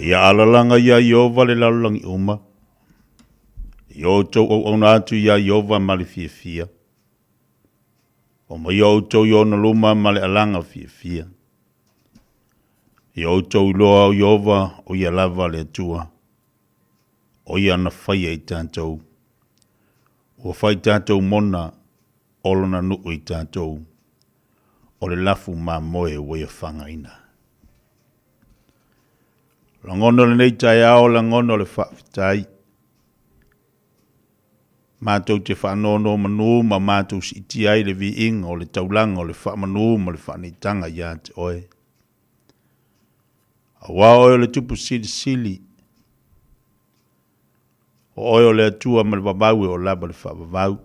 Ia alalaga iā Ieova le lalolagi uma, i outou auauna atu iā Ieova ma le fiafia. Omaia outou i ona luma ma le alaga fiafia. Ia outou iloa o Ieova o ia lava le Atua, o ia na faia i tatou. Ua fai tatou mona o lona nuu i tatou, o le lafu mamoe ua ia fagaina. Lagona o lenei taeao, lagona o le faafetai. Matou te faanonomanu ma matou siitia ai le viiga o le taulaga o le faamanu ma le faaneetaga ia te Oe. Aua o Oe o le Tupu Silisili, o Oe o le Atua ma le vavau e oo lava le faavavau.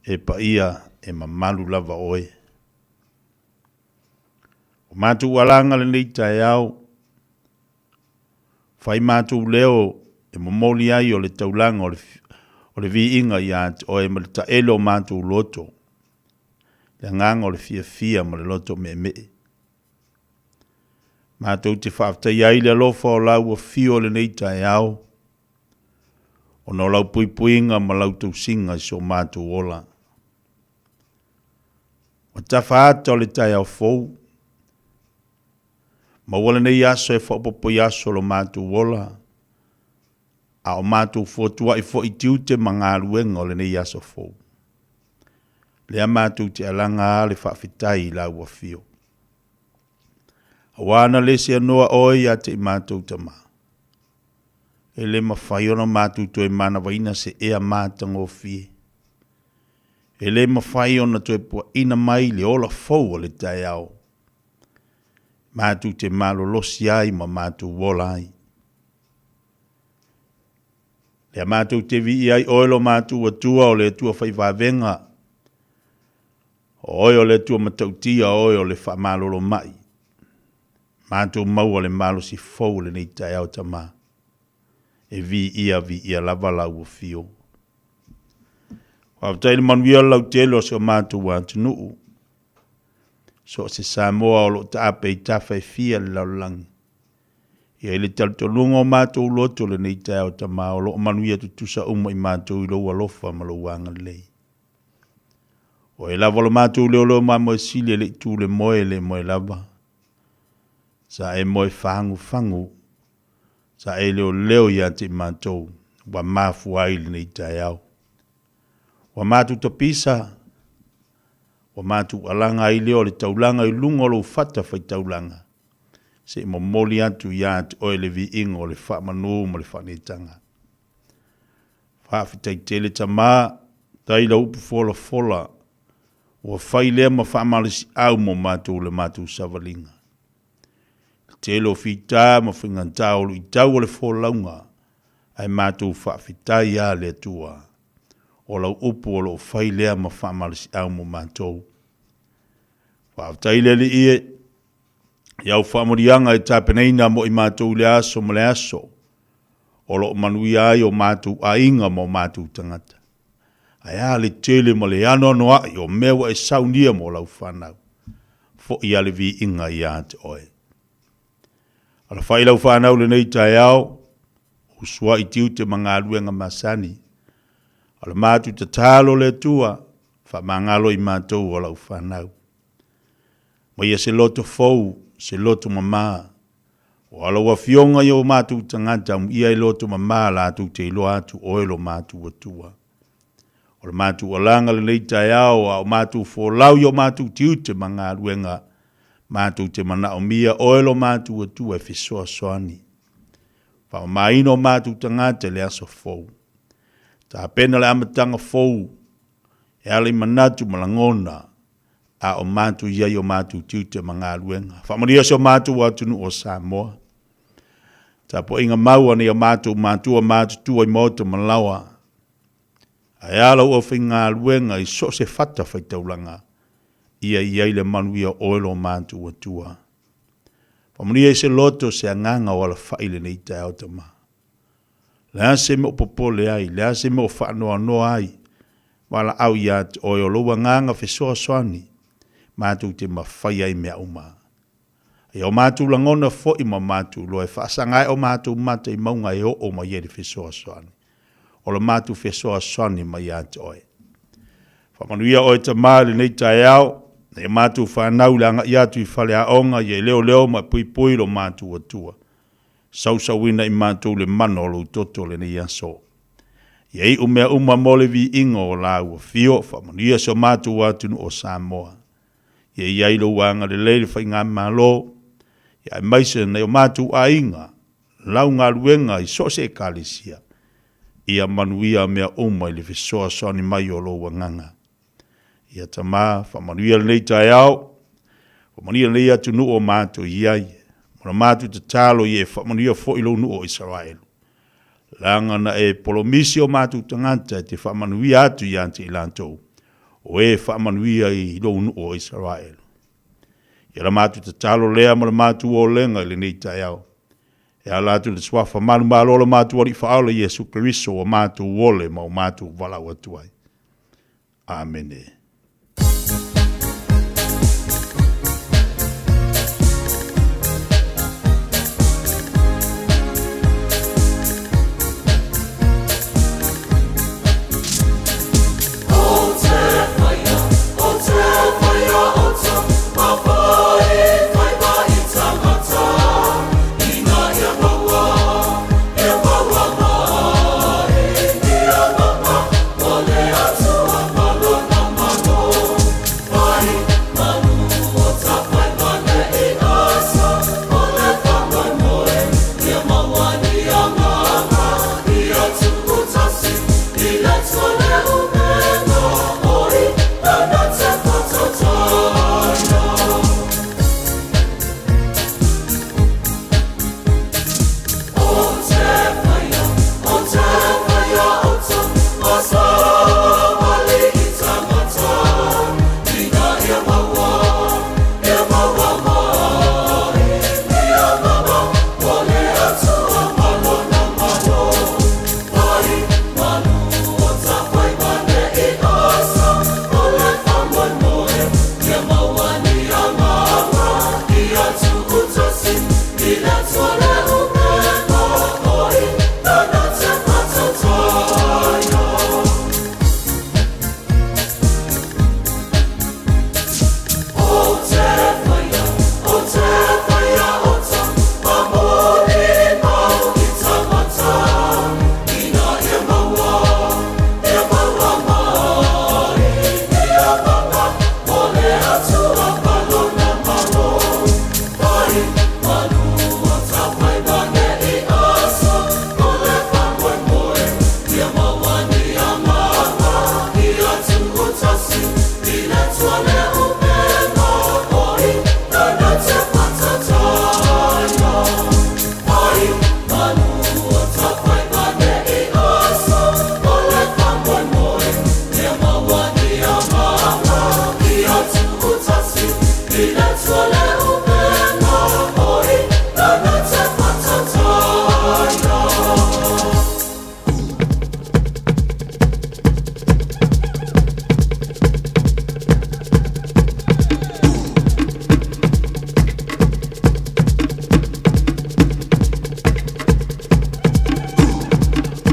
E paia, e mamalu lava Oe. O matou alaga lenei taeao, fai matou leo e momoli ai o le taulaga o le viiga ia te Oe ma le taele o matou loto, le agaga o le fiafia ma le loto meemee. Matou te faafetaia ai le alofa o lau afio i lenei taeao, ona o lau puipuiga ma lau tausiga i so matou ola. Ua tafa ata o le taeao fou, maua lenei aso e faaopoopo i aso o lo matou ola, a o matou fotuai foi i tiute ma galuega o lenei aso fou. Lea matou te alaga a le faafetai i lau afio. Aua na le seanoa oe ia te i matou tama. E le mafai ona matou toe manavaina se ea matagofie. E le mafai ona toe puaina mai le ola fou o le taeao. Matou te malolosi ai ma matou ola ai. Lea matou te viia ai oe lo matou Atua, o le Atua fai vavega, o oe o le Atua matautia, o oe o le faamalolo mai. Matou maua le malosi fou o lenei taeao Tama. E viia, viia lava lau afio. Faafetai le manuia le lautele o si o matou atunuu. So o se Samoa o lo o taape i tafa e fia le lalolagi. E i ai le talitonuga o matou loto lenei taeao Tama o lo o manuia tutusa uma i matou i lou alofa ma lou agalelei. O e lava lo matou leoleo mamoe sili e le i tu le moe e le moe lava. Sa e moe fagufagu, sa e leoleo ia te i matou ua mafua ai lenei taeao. Ua matou tapisa, ua matou alaga ai lea o le taulaga i luga o lou fata faitaulaga, se i momoli atu ia te oe le viiga o le faamanu ma le faaneetaga. Faafetai tele Tama, tai lau upu folafola, ua fai lea ma faamalosiau mo matou i le matou savaliga. Le tele o fita ma faigata o luitau o le folauga, ae matou faafetai a le Atua, o lau upu o lo o fai lea ma faamalosiau mo matou. Faafetai le Alii e, i au faamanuiaga e tapenaina mo i matou i le aso ma le aso, o lo o manuia ai o matou aiga ma o matou tagata. Ae a le tele ma le anoanoai o mea ua e saunia mo lau fanau, foi a le viiga ia te oe. Alafai lau fanau lenei taeao, usuai tiute ma galuega masani. O le matou tatalo le Atua, faamagalo i matou o lau fanau. Maia se loto fou, se loto mamā. O lau Afioga i o matou tagata, amuia e loto mamā latou te iloa atu oe lo matou Atua. O le matou alaga lenei taeao, a o matou folau i o matou tiute ma galuega, matou te manaomia oe lo matou Atua e fesoasoani. Faamamaina o matou tagata i le aso fou. Tapena le amataga fou e ala i manatu ma lagona, a o matou i ai o matou tiute ma galuega. Faamanuia si o matou atunuu o Samoa. Tapuaiga mau a nei o matou matua matutua i maota ma laoa. Ae a lau aufaigaluega i so o se fata faitaulaga, ia i ai le manuia o oe lo matou Atua. Faamanuia i se loto se agaga o alafai lenei taeao Tama. Le a se mea o popole ai, le a se mea o faanoanoa ai, valaau ia te oe o lou agaga fesoasoani, matou te mafai ai mea uma. Ia o matou lagona foi ma matou iloa e faasaga ai o matou mata i mauga e oo mai ai le fesoasoani. O le matou fesoasoani mai ia te oe. Faamanuia oe Tama i lenei taeao, nai a matou fanau i le agai atu i faleaoga, ia e leoleo ma e puipui lo matou Atua. Sausauina i matou le mana o lou toto i lenei aso. Ia iu mea uma mo le viiga o lau afio, faamanuia si o matou atunuu o Samoa. Ia i ai lou agalelei i le faigamalo, ia aemaise nai o matou aiga, lau galuega i so o se ekalesia, ia manuia mea uma i le fesoasoani mai o lou Agaga. Ia Tama, faamanuia lenei taeao, faamanuia lenei atunuu o matou i ai, ma la matou tatalo ia e faamanuia foi lou nuu o Isaraelu. Leaga na e polomisi o matou tagata e te faamanuia atu ia te i latou, o e faamanuia i lou nuu o Isaraelu. Ia la matou tatalo lea ma le matou olega i lenei taeao. E ala atu i le suafa manumalo o lo matou Alii Faaola Iesu Keriso ua matou ole ma ua matou valaau atu ai. Amene.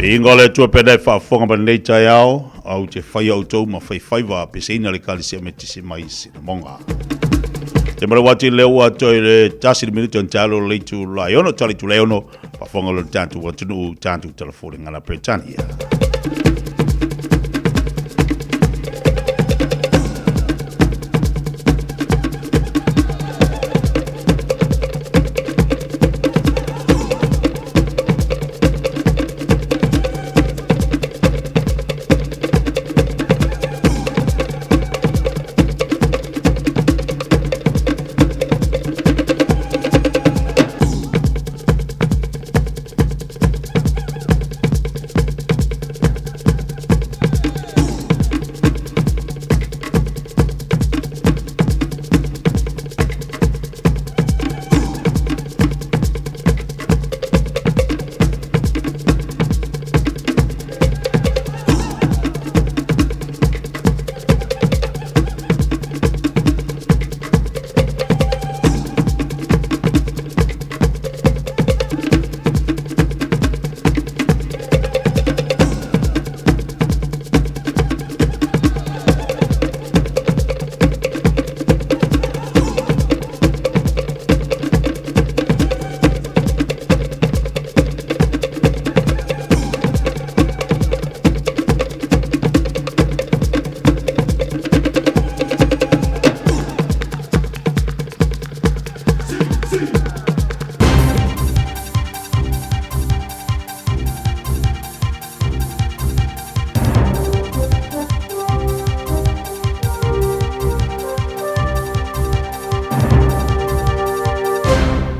Viiga o le Atua pea e faafofoga mai lenei taeao, au te faia outou ma faifaiva peseina le Ekalesia Metotisi mai Sinamoga. Te mara atu lea ua toe le tasi le minute on talo le itula e ono tali itula e ono faafofoga lo tatou atunuu tatou telefoni ngana Peretania.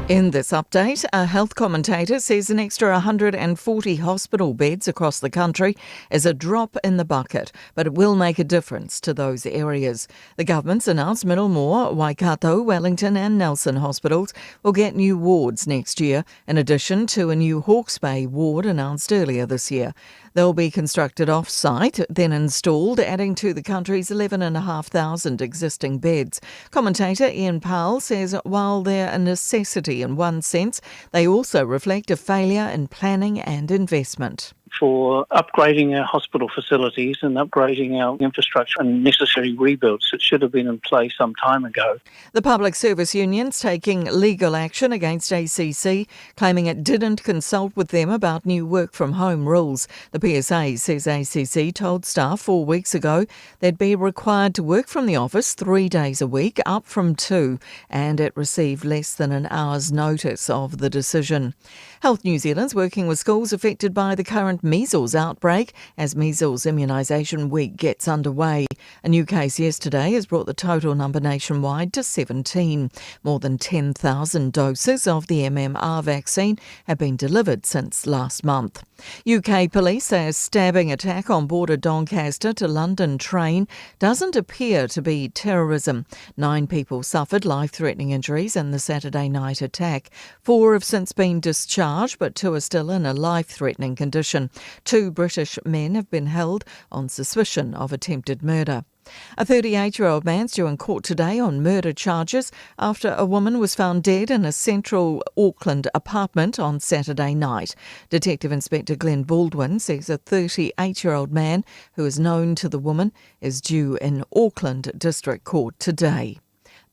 In this update, a health commentator says an extra 140 hospital beds across the country is a drop in the bucket, but it will make a difference to those areas. The government's announced Middlemore, Waikato, Wellington and Nelson hospitals will get new wards next year, in addition to a new Hawke's Bay ward announced earlier this year. They'll be constructed off site, then installed, adding to the country's 11,500 existing beds. Commentator Ian Powell says while they're a necessity in one sense, they also reflect a failure in planning and investment for upgrading our hospital facilities and upgrading our infrastructure and necessary rebuilds that should have been in place some time ago. The Public Service Union's taking legal action against ACC, claiming it didn't consult with them about new work from home rules. The PSA says ACC told staff four weeks ago they'd be required to work from the office three days a week, up from two, and it received less than an hour's notice of the decision. Health New Zealand's working with schools affected by the current measles outbreak as Measles Immunisation Week gets underway. A new case yesterday has brought the total number nationwide to 17. More than 10,000 doses of the MMR vaccine have been delivered since last month. UK police say a stabbing attack on board a Doncaster to London train doesn't appear to be terrorism. Nine people suffered life threatening injuries in the Saturday night attack. Four have since been discharged, but two are still in a life threatening condition. Two British men have been held on suspicion of attempted murder. A 38 year old man's due in court today on murder charges after a woman was found dead in a central Auckland apartment on Saturday night. Detective Inspector Glenn Baldwin says a 38 year old man who is known to the woman is due in Auckland District Court today.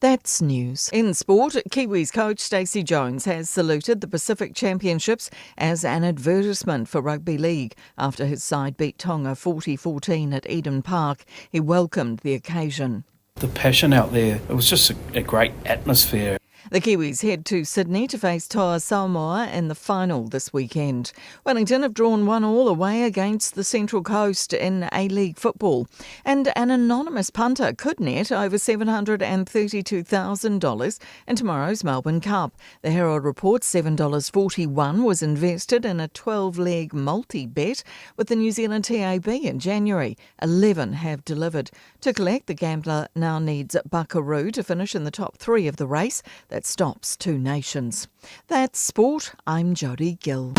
That's news. In sport, Kiwis coach Stacey Jones has saluted the Pacific Championships as an advertisement for rugby league after his side beat Tonga 40-14 at Eden Park. He welcomed the occasion. The passion out there, it was just a, a great atmosphere. The Kiwis head to Sydney to face Toa Samoa in the final this weekend. Wellington have drawn one all away against the Central Coast in A-League football. And an anonymous punter could net over $732,000 in tomorrow's Melbourne Cup. The Herald reports $7.41 was invested in a 12-leg multi-bet with the New Zealand TAB in January. 11 have delivered. To collect, the gambler now needs Buckaroo to finish in the top three of the race that stops two nations. That's sport. I'm Jodie Gill.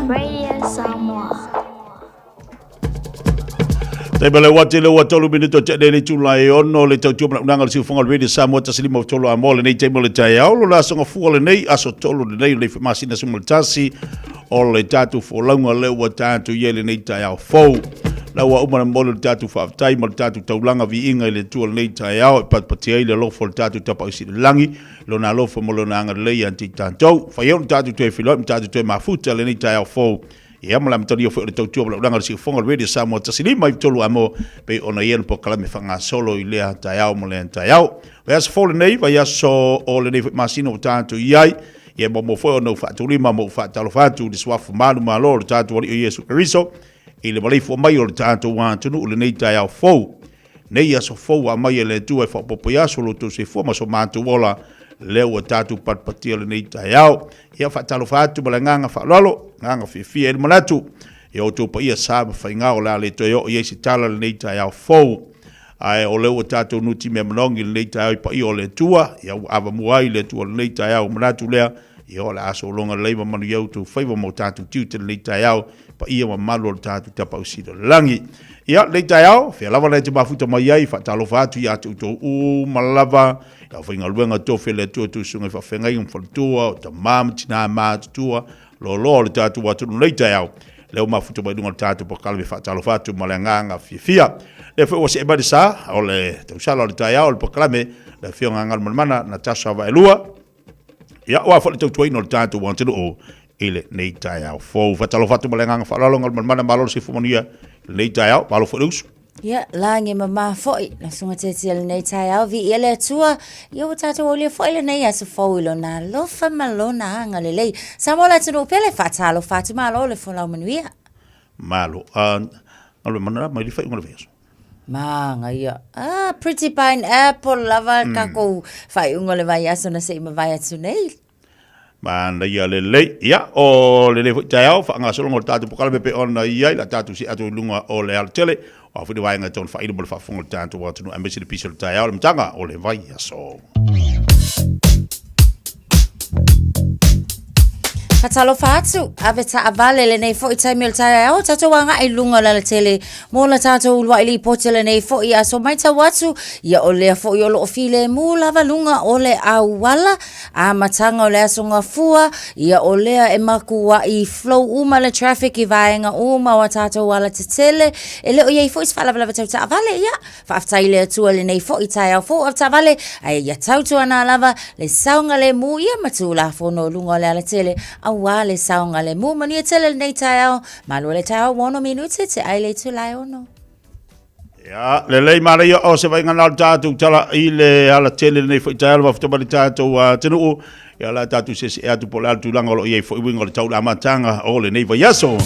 Radio Samoa. Taima le wate le ua tolu minuto te le tula e ono le tautua mana unanga le siufonga le radio Samoa tasi lima tolu a mo lenei taima le taeao lo la aso gafua lenei aso tolu lenei le masina suma le tasi o le tatou folauga le ua tatou i ai lenei taeao fou. La ua uma na momoli le tatou faafetai ma le tatou taulaga viiga i le Atua lenei taeao e patipati ai le alofa o le tatou Tapaau Sili i le Lagi, Lona alofa ma Lona agalelei ia te i tatou. Fai ai ona tatou toe feiloai ma tatou toe mafuta lenei taeao fou. Ia ma le amatalia foi o le tautua ma le ulaga o le siufofoga o le Radio Samoa 153 amo pei ona i ai le polokalame faagasolo i lea taeao ma lea taeao. Vaiaso fou lenei, vaiaso o lenei foi masina ua tatou i ai, ia muamua foi ona ou faatulima ma ou faatalofa atu i le suafa manumalo o le tatou Alii o Iesu Keriso i le maleifua mai o le tatou atunuu i lenei taeao fou. Nei aso fou ua aumai e le Atua e faaopoopo i aso lo outou soifua ma so matou ola, lea ua tatou patipatia lenei taeao. Ia faatalofa atu ma le agaga faaaloalo, agaga fiafia i le manatu i outou paia sa ma faiga o le a le toe oo i ai se tala lenei taeao fou. Ae o lea ua tatou nutimea manogi lenei taeao i paia o le Atua, ia ua avamua ai le Atua lenei taeao, manatu lea, ia o le a sologa lelei ma manuia outou faiva ma o tatou tiute lenei taeao, paia mamalu o le tatou Tapaau Sili o le Lagi. Ia, lenei taeao, fea lava na e te mafuta mai ai, faatalofa atu ia te outou uma lava, le aufaigaluega tofi a le Atua tou susuga i faafeagaiga ma faletua, o tama ma tinā matutua, loaloa o le tatou atunuu lenei taeao, lea ua mafuta mai luga o le tatou polokalame faatalofa atu ma le agaga fiafia. Lea foi ua see mai le sa o le tausala o le taeao o le polokalame, le Afioga Galumalemana Natasha Vaelua, Ia, aua foi le tautuaina o le tatou atunuu i lenei taeao fou. Faatalofa atu ma le agaga faaaloalo, Galumalemana, malo le soifua manuia i lenei taeao, malo foi le usu. Ia, lagi mama foi, lau susuga Tietie i lenei taeao, viia le Atua, ia ua tatou aulia foi lenei aso fou i lona alofa ma lona agalelei. Samoa le atunuu pele, faatalofa atu, malo le folau manuia. Malo. Uh, galuema na mai le faaiuga o le vaiaso. Manaia. Ah, pretty pineapple lava takou faaiuga o le vaiaso na se i mavae atu nei. Manaia lelei. Ia, o lenei foi taeao, faagasologa o le tatou polokalame pei ona i ai, la tatou see atu i luga o le alatele, o a foi le vaega e tatau ona faailo mo le faafofoga o le tatou atunuu, aemaise le pisi o le taeao, le amataga o le vaiaso. Faatalofa atu, ave taavale lenei foi taimi o le taeao, tatou agai i luga o le alatele mo la tatou uluai lipoti o lenei foi aso. Matau atu, ia o lea foi o lo o filemu lava luga o le auala, amataga o le aso Gafua, ia o lea e matuai flow uma le traffic i vaega uma o a tatou alatetele, e le o i ai foi se faalavelave tau taavale, ia Faafetai i le Atua i lenei foi taeao fou avetaavale, ae ia tautuana lava le saogalemu ia ma Tulafono o luga o le alatele aua le saogalemu. Manuia tele lenei taeao, malu le taeao ua 6 minute te ai le itula e 6. Ia, lelei manaia o se vaaiga na o le tatou tala i le alatele lenei foi taeao, le faafofoga mai le tatou atunuu. Ia o le a tatou seese'e atu po o le a le tulaga o lo o i ai foi uiga o le tau i le amataga o lenei vaiaso.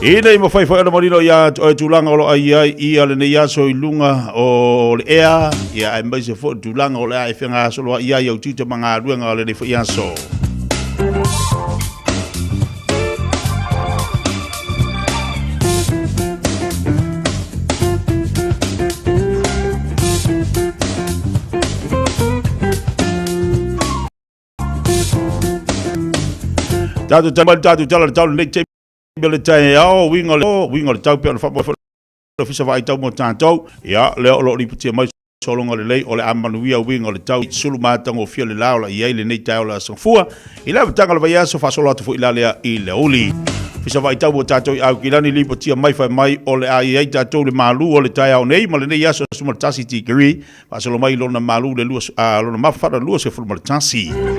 Ina ia mafai foi ona manino ia te oe tulaga o lo o i ai ia lenei aso i luga o le ea, ia aemaise foi le tulaga o le a e fegasolo ai ai au tiute ma galuega o lenei foi aso. Tātou tala, tātou tala, le tau lenei taimi o le taeao, uiga o le, uiga o le tau pei ona faamoe foi le Ofisa Vaai Tau mo tātou. Ia, lea o lo o lipotia mai sologa lelei o le a manuia uiga o le tau sulu matagofie le la o la i ai lenei taeao o le aso Gafua. I le amataga o le vaiaso faasolo atu foi la lea i le aoauli. Ofisa Vaai Tau mo tātou i Aukilani lipotia mai fai mai o le a i ai tātou le malu o le taeao nei ma lenei aso 11 tikeri Faasolo mai lona malu le lua, a, lona mafana 21.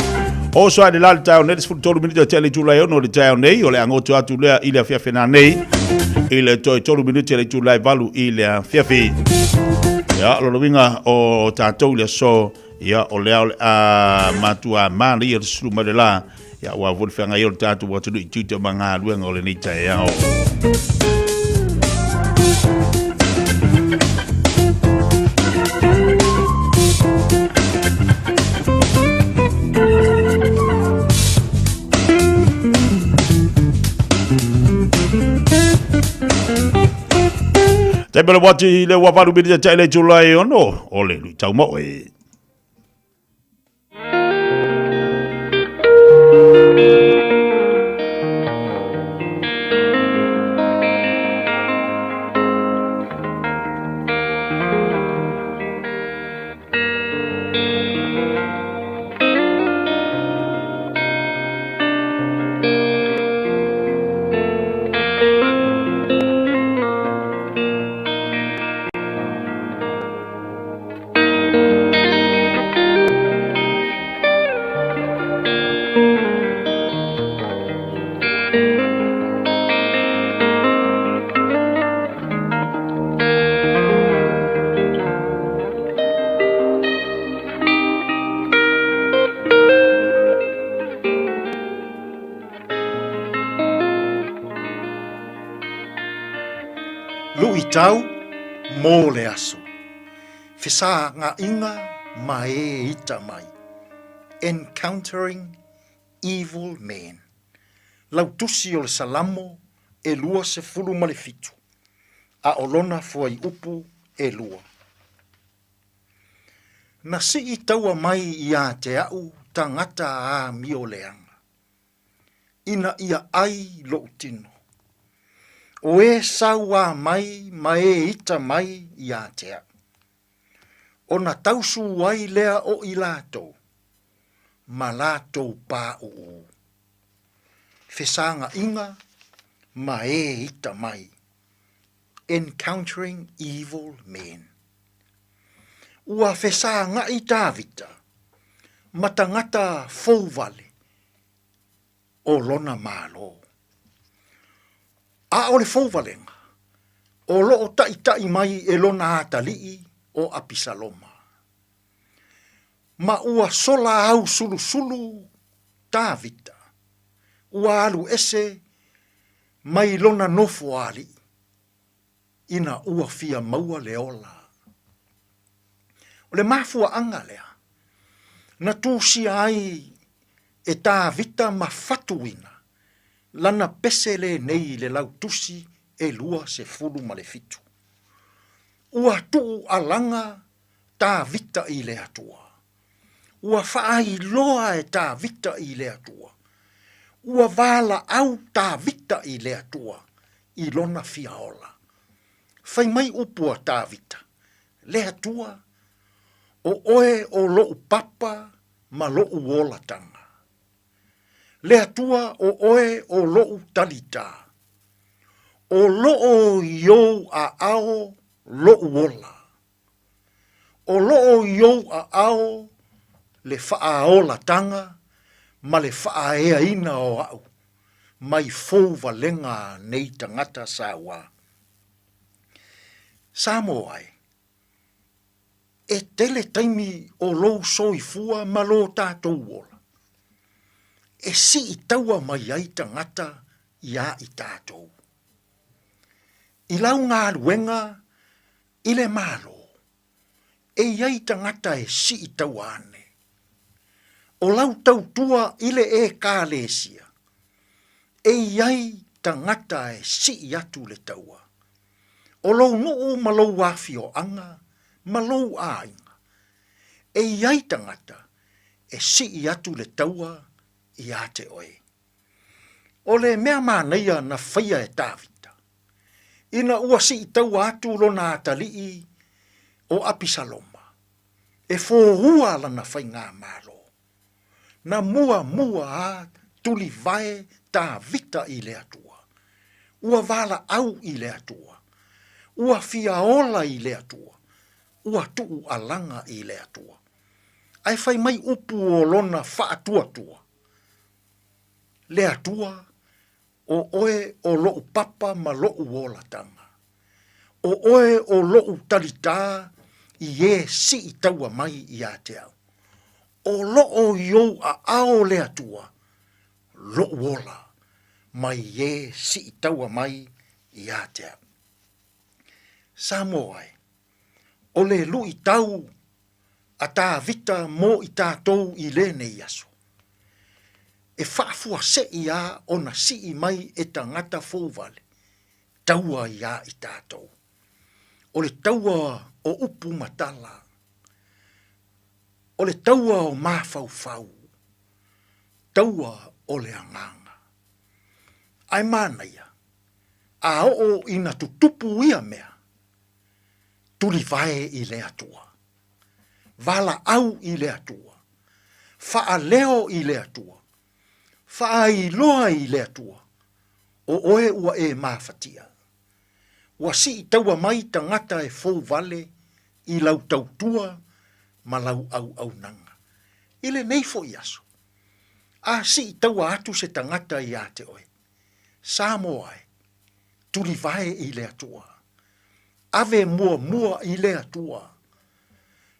Oso ae le la le taeao nei, le 13 minute o tea le itula e 6 o le taeao nei, o le agoto atu lea i le afiafi nanei, i le toe 3 minute le itula e 8 i le afiafi. Ia, lona uiga o tatou i le aso, ia, o lea o le a matua manaia le sulu mai le la, Ia aua foi le feagai ai o le tatou atunuu i tiute ma galuega o lenei taeao. Taimi o le wati le ua valu minita te le itula e ono o le luitau moe. Luitau mō le aso. Fesāgaʻiga ma ē ita mai, Encountering Evil Men, lau tusi o le Salamo e 27, a o lona fuaiupu e lua. Na sii taua mai iā te aʻu tagata āmio leaga, ina ia ʻai loʻu tino. O e sauā mai ma e ita mai iā te aʻu. Ona tausū ai lea o i latou, ma latou pāʻū. Fesāgaʻiga ma e ita mai. Encountering Evil Men. Ua fesāgaʻi Tāvita ma tagata fou wale o lona Malo. ʻAʻole fou walega, O loo taʻitaʻi mai e lona atalii o Apisaloma. Ma ua sola ausulusulu Tavita, ua alu ese mai lona nofo alii, ina ua fia maua le ola. O le mafuaaga lea na tusia ai e Tavita ma fatuina lana pese lenei i le lautusi e 27. Ua tuu alaga Tavita i le Atua. Ua faailoa e Tavita i le Atua. Ua valaau Tavita i le Atua i lona fia ola. Fai mai upu a Tavita, Le Atua, o oe o loʻu papa ma loʻu olataga. Le Atua, o oe o loʻu talitā. O loo i ou aao loʻu ola. O loo i ou aao le faaolataga ma le faaeaina o aʻu mai fou valega a nei tagata sauā. Samoa e, e tele taimi o lou soifua ma lo tatou ola, e sii taua mai ai tagata iā i tatou. I lau galuega i le Malo, e i ai tagata e sii taua ane. O lau tautua i le Ekalesia, e i ai tagata e sii atu le taua. O lou nuu ma lou afioaga ma lou aiga, e i ai tagata e sii atu le taua iā te oe. O le mea manaia na faia e Tavita, ina ua sii taua atu lona atalii o Apisaloma, e foua lana faigamalo. Na muamua a tulivae Tavita i le Atua. Ua valaau i le Atua. Ua fia ola i le Atua. Ua tuu alaga i le Atua. Ae fai mai upu o lona faatuatua, Le Atua, o oe o loʻu papa ma loʻu olataga. O oe o loʻu talitā i e sii taua mai iā te au. O loo i ou aao le Atua, loʻu ola, mai e sii taua mai iā te au. Samoa e, o le luitau a Tavita mo i tatou i lenei aso. E faafuaseʻi a ona sii mai e tagata fouvale taua iā i tatou. O le taua o upu ma tala, o le taua o mafaufau, taua o le agaga. Ae manaia, a oo ina tutupu ia mea, tulivae i le Atua. Valaau i le Atua. Faaleo i le Atua. Faailoa i le Atua, o oe ua e mafatia. Ua sii taua mai tagata e fou vale i lau tautua ma lau auaunaga. I lenei foi aso, a sii taua atu se tagata iā te oe, Samoa e, tulivae i le Atua. Ave muamua i le Atua.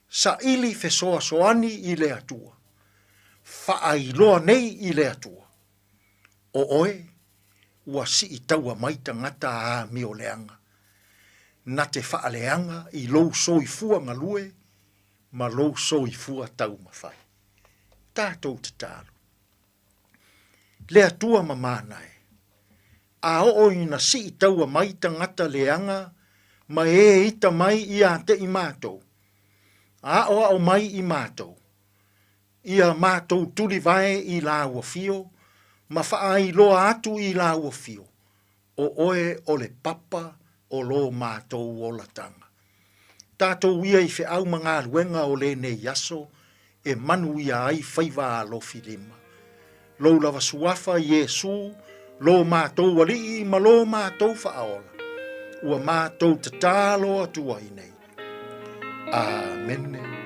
Saili fesoasoani i le Atua. Faailoa nei i le Atua. O oe, ua sii taua mai tagata amioleaga, na te faaleaga i lou soifua galue ma lou soifua taumafai. Tatou tatalo. Le Atua mamana e. A oo ina sii taua mai tagata leaga ma e ita mai iā te i matou, a aʻoaʻo mai i matou, ia matou tulivae i lāua fio ma faailoa atu i lāua fio, o oe o le papa o lo matou olataga. Tatou ia i feau ma galuega o lenei aso e manuia ai faiva alofi lima. Lou lava suafa Iesu, lo matou Alii ma lo matou Faaola, ua matou tatalo atu ai nei. Amene.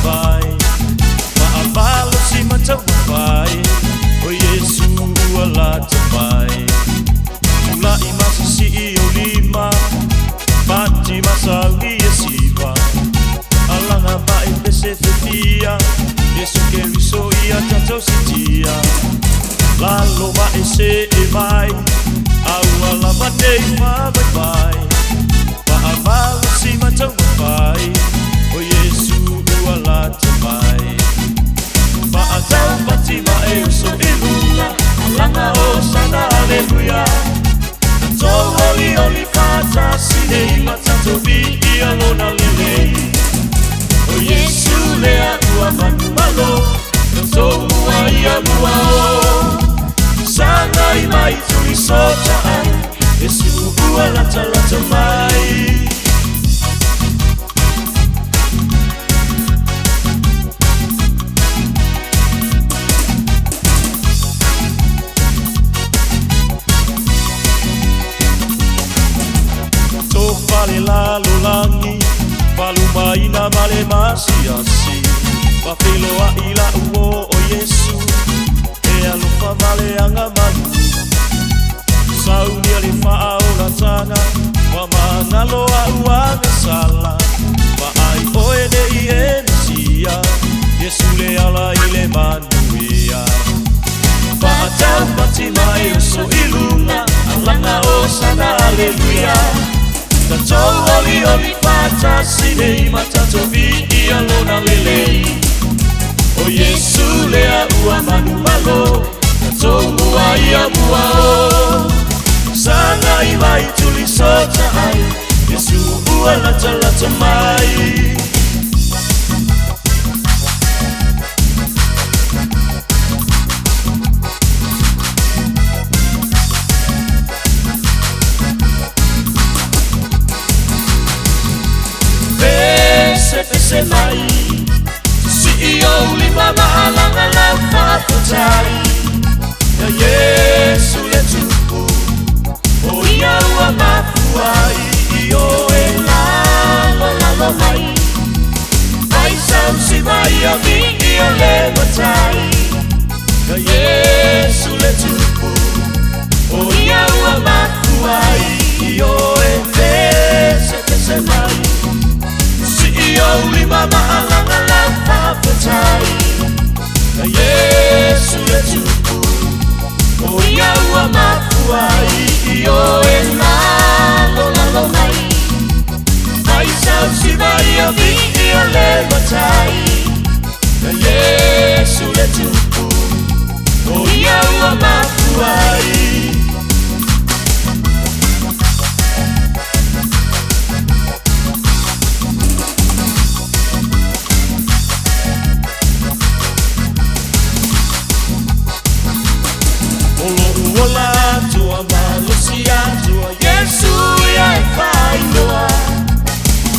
taumafai Faamalosi ma taumafai O Iesu ua lata mai Tula'i ma sisi'i ou lima Pati ma sauni e siva Alaga ma e pese fefia Iesu Keriso ia tatou sitia Lalo ma e se'e mai A ua lava nei faavaivai Faamalosi ma taumafai O Iesu ua lata mai Faataupati ma e uso i luga Alaga hosana aleluia Tatou olioli faatasi nei ma tatou viia lona lelei O Iesu lea ua manumalo Tatou mua ia mua o Sagai mai tuli sota ai Iesu ua latalata mai Tofa le lalolagi Falumaina ma le masiasi Faafeiloai la'u o o Iesu E alofa ma le agamalu Saunia le faaolataga Ua magalo a'u agasala Vaai oe nei e Mesia Iesu le ala i le manuia Faataupati ma e uso i luga Alaga hosana aleluia Tatou olioli faatasi nei ma tatou viia lona lelei O Iesu lea ua manumalo Tatou mua ia mua o Sagai mai tuli sota ai Iesu ua latalata mai Pese pese mai Sii ou lima ma alaga lau faafetai Ia Iesu le Tupu O ia ua mafua ai i oe lalolalo mai Mai sausi mai a viia le Matai Ia Iesu le Tupu O ia ua mafua ai i oe Pese pese mai Sii ou lima ma alaga lau faafetai Ia Iesu le Tupu O ia ua mafua ai i oe lalolalo mai Mai sausi mai a viia le Matai Ia Iesu le Tupu O ia ua mafua ai O lo'u ola atoa malosi atoa Iesu ia e faailoa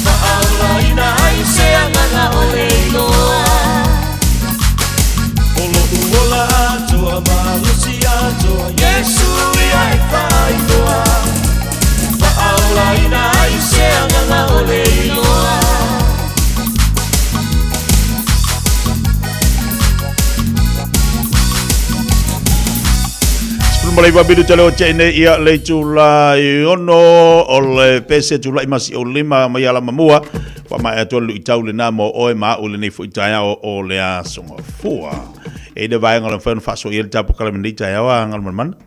Faaolaina ai se agaga ʻole iloa O lo'u ola atoa malosi atoa Iesu ia e faailoa Faaolaina ai se agaga ʻole iloa. 19 minute le o te nei ia le itula i ono o le pese tula'i ma si o lima mai ala mamua fa mai atu lu i tau le na mo oe ma u le nei fo i taeao o le aso fua e le vaega o le mafai ona faasoia le tapu kala nei taeao a Galumalemana.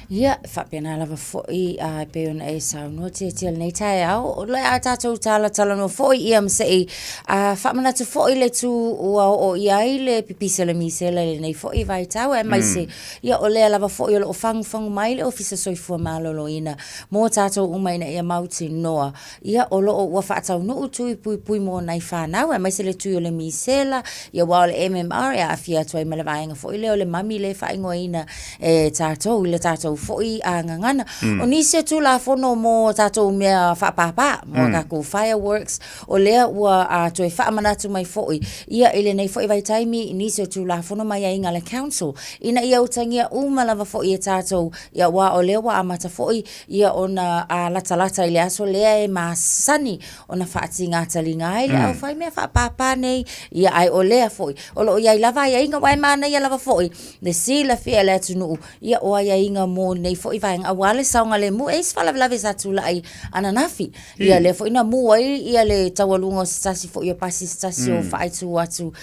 Ia, e faapena lava foi a e pei ona e saunoa Tiatia i lenei taeao, o le a tatou talatalanoa foi ia ma se i a faamanatu foi le itu ua oo i ai le pipisi o le misela i lenei foi vaitau aemaise ia o lea lava foi o lo o fagufagu mai le Ofisa Soifua Maloloina mo tatou uma ina ia mautinoa Ia, o lo o ua faataunuu tui puipui mo nai fanau, aemaise le tui o le misela, ia aua o le MMR e aafia atu ai ma le vaega foi lea o le mami lea e faaigoaina e tatou i le tatou. tatou foi gagana. O nisi o Tulafono mo tatou mea faapāpā, mo tatou fireworks, o lea ua toe faamanatu mai foi ia i lenei foi vaitaimi i nisi o Tulafono ma aiaiga a le Council, ina ia utagia uma lava foi e tatou, ia aua o lea ua amata foi ia ona latalata i le aso lea e masani ona faatiga taliga ai le aufai mea faapāpā nei, ia ae o lea foi o lo o i ai lava aiaiga, aua e manaia lava foi le silafia e le atunuu, ia o aiaiga mo nei foi vaega aua le saogalemu. E i ai se faalavelave sa tulai ananafi, ia lea foi na mu ai ia le taualuga o se tasi foi o pasi se tasi o faaitu atu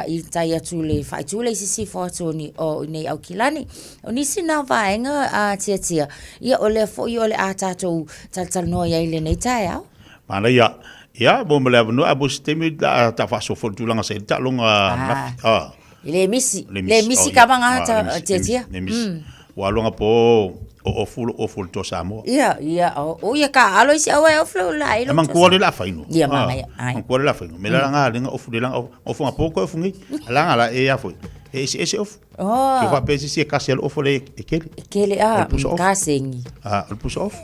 i tai atu i le faaitu lea i sisifo atu o ni, o i nei Aukilani. O nisi na o vaega a Tiatia, ia o lea foi o le a tatou talatalanoa i ai i lenei taeao. Manaia. Ia, mo ma le avanoa, a mo se taimi la ta faasoa foi i le tulaga sa i le taaloga ananafi. Ah. E le misi. Le misi ka manga ta Tiatia. Le misi. Ua aloga po o ofu lo ofu le toa Samoa. Ia, ia, o ia ka alo isi aua e ofu lo la ilo. Mantua le la faino. Ia, manaia. Mantua le la faino. Me la nga lenga ofu le langa ofu nga po ko ofu ngi. Langa la e ia foi. E ese ese ofu. Oh. Ke faapea se isi e kasi a le ofo le e kele. E kele, ah, ka sengi. Ah, o le pusa ofu.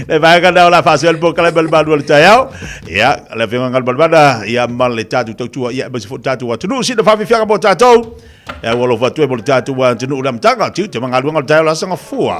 Le vaega na o la faasea le polokalame o le malu o le taeao. Ia, le afioga Galumalemana, ia ma le tatou tautua, ia aemaise foi le tatou atunuu. Sina faafiafiaga mo tatou. Ia ua alofa atu ai mo le tatou atunuu i le amataga, tiute ma galuega o le taeao le Aso Gafua.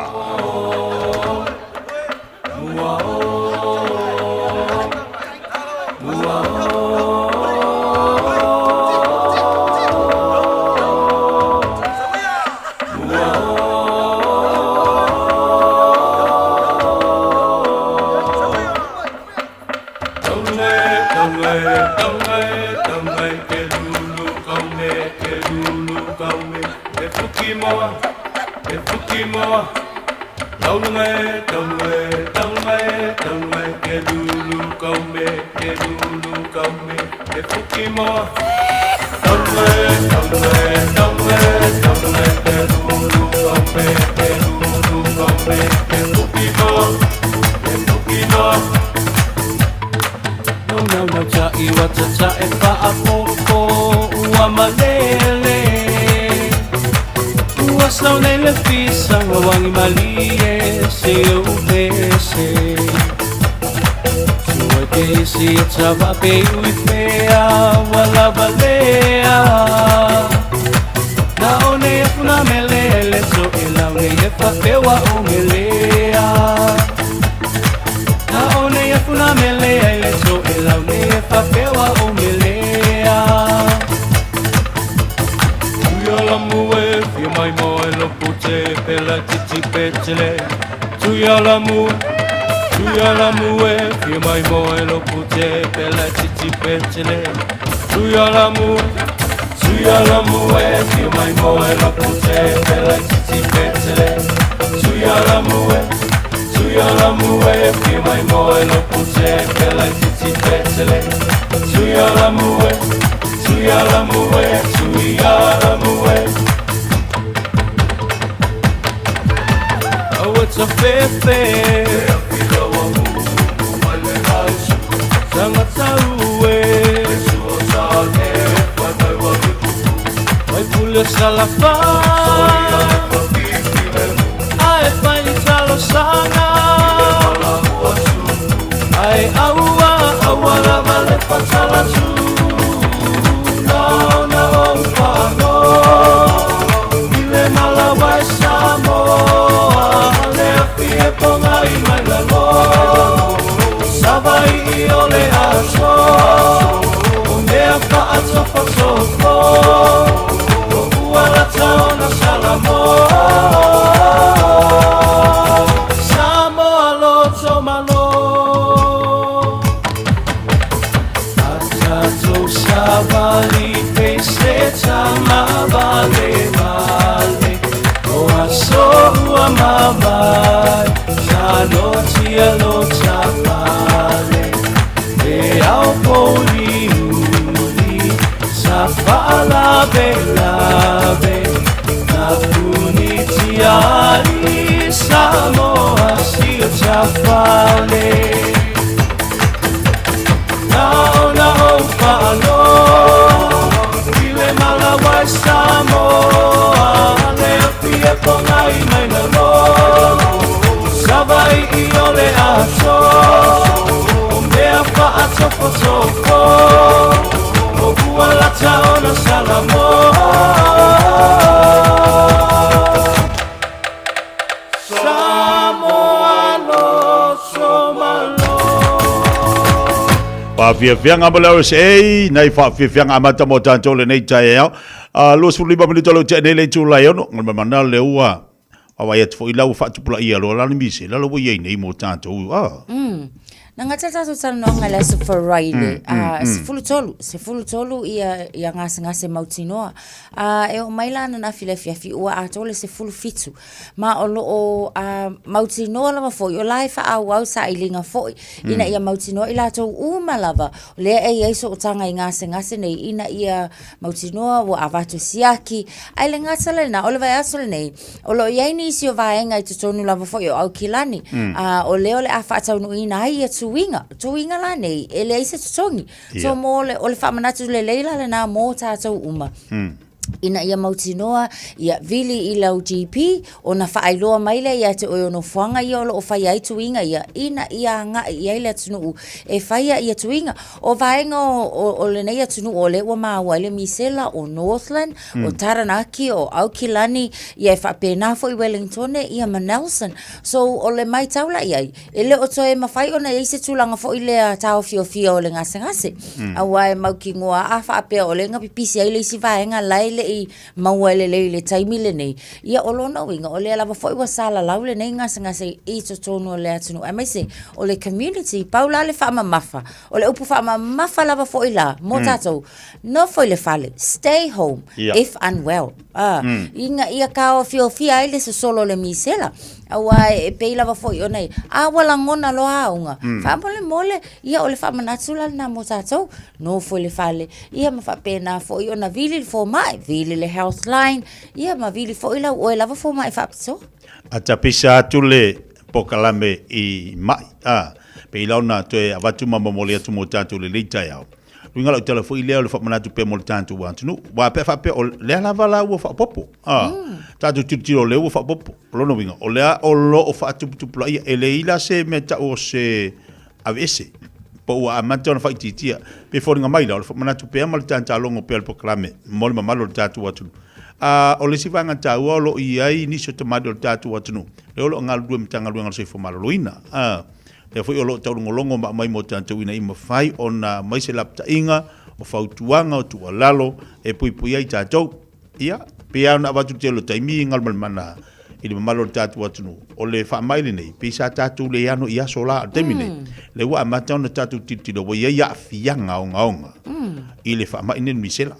Faafiafiaga ma le RSA, nai faafiafiaga amata mo tatou lenei taeao. 25 minute o leo tea nei le itula e 6, ngol le ua vaavaai atu foi la ua faatupulaia loa la le misela la ua i ai nei mo tatou. Ah. Na gata tatou talanoaga i le aso Faraile, 13, 13 ia, ia gasegase mautinoa. E oo mai la ananafi i le afiafi ua atoa le 17. Ma o lo o mautinoa lava foi, o la e faaauau sailiga foi, ina ia mautinoa i latou uma lava, o lea e i ai sootaga i gasegase nei, ina ia mautinoa ua avatu siaki. Ae le gata lena, o le vaiaso lenei, o lo o i ai nisi o vaega i totonu lava foi o Aukilani, o lea o le a faataunuuina ai ia tuiga. Tuiga la nei, e leai se totogi. So mo le, o le faamanatu lelei la lena mo tatou uma. Ina ia mautinoa, ia vili i lau GP, ona faailoa mai lea ia te oe o nofoaga ia o lo o faia ai tuiga ia, ina ia agai i ai le atunuu e faia ia tuiga. O vaega o, o, o lenei atunuu o lea ua maua ai le misela o Northland, o Taranaki, o Aukilani, ia e faapena foi Wellingtone, ia ma Nelson. So, o le maitau la i ai, e le o toe mafai ona i ai se tulaga foi lea taofiofia o le gasegase. Aua e mautinoa a faapea o lea na pipisi ai le isi vaega la e le i maua lelei i le taimi lenei, ia o lona uiga o lea lava foi ua salalau lenei gasegase i totonu o le atunuu aemaise o le community. Pau la le faamamafa, o le upu faamamafa lava foi la mo tatou, nofo i le fale, stay home if unwell. Ina ia taofiofia ai le sosolo o le misela, aua e pei lava foi ona a ua lagona loa auga, faamolemole, ia o le faamanatu la lena mo tatou, nofo i le fale, ia ma faapena foi ona vili le fomai, vili le health line, ia ma vili foi lau oe lava fomai faapitoa. A tapisa atu le polokalame i mai, a, pei la ona toe avatu ma momoli atu mo tatou i lenei taeao. Uiga lau tala foi lea o le faamanatu pea mo le tatou atunuu. Aua pe a faapea o lea lava la ua faaopoopo. A, tatou tilotilo o lea ua faaopoopo. O lona uiga, o lea o lo o faatuputupulaia. E leai la se mea tau o se aveese po ua amata ona faaitiitia. Pe foliga mai la, o le faamanatu pea ma le tatalogo pea o le polokalame mo le mamalu o le tatou atunuu. A, o le isi vaega taua o lo o i ai nisi o tamalii o le tatou atunuu, lea o lo o galulue i Matagaluega o le Soifua Maloloina. A, lea foi o lo o taulogologo ma aumai mo tatou ina ia mafai ona aumai se lapataiga, o fautuaga, o tuualalo e puipuia ai tatou. Ia, pei lava ona avatu i le tele o taimi i Galumalemana i le mamalu o le tatou atunuu, o le faamai lenei, pei sa tatou le ano i aso la, o le taimi lenei, lea ua amata ona tatou tilotilo ua i ai aafiaga ogaoga i le faamai lenei o le misela.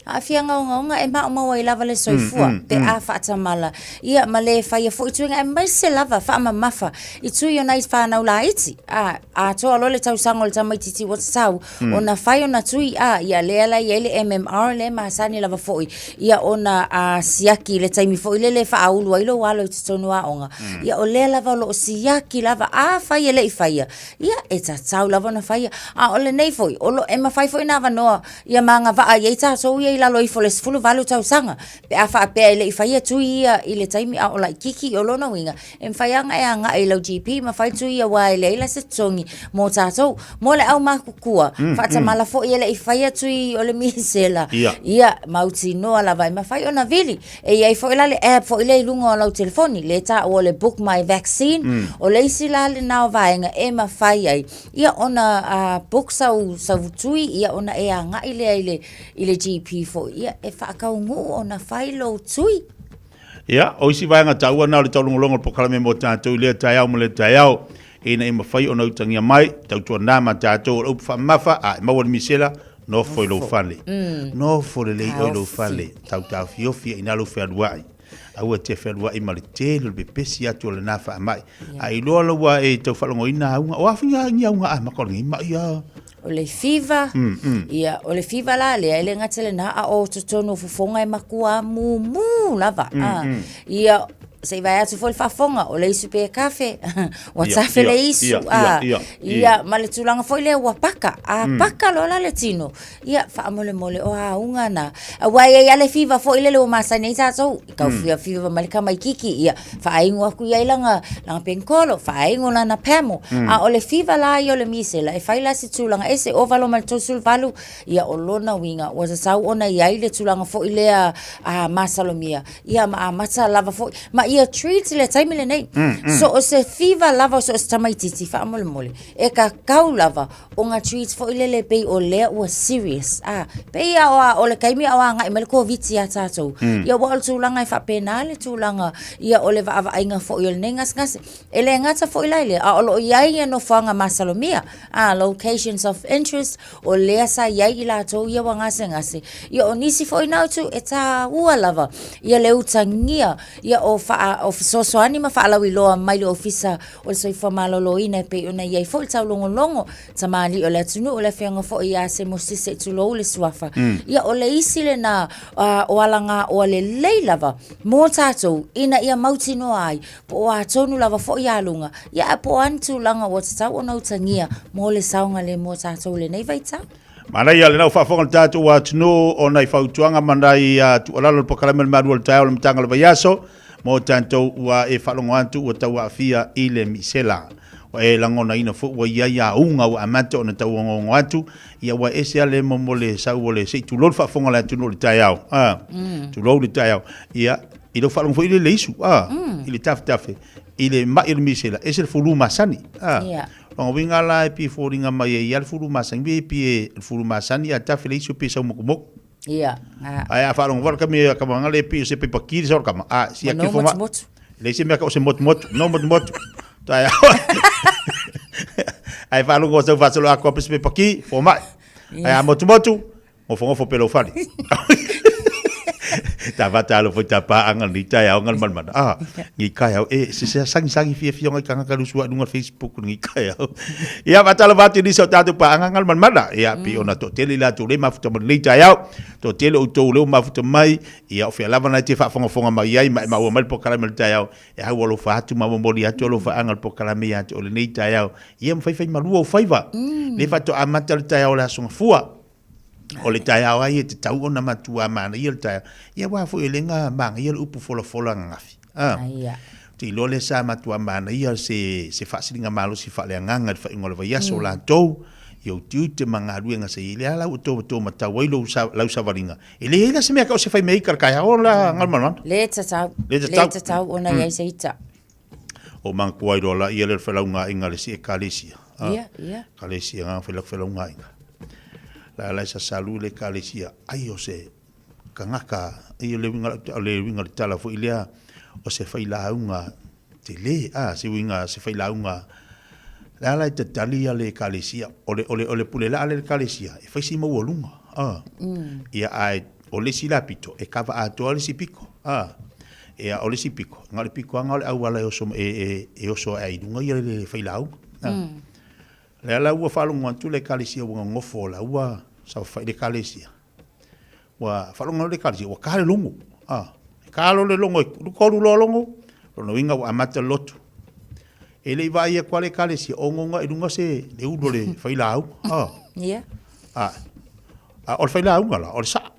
Aafiaga ogaoga e maumau ai lava le soifua pe a faatamala, ia ma le faia foi tuiga aemaise lava faamamafa i tui o nai fanau laiti, a atoa loa le tausaga o le tamaitiiti ua tatau ona fai ona tui, a ia lea la e i ai le MMR lea e masani lava foi ia ona siaki i le taimi foi lele e faaulu ai lou alo i totonu o aoga, ia o lea lava o lo o siaki lava, afai e le i faia, ia e tatau lava ona faia. A o lenei foi, o lo, e mafai foi ona avanoa ia ma agavaa i ai tatou ia i lalo ifo o le 18 tausaga, pe a faapea e le i faia tui ia i le taimi a o laitiiti, o lona uiga, e mafai lava ona e agai i lau GP ma fai tui ia aua e leai la se totogi mo tatou. Mo le aumatutua, faatamala foi e le i faia tui o le misela, ia mautinoa lava e mafai ona vili. E i ai foi la le app foi lea i luga o lau telefoni, lea e taua o le Book My Vaccine, o le isi la lena o vaega e mafai ai ia ona book sau, sau tui ia ona e agai lea i le, i le GP foi ia e faataunuu ona fai lou tui. Ia, o isi vaega taua na o le taulogologo o le polokalame mo tatou i lea taeao ma lea taeao, ina ia mafai ona utagia mai, tautuana ma tatou o le upu faamamafa, a e maua le misela, nofo i lou fale. Nofo lelei oe i lou fale, tautaofiofi ai i ina lou fealuai. Aua e te fealuai ma le tele o le pepesi atu o lena faamai. A e iloa la ua e tau faalogoina auga, o a foi ni auga amata o lenei mai a? O le fever, ia, o le fever la lea, e le gata i lena, a o totonu o fofoga e matua mumu lava. Ia, se i vae atu foi le faafofoga, o le isu pe kafe, ua tafe le isu, ia, ma le tulaga foi lea ua paka, a paka loa la le tino, ia, faamolemole, o auga na. Aua e i ai lava le fever foi lele ua masani ai tatou, i tau fever mai le tamaitiiti, ia, faainu atu i ai lana, lana penikolo, faainu lana pamo. A o le fever la ia o le misela, e fai la si tulaga ese, ova loa ma le 38, ia o lona uiga, ua tatau ona i ai le tulaga foi lea masalomia, ia ma amata lava foi. Ma ia treat le taimi lenei. So o se fever lava so o se tamaitiiti faamolemole e kakau lava ona treat foi lele pei o lea ua serious. Ah, pei a o, o le taimi a o agai mai le Koviti iā tatou. Ia ua o le tulaga e faapena le tulaga ia o le vaavaaiga foi o lenei gasegase. E le gata foi la i lea, a o lo o i ai ia nofoaga masalomia, ah, locations of interest, o lea sa i ai i latou ia ua gasegase. Ia o nisi foi na itu e tāua lava ia le utagia ia o, faa, o fesoasoani ma faalauiloa mai le Ofisa o le Soifua Maloloina e pei ona i ai foi le taulogologo tamalii o le atunuu, le afioga foi ia Semo Sese tulou le suafa. Ia o le isi lena uh, o alagaoa lelei lava mō tātou ina ia mautinoa ai po o a tonu lava foi aluga, ia ae po o a ni tulaga ua tatau ona utagia mō le saogalemu o tātou i lenei vaitau. Manaia lena ua faafofoga le tatou atunuu o nai fautuaga ma nai tuualalo o le polokalame o le Malu o le Taeao o le Amataga o le Vaiaso mo tatou ua e faalogo atu ua tau aafia i le misela. Ua e lagonaina foi ua i ai auga ua amata ona tau ongoongo atu, ia ua ese lava le momo le sau o le se i tulou le faafofoga a le atunuu i le taeao. Tulou le taeao. Ia, i lou faalogo foi i le isu, a, i le tafetafe, i le mai o le misela, ese le fulu masani, a. Yeah. Lona uiga la e pei e foliga mai e ia le fulu masani, pe pei e le fulu masani a tafe le isu pe sau mokumoku. Yeah. A. Ae a faalogo foi le kami a kama le pei o se pepa ki le sau le kama, a, si a No ke foma. motumotu. Le se mea ka o se motumotu, no motumotu. Tai Ae faalogo sau faasolo a koa pe se pepa ki, fomai. Ae a motumotu, Ngofongofo pe lou fale. Ta va talo foi ta pa anga ni tai au ngal man Ah, ni kai au e se se sangi sangi fia fia ngai kanga kalu sua lunga Facebook ni kai au. Ia va talo va ni so tatu pa anga ngal man mana. Ia pi ona to tele la to le mafuta mo ni tai au. To tele o to le mafuta mai. Ia o fia lava na te whaafongafonga mai ai ma ma ua mai po kala mai tai au. E hau alofa atu ma momoli atu alofa anga le polokalame ia te o lenei taeao. Ia ma faifai malua o faiva. Le faatoa amata le taeao o le aso gafua. O le taeao ai e tatau ona matua manaia le taeao. Ia aua foi e le ga manaia le upu folafola ananafi. A. Ia. Ou te iloa lea sa matua manaia se, se faasiliga malosi faaleagaga i le faaiuga o le vaiaso o latou, i ou tiute ma galuega sa i ai. Lea la ua tou tou matau ai lou sa, lau savaliga, e leai la se mea tau o se fai mea ika le taeao la Galumalemana. Le tatau. Le tatau. Le tatau ona i ai se ita. O manatua ai loa la ia lea o le felaugaaiga a le isi Ekalesia. A, Ia, ia. Ekalesia nga fai felaugaaiga. La la sa salu le Ekalesia, ai o se kangaka, ai o le uiga o le uiga o le tala foi lea, o se failauga tele, a, se uiga se failauga, la la e tatali ia le Ekalesia, o le, o le, o le pule laa le Ekalesia, e fai si maualuga, a. Ia ae o le isi la pito, e kava atoa le isi piko, a. Ia, o le isi piko, na o le piko lava na o le auala e oso, e, e, e oso ae ai i luga ia le failauga. Lea la ua faalogo atu le Ekalesia ua gogofo la ua saofai le Ekalesia. Ua faalogo atu le Ekalesia ua ka le logo. A, e ka loa le logo e tolu loa logo, lona uiga ua amata le lotu. E le i vaai atu lava le Ekalesia o goga i luga se le ulu o le failauga. A. Ia. A, a o le failauga la, o le saa.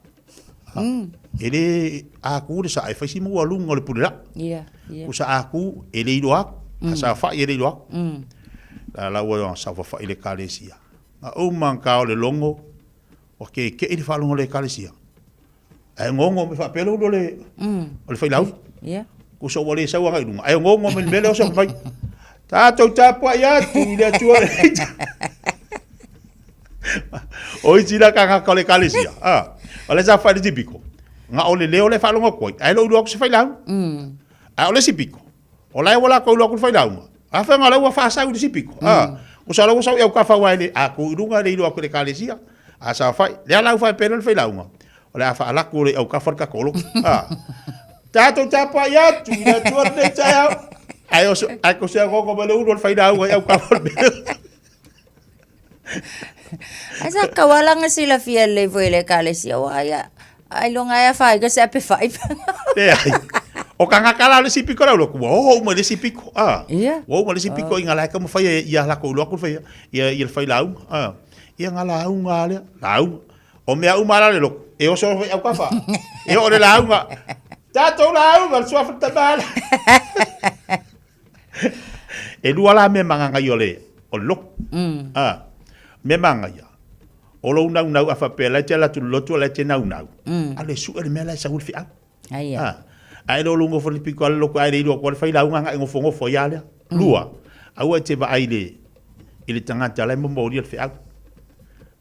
E le a ku le saa e fai si maualuga o le pule laa. Ia, ia. Ku saa ku e le iloa atu. A saofai e le iloa atu. La la ua saofafai le Ekalesia. Na uma ka o le logo, ua keke'i le faalogo a le Ekalesia. Ae gogo mai faapea le ulu o le, o le failauga. Ia. Kusa ua le sau agai i luga, ae gogo mai le mea lea o sau mai. Tatou tapuai atu i le Atua lenei. O isi la tagata o le ekalesia, a, o le sa fai le isi piko, na o le leo le faalogo atu ai, ae le o iloa atu se failauga. Ae o le isi piko, o la e ua latou iloa atu le failauga, a fai o la ua faasau i le isi piko, a, kusa o la ua sau i autafa aua e le, a tu i luga e le iloa atu e le ekalesia, a saofai, lea la ua faapea le failauga, o le a faalaku le autafa le tatou lotu, a. Tatou tapuai atu i le Atua lenei taeao. Ae oso, ae kosea gogo mai le ulu o le failauga i autafa o le mea. Ai sa kaualanga silafia lelei foi e le ekalesia aua ia ailoga ai afaina se ape fai. Leai. O kangaka la o le isi piko la ulo ua oo uma i le isi piko. Ah. Ia. Ua oo uma i le isi piko inga la e taumafai e ia latou iloa atu le faia ia ia le failauga. Ah. Ia nga lauga lava lea, lauga. O mea uma la le lotu, e oso oso i autafa. E oo le lauga. Tatou lauga le suafa o le Tama le. E lua la mea magagai o le, o le lotu. A, mea magaia, o lou naunau a faapea la e te alu atu i le lotu a o la e te naunau, alu e sue le mea la e sau ai le feau. Aia. A, Ae le o lou nofo i le pito a le loto ae le iloa atu le failauga agai nofonofo ai lava lea. Lua, aua e te vaai i le i le tagata la e momolia le feau.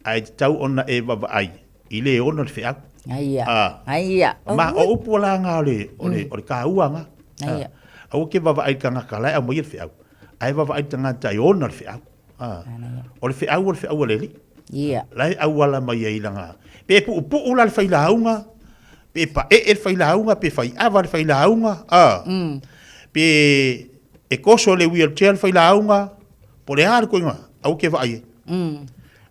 Ae tatau ona e vaavaai i le ona le feau. Aia. Aia. Ma o upu la nga o le o le o le taua nga. Aia. Aua ke vaavaai i le tagata la e aumaia le feau. Ae vaavaai i le tagata e ona le feau. O le feau o le feau a le Alii. Ia. La e auala mai ai lana. Pe puupuu la le failauga, pe paee le failauga, pe faiava le failauga, a. Pe e toso i le wheelchair le failauga, po o le a le ituaiga, aua e te vaai ai.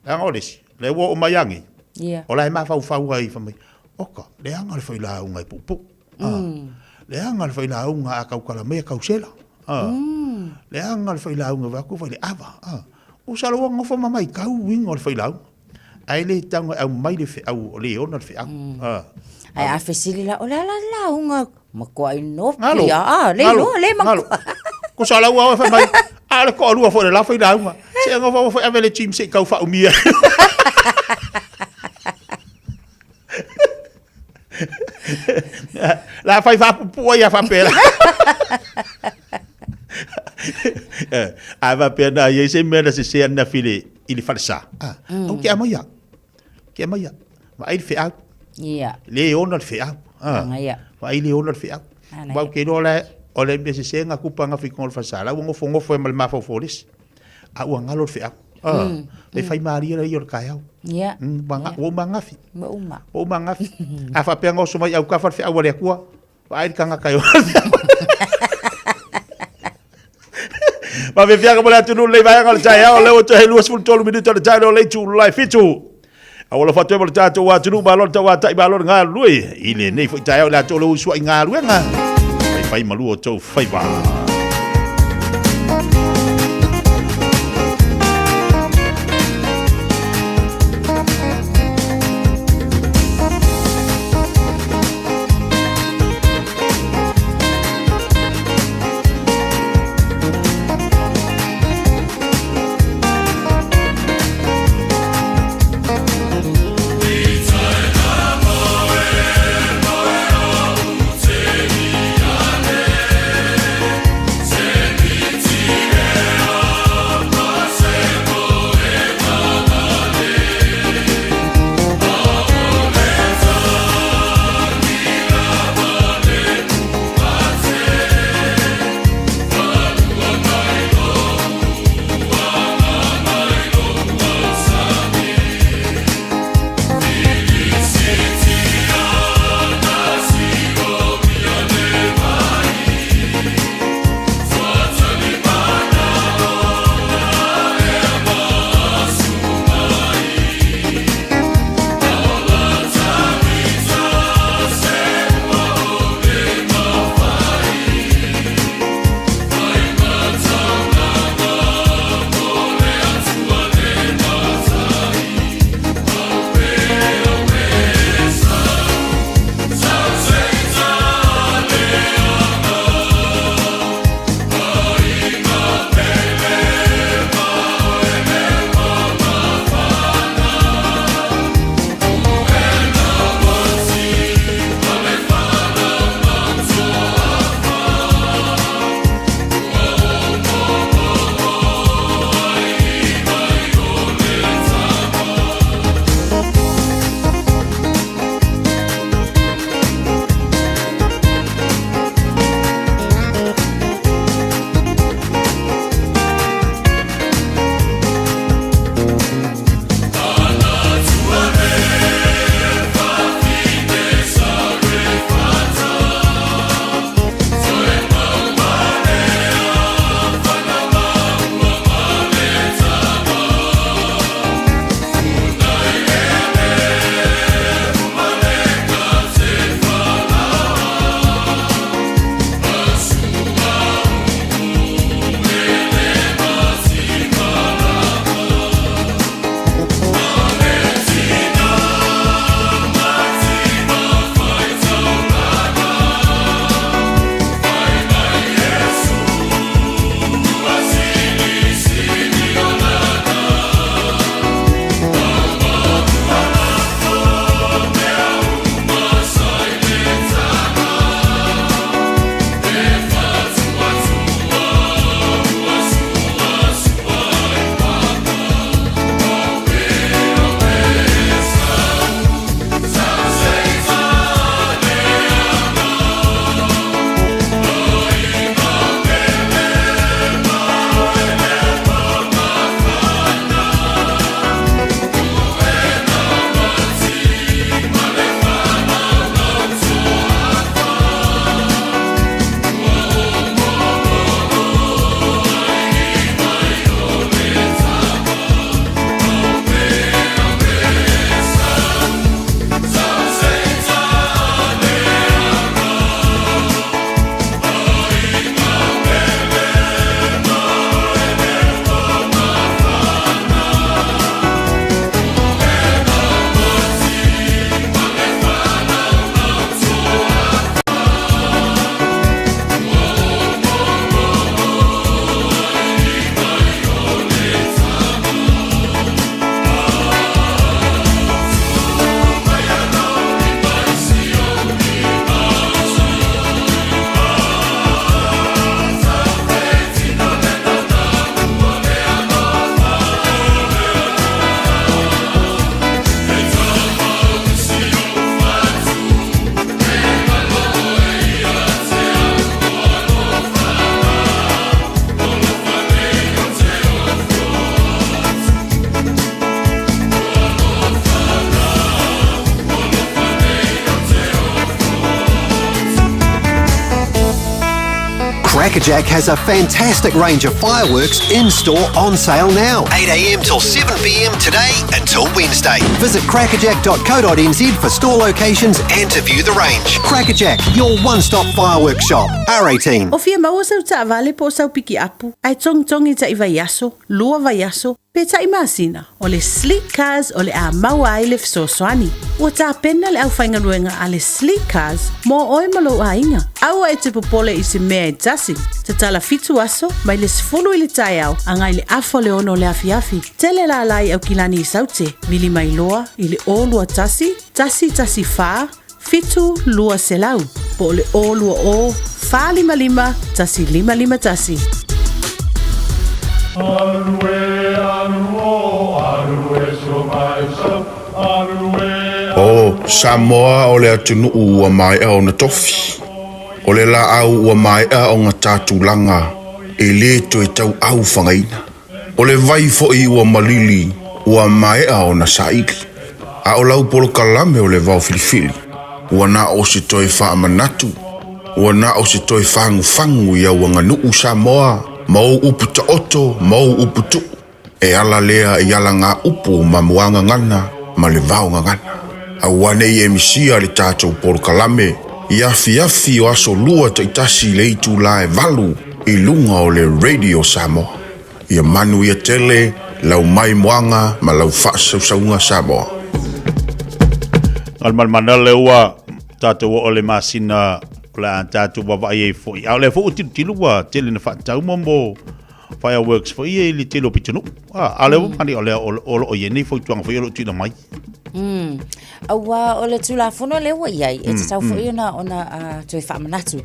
Leaga o le isi, lea ua oo mai lava nei, o la e mafaufau ai fai mai, oka, leaga le failauga e puupuu. Leaga le failauga a tautala mai e tausela. Leaga le failauga vaai atu fai le ava. Usa ua nofo ma maitau uiga o le failauga. Ae le tatau ona aumai le feau o le ona le feau. Ae a fesili la, o le a la le lauga? Matuai nopi a, le iloa, le matua. Kusa lau au e fai mai, a o le toalua foi o le la failauga. Se i nofo foi ave le gym se i tau faaumia. La fai faapupuu ai a faapea. A faapea na i ai se mea na sese ananafi i le, i le falesa. Ah, mm. Au ke amaia. Ke amaia. Vaai le feau. Ia. Le ona le feau. Ah. Ia. Vaai le ona le feau. Mau ke iloa la o le mea sese nga kupa nga fi i le falesa. La ua nofonofo ai ma le mafaufau o le isi. A ua galo le feau. Ah. Le fai malie lea o le taeao. Ia. Ua uma ananafi. Ua uma. Ua uma ananafi. A faapea na oso mai autafa le feau a le Atua, vaai le tagata e ola. Mafiafiaga mo le atunuu lenei vaega o le taeao, lea ua toe 23 minute o le taeao o le itula e 7. Auala fatu ai mo le tatou atunuu, malo le tauatai, malo le galulue i lenei foi taeao i latou o le usuai galuega. Faifai malu o tou faiva. Crackerjack has a fantastic range of fireworks in store on sale now. 8am till 7pm today until Wednesday. Visit crackerjack.co.nz for store locations and to view the range. Crackerjack, your one stop fireworks shop. R18. O fia maua sau taavale po o sau pikiapu, ae togitogi taʻi vaiaso, lua vaiaso, pe taʻi masina, o le Sleek Cars o le a maua ai le fesoasoani. Ua tapena le aufaigaluega a le Sleek Cars mo oe ma lou aiga. Aua e te popole i se mea e tasi. Tatala fitu aso, mai le 10 i le taeao agai le afa o le ono o le afiafi. Tele lala i Aukilani i Saute, vili mai loa i le 021 114 7 200 po o le 020 455 1551. O Samoa o le atunuu ua maea ona tofi. O le laau ua maea ona ta tulaga e le toe tauau fagaina. O le vai foi ua malili ua maea ona saili. A o lau polokalame o le vao filifili, ua na o se toe faamanatu, ua na o se toe fagufagu i au aganuu Samoa ma ou upu taoto ma ou upu tuu. E ala lea i alagaupu ma muagagana ma le vaogagana. Aua ne i e misia le tatou polokalame i afiafi o aso lua taitasi i le itula e valu i luga o le Radio Samoa. Ia manuia tele lau maimoaga ma lau faasausauga Samoa. Malmalmana lea ua tatou oo le masina o le a tatou vaavaai ai foi. A o lea foi ua tilotilo ua tele na faatau mo mo fireworks foi ia i le tele o pitonuu. A, a o lea ua mani o lea o lo o i ai nei fautuaga foi o lo o tuuina mai. Aua o le Tulafono lea ua i ai, e tatau foi ona, ona uh, toe faamanatu.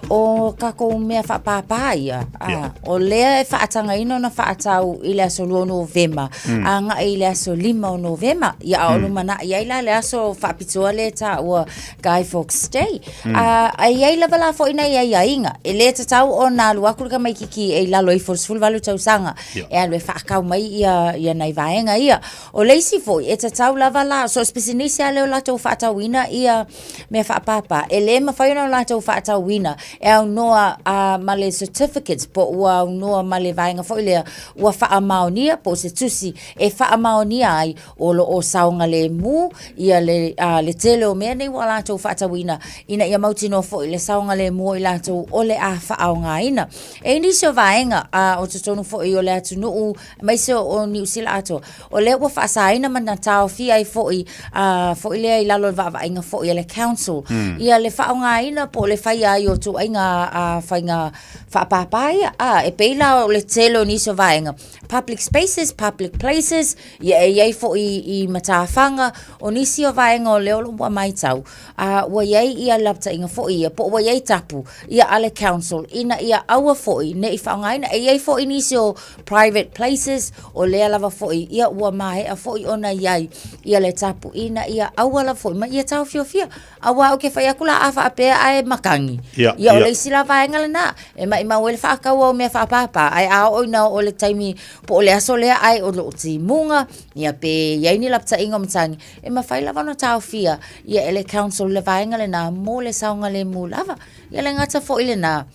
O kākou mea faapāpā ia, uh, yeah. o lea e faatagaina ona faatau i le aso 2 o Novema, mm. agai i le aso 5 o Novema, ia a o lumanai ai la le aso faapitoa lea e taua Guy Fawkes Day. Mm. Uh, a i ai lava la foi nai aiaiga, e le tatau ona alu aku le tamaititi e i lalo ifo o le 18 tausaga, yeah. e alu e faakau mai ia, ia nai vaega ia. O le isi foi, e tatau lava la, so o se pisinisi lava lea o latou faatauina ia mea faapāpā, e le mafai ona latou faatauina e aunoa uh, ma le certificates po ua aunoa ma le vaega foi lea ua faamaonia po o se tusi e faamaonia ai o lo o saogalemu ia le, uh, le tele o mea nei ua latou faatauina ina ia mautinoa foi le saogalemu o i latou o le a faaaogaina. E i nisi o vaega uh, o totonu foi o le atunuu aemaise o Niu Sila atoa, o lea ua faasaina ma na taofia ai foi, uh, foi lea i lalo o le vaavaaiga foi a le council, mm. ia le faaaogaina po o le faia ai o ituaiga uh, faiga faapāpā ia. Ah, e pei la o le tele o nisi o vaega, public spaces, public places, ia e i ai foi i matafaga, o nisi o vaega o lea o lo o ua matau, a ua i ai ia lapataiga foi ia, po ua i ai tapu ia a le council, ina ia aua foi ne i faaaogaina. E i ai foi nisi o private places, o lea lava foi ia ua maea foi ona i ai ia le tapu ina ia aua lava foi ma ia taofiofia. Aua ou te fai atu la a faapea ae matagi. Ia, Ia o ia. le isi la vaega lena, e maʻimau ai le faataua o mea faapāpā, ae a oo ina oo le taimi po o le aso lea ae o lo o timuga, ia pe i ai ni lapataiga o matagi, e mafai lava ona taofia ia e le council le vaega lena mo le saogalemu lava. Ia le gata foi lena,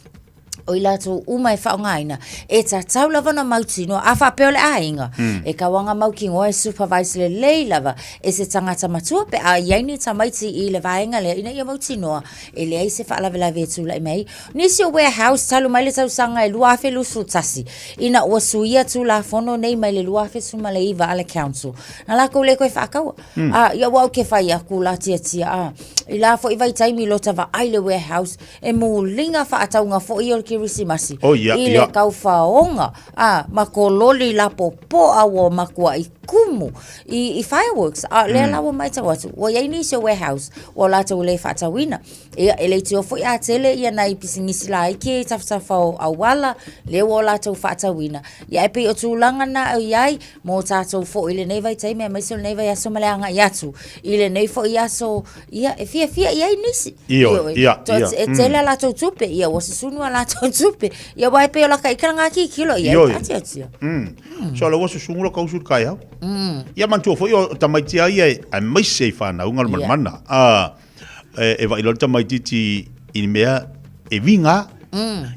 o i latou uma e faaaogaina, e tatau lava ona mautinoa, a faapea o le aiga, mm. e tauaga mautinoa e supervise lelei lava e se tagata matua pe a i ai ni tamaiti i le vaega lea, ina ia mautinoa e leai se faalavelave e tulai mai ai. Nisi o warehouse talu mai le tausaga e 2021, ina ua suia Tulafono nei mai le 2019 a le Council, na lakou le toe faataua. Mm. A, ia ua ou ke fai aku la tiatia, a, i la foi vaitaimi lota vaai le warehouse, e muliga faatauga foi o le Kerisimasi Oh, ia, i le ia. taufaoga, a, ma kololi lapopoa ua matuai kumu i, i fireworks. A o lea la ua matau atu, ua i ai nisi o warehouse ua latou le faatauina. Ia, e leitioa foi a tele ia nai pisinisi laiti i tafatafa o auala, lea ua latou faatauina. Ia, ae pei o tulaga na o i ai mo tatou foi i lenei vaitaimi aemaise o lenei vaiaso ma le agai atu i lenei foi aso, ia, e fiafia i ai nisi. Ioe, ia, ia. E tele a latou tupe, ia, ua susunu a latou tupe. Ia, aua e pei o laka ika ngā kikilo, ia, Ioe. e atiatia. So, le ua susunu la kausu i le kaeao. Ia, manatua foi o tamaiti a ia, aemaise i whanau, ngalo manamana. Ah, e, e vaai loa le tamaitiiti i mea e viga.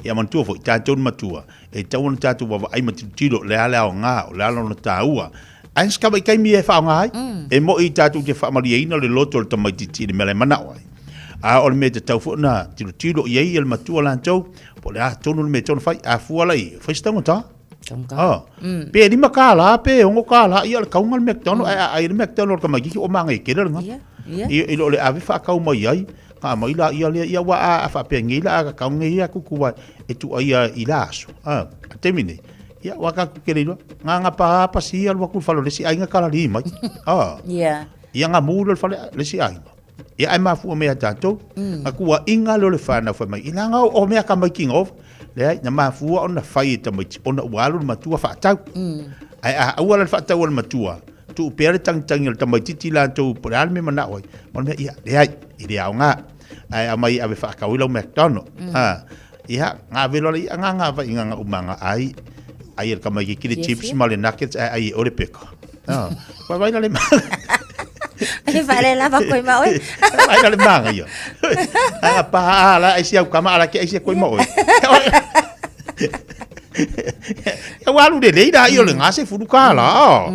Ia manatua foi, tatou ni matua, e tatau ona tatou vaavaai ma tilotilo, o le a le aoga, o le a lona taua. Ae se tama i taimi e faaaoga ai, e moi tatou te faamalieina le loto o le tamaitiiti i le mea la e manao ai. A o le mea e tatau foi ona tilotilo i ai le matua latou, po o le a tonu le mea e tatau ona fai. A fua la i, fai se taugata. Taugata. Pe $5, pe $6, ia o le kauga le McDonald, ae a ai le McDonald o le tamaitiiti ua manaia tele lena. I lo le ave faatau mai ai, ka aumai laia lea, ia aua a faapea nei la a tatau nei atu tua e tuuaia i la aso, a, le taimi nei, ia aua tatou te le iloa, na ona pa pasi alu atu i le fale o le isi aiga talalī mai, a, ia ona mu lea o le fale le isi aiga. Ia ae mafua mai ia tatou, na tuuaiga lea o le fanau fai mai, leaga o mea tamaiti na ova. Leai, na mafua ona fai e tamaiti ona ua alu le matua faatau. Ae a aua la le faatau a le matua, tuu pea le tagitagi o le tamaitiiti latou po o le a le mea e manao ai, o le mea, ia, leai, e le aoga. Ae aumai e ave faatau ai lau McDonald. A, ia, na ave loa le i'a na na vai na uma na ai, ai e le tamaitiiti le chips ma le nuggets ae ai e oe le peka. A, vai la le E whare lava koe ma oe. Vai la le manga ia. A pa a la ai si au kama ala ke ai si koe ma oe. Ia ua alu lelei la ia o le gase fulu ka la.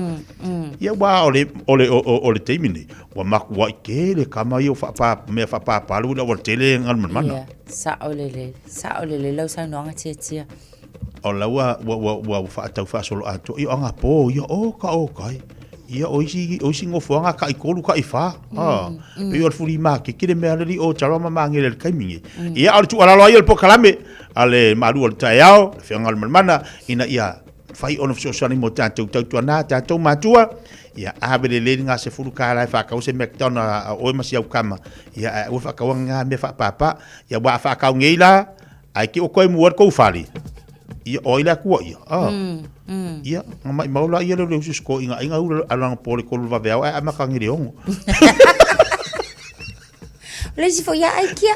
Ia ua o le o le o le taimi nei ua makuai tele kama ia o whaapā, mea whaapapalu ina ua tele ngalumanumana. Ia, sao lelei, sao lelei lau saunoaga tiatia. O la ua ua ua ua whaatau whaasolo atoa, ia o ngā pō ia, o ka o kai. Ia o isi, o isi ngofoanga ka i kolu ka i whā. Pei o le fuli mā ke kile mea leli o talo ma mangele le taimi nei. Ia o le tuualalo ai o le polokalame a le malu o le taeao, le Afioga i le Malimana, ina ia mafai ona fesoasoani mo tatou tautuana, tatou matua, ia ave lelei le gasefulu tala e faatau se McDonald a oe ma si au tama, ia ae aua le faataua ngā mea faapapa, ia aua a faatau nei la, ae te o koe mua le kou fale, ia o ai le Atua ia, a. Ia, nga maimau la ia le le usu siko inga inga ula alanga po le kolu vaveao ae amata ngi le ono. O le isi foi ia ai kia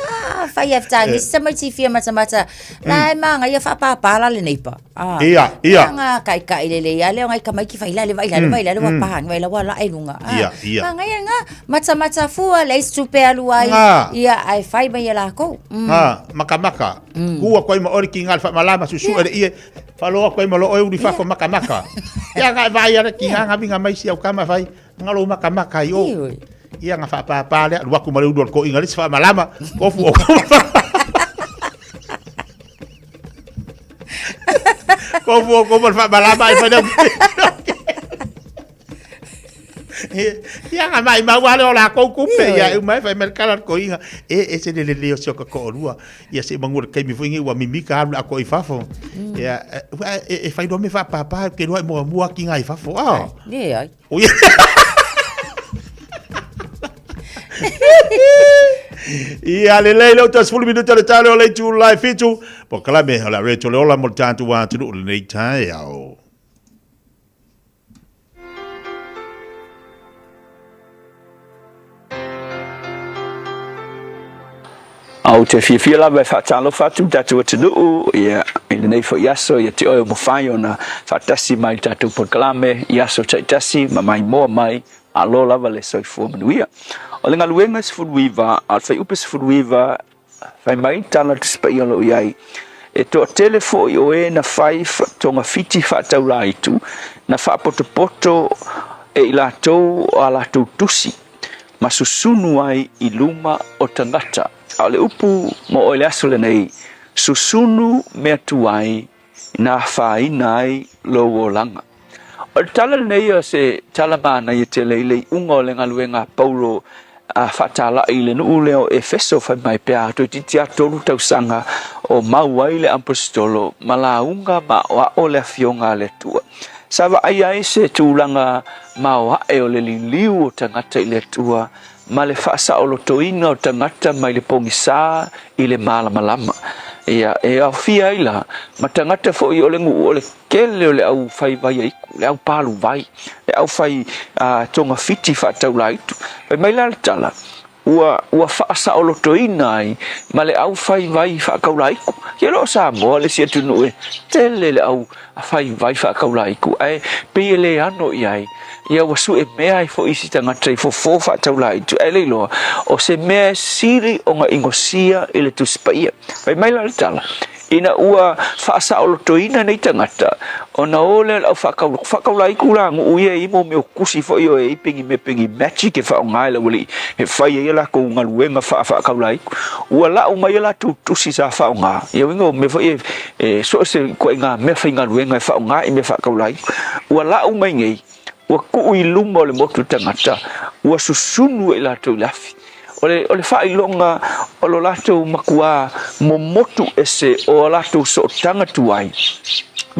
whai e whata si tamaiti fia matamata la e manga ia whapāpā la le neipa. Ah, Ia, ia. Nga kai kai le le ia le ngai kamaiki whai la le vai la le vai la le wa pahangi vai la wa la e lunga. Ah, Ia, ia. Manga ia nga matamata fua le isi tupe alu ai. Nga. Ia ai whai mai ia lākou. Ha, makamaka. Kua koe ma ori ki ngā whamalama susu ere ie. Whaloa koe ma lo oe uri whafo makamaka. Ia ngā vai ara ki ngā ngawinga mai si au kama whai. Ngalo makamaka i o. Ia nga whaapāpā lea, alu aku ma le ulu o le koʻiga le isi faamalama, kofu o Kofu o kofu o le faamalama ai whai Ia nga mai mau ale o la kou kupe ia e mai whai mai kala le koʻiga. E e se le lele o si o ka koʻolua. Ia se mangu le kaimi foi ngi ua mimika alu la ko i fafo. Ia e whai roa me whaapāpā ke roa i mua mua ki ngā i fafo. Ah. Le ai. Ui. Ia lelei le uta 10 minuta le tale o le itu lai fitu. Polokalame o le a le ola mo le tatou atunuu lenei taeao. Ou te fiafia lava e faatalofa atu i le tatou atunuu ia, i lenei foi aso ia te oe o mafai ona faatasi mai i le tatou polokalame i aso taitasi ma maimoa mai, malo lava le soifua manuia. O le galuega 19 a o le fuaiupu 19 Fai mai tala Tusi Paia o lo o i ai, E toatele foi o e na fai togafiti faataulaitu, na faapotopoto e i latou a latou tusi, ma susunu ai i luma o tagata. A o le upu mo oe i le aso lenei, susunu mea tuai na afaina ai lou olaga. O le tala lenei o se tala manaia tele i le iuga o le galuega a Paulo a faatalai i le nuu lea o Efeso fai mai pe a toeitiiti lava tolu tausaga o mau ai le aposetolo ma lauga ma aoao le Afioga a le Atua. Sa vaaia ai se tulaga maoae o le liliu o tagata i le Atua ma le faasaolotoina o tagata mai le pogisa i le malamalama. Ia, e aofia ai la ma tagata foi o le nuu o le tele o le au fai vaiaiku, le au palu vai, le au fai togafiti faataulaitu. Fai mai la le tala, ua, ua faasaolotoina ai ma le au fai vai faakaulaiku. Ia loa o Samoa le isi atunuu e tele le au fai vai faakaulaiku, ae pei e le ano i ai. Ia ua sue mea ai foi isi tagata i fofo faataulaitu, ae le iloa o se mea e sili ona igosia i le Tusi Paia. Fai mai la le tala, Ina ua faasaolotoina nei tagata, ona o lea o le au faakaula, faakaulaiku la nuu ia i mo mea o kusi foi o e i pengi mea pengi magic e faaaoga e le aualii e fai ai a latou galuega faa-faakaulaiku. Ua lau mai a latou tusi sa faaaoga, ia uiga o mea foi e, e so o se ituaiga mea faigaluega e faaaoga i mea faakaulaiku. Ua lau mai nei, ua tuu i luma o le motu tagata, ua susunu e i latou i le afi. O le, o le faailoga o lo latou makuā momotu ese o a latou sootaga tuai,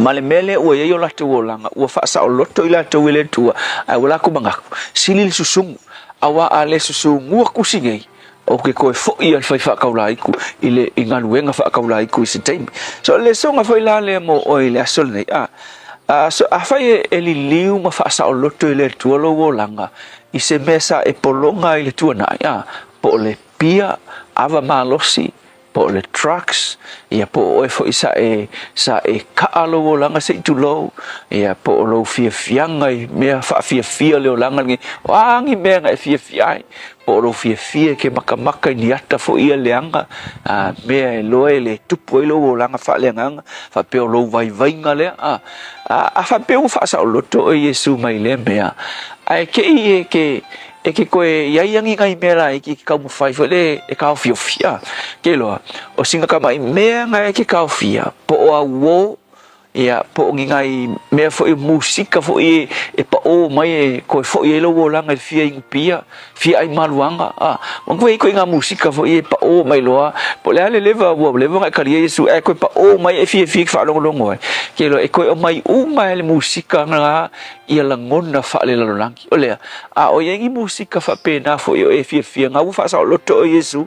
ma le mea lea ua i ai o latou olaga, ua faasaoloto i latou e le Atua, ae ua latou manatu, sili le susugu, auā a le susugua kusi nei, ou te toe foi a le fai faataulaiku i le i galuega faataulaiku i se taimi. So o le lesoga foi la lea mo oe i le aso lenei, a, a, so, afai e, e liliu ma faasaoloto e le Atua lou olaga i se mea sa e pologa ai i le tuanai, a, po o le pia, ava malosi, po o le drugs, ia po o oe foi sa e, sa e kaa lou olaga se i tulou, ia po o lou fiafiaga i mea faafiafia o le olaga lenei, o a ni mea na e fiafia ai, po o lou fiafia e ke makamaka i ni ata foi ia leaga, a, mea e loa e le tupu ai lou olaga faaleagaga, faapea o lou vaivaiga lea, a, a, a faapea ua faasaoloto oe e Iesu mai lea mea, ae te i e ke, E ke koe i ai angi ngai mea laiti e ke taumafai foi le e taofiofi, a, ke iloa, o sina tamaʻi mea na e ke taofia, po o auō, ia, po o ni nai mea foi musika foi e, e paʻō mai e koe foʻi ai lou olaga i le fia inu pia, fia ʻai maluaga, a, manatua e i ai ituaiga musika foi e paʻō mai loa, po o le a le leva ua leva ona e talia Iesu ae toe paʻō mai e fiafia e ke faalogologo ai, ke iloa e toe aumai uma e le musika na ia lagona faalelalolagi. O lea, a o i ai ni musika faapena foi o e fiafia, na ua faasaoloto oe Iesu,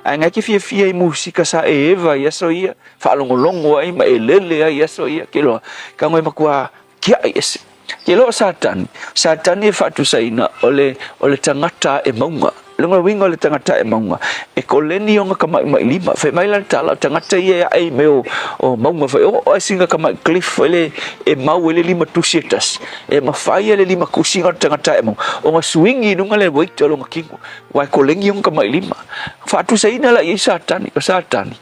ae na e te fiafia i musika sa e eva i aso ia, faalogologo ai ma e lele ai i aso ia, ke iloa, tago e matua tiaʻi ese. Ke iloa o Satani, Satani e faatusaina o le, o le tagata ae mauga. Lona uiga o le tagata ae mauga, e koleni ona kamaʻimaʻilima. Fai mai la le tala, o tagata ia e ae i mea o, o mauga foi, o oe sina kamaʻi cliff foi le e mau ai le limatusi e tasi. E mafai e le limatusi na o le tagata ae mauga ona suigi i luga le weight o lona kino, aua e koleni ona kamaʻilima. Faatusaina la i ai Satani, o Satani,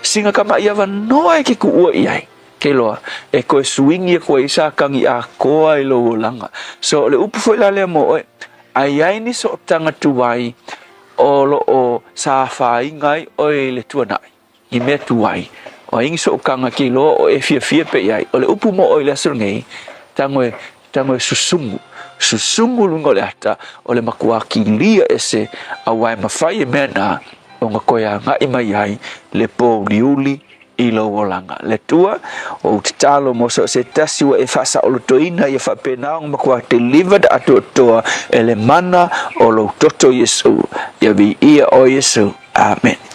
sina kamaʻi avanoa e ke kuʻua i ai. Ke iloa, e toe suigi aku ai sa kagi atoa i lou olaga. So, o le upu foi la lea mo oe, a i ai ni sootaga tuai o lo o sa afaina ai oe i le tuanai, ni mea tuai, o ai ni sootaga ke iloa o e fiafia pe i ai. O le upu mo oe i le aso lenei, tago e, tago e susugu, susugu luga o le ata, o le makuā kilia ese, auā e mafai e mea na ona toe agai mai ai le pōuliuli i lou olaga. Le Atua, o ou tatalo mo so o se tasi ua e faasaolotoina ia faapena ona matua delivered atoatoa e le mana o lou toto Iesu. Ia viia oe Iesu. Amen.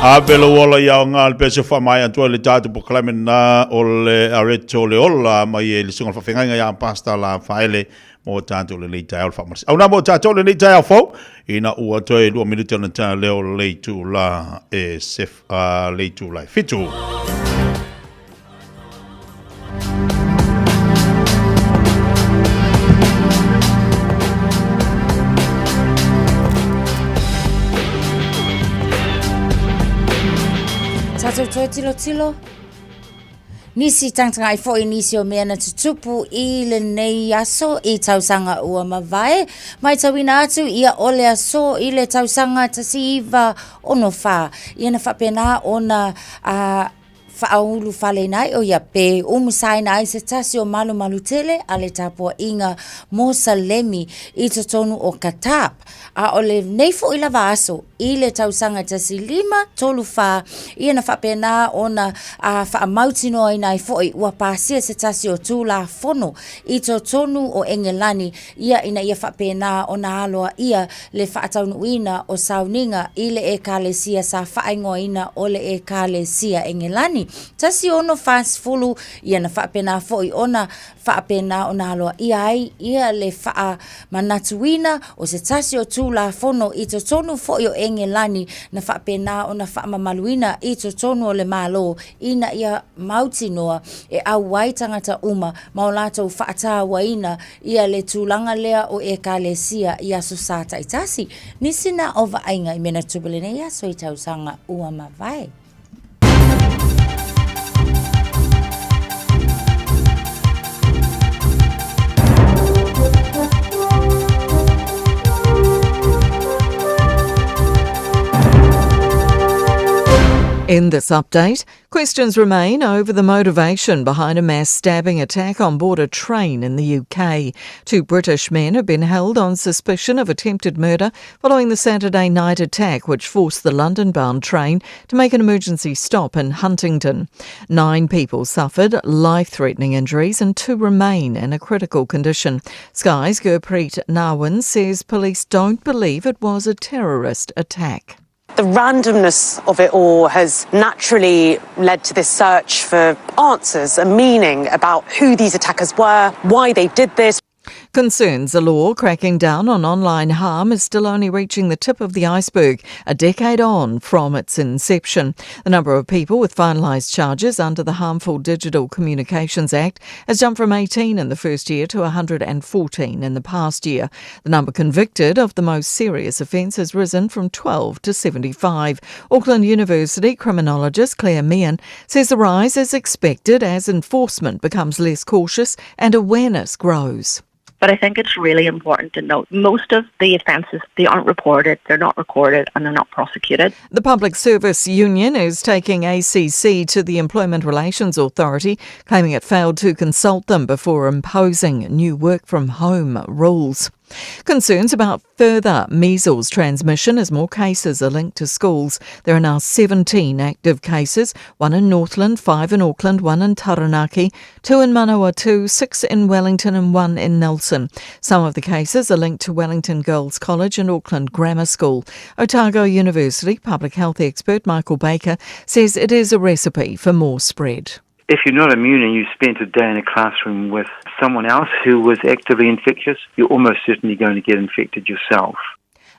Ave lou ola ia aoga le pese faamaea atu ai le tatou polokalame lena o le Areto le Ola mai e le susuga i le faafeagaiga ia Pastor La Faele mo tatou lenei taeao le faamalosiau na mo tatou lenei taeao fou ina ua toe 2 minute ona ta leo le itula e sef, le itula e fitu. Tātou toe tilotilo. Nisi tagatagai foi nisi o mea na tutupu i lenei aso i tausaga ua mavae. Maitauina atu ia o le aso i le tausaga 1964. Ia na faapena ona a, faaulufaleina ai, o ia pe umusaina ai se tasi o malumalu tele a le tapuaiga Mosalemi i totonu o Qatar. A o lenei foi lava aso i le tausaga 1534, ia na faapena ona a faamautinoaina ai foi ua pasia se tasi o Tulafono i totonu o Engelani ia ina ia faapena ona aloaia le faataunuuina o sauniga i le Ekalesia sa faaigoaina o le Ekalesia Engelani 1640, ia na faapena foi ona faapena ona aloaia ai ia le faamanatuina o se tasi o Tulafono i totonu foi o Engelani na faapena ona faamamaluina i totonu o le Malo ina ia mautinoa e auai tagata uma ma o latou faatauaina ia le tulaga lea o Ekalesia i aso Sa taitasi. Nisi na o vaaiga i mea na tupu i lenei aso i tausaga ua mavae. In this update, questions remain over the motivation behind a mass stabbing attack on board a train in the UK. Two British men have been held on suspicion of attempted murder following the Saturday night attack, which forced the London bound train to make an emergency stop in Huntingdon. Nine people suffered life threatening injuries and two remain in a critical condition. Sky's Gurpreet Narwan says police don't believe it was a terrorist attack. The randomness of it all has naturally led to this search for answers and meaning about who these attackers were, why they did this. Concerns the law cracking down on online harm is still only reaching the tip of the iceberg, a decade on from its inception. The number of people with finalised charges under the Harmful Digital Communications Act has jumped from 18 in the first year to 114 in the past year. The number convicted of the most serious offence has risen from 12 to 75. Auckland University criminologist Claire Meehan says the rise is expected as enforcement becomes less cautious and awareness grows. But I think it's really important to note most of the offences, they aren't reported, they're not recorded, and they're not prosecuted. The Public Service Union is taking ACC to the Employment Relations Authority, claiming it failed to consult them before imposing new work from home rules. Concerns about further measles transmission as more cases are linked to schools. There are now 17 active cases, one in Northland, five in Auckland, one in Taranaki, two in Manawatu, six in Wellington and one in Nelson. Some of the cases are linked to Wellington Girls College and Auckland Grammar School. Otago University public health expert Michael Baker says it is a recipe for more spread. If you're not immune and you spent a day in a classroom with someone else who was actively infectious, you're almost certainly going to get infected yourself.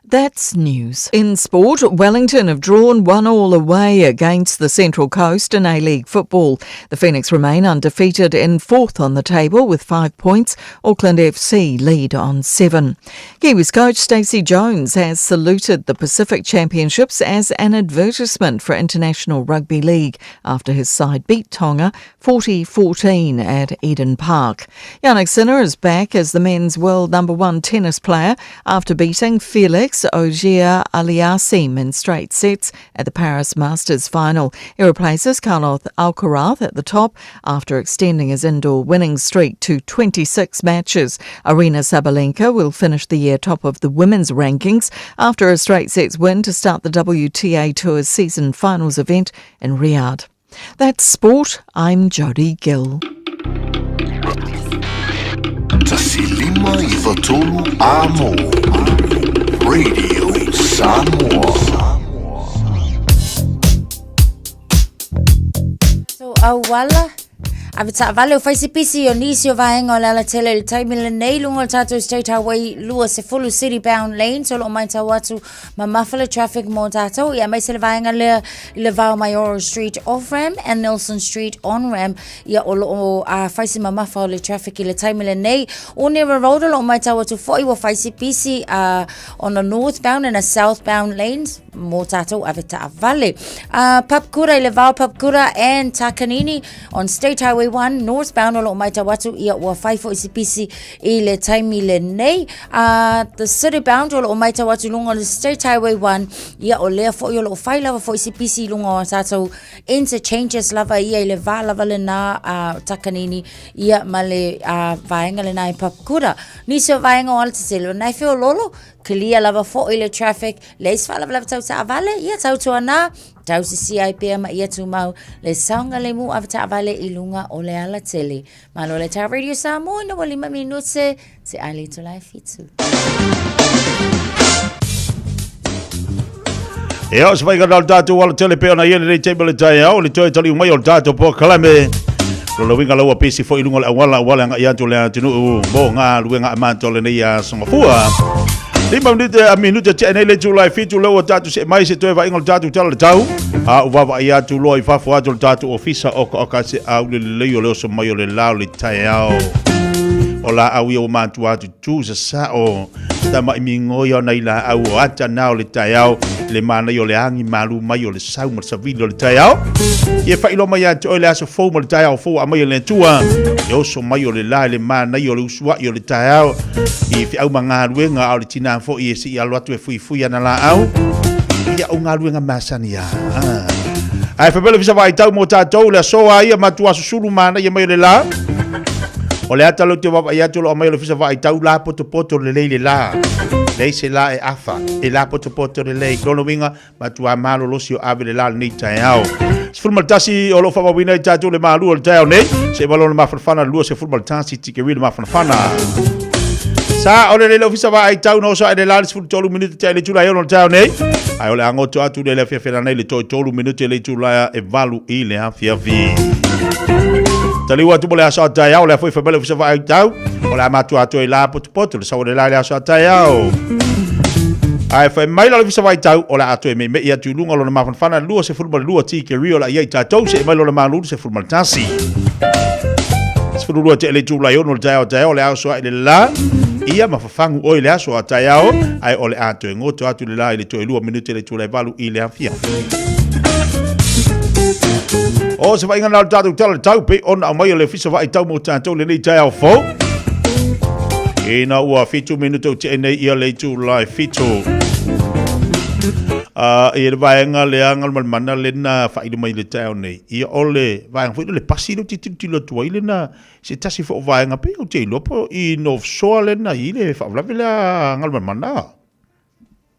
That's news. In sport, Wellington have drawn one all away against the Central Coast in A-League football. The Phoenix remain undefeated in fourth on the table with five points. Auckland FC lead on seven. Kiwis coach Stacey Jones has saluted the Pacific Championships as an advertisement for International Rugby League after his side beat Tonga 40-14 at Eden Park. Jannik Sinner is back as the men's world number one tennis player after beating Felix Auger Aliassime in straight sets at the Paris Masters final. He replaces Carlos Alcaraz at the top after extending his indoor winning streak to 26 matches. Aryna Sabalenka will finish the year top of the women's rankings after a straight sets win to start the WTA Tour's season finals event in Riyadh. That's sport. I'm Jody Gill. Tasi lima iva tolu a mo Radio Samoa. auala. Ave taavale o fai se pisi o nisi o vaega o le alatele i le taimi lenei luga o le tatou State Highway 20 City Bound Lanes o lo o matau atu mamafa le traffic mo tatou ia aemaise le vaega lea i le va o Maioro Street off ramp and Nelson Street on ramp ia o lo o uh, fai si mamafa o le traffic i le taimi lenei. Onera Road o lo o matau atu foi ua fai si pisi uh, on a northbound and a southbound lanes mō tātou ave taavale. Uh, Papakura i le vao Papakura and Takanini on State Highway 1 northbound o lo o matau atu ia ua fai foi si pisi i le taimi lenei. Uh, the city bound o lo o matau atu i lunga o le State Highway 1 ia o lea foi o lo o fai lava foi si pisi i lunga o tātou interchanges lava ia i le vā lava lena a uh, Takanini ia ma le uh, vaega lena i Papakura. Nisi o vaega o alatetele o nai feololo, clear lava foi le traffic, Leai se faalavelave tau taavale, ia tautuana, tausisia ai pea ma ia tumau le saogalemu avetaavale i luga o le alatele. Malo le tā Radio Samoa ina ua 5 minute te ai le itula e fitu. E o se whainga nā le tātou ala tele pe ona i ele nei taima le taeao, le toe taliu mai o le tātou polokalame. Lo le winga laua pesi fo i lunga le awala, awala nga i atu le atunuu, mo ngā luenga a mātou le nei a songafua. Lima minute a minute tea nei le itula e fitu lea ua tatou see mai se toe vaaiga o le tatou tala o le tau. A ua vaavaai atu loa i fafo atu o le tatou ofisa okaoka se au le lelei o le oso mai o le la o le taeao. O laau ia ua matua atu tu sasao tama'i migoi ona i laau o ata na o le taeao le manaia o le agi malu mai o le sau ma le savili o le taeao. Ia faailoa mai ia te oe le aso fou ma le taeao fou a aumai e le Atua. E oso mai o le la i le manaia o le usua'i o le taeao i feau ma galuega, a o le tinā foi e se'i alo atu e fuifui ana laau. Ia, o galuega masani a. Ah. Ae fai mai le Ofisa Vaai-tau mo tatou, le aso a ia matua susulu manaia mai o le la. O le ata lea ou te vaavaai atu o lo o aumai e le Ofisa Vaai-tau la potopoto lelei le la. Leai se la e afa, e la potopoto lelei. Lona uiga, Matua malolosi o ave le la lenei taeao. 11 o lo o faamauina i tatou le malu o le taeao nei. Seia maua lona mafanafana 21 tikeri le mafanafana. Sa o le lele ofisa vaai tau na oso ae le la le 13 minute te le itula e ono le taeao nei. Ae o le agoto atu le le afiafi nei le toe 3 minute le itula e valu i le afiafi. Taliu atu mo le aso a taeao, le afoi whamele ofisa vaai tau. O le a matua atu ai la potopoto le sau o le la i le aso a taeao. Ae fai mai la le ofisa vaitau, o le a toe meimei atu i luga o lona mafanafana 22 tikeri o le a i ai tatou seia mai lona malu 11. 12 te le itula e ono le taeao taeao o le a oso ai le la ia ma fafagu oe i le aso a taeao ae o le a toe goto atu le la i le toe 2 minute le itula e valu i le afiafi. O se vaaiga na o le tatou tala le tau pei ona aumai o le ofisa vaitau mo tatou lenei taeao fou. Ina ua fitu minute o tea nei ia le itula e fitu. Uh, i le vaega lea Galumalemana lena faaili mai i le taeao nei. Ia o le vaega foi le pasi lea ou te tilotilo atu ai lena se tasi foi o vaega pei ou te iloa po i North Shore lena i le faalavelave lea Galumalemana.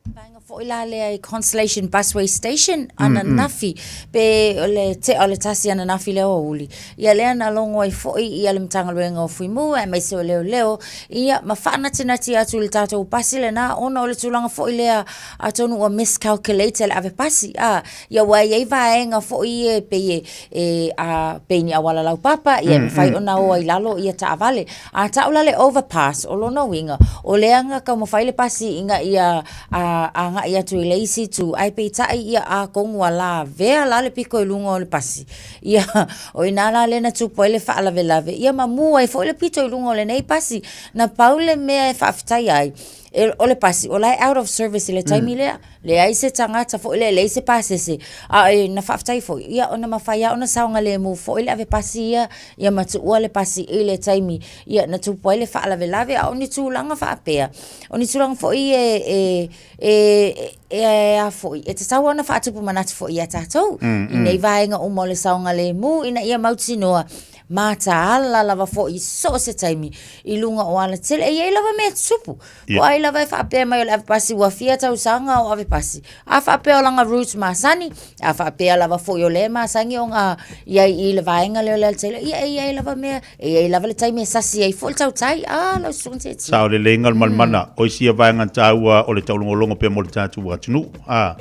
Vaega foi la lea i Constellation Busway Station ananafi pe o le tea o le tasi ananafi lea o aoauli. Ia lea na logo ai foi ia le Matagaluega o Fuimu aemaise o Leoleo ia ma faanatinati atu i le tatou pasi lena ona o le tulaga foi lea atonu ua miscalculate le ave pasi a ia ua i ai vaega foi ia e pei e e a pei ni auala laupapa ia e mafai ona o ai i lalo ia taavale. A tau la le overpass, o lona uiga, o lea na taumafai le pasi ina ia agai atu i le isi itu, ae peitai ia atonu ua lavea la le pito i luga o le pasi. Ia, o i ina la lea na tupu ai le faalavelave, ia ma mu ai foi le pito i luga o lenei pasi. Na pau le mea e faafetai ai, e, o le pasi, o la e out of service i le taimi lea. Leai se tagata foi lea, leai se pasese, a e na faafetai foi, ia ona mafai lava ona saogalemu foi le ave pasi ia, ia ma tuua le pasi i le taimi, ia na tupu ai le faalavelave. A o ni tulaga faapea, o ni tulaga foi e, e, e, e a foi, e tatau lava ona faatupu manatu foi ia tatou, i nei vaega uma o le saogalemu ina ia mautinoa mataala lava foi i so o se taimi i luga o alatele. E i ai lava mea e tutupu. Po o ai lava e faapea mai o le avepasi ua fia tausaga o avepasi. A faapea o lana route masani, a faapea lava foi o lea e masani ona i ai i le vaega lea o le alatele, ia e i ai lava mea, e i ai lava le taimi e sasi ai foi le tautai. A, lau susuga Tietie. Sao lelei Galumalemana, o isi ia vaega taua o le taulogologo pea mo le tatou atunuu, a,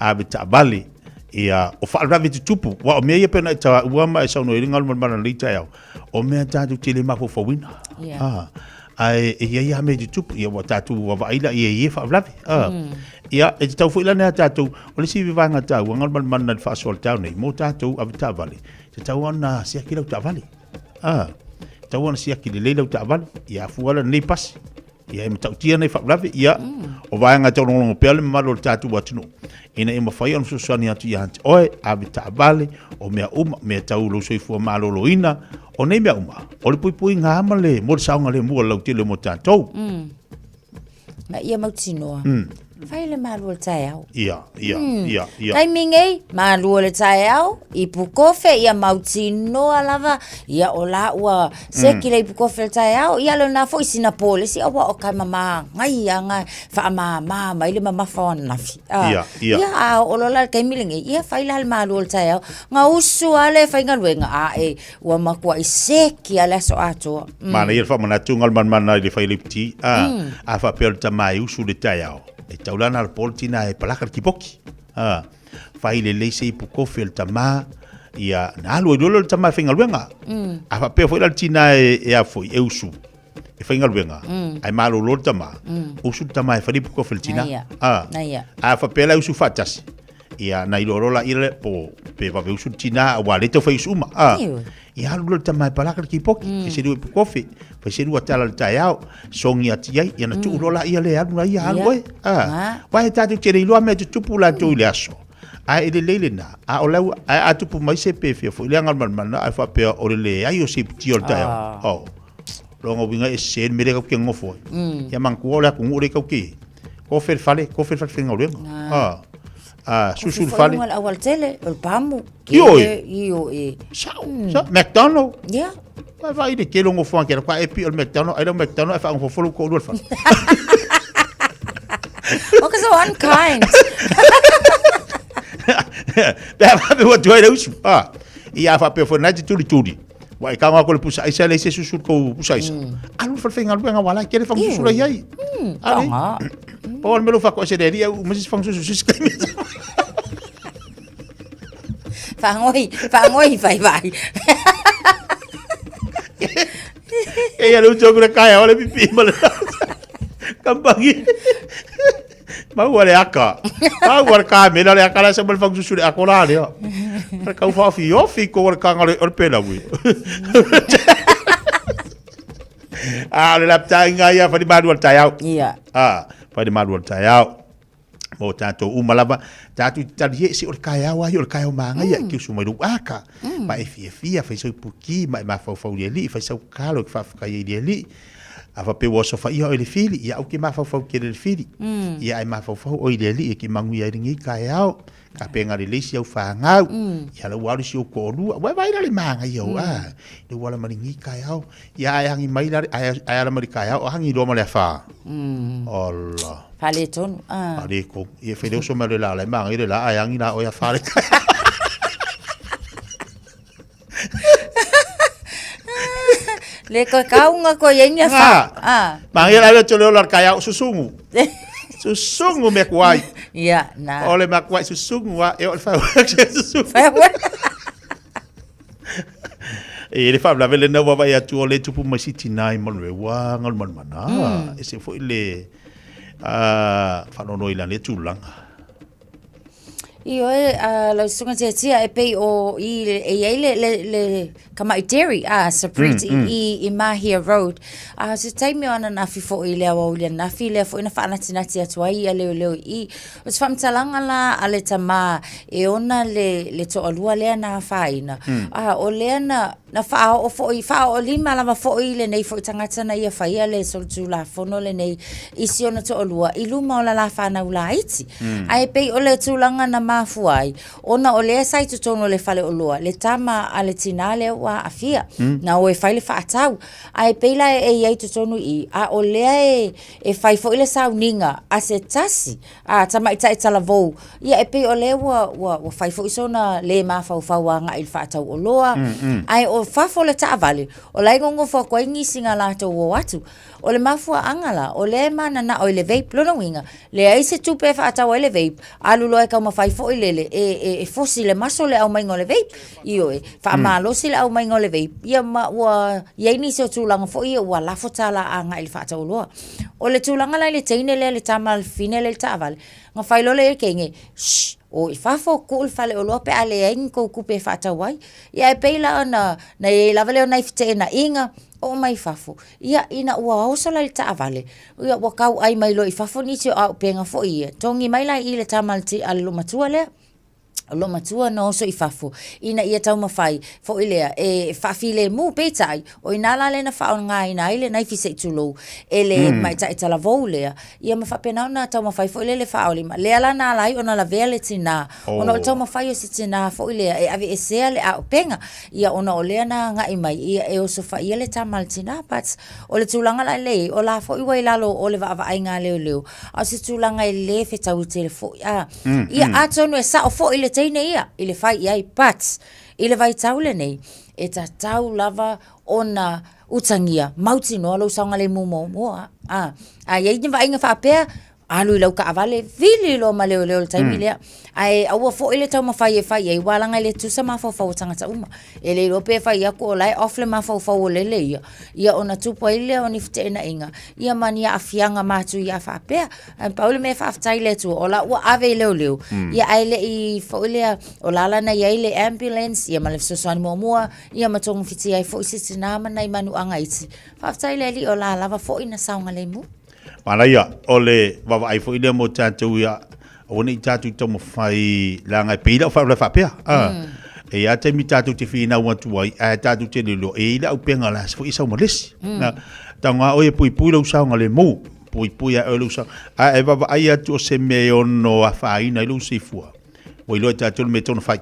avetaavale. Ia, o faalavelave tutupu, aua o mea ia pei ona e taua ma e saunoa i ai le galumalemana i lenei taeao, o mea tatou te le mafaufauina. Ia. Ah, ae e i ai lava mea e tutupu, ia ua tatou vaavaai la i ai i ia faalavelave. Ah. Ia, e tatau foi la ona tatou, o le isi vaega taua galumalemana i le faasoa i le taeao nei, mo tatou avetaavale, e tatau lava ona siaki lau taavale. Ah, e tatau ona siaki lelei lau taavale, ia afua la lenei pasi. Ia e matautia nei faalavelave, ia, o vaega e taulogologo pea le mamalu o le tatou atunuu, ina ia mafai ona fesoasoani atu ia te oe, ave taavale, o mea uma, mea tau lou soifua maloloina, o nei mea uma, o le puipuiga lava ma le, mo le saogalemu o le lautele mo tatou. Ma ia mautinoa, fai le malu o le taeao. Ia, ia, ia, ia. Taimi nei, malu o le taeao, ipu kofe, ia mautinoa lava, ia o la ua seki le ipu kofe o le taeao, ia lona foi sina polesi, aua o ka mamagai anga whaamāmā mai le mamafa o ananafi. Ah, Ia, ia. Ia, a o lola le taimi lenei, ia fai la le malu o le taeao, nga usu a le whaingaluenga, a e, ua matua i seki a le aso atoa. Manaia le faamanatu galumalemana i le fai lepiti, a, a faapea o le tama e usu i le taeao, e tau la na le po le tina e palaka le kipoki. A, fai lelei se ipu kofi a le tama, ia, na alu ai loa lea o le tama e faigaluega. A faapea foi la le tina e, e a foi, e usu, e faigaluega, ae malolo le tama, usu le tama e fai le ipu kofi a le tina. Aia. A, Aia. a faapea la e usu faatasi, ia, na iloa loa laia lea, po, pe vave usu le tina, aua o lea e tau fai usu uma. A, Ioe. Ia alu loa le tama e palaka le kipoki, mm. se lua ipu kofi, fai se lua tala le taeao, songi atu ai, ia na tuu loa la ia le alu la ia alu ai. Ah. Wai e tātou te iloa mea tutupu latou i le aso. Ae e lelei lena, a o lau, ae a tupu mai se pefea foi, le galumalemana, ae faapea o le leai o se iputi o le taeao. Ah. Oh. Lona uiga e sese le mea lea kau ke nofo ai. Ia manatua o le atunuu lea kau ke i ai. Kofe le fale, kofe le fale faigaluega. Ah. Ah, susu le fale. Foi le aualatele, o le pamu. Ioe. Ioe. Sao, sao, McDonald. Yeah. Vai vai le tele o ngofoa ke kwa e pi o le McDonald, ai le McDonald e whaangofofolo ko ulu le fale. O ka so unkind. Pe a whape ua tuai le usu. Ah. Ia a whapea fo nai te tuli tuli. Wa e kaunga ko le pusa aisa le se susu ko pusa aisa. Alu le whalewhaingaluenga wa lai kere whangususu lai ai. Ale. Taonga. Pa o le melo whako ese le ria u masi whangususu sisi kai mea. Whangoi, whangoi whai whai. E ia le utu aku le kaea o le pipi ma le kampangi. Maua le aka. Maua le kamera le aka la sa ma le whangususu le ako la lea. Le kau whaofi ofi ko le kanga le o le pela ui. Ah, o le laptainga ia whare malu al taeao. Ia. Ah, whare malu al taeao. Mo tātou uma lava, tātou te tali e se o le kaeao ai, o le kaeao māngaia, mm. ki usu mai rau aka. Ma e fiafia, whai sau puki, ma e mafaufau le alii, whai sau kalo ki whaawhakai ai le alii. A whape ua sofa ia o le fili, ia au ke mafaufau ke le fili. Ia ai mafaufau o i le alii, e ki mangu ia i lengi kaeao. Ka penga le leisi au whangau, ia lau alu si au ko'olua. Wai vai la le māngaia o, ah, le uala ma lengi kaeao. Ia ai hangi mai la, ai, ai ala ma le kaeao, o hangi loa ma le awha. Allah. Faaletonu. Ah. Faaletonu. Ia fai le oso mai o le la la e maangai le la ae agi la oe afa le taeao. Le koe kaunga koe ia ni afa. Ah. Maangai la le tole o la kaeao susungu. Susungu me kuai. Ia, na. O le makuai susungu a e o le fireworks susungu. Fireworks. E le faalavelave lena ua vaai atu o le tupu mai si tina i Manurewa Galumalemana. Mm. Ese foi le uh, faanoanoa i lana tulaga. Ioe, uh, lau susuga tiatia e pei o i, e i ai le, le, le kama'i dairy a Saprit i, i Mahia Road. A se taimi o ananafi foi i le aoauli ananafi, lea foi na faanatinati atu ai ia leoleo i i. O se faamatalaga la a le tamā e ona le, le toalua lea na afaina, mm. a o lea na, na faaoo foi, faaoolima lava foi lenei foi tagata na ia faia le solitulafono lenei i si ona toalua i luma o la la whanau laiti. Ae pei o le tulaga na mafua ai, ona o lea sa i totonu o le faleoloa, le tama a le tinā lea ua aafia, na o e fai le faatau. Ae pei la e i ai i totonu i i, a o lea e, e fai foi le sauniga a se tasi a tamaitai talavou, ia e pei o lea ua, ua, ua fai foi sona lē mafaufau agai i le faatau oloa, ae o o fafo le taavale, o la e nonofo atu ai nisi na latou o atu. O le mafuaaga la, o lea e mananao i le vape, lona uiga, leai se tupe e faatau ai le vape, alu loa e taumafai foi lele e, e, e fosi le maso le aumaiga o le vape. Ioe, faamalosi le aumaiga o le vape, ia ma ua i ai nisi o tulaga foi ia ua lafo tala agai i le faatauoloa. O le tulaga la i le teine lea, le tama fafine lea i le taavale, na fai loa lea i le teine, shh, o i fafo, tuu le faleoloa pe a leai ni tou tupe e faatau ai. Ia ae pei la ona na i ai lava lea o nai feteenaiga, oo mai i fafo, ia ina ua oso la i le taavale, ia ua tauai mai loa i fafo nisi o aupega foi ia, togi mai la i i le tama a le loomatua lea. O loomatua na oso i fafo ina ia taumafai foi lea e faafilemu, peitai, o i ina la lea na faaaogaina ai le naifi se i tulou e le tamaitai talavou lea, ia ma faapena ona taumafai foi lea e faaolima. Lea la na ala ai ona lavea le tina, ona o le taumafai o se tina foi lea e aveesea le aupega, ia ona o lea na agai mai ia e osofaia le tama a le tina. But o le tulaga la lea e i ai, o la foi ua i lalo o le vaavaaiga a leoleo, a o se tulaga e le fetaui tele foi. A, ia atonu e sao foi le teine ia i le fai i ai, but i le vaitau lenei, e tatau lava ona utagia mautinoa lou saogalemu muamua. A, a i ai ni vaaiga faapea, alu i lau taavale, vili loa ma leoleo i le taimi lea. Ae aua foi le taumafai e fai i ai, aua leaga e le tutusa mafaufau o tagata uma. E le iloa pe fai atu o la e off le mafaufau o lele ia, ia ona tupu ai lea o ni feteenaiga, ia ma ni aafiaga matuia faapea. Ae pau le mea faafetai i le Atua, o la ua ave i leoleo, ia ae le i foi lea, o la la na i ai le ambulance, ia ma le fesoasoani muamua, ia ma togafitia ai foi se tina ma nai manuaga iti. Faafetai i le Alii o la lava foi na saogalemu. Manaia, o le vaavaai foi lea mo tatou ia, aua ne i tatou taumafai leaga e pei lau faalavelave faapea. E i ai lava taimi tatou te finau atu ai, ae tatou te le iloa, e i ai le auupega o le a foi e sau ma le isi. Na, taoga oe e puipui lou saogalemu, puipui lava oe lou sao. Ae e vaavaai atu o se mea e ono afaina ai lou soifua, ua iloa e tatou le mea e tatau ona fai.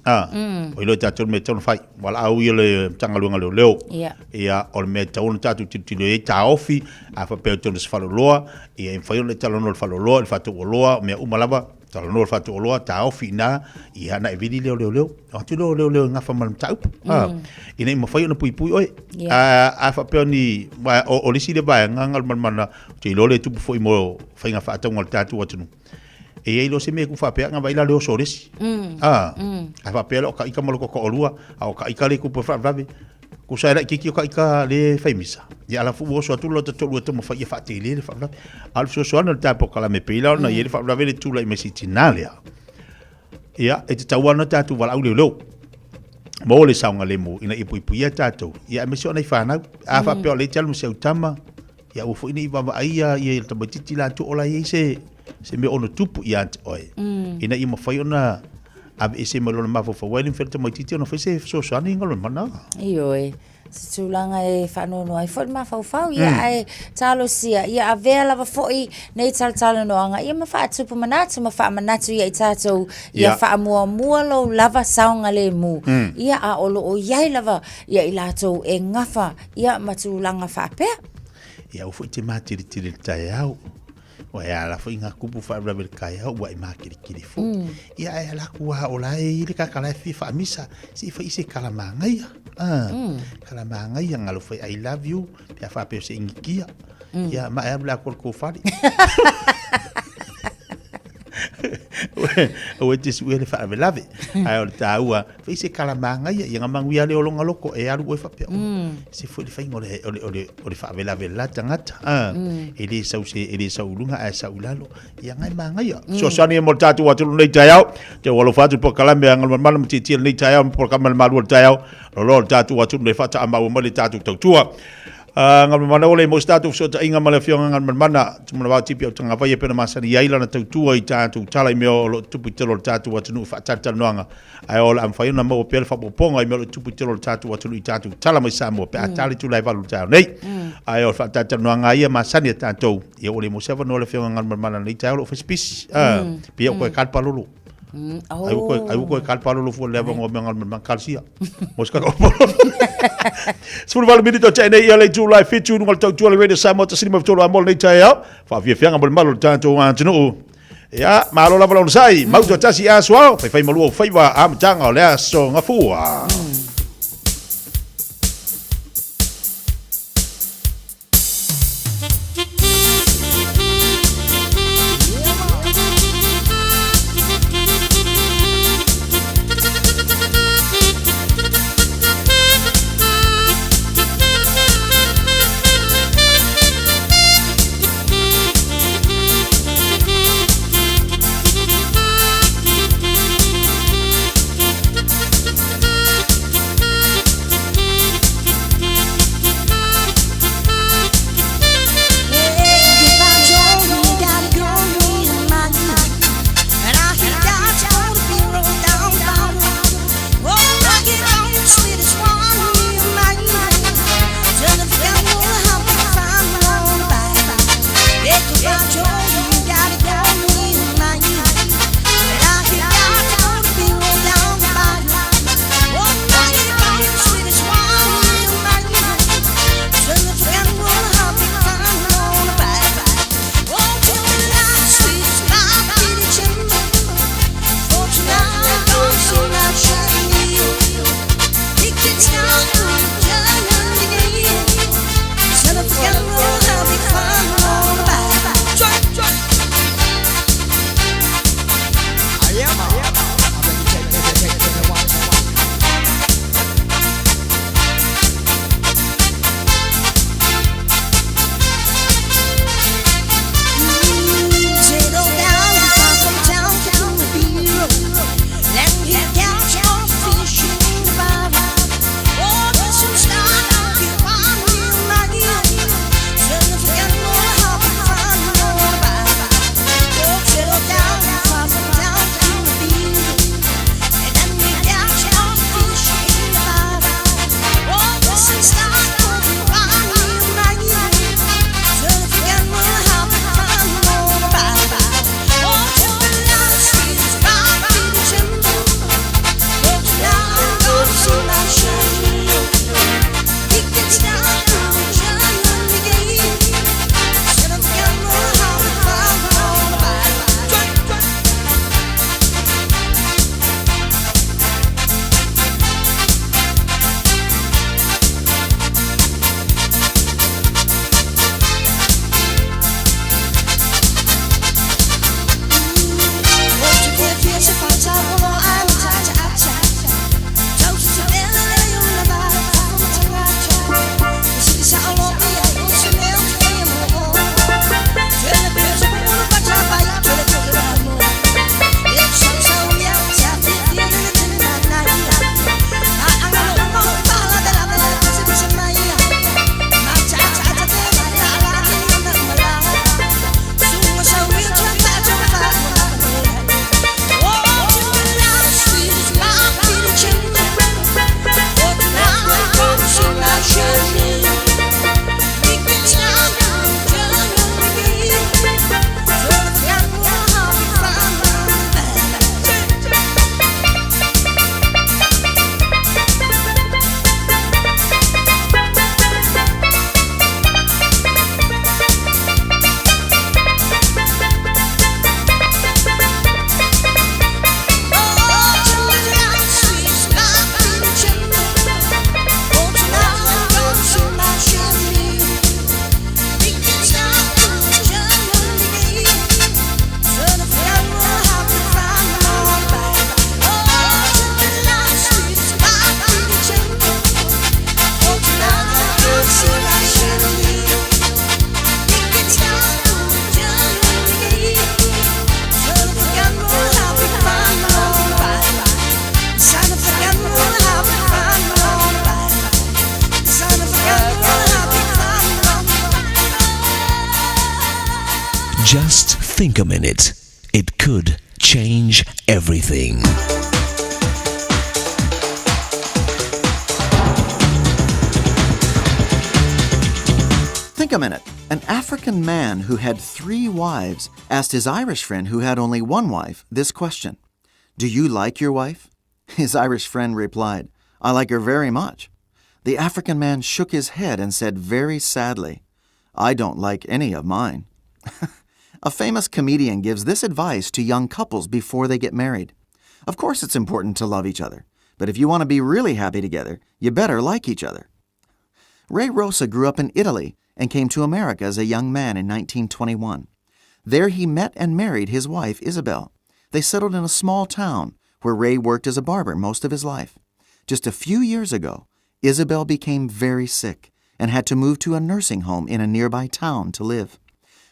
A, ua iloa e tatou le mea e tatau ona fai. Valaau ia le Matagaluega o Leoleo. Ia. Ia, o le mea e tatau ona tatou tilotilo i ai, taofi, a faapea o totonu o se faleoloa, ia e mafai ona e talanoa i le faleoloa, i le faatauoloa, o mea uma lava, talanoa i le faatauoloa, taofi i ina, ia ona e vili lea o leoleo. O atu lea o leoleo e gafa ma le mataupu. A, ina ia mafai ona puipui oe. Ia. A, a faapea o ni, o, o le isi lea vaega, Galumalemana, ou te iloa lea e tupu foi mo faiga faatauga a le tatou atunuu. E i ai loa se mea e ku faapea, na vaai la le oso o le isi. A, a faapea la o ka ika ma loko toalua, a o ka ika le tupu e faalavelave. Kusa e laitiiti o ka ika le fai misa. Ia ala fu oso atu lo toalua e taumafai ia faatele le faalavelave. A o le fesoasoani o le ta polokalame pei la ona i ai le faalavelave le tulai mai si tina lea. Ia, e tatau lava ona tatou valaau leoleo mo le saogalemu ina ia puipuia tatou, ia aemaise o nai fanau. A faapea o lea e te alu ma si au tama, Ia aua foi ne i vaavaai ia ia le tamaitiiti latou o la e i ai se se mea ono tupu ia te oe. Ina ia mafai ona aveese mai lona mafaufau ai le mafai o le tamaitiiti ona fai se fesoasoani i galuega. Ioe, se tulaga e faanoanoa ai foi le mafaufau, ia ae talosia, ia avea lava foi nei talatalanoaga ia ma faatupu manatu ma faamanatu ia i tatou, ia faamuamua lou lava saogalemu, ia a o lo o i ai lava ia i latou e gafa ia ma tulaga faapea. Ia aua foi te mātiritiri i le taeao. Ua e ala foi ngā kupu faalavelave i le taeao ua e mākilikili foi. Ia ae ala atu lava o la e i le tagata la e fia faamisa, se i fai i se tala manaia. Ah, tala manaia ngalo fai I love you, pe a faapea o se inikia. Ia ma e alu le atoa le kofale. Aua e te suia le faalavelave. Ae o le taua, fai se tala manaia, ia na manuia lea o lona loto, e alu oe faapea, se foi le faiga o le, o le, o le, o le faavelave la tagata. Ah, E le sau se, e le sau i luga ae sau i lalo. Ia ngai manaia. Fesoasoani mo le tatou atunuu nei taeao. Te ua alofa atu le polokalame a Galumalemana ma Tietie lenei taeao ma polokalame a le Malu o le taeao. Loaloa le tatou atunuu nei faataamau mai le tatou tautua. Galumalemana ua le maua se tatou fesootaiga ma le Afioga Galumalemana Tumanavao Tipi o Tagavai e pei ona masani ai lana tautua i tatou tala i mea o lo o tutupu i totonu o le tatou atunuu faatalatalanoaga ae o le a mafai ona maua pea le faaopoopoga i mea o lo o tutupu i totonu o le tatou atunuu i tatou tala mai Samoa pe a ta le itula e 8 i le taeao nei. Ae o le faatalatalanoaga lava ia masani a tatou, ia ua le maua se avanoa le Afioga Galumalemana i lenei taeao o lo o fai se pisi. Pei ua toe kala palolo. Ai ua toe, ai ua toe kala palolo fua le avanoa mea Galumalemana talosia. Mo se kaka 18 minute o tea nei ia le itula e 7 i luga o le tautua le Radio Samoa 1.3 a mo lenei taeao. Faafiafiaga mo le malu o le tatou atunuu. Ia, malo lava le onosai. Mau toatasi aso ao, faifai malua o faiva amataga o le aso Gafua. Just think a minute. It could change everything. Think a minute. An African man who had three wives asked his Irish friend who had only one wife this question Do you like your wife? His Irish friend replied, I like her very much. The African man shook his head and said very sadly, I don't like any of mine. A famous comedian gives this advice to young couples before they get married. Of course, it's important to love each other, but if you want to be really happy together, you better like each other. Ray Rosa grew up in Italy and came to America as a young man in 1921. There he met and married his wife, Isabel. They settled in a small town where Ray worked as a barber most of his life. Just a few years ago, Isabel became very sick and had to move to a nursing home in a nearby town to live.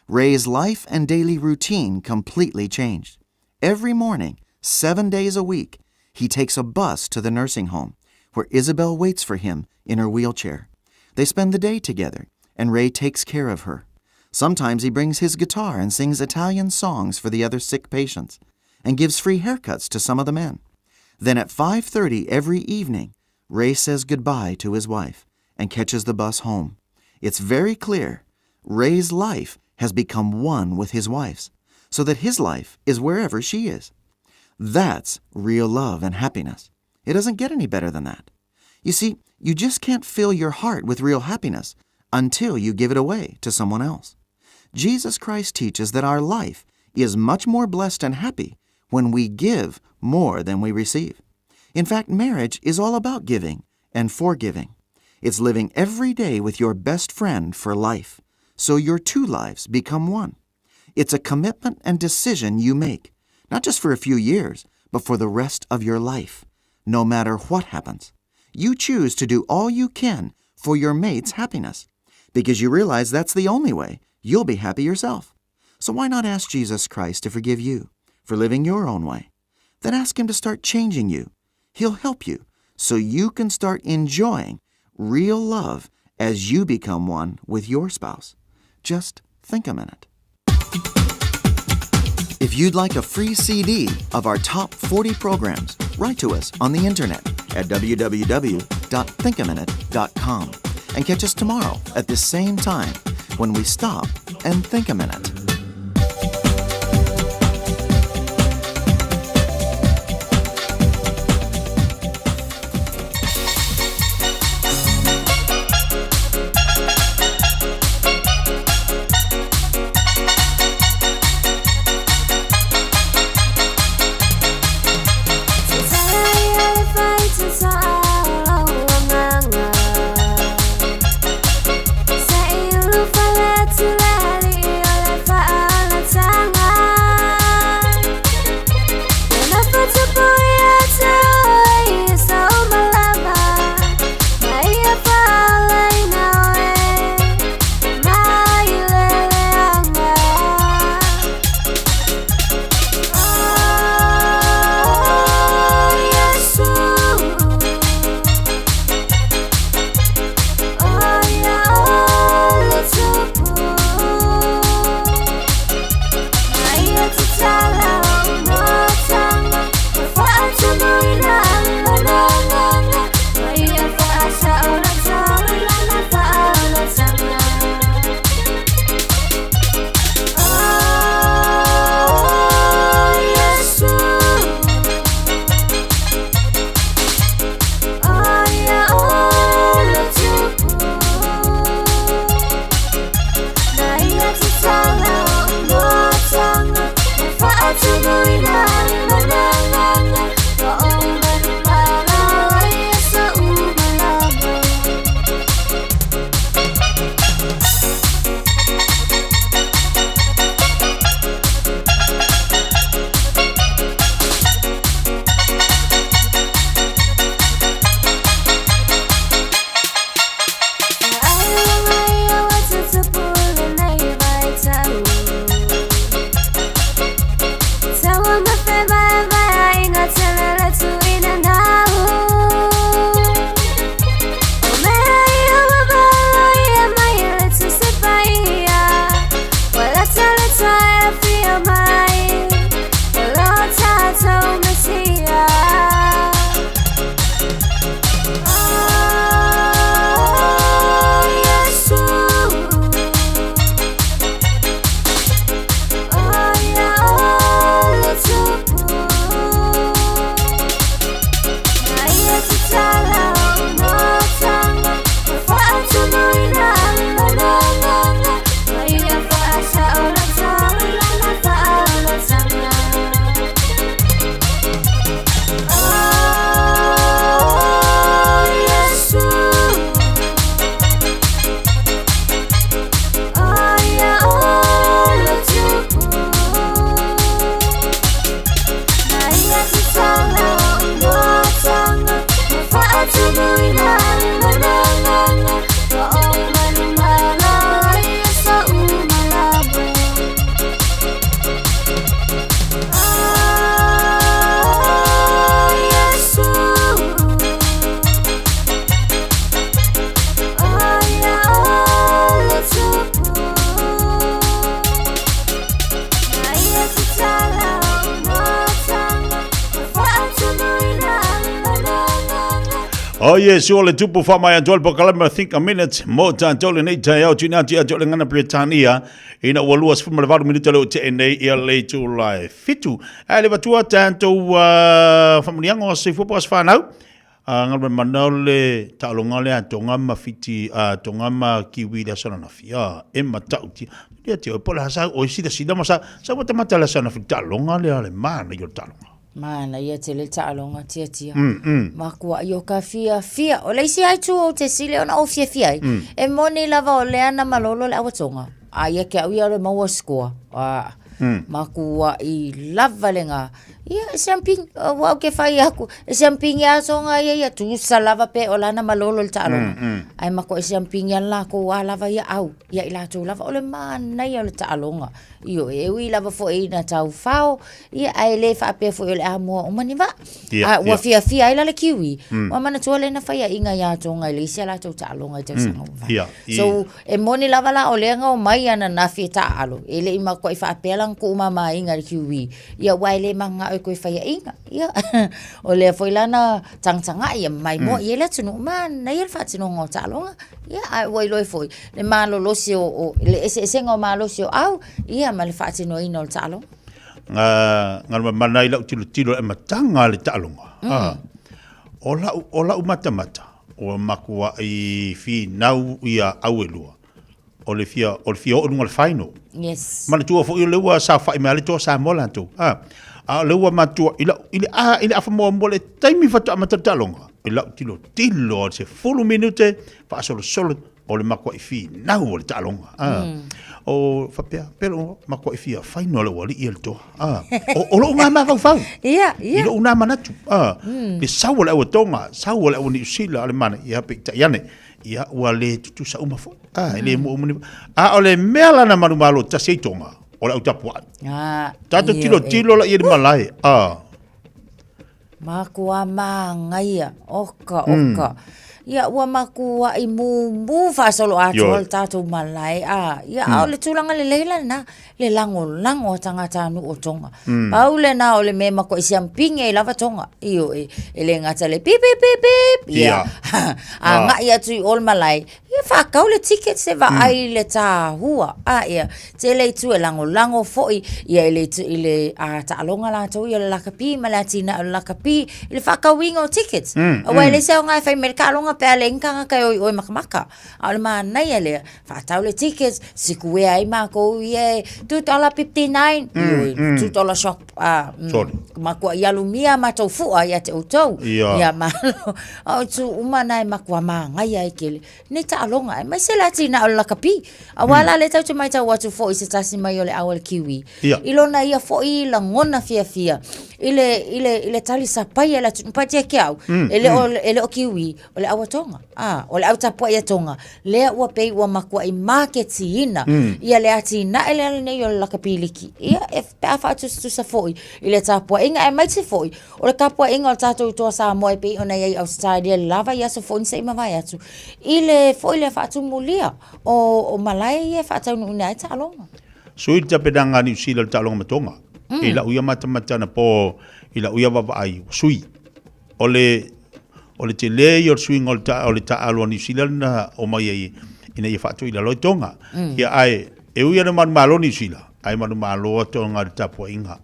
Ray's life and daily routine completely changed. Every morning, seven days a week, he takes a bus to the nursing home, where Isabel waits for him in her wheelchair. They spend the day together, and Ray takes care of her. Sometimes he brings his guitar and sings Italian songs for the other sick patients and gives free haircuts to some of the men. Then at 5:30 every evening, Ray says goodbye to his wife and catches the bus home. It's very clear Ray's life has become one with his wife's, so that his life is wherever she is. That's real love and happiness. It doesn't get any better than that. You see, you just can't fill your heart with real happiness until you give it away to someone else. Jesus Christ teaches that our life is much more blessed and happy when we give more than we receive. In fact, marriage is all about giving and forgiving. It's living every day with your best friend for life, so your two lives become one. It's a commitment and decision you make, not just for a few years, but for the rest of your life, no matter what happens. You choose to do all you can for your mate's happiness because you realize that's the only way you'll be happy yourself. So why not ask Jesus Christ to forgive you for living your own way? Then ask Him to start changing you. He'll help you so you can start enjoying real love as you become one with your spouse. Just think a minute. If you'd like a free CD of our top 40 programs, write to us on the internet at www.thinkaminute.com and catch us tomorrow at the same time when we stop and think a minute. Sa O Iesu o le tupu whamai atu le pokalama Think a Minute mo tātou lenei taeao tuina atu ia te o le ngana Peretania ina ua 28 minuta le o te nei ia le itula fitu. Ae le vatua tātou uh, whamunianga o soifua po whanau. Uh, ngalma mana o le taaloga le a Tonga ma Fiti, a Tonga ma Kiwi le aso ananafi. A, e matautia. Ia te oe po le hasa o sila sila ma sa, sa wata mata le aso ananafi taaloga le a le mana i o le taaloga. Manaia tele taaloga tiatia. Mm, mm. Makuaʻi o ka fiafia. O le isi ai tu o te sile ona o fiafia ai. Mm. E moni lava o lea na malolo le awatoga. A ia ke au ia le maua score. A, mm. Makuaʻi lava le ngā. Ia, e siamping, ua au ke whai aku. E siamping ia tonga ia ia. Tusa lava pe o lana malolo le taaloga. Mm, mm. Ai mako e siamping ia lako a lava ia au. Ia i latou lava o le manaia o le taaloga. Ioe, e ui lava foi ina taufao, ia, ae le faapea foi o le a moa uma ni vaa. Ia, A ua ia. fiafia ai la le Kiwi, mm. ua manatua lea na faiaʻiga iā Tonga i le isi a latou taaloga i tausaga ua mavae. Ia, i. So, e moni lava la o lea na omai ananafi e taaalo, e le i makuaʻi faapea la na tuumamaina i le Kiwi, ia aua e le mananao e toe faiaʻiga. Ia, o lea foi la na tagatagaʻi ia maimoa mm. i ai le atunuu, manaia le faatinoga o taaloga. Ia, ae ua iloa ai foi le malolosi o, o le eseesega o malosi o au, ia ma le faatinoina o le taaloga. Nga, nga mamana i lau tilotilo e matanga le taaloga. Mm. Ah, o lau, o lau matamata, ua makuaʻi finau ia au e lua. O le fia, o le fia oo i luga o le final. Yes. Manatua foi o lea ua saofai mai lava le toa Samoa latou. Ah, a o lea ua matua i lau, i le, a, i le afa muamua le taimi faatoa amata le taaloga. I lau tilotilo o le 10 minute faasolosolo o le makuaʻi finau o le taaloga. Ah. Mm. O faapea, pea lo makuaʻi fia final le ualii e le toa. Ah. O, o lou ngā mafaufau. Ia, ia. I lou nā manatu. Ah. Mm. Le sau o le au Tonga, sau o le au Niu Sila, o le mana, ia peitai ane. Ia, ua le tutusa uma foi. Ah, e le mm. mua uma ni. A o le mea la na manumalo tasi ai Tonga, o le au tapuaʻi. Ah, Tatou tilo tilo la ia le malae. Ah. Makuā māngaia, oka, oka. Mm. Ia, ua makuaʻi mumu faasoloatoa le tatou malae, a, ia, a o le tulaga lelei la lena, le lagolago a tagatanuu o Tonga. Mm. Pau lena o le mea e makuaʻi siampigi ai lava Tonga. Ioe, e le gata le pip, pip, pip, pip, ia, agai atu i o le malae, Ia faatau le ticket se vaai i le tahua. A ia, tele itu e lagolago foi ia i le itu i le a taaloga latou ia o le lakapi ma le atinae o le lakapi i le faatauina o tickets. Mm, Aua e leai se aoga e fai mai le taaloga pe a leai ni tagata e o i o e makamaka. A o le manaia lea, faatau le tickets, sikuea ai makou ia e $2.59, mm, mm. $2 shop. A, mm, Sorry. Makuaʻi alumia a matou fua ia te outou. Ia. Ia malo. A o itu uma na e makua māngaia ai kele. Nei taaloga, aemaise le atinae o le lakapi. Aua mm. la le tatou te matau atu foi i se tasi mai o le au a le Kiwi. Ia. I lona ia foi lagona fiafia i le, i le, i le tali sapai a le atunuu. Patia ke au, mm, e le o, mm. e le o Kiwi, o le au a Tonga. A, o le au tapuai a Tonga. Lea ua pei ua makuaʻi maketiina mm. ia le atinae lea lenei o le lakapi liki. Ia, e, pe a faatusatusa foi i le tapuaiga, aemaise foi o le tapuaiga o le tatou Toa Samoa e pei ona i ai i Ausetalia i le la vaiaso foi na se i mavae atu, i le foi lea faatumulia o, o malae ia e faataunuuina ai taaloga. Sui le tapenaga a Niu Sila i le taaloga ma Tonga. Mm. I lau ia matamata anapo i lau ia vaavaai, ua sui. O le, o le tele ia o le suiga o le, ta, o le taaalo a Niu Sila na omai ai ina ia faatoilalo ai Tonga. Mm. Ia ae, e ui ana manumalo Niu Sila, ae manumalo a Tonga i le tapuaiga.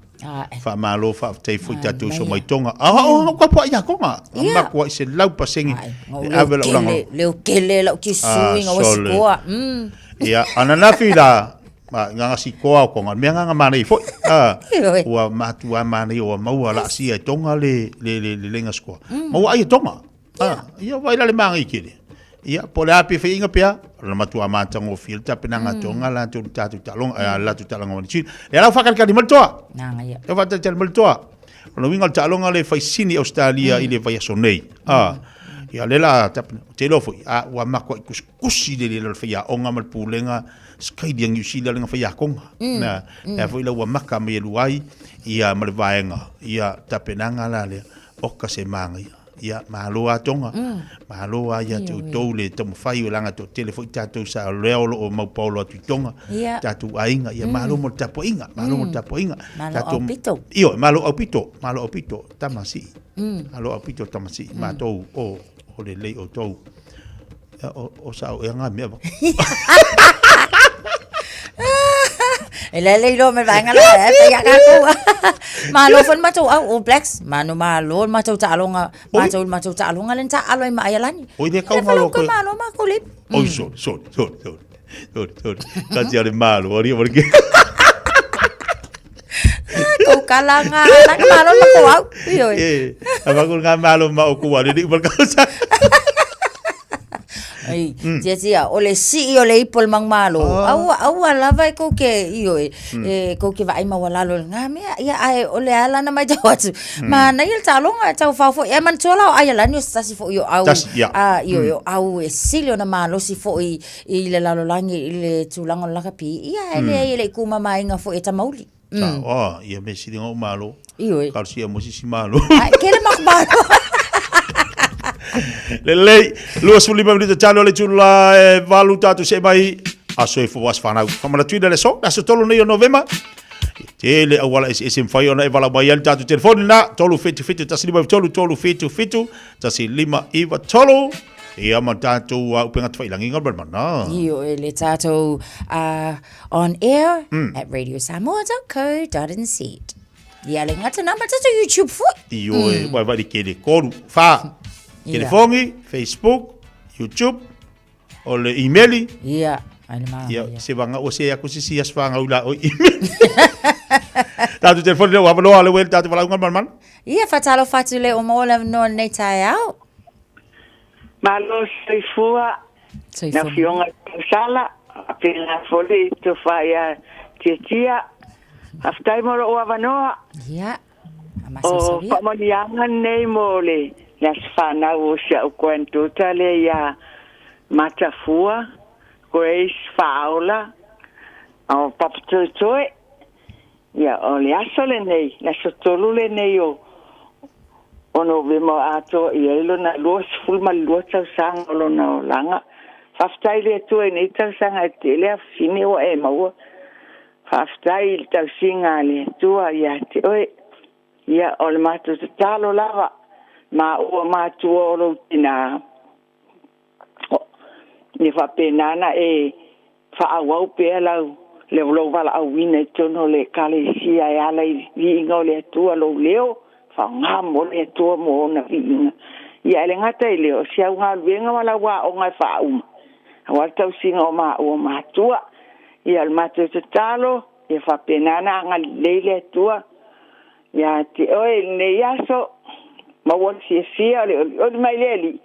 Faamalo faafetai foi tatou uso mai Tonga. A o ka poa ia Tonga. Ia. Makuaʻi 100% le ave lau lago. Leo kele lau kisui nga wasikoa. Mm. Ia, ananafi la ma nganga sikoa o Tonga. Mea nganga manai foi. Ah, ua matua manai ua maua la sia i Tonga le le le le lenga sikoa. Maua ai e Tonga. Ah, ia vai la le manga i kele. Ia, po o le a pe faiainga pea, o le matua matagofie le tapenaga mm. tonga latou le tatou taaloga, mm. latou taaloga ma Niu Sila. E ala whakalikali mai le toa. Nanga ia. E whakatalikali mai le toa. O le uiga o le taaloga le fai sini Australia mm. i le vaiaso nei. Mm. Ah. Ia le la tapena, te iloa foi, a ua makuaʻi kusikusi le le le faiaoga ma le pulega Australia Niu Sila le faiakoga. Mm. Na, mm. lea foi la ua maka mai e luai ia ma le vaega, ia tapenaga la lea, oka se māngaia. Ia, malo a Tonga, mm. malo a ia te outou le taumafai o langa toatele foi tatou sa lea o loo mau paolo atu i Tonga, yeah. tatou aiga, ia mm. malo mo le tapuaiga, malo mo le mm. tapuaiga. Malo tatou, aupito. Io, malo aupito, malo aupito, tama sii. Mm. Malo aupito, tama sii, mm. matou o. o lelei outou. Ia, o, o sao ea ngā mea vako. E le le iloa me vaenga la e pe ia kākou. Malo foi le matou au All Blacks. Manu malo le matou taaloga, matou le matou taaloga le na taalo ai ma Aialani. Oi le kau malo koe. Malo makou le. Oi sorry, sorry, sorry, sorry. Sorry, sorry. Kati ale malo, ari wale ke. Kou kala ngā, langa malo ma kou au. Ioe. E, a wako ngā malo ma o kou ale, ni umal kausa. Ai, tia tia, o le sii o le ipo le mangumalo. Oh. Aua, aua lava e kou ke, ioe, e kou ke vaai maualalo i lena mea. Ia, ae o le ala na matau atu. Manaia le taaloga, e taufao foi. E manatua la o Aialani o se tasi foi o au. Tasi, ia. A, ioe, o au e sili ona malosi foi i le lalolagi i le tulaga o le lakapi, ia e leai e le i kumamaina foi e Tamauli. Mm. Sa, oh, ia me sili ngau malo. Ioe. Kalosia mo sisi malo. Ai, kele mako malo. Lelei, 25 minute talo le tula e valu tātou se mai aso e fo aso whanau. Whamanatuina le so, aso tolu nei o Novema. Tele auala ese ese mwhai ona e wala mai ali tātou telefoni na, 3 whitu whitu, 1 5 3, 3 whitu whitu, 1 5 9 3. Ia ma tātou a upenga tawhailangi ngā mana. Ioe le tātou on air at radiosamoa.co.nz. Ia le ngata nā ma tātou YouTube foi. Ioe, mm. wai wai kere koru, whā, kere whongi, Facebook, YouTube, o le emaili. Ia, ai le maa. Ia, se wanga o se aku sisi as whanga ula o email. Tātou telefoni leo, hawaloa le wele tātou walaunga mana. Ia, whatalo whatu le o mō le noa nei taeao. Malo soifua. Soifua. Na fionga tausala, faapena foi le tofa ia Tiatia. Faafetai mo lou avanoa. Ia. O faamanuiaga lenei mo le le aso fanau o si au granddaughter lea ia Matafua Grace Faaola o Papatoetoe. Ia, o le aso lenei, le aso tolu lenei o o Novema ua atoa i ai lona 22 tausaga o lona olaga. Faafetai i le Atua i nei tausaga e tele afafine ua e maua. Faafetai i le tausiga a le Atua ia te oe. Ia, o le matou tatalo lava, maua matua o lou tinā, Ia faapena ona e faaauau pea lau le lou valaauina i totonu o le Ekalesia e ala i viiga o le Atua, lou leo faaaoga mo le Atua mo ona viiga. Ia, e le gata i lea, o si au galuega ma lau aoga e faauma, aua le tausiga o maua matua. Ia, o le matou tatalo, ia faapena ona agalelei le Atua Ia te oe i lenei aso, maua le fiafia o le olioli mai le Alii,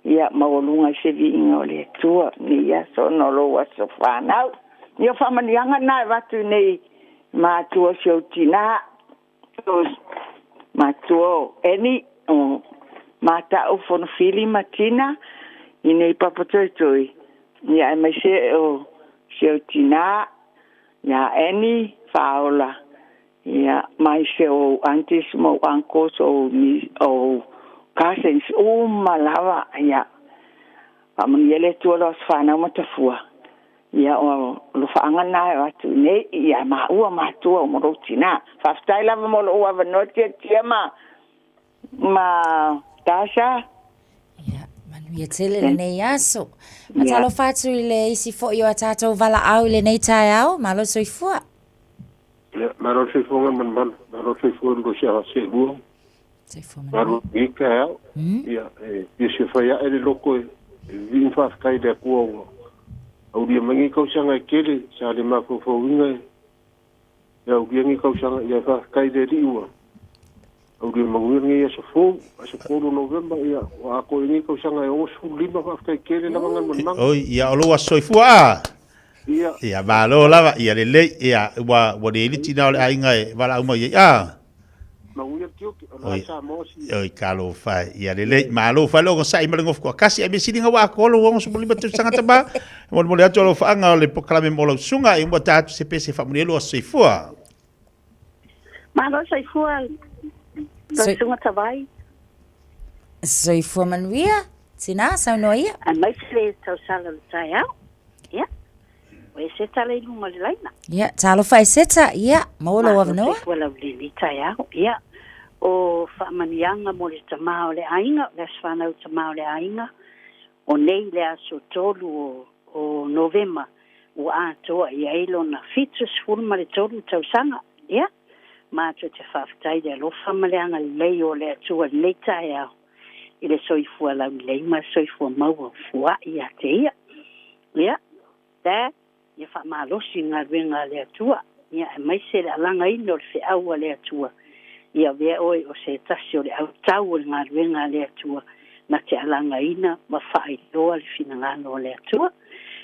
ia maualuga i se viiga o le Atua lenei aso ona o lou aso fanau. Ia o faamanuiaga na e avatu i nei matua o si ou tinā, o matua o Annie, o Mata'u Fonofili ma Tina i nei papa toetoe, ia aemaise o si ou tinā, ia Annie Faaola, Ia, mai se o ou aunties ma ou uncles, o ou cousins uma lava, ia, faamanuia le Atua lo aso fanau ma tafua. Ia, o alofaaga na e o atu i nei, ia maua matua o mo lou tinā. Faafetai lava mo lou avanoa tiatia ma, ma Tasha. Ia, manuia tele lenei aso. Matalofa atu i le isi foi o a tātou valaau i lenei taeao, malo soifua. Ia, malo le soifua Gamalemalo, malo le soifua le lua seelua. Soifua manuia. Malo i taeao. Ia, e fia sia fai ae le loko e vivii ma faafetai i le Atua ua aulia mai nei tausaga e tele sa le mafaufauina e aulia nei tausaga. Ia, e faafetai i le Alii ua aulia manuia lenei aso fou, aso 3 o Novema, ia, ua atoa i ai nei tausaga e 65, faafetai tele lava Galumalemana. Oi, ia, o lou aso soifua a? Ia. Ia, malo lava, ia lelei, ia, ua, ua le liti na o le aiga e valaau mai ai, a? Manuia le tiute, o la Samoa si. Oi, talofa e, ia lelei, malo fai le ogasai ma le gofu toatasi, ai mea sili ua atoa lou 65 tausaga tama, e molemole atu alofaaga o le polokalame mo lau susuga, ia ua ta atu se pese faamanuia lou aso soifua. Malo soifua lau susuga Tavai. Soifua manuia, tina, saunoa ia. Aemaise le tausala o le taeao. Ia. O Eseta le i luga o le laina. Ia, talofa Eseta, ia, maua lou avanoa. Malo soifua laulelei taeao. Ia. O faamanuiaga mo le tamā o le aiga, o le aso fanau tamā o le aiga, o nei le aso 3 o, o Novema, ua atoa i ai lona 73 tausaga. Ia, matou te faafetai i le alofa ma le agalelei o le Atua i lenei taeao, i le soifua laulelei ma le soifua maua o fua'i ia te ia. Ia, Dad, Ia faamalosi galuega a le Atua, ia aemaise le alagaina o le feau a le Atua. Ia avea oe o se tasi o le autau o le galuega a le Atua na te alagaina ma faailoa le finagalo o le Atua.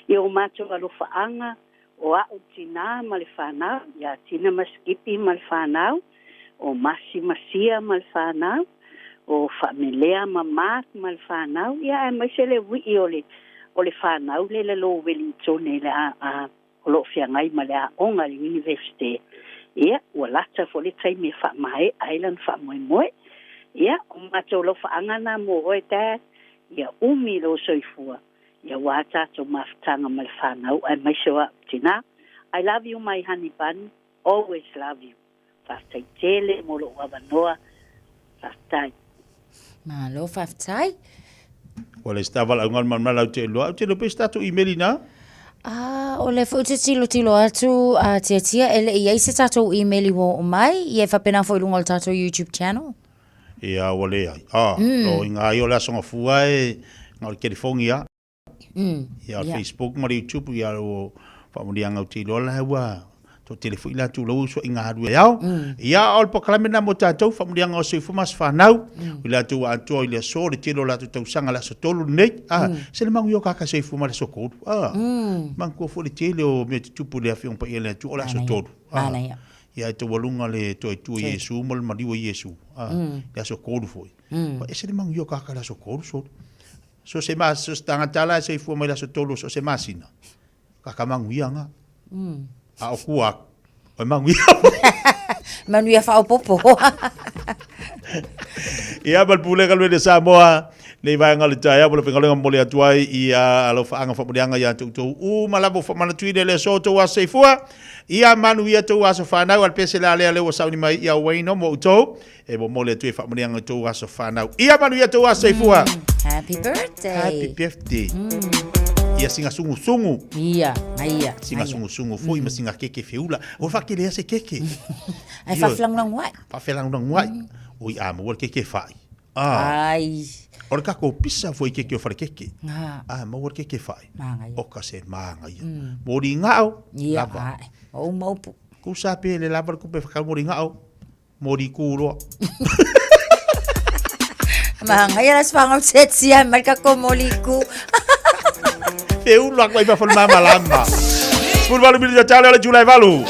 Ia o matou alofaaga, o a'u tinā ma le fanau, ia Tina ma Sikipi ma le fanau, o Masi ma Sia ma le fanau, o Faamelea ma Mark ma le fanau, ia aemaise le uii o le o le fanau le le lo Wellingtone le a a o lo o feagai ma le aoga i le Universite, ia ua lata foi le taimi e faamaea ai lana faamoemoe. Ia, o matou alofaaga na mo oe Dad, ia umi lou soifua, ia aua tatou mafutaga ma le fanau aemaise o a'u tinā. I love you my honey bun, always love you. Faafetai tele mo lou avanoa. Faafetai. Malo faafetai. Ua le sta valaauga le malomala au te iloa. Ou te iloa pe se tatou email ina. Ah, o lea foi ou te tilotilo atu a Tiatia e le i ai se tatou email i ua oo mai, ia e faapena foi i luga o le tatou YouTube channel. Ia, ua leai. Ah, mm. o inga ai o le aso gafua e, na o le telefoni a. Mm. Ia, yeah. Facebook ma le YouTube, ia, o faamanuiaga ou te iloa la ua toatele foi latou la ua usoaiga alu e ao. Mm. Ia, o le polokalame lena mo tatou, faamanuiaga o soifua ma aso fanau, mm. i latou ua atoa i le aso, le tele o latou tausaga le aso 3 lenei. Ah, mm. se le manuia o kaka soifua ma le aso 3. Ah, mm. manatua foi le tele o mea tutupu i le Afioga Paia a le Atua o le aso 3. Ah, ia e taualuga le toaitua Iesu ma le maliu o Iesu. Ah, mm. le aso 3 foi. Mm. E se le manuia o kaka le aso 3, soli. So se ma, so se tagata la e soifua mai le aso 3 o so o se masina, ka ka manuia nga. A o kua aku, o e manuia. Manuia faaopoopo. Ia, ma le Pulega le Samoa, nei vaega o le taeao, ma le faigaluega momoli atu ai ia alofaaga faamanuiaga ia te outou uma lava ua faamanatuina i le aso o outou aso soifua. Ia manuia outou aso fanau, a le pese la lea lea ua sauni mai ia Wayne mo outou. E momoli atu e faamanuiaga i tou aso fanau. Ia manuia tou aso soifua. Happy birthday. Happy birthday. Ia singa sungusungu. Ia, ia. Singa sungusungu foi ma singa keke feula. O whakele se keke. Ai whawhelanglangu ai. Whawhelanglangu ai. Oi a maua le keke whai. Ah. Ai. O le kako pisa foi keke o whare keke. Ngā. Ah, maua le keke whai. Māngai. O ka se māngai. Mori ngao. Ia, Lava. ai. O maupu. Kusa pe le lava le kupe whakau mori ngao. Mori kūroa. Mahangaia la sefanga tiatia mai ka ko moli ku. Te ulu aku ai fafo le malama. 18 minute tale o le July valu.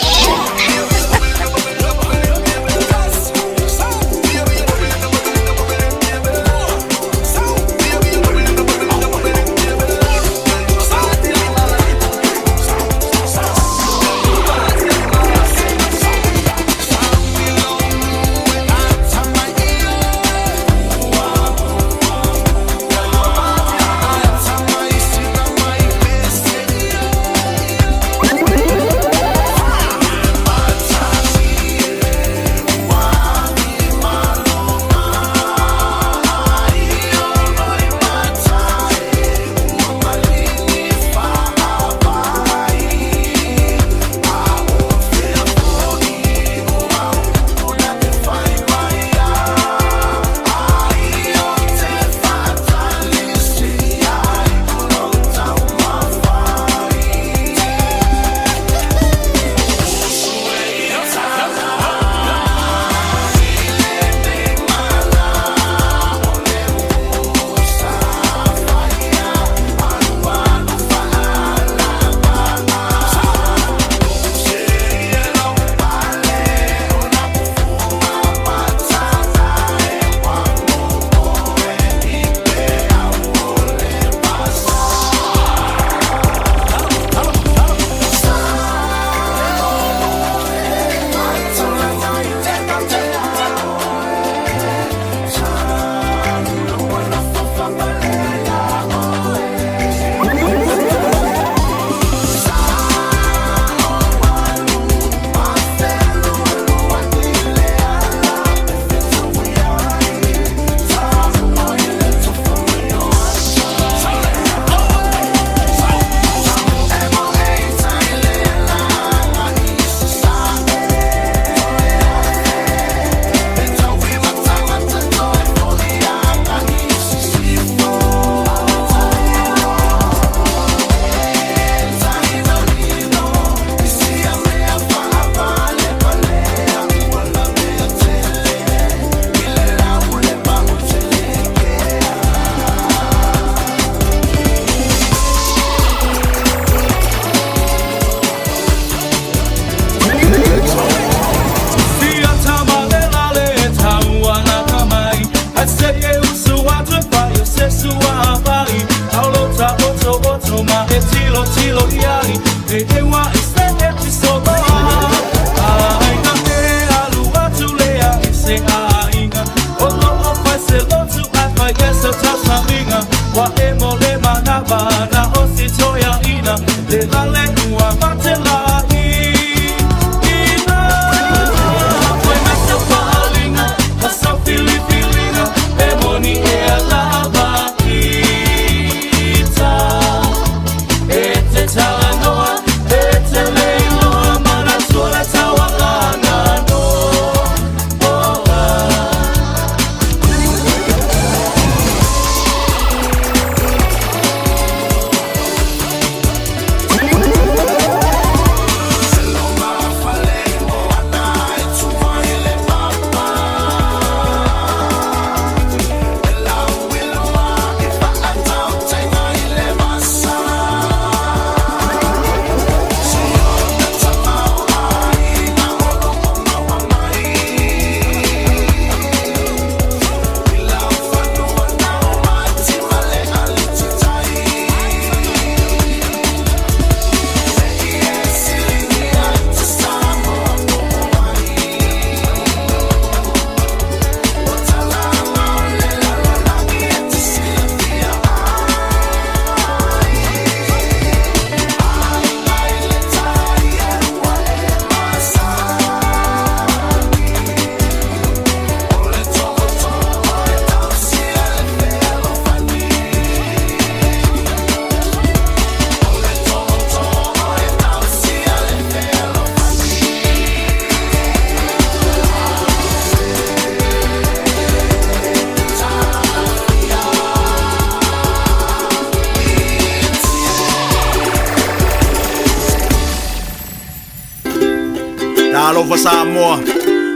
Talofa Samoa,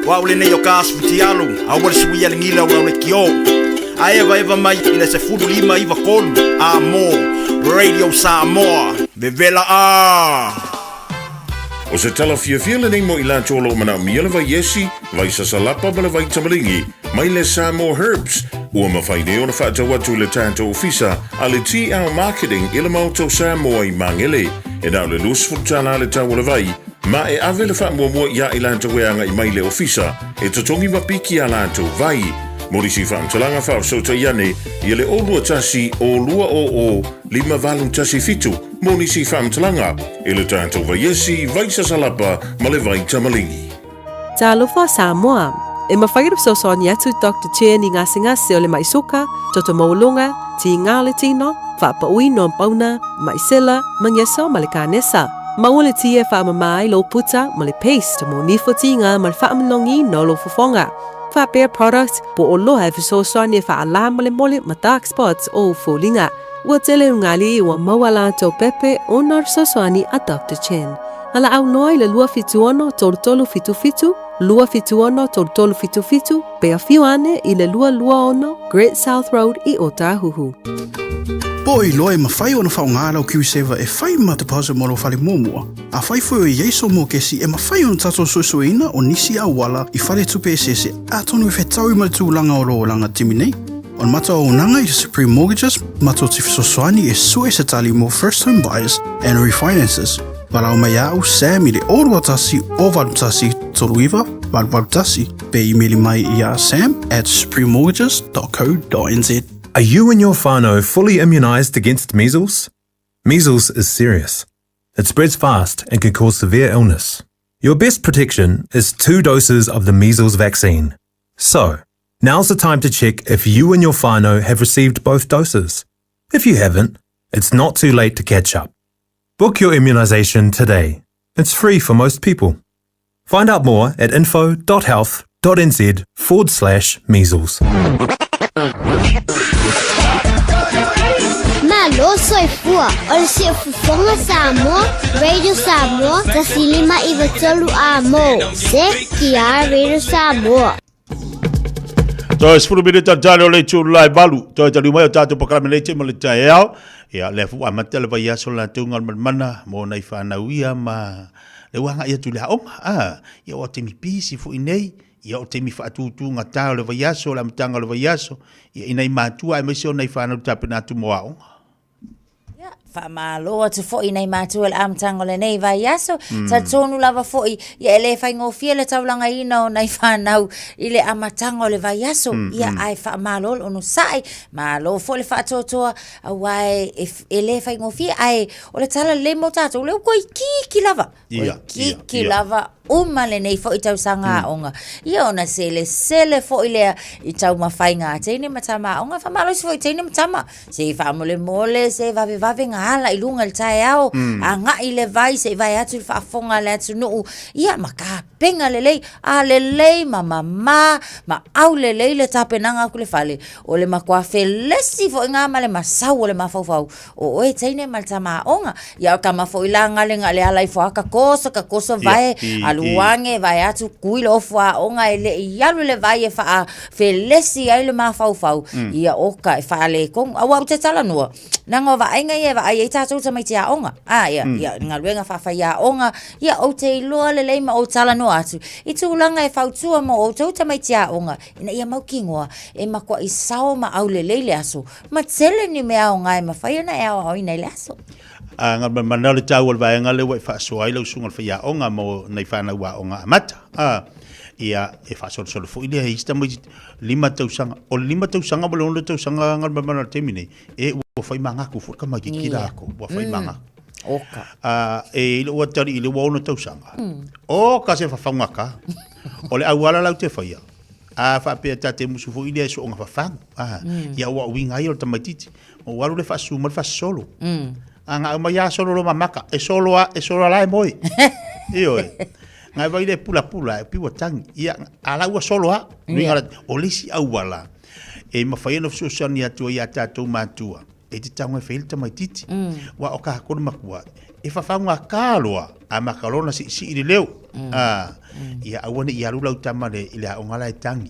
o au lenei o ka asu futialo, aua le suia le gila o lau lekiō. A evaeva mai i le 15 93 a mo Radio Samoa, vevela a! O se tala fiafia lenei mo i latou o lo o manaomia le vai esi, vai sasalapa ma le vai tamaligi, mai le Samoa Herbs, ua mafai nei ona faatau atu i le tatou ofisa a le TL Marketing i le Maota o Samoa i Magele. E na o le $20 le tau o le vai, ma e ave le faamuamua iā i latou e agai mai i le ofisa e totogi ma piki a latou vai. Mo nisi faamatalaga faafesootai ane ia le 021 200 5817 mo nisi faamatalaga i le tatou vaiesi, vai sasalapa ma le vai tamaligi. Talofa Samoa! E mafai ona fesoasoani atu Doctor Chen i gasegase o le mai suka, toto maualuga, tiga o le tino, faapauina o pauna, mai sela, mangeso ma le kanesa. Maua le ti e faamama ai lou puta ma le paste mo nifo tiga ma le faamanogiina o lou fofoga. Faapea product po o loa e fesoasoani e faalamolemole ma dark spots o ou foliga. Ua tele ugali ua maua latou pepe ona o le fesoasoani a Doctor Chen. Valaau loa i le 276 3377, 276 3377, pe afio ane i le 226 Great South Road i Ōtāhuhu. Po o iloa e mafai ona faaaoga lau KiwiSaver e fai ma deposit mo lou fale muamua? Afai foi o i ai sou mokesi e mafai ona tatou suesueina o nisi auala i faletupe eseese atonu e fetaui ma le tulaga o lou olaga timi nei. O le matou auaunaga i le Supreme Mortgages, matou te fesoasoani e sue se tali mo first home buyers and refinances. Valaau mai ia au Sam i le 021 081 39 881 pe imeli mai ia sam at suprememortgages.co.nz. Are you and your whānau fully immunised against measles? Measles is serious. It spreads fast and can cause severe illness. Your best protection is two doses of the measles vaccine. So, now's the time to check if you and your whānau have received both doses. If you haven't, it's not too late to catch up. Book your immunisation today. It's free for most people. Find out more at info.health.nz forward slash measles. Malo soifua, o le siufofoga Samoa, Radio Samoa, 159 a mo, CKR Radio Samoa. Toe sefulu minita tale o le itula e valu. Toe taliu mai o tātou polokalame nei te ma le taeao. Ia, lea fu amata le vaiaso la tauga o le manamana mo nai whanau ia ma le uanga ia tu le aoga. Ah, ia o taimi pisi foi nei, ia o taimi whaatūtū ngā tā o le vaiaso, le amataga o le vaiaso, ia i nai mātua aemaise o nai whanau tapena atu mo aoga. Ia, faamalo atu foi i nei matua i le amataga o lenei vaiaso. Mm. Talitonu lava foi, ia e le faigofie le taulagaina o nai whanau i le amataga o le vaiaso. Mm, ia, mm. ae faamalo le onosai, malo foi le faatoatoa, aua e, e, e le faigofie, ae o le tala lelei mo tātou, lea ua itiiti lava. Ia, Kiki lava uma lenei foi tausaga mm. aoga. Ia ona selesele foi lea i taumafaiga a teine ma tama aoga, faamalosi foi teine ma tama. Se i faamolemole, se vavevave ga ala i luga i le taeao, mm. agai le vai se i vae atu i le faafofoga a le atunuu. Ia ma kapenga lelei, a lelei ma mamā, ma au lelei le tapenaga atu le fale. O le matua felesi foi ngā ma le masau o le mafaufau. O oe teine ma le tama aoga. Ia o tama foi la gale ga le ala ifo a ka koso ka koso vae alu ange vae atu kui le ofu aoga e le i alu le vai e faa felesi ai le mafaufau. Ia oka e faaletonu. Aua ou te talanoa, leaga o vaaiga ia e vaai ai tatou tamaiti aoga. A ia, ia galuega faafaiaoga, ia ou te iloa lelei ma ou talanoa atu i tulaga e fautua mo outou tamaiti aoga ina ia mautinoa e matuai sao ma aulelei le aso Ma tele ni mea aoga e mafai ona e aoaoina i le aso. A nga mana le tau o le vaega lea ua e faasoa ai lau susuga i le faiaoga mo nai fanau aoga amata. A, ia, e faasolosolo foi lea i isi tamaiti lima tausaga. O le lima tausaga ma le ono tausaga nga mana le taimi nei, e ua fai magaku foi le tamaititi lako, ua fai magaku. Oka. A, e i lou atalii i le ua ono tausaga. Oka se fafauga ka. O le auala lau te faia, A faapea ta te musu foi lea e soonga fafagu. A, mm. ia ua uiga ai o le tamaititi. Ma ua alu le faasu ma le faasolo. Mm. A nga aumai a solo lo mamaka. E solo a, e solo ala e moe. Ioe. Ngai vai le pula pula e piua tangi. Ia, a la ua solo a. Nuiga la, o le isi auala. E mafai ona fesoasoani atu ai ia tatou matua. E te tago e fai le tamaititi. Mm. Ua o ka kona makua. E fafaugata loa a maka loa ona siisii le leo. A, ia aua ne i alu lau tama le, i le aoga la e tagi.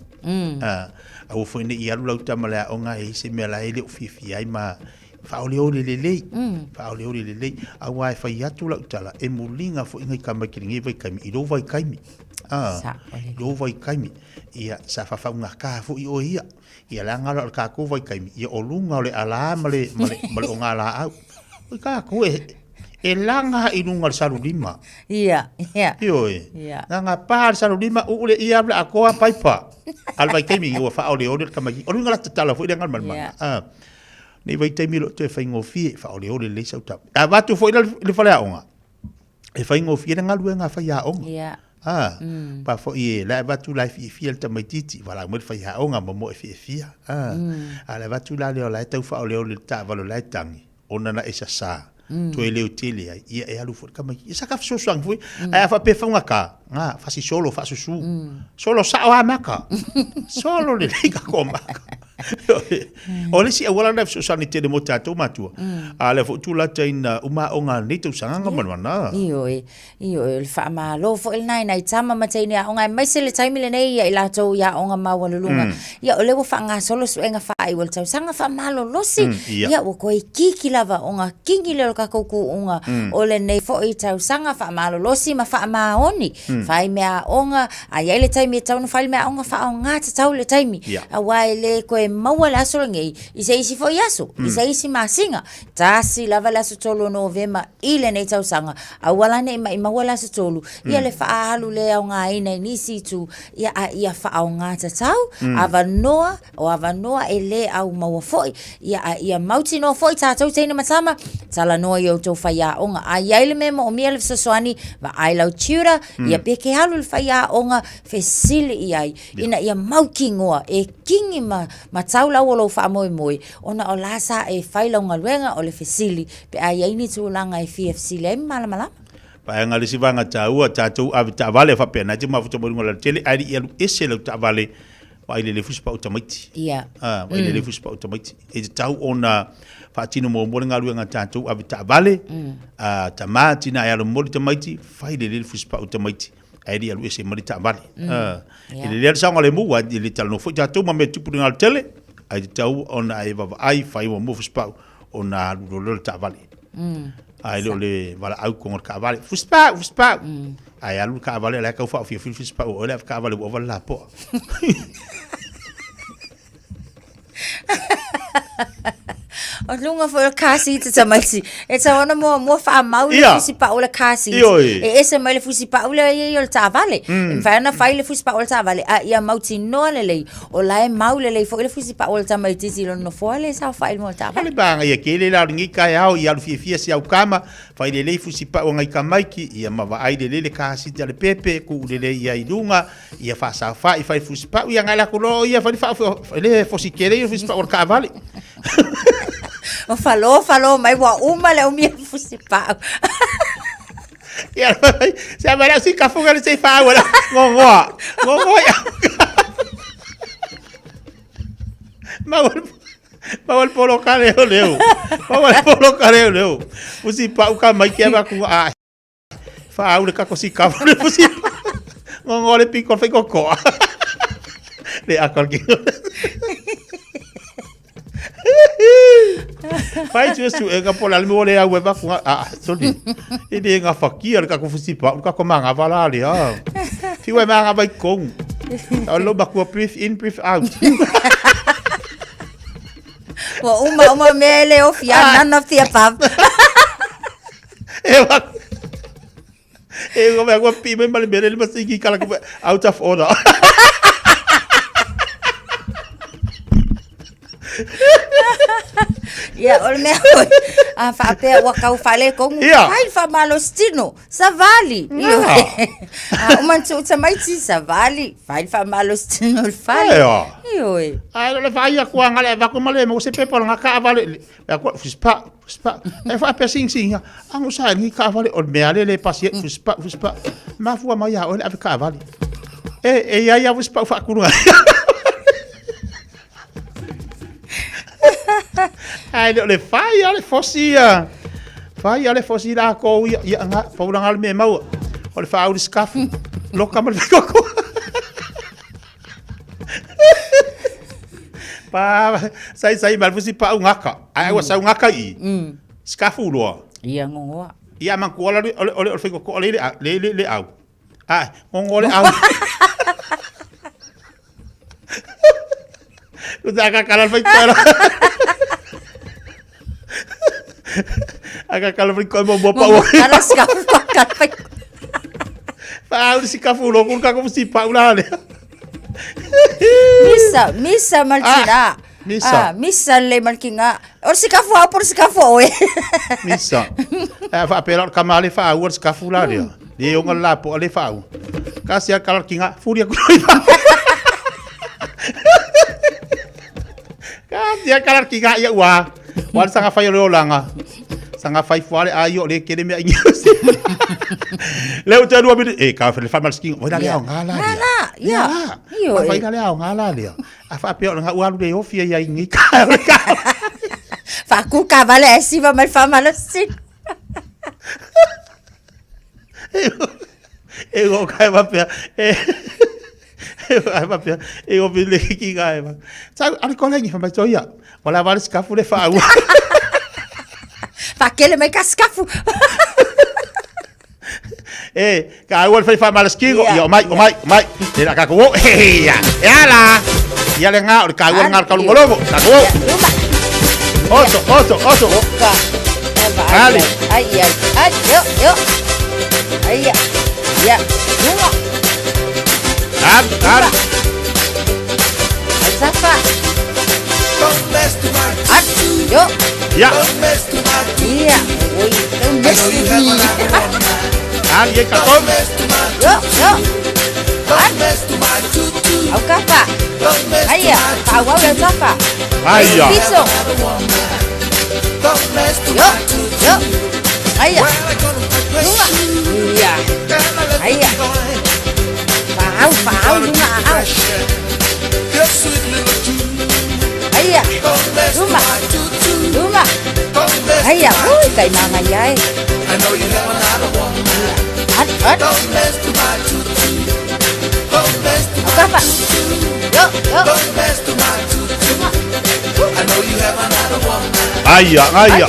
A, aua foi ne i alu lau tama le aoga e i ai se mea la e le o fiafia ai ma faaoleole lelei. Faaoleole lelei. Aua e fai atu lau tala, e muliga foi nai tamaiti i lenei vaitaimi, i lou vaitaimi. A, i lou vaitaimi. Ia, sa fafaugata foi oe ia. Ia leaga la o le tatou vaitaimi, ia o luga o le alā ma le, ma le, ma le ogalaau. Oi tatou e, e laga i luga o le salulima. Ia, ia. Ioe. Ia. Laga pa le salulima, uu le ia le atoa paipa. A le vaitaimi ua faaoleole le tamaiti. O luga la tatala foi le aga le Ia. Ah. Nei vaitaimi lo toe faigofie, faaoleole lelei sau tama. A avatu foi la i le faleaoga, e faigofie le galuega a faiaoga. Ia. A, pa foi e la e avatu la e fiafia le tamaitiiti, valaau mai le faiaoga ma mo e fiafia. A, a le avatu la lea o la e tau faaoleole i le taavale o la e tagi, ona na e sasā, toe leo tele ai, ia e alu foi le tamaitiiti. Ia sa ka fesoasoani foi, ae a faapea e faugata, ga, fasisolo, faasusu, solo sao lava maka, solo lelei tatou maka. O le isi auala lena e fesoasoani tele mo tatou matua, a o lea foi ua tulata ina uma aoga a lenei tausaga Gamalemana. Ioe, Ioe, o le faamalo foi lena i nai tama ma teine aoga aemaise le taimi lenei ia i latou i aoga maualuluga. Ia o lea ua faagasolo suega faaiu o le tausaga faamalolosi. Ia. Ia ua toe itiiti lava ona kini lea o le tatou tuuga o lenei foi tausaga faamalolosi ma faamaoni. Fai mea aoga, a i ai le taimi e tatau ona fai le mea aoga, faaaoga tatau le taimi. Ia. Aua e le toe maua le aso lenei i se isi foi aso, i se isi masina. Tasi lava le aso 3 o Novema i lenei tausaga, aua la ne i maimau le aso 3, ia le faaalu le aogaina i nisi itu, ia a ia faaaoga tatau, avanoa, o avanoa e le aumaua foi, ia a ia mautinoa foi tatou teine ma tama, talanoa i outou faiaoga. A i ai le mea e moomia le fesoasoani, vaai lau tutor, ia pe ke alu i le faiaoga, fesili i ai, ina ia mautinoa e kini ma, ma tau lau o lou faamoemoe, Ona o la sa e fai lau galuega o le fesili pe a i ai ni tulaga e fia fesili ai ma malamalama. Vaega le isi vaega taua, tatou ave taavale faapea na te mafuta mai luga o le alatele ae le i alu ese lau taavale vaai lelei fusi pau tamaiti. Ia. Ah, vaai lelei fusi pau tamaiti. E tatau ona faatino muamua le galuega a tatou ave taavale, ah, tama tina e alo momoli tamaiti, fai lelei le fusi pau tamaiti. Ae le i alu ese ma le taavale. E lelei lava le saogalemu, aua e le talanoa foi tatou ma mea tupu i le alatele, ae tatau ona e vaavaai, fai muamua fusipau ona alu loa lea o le taavale. Ae le o le valaau i totonu o le taavale, fusipau, fusipau. Ae alu le taavale o la e tau faaofiofia le fusipau o oe le avetaavale ua ova le lapoa. O luga foi o le car seat tamaiti. E tatau ona muamua faamau le Ia. fusi pau o le car seat. Ioe. E ese mai le fusi pau lea e i ai o le taavale. E mafai ona fai le fusi pau o le taavale, a ia mautinoa lelei, o la e mau lelei foi le fusi pau o le tamaitiiti i lona nofoa lea e saofai i luga o le taavale. O le vaega tele la o lenei taeao i alu fiafia si au tama, fai lelei fusi pau a nai tamaiti, ia ma vaai lelei le car seat a le pepe, tuu lelei ia i luga, Ia faasaofa'i fai fusipa'u ia agai latou loa o ia fai le faaofi le fosi tele ia fusipa'u o le taavale. O falo falo mai ua uma le umi o fusipa'u. Ia se a mai si kafuga le sei faaua la ngongoa. Ngongoa ia. Maua maua le poloka leo leo. Maua le poloka leo leo. Fusipa'u ka mai ke ava ku a Faau le kako si kava le fusi. Ngongo le piko fai kokoa. Le akol ki. Fai tu su e ka pola le mo le au e va ku a soli. E le nga fakia le kako fusi pa, le kako manga va la le a. Fiu e manga vai kong. O lo ba ku brief in brief out. Ua uma uma mea e le ofi a none of the above. E wa E wa wa pi mai ma le mere le masiki kala ku out of order. Ia, o le mea foi, a faapea ua tau faaletonu, Ia. fai le faamalositino, savali. Ia. A uma ona tuu tamaiti, savali, fai le faamalositino i le fale. Ia. Ioe. Ae o le vaai atu a ngale avatu ma le mo se pepa o le taavale le aku fuspa fuspa e faapea sigisigina ago sa e lenei taavale o le mea lea e le pasi ai fuspa fuspa mafua mai ia oe le ave taavale e e i ai lava fusipau faatulaga ae le o le fai lava le fosi ia. Fai ale fosi la ko ia ia nga paulanga le me maua. O le faauli sikafu. Loka ma le koko. Pa sai sai ma fusi pa ungaka. Ai ua sau ngaka i. Sikafu loa. Ia ngongoa. Ia man kuala le ole ole ole ko ole le le le le au. Ai ngongo le au. Uta ka kala fai kala. Aka kala fai ko mo pa o. Kala sikafu kala fai. Pa au sikafu lo ku ka ko si pa ula le. Misa, misa maltina. Misa. Ah, misa le malkinga. O sikafu au por sikafu oe. Misa. A fa pera ka male fa au sikafu la le. Le onga la po le fa au. Ka sia kala kinga furia ku pa. Ka sia kala kinga ia ua. Wa sanga fai o le olanga. Sanga fai fuale a io le kele mea ingi. Le o te lua mini e ka fa mal skinga. Voi la le au ngala. Ngala, ia. Io. Fa le au ngala le. A fa pea o nga ua le ofia ia ingi ka. Fa ku ka vale e siva mal fa mal si. E o kai va pea. E e ai va pea. E o le ki ga e va. Sa ale ko lengi fa mai toia. Wala vale sikafu le fa au. Fa kele mai ka sikafu. E, ka au le fa mal skingo. Ia o mai, o mai, o mai. E la ka ko. He ya. E ala. Ia le nga o ka au nga ka longolongo. Ka ko. Oso, oso, oso. Ka. Ali. Ai ai. Ai yo yo. Ai ya. Ya. Lunga. Al, al. Ai safa. Ai yo. Ya. Ia. Oi, tau mesi. Al, ye ka tom. Yo yo. Ai. Au kafa. Ai ya. Pa au le safa. Ai ya. Piso. Yo yo. Ai ya. Lunga. Ia. Ai ya. Pa au, pa au lunga au. Ai ya. Lunga. Lunga. Ai ya. Ui, kai manga ia e. At, at. Au kafa. Yo yo. Ai ya, ai ya.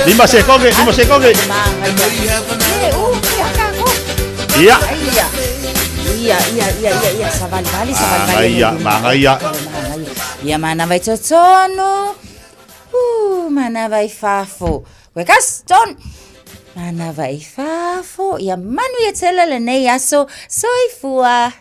Lima sekonge, lima sekonge. Eh, ia ka ko. Ia. Ai ya. Ia, ia, ia, ia, ia, savali vali, savali vali. Ia, manga ia. Ia mana vai tsotsonu. Mana vai fafo. Koe Gaston. Mana vai fafo. Ia manu ia tele lenei aso. Soifua.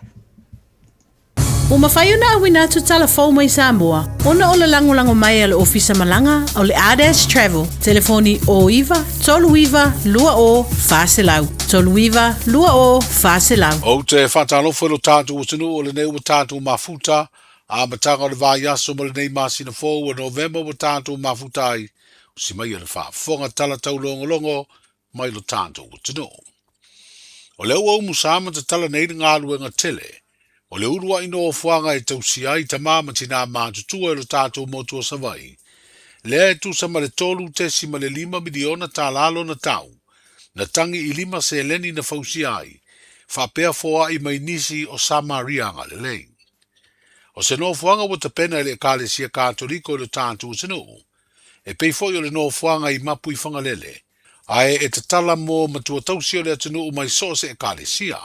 Ua mafai ona auina atu tala fou mai Samoa, ona o le lagolago mai a le Ofisa Malaga o le Ardash Travel, telefoni 09 39 20 400, 39 20 400. Ou te faatalofa i lo tatou atunuu o lenei ua tatou mafuta, amataga o le vaiaso ma lenei masina fou o Novema ua tatou mafuta ai, o si mai o le faafofoga tala taulogologo mai lo tatou atunuu. O lea ua umusa ma tatala nei le galuega tele, o le ulua'i nofoaga e tausia ai tamā ma tinā matutua e lo tatou motu o Savaii, lea e tusa ma le 3.5 miliona tālā lona tau, na tangi i lima seleni na fausia ai, faapea foa'i mai nisi o Samaria agalelei. O se nofoaga ua tapena e le Ekalesia Katoliko i lo tatou atunuu, e pei fo'i o le nofoaga i mapu i Fagalele, ae e tatala mo matuatausi o le atunuu mai so o se Ekalesia.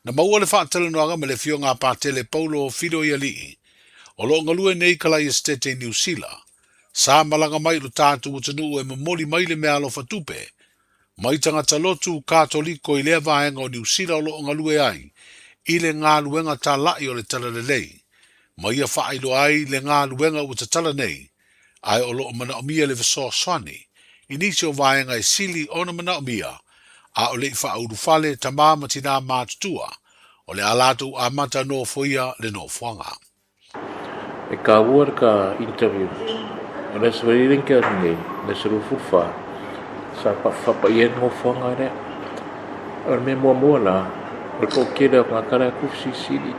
Na maua le faatalanoaga ma le afioga a Patele Paulo Filoialii, o loo galue nei kalai esetete i Niu Sila, sa malaga mai i lo tatou atunuu e momoli mai le meaalofa tupe, mai tagata lotu Katoliko i lea vaega o Niu Sila o loo galue ai i le galuega tala'i o le Talalelei, ma ia faailoa ai le galuega ua tatala nei, ae o loo manaomia le fesoasoani i nisi o vaega e sili ona manaomia, a o le'i faaulufale tamā ma tinā matutua, o le a latou amata nofoia le nofoaga. E kāua le ka interview. O le aso fai leng ke atu nei, le aso 24, sa faapaia ai le nofoaga lea. O le mea muamua la, o le toatele o tagata la e ku fesilisili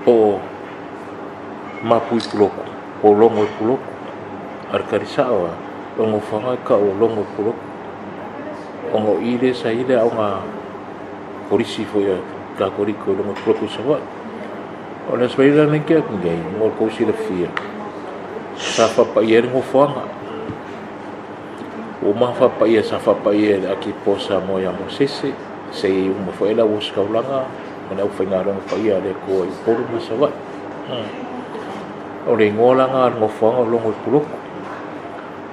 po o Mapu i Puloku, po o Logo i Puloku. A o le tali sao lava, o le nofoaga e tau o Logo i Puloku, ona o i lea sa i ai le aoga kolisi foi a Katoriko i luga o Puloku i Savaii. O le Aso Faraile la lenei na tea atu nei, mo le tou silafia, sa faapaia ai le nofoaga. Ua uma ona faapaia, sa faapaia e le Akipo o Samoa ia Mosese, se i uma foi ai le auositaulaga ma le aufaigaluega paia a le Atua i Upolu ma Savaii. O le igoa la lena o le nofoaga o Logo i Puloku.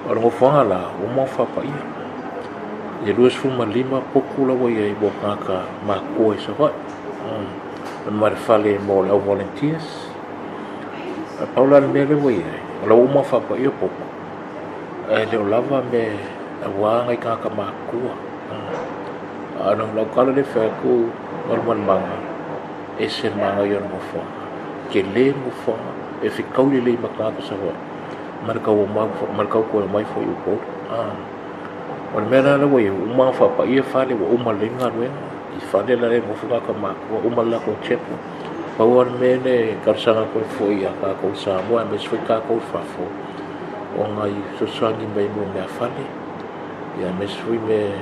O le nofoaga la, ua uma ona faapaia. E 25 potu la ua i ai mo tagata matutua i Savaii. Ma le fale mo le au volunteers. E pau la le mea lea ua i ai, o la ua uma ona faapaia potu, ae le o lava mea aua nai tagata matutua. A o lau tala lea e fai atu Malumalumaga, e ese le manaia o le nofoaga. Tele le nofoaga, e fetaui lelei ma tagata Savaii ma le tau ma le tau toe omai foi i Upolu. O le mea la lea ua i ai, ua uma ona faapaia fale, ua uma lelei le galuega i fale la e nofo tagata matutua, uma le latou chapel. Pau lava le mea lea e talosaga atu ai foi ia tatou i Samoa aemaise foi tatou i fafo, ona i fesoasoani mai mo meafale, aemaise foi mea e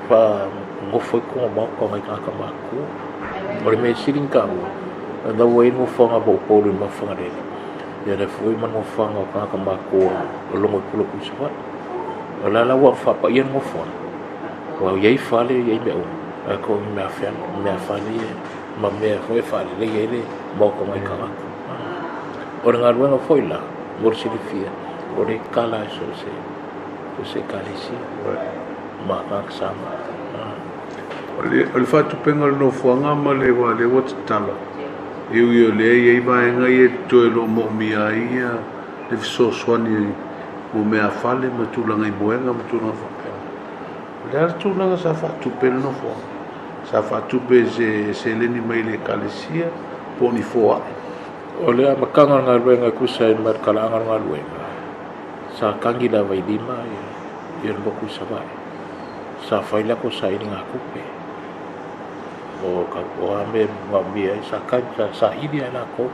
faanonofo ai totonu o maota o nai tagata matutua. O le mea sili ona taua, o lena ua i ai le nofoaga mo Upolu i Mafagalele, ia lea foi ma le nofoaga o tagata matutua o Logo i Pulapui i Savaii. O la la ua faapaia le nofoaga, ua i ai fale, i ai mea uma, ae toe o ni meafale ia ma mea foi e faaleleia ai le maota o nai tagata. O le galuega foi la, mo le silafia, o lea e tatala i so o se ekalesia ma tagata Samoa. O le faatupega o le nofoaga ma le wā lea ua tatala, e ui o lea e i ai vaega ia e totoe o lo o moomia ai le fesoasoani mo meafale ma tulaga i moega ma tulaga faapena. O le a le tulaga sa faatupe ai le nofoaga? Sa faatupe i se seleni mai le Ekalesia po o ni foai? O le amataga o le galuega e tusa ai ma le talaaga o le galuega, sa tagi lava i lima le motu i Savaii. Sa fai latou sailigatupe o a mea e manaomia ai, sa tagi, sa saili lava e latou.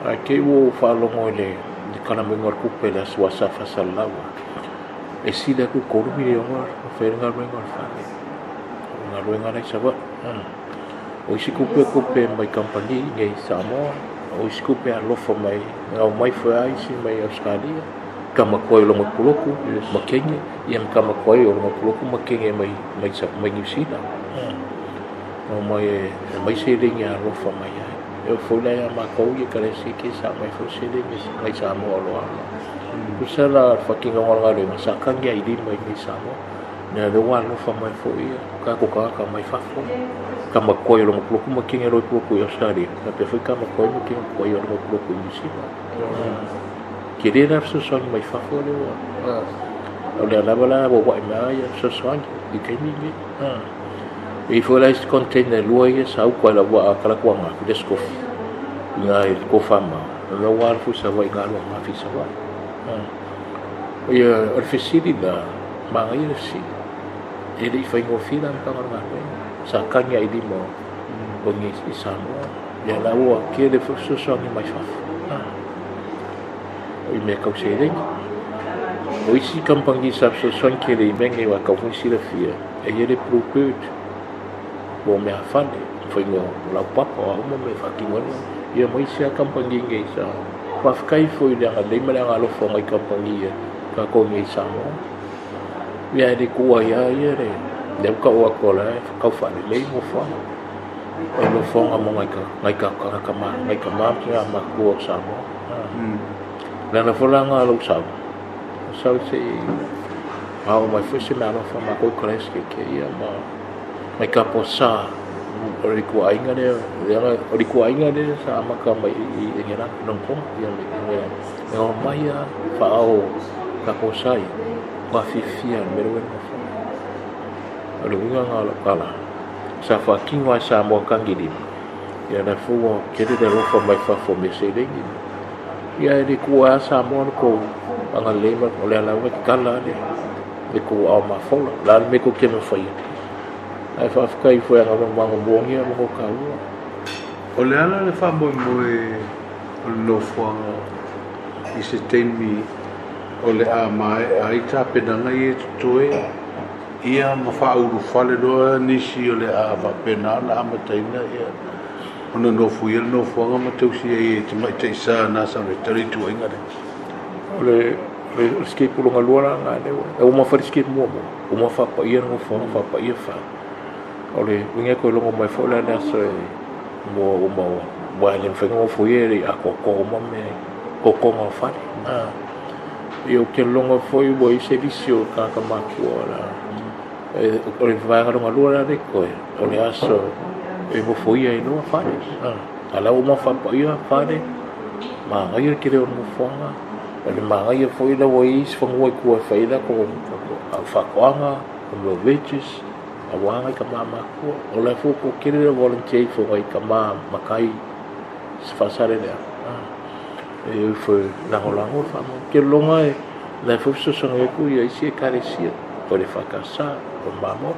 Ae te i ua ou faalogo i le tala maiga o le tupe i le aso sa faasalalau ai, e sili atu i le $3 miliona na fai ai le galuega o le fale, o le galuega la i Savaii. O isi tupe o tupe mai kamupani i inei i Samoa, o isi tupe alofa mai, na omai foi lava isi mai Ausetalia, tama tuai o Logo Puloku ma Kenya, ia ma tama tuai o Logo Puloku ma Kenya mai, mai, mai Niu Sila. Na omai e aumai seleni e alofa mai ai. E oo foi la ia matou i Ekalesia ke sa aumai foi seleni mai Samoa o lo o ala. Tusa la le faatinoga o le galuega sa tagi lava i lima i inei i Samoa. Nea lea ua alofa mai foi ia tatou tagata mai fafo. Tama tuai o Logo Puloku ma Kenya Logo Puloku i Australia. Faapea foi tama tuai ma Kenya tuai o Logo Puloku i Niu Sila. Tele la fesoasoani mai fafo lea ua. O lea lava la ua ua'i mai lava ia fesoasoani i taimi lenei. E i ai foi la isi container e lua ia sa uta i lau vaa Kalakuaga i le Aso Tofi i ina i le Tofamao, o lea ua alu foi i Savaii i galuega mafi i Savaii. Ia, o le fesili la, manaia le fesili. E le i faigofie le amataga o le galuega. Sa tagi lava i lima o i i Samoa. Ia la ua tele foi fesoasoani mai fafo i mea tau seleni. O isi kamupani sa fesoasoani tele i mea nei aua e tatau foi ona silafia, e i ai le Blue Bird mo meafale, faiga o laupapa, o a uma mea e faatino ai le ia ma isi lava kamupani nei sa faafetai foi i le agalelei ma le agalofa o nai kamupani ia tatou nei i Samoa. Ia e le tuua ai lava ia le lea ua tau atu o la e tau faalelei nofoaga. O le nofoaga mo nai nai tagata ma nai tama ma tina matutua o Samoa. Le ala foi la lena o lou sau, sau se i ao mai foi se meaalofa matou i Christchurch ia ma mai Kaposa o le ituaiga lea leaga o le ituaiga lea sa amata mai i Engelana i Hong Kong ia me e omai lava faaao Kaposa ia ua fiafia i le mea lea ua nofo. O le uiga lena o lau tala sa faatino lava e Samoa tagilima ia la foi ua tele le alofa mai fafo o mea seleni. Ia e le tuua lava Samoa le tou agalelei ma o lea lava e tatala le le tou aao mafola. O le a le mea tou te mafaia ae faafetai foi ia magomagomogia ma taua. O le ala le faamoemoe o le nofoaga i se taimi o le a maea ai tapenaga ia e totoe ia ma faaulufale loa nisi o le a faapena ona amataina ia ona nofoia le nofoaga ma tausia ai e tamaitai sa na Saletau le ituaiga lea. O le o le sikepu lona lua la lena lea ua uma fai le sikepu muamua, uma faapaia le nofoaga faapaia fale. O le uiga e toe logo mai foi la le aso e mua uma ua e le mafai ona nofoia e le i atoatoa uma mea i totoga o fale. Ia ou te logo foi ua i ai se lisi o tagata matutua la o le vaega lona lua la lea e totoe o le aso e nofoia ai loa fale. A o la ua uma ona faapaia fale, manaia le tele o le nofoaga. O le manaia foi la ua i ai se fanua i tua e fai ai latou faatoaga, o mea o veggies, aua nai tama matutua. O la foi ua toatele le volunteer ifo nai tama matai i Faasaleleaga e o ifo e lagolago le faamoemoe. Ou te lagona o la foi e fesoasoani atu isi ekalesia, o le EFKS, o le Malo.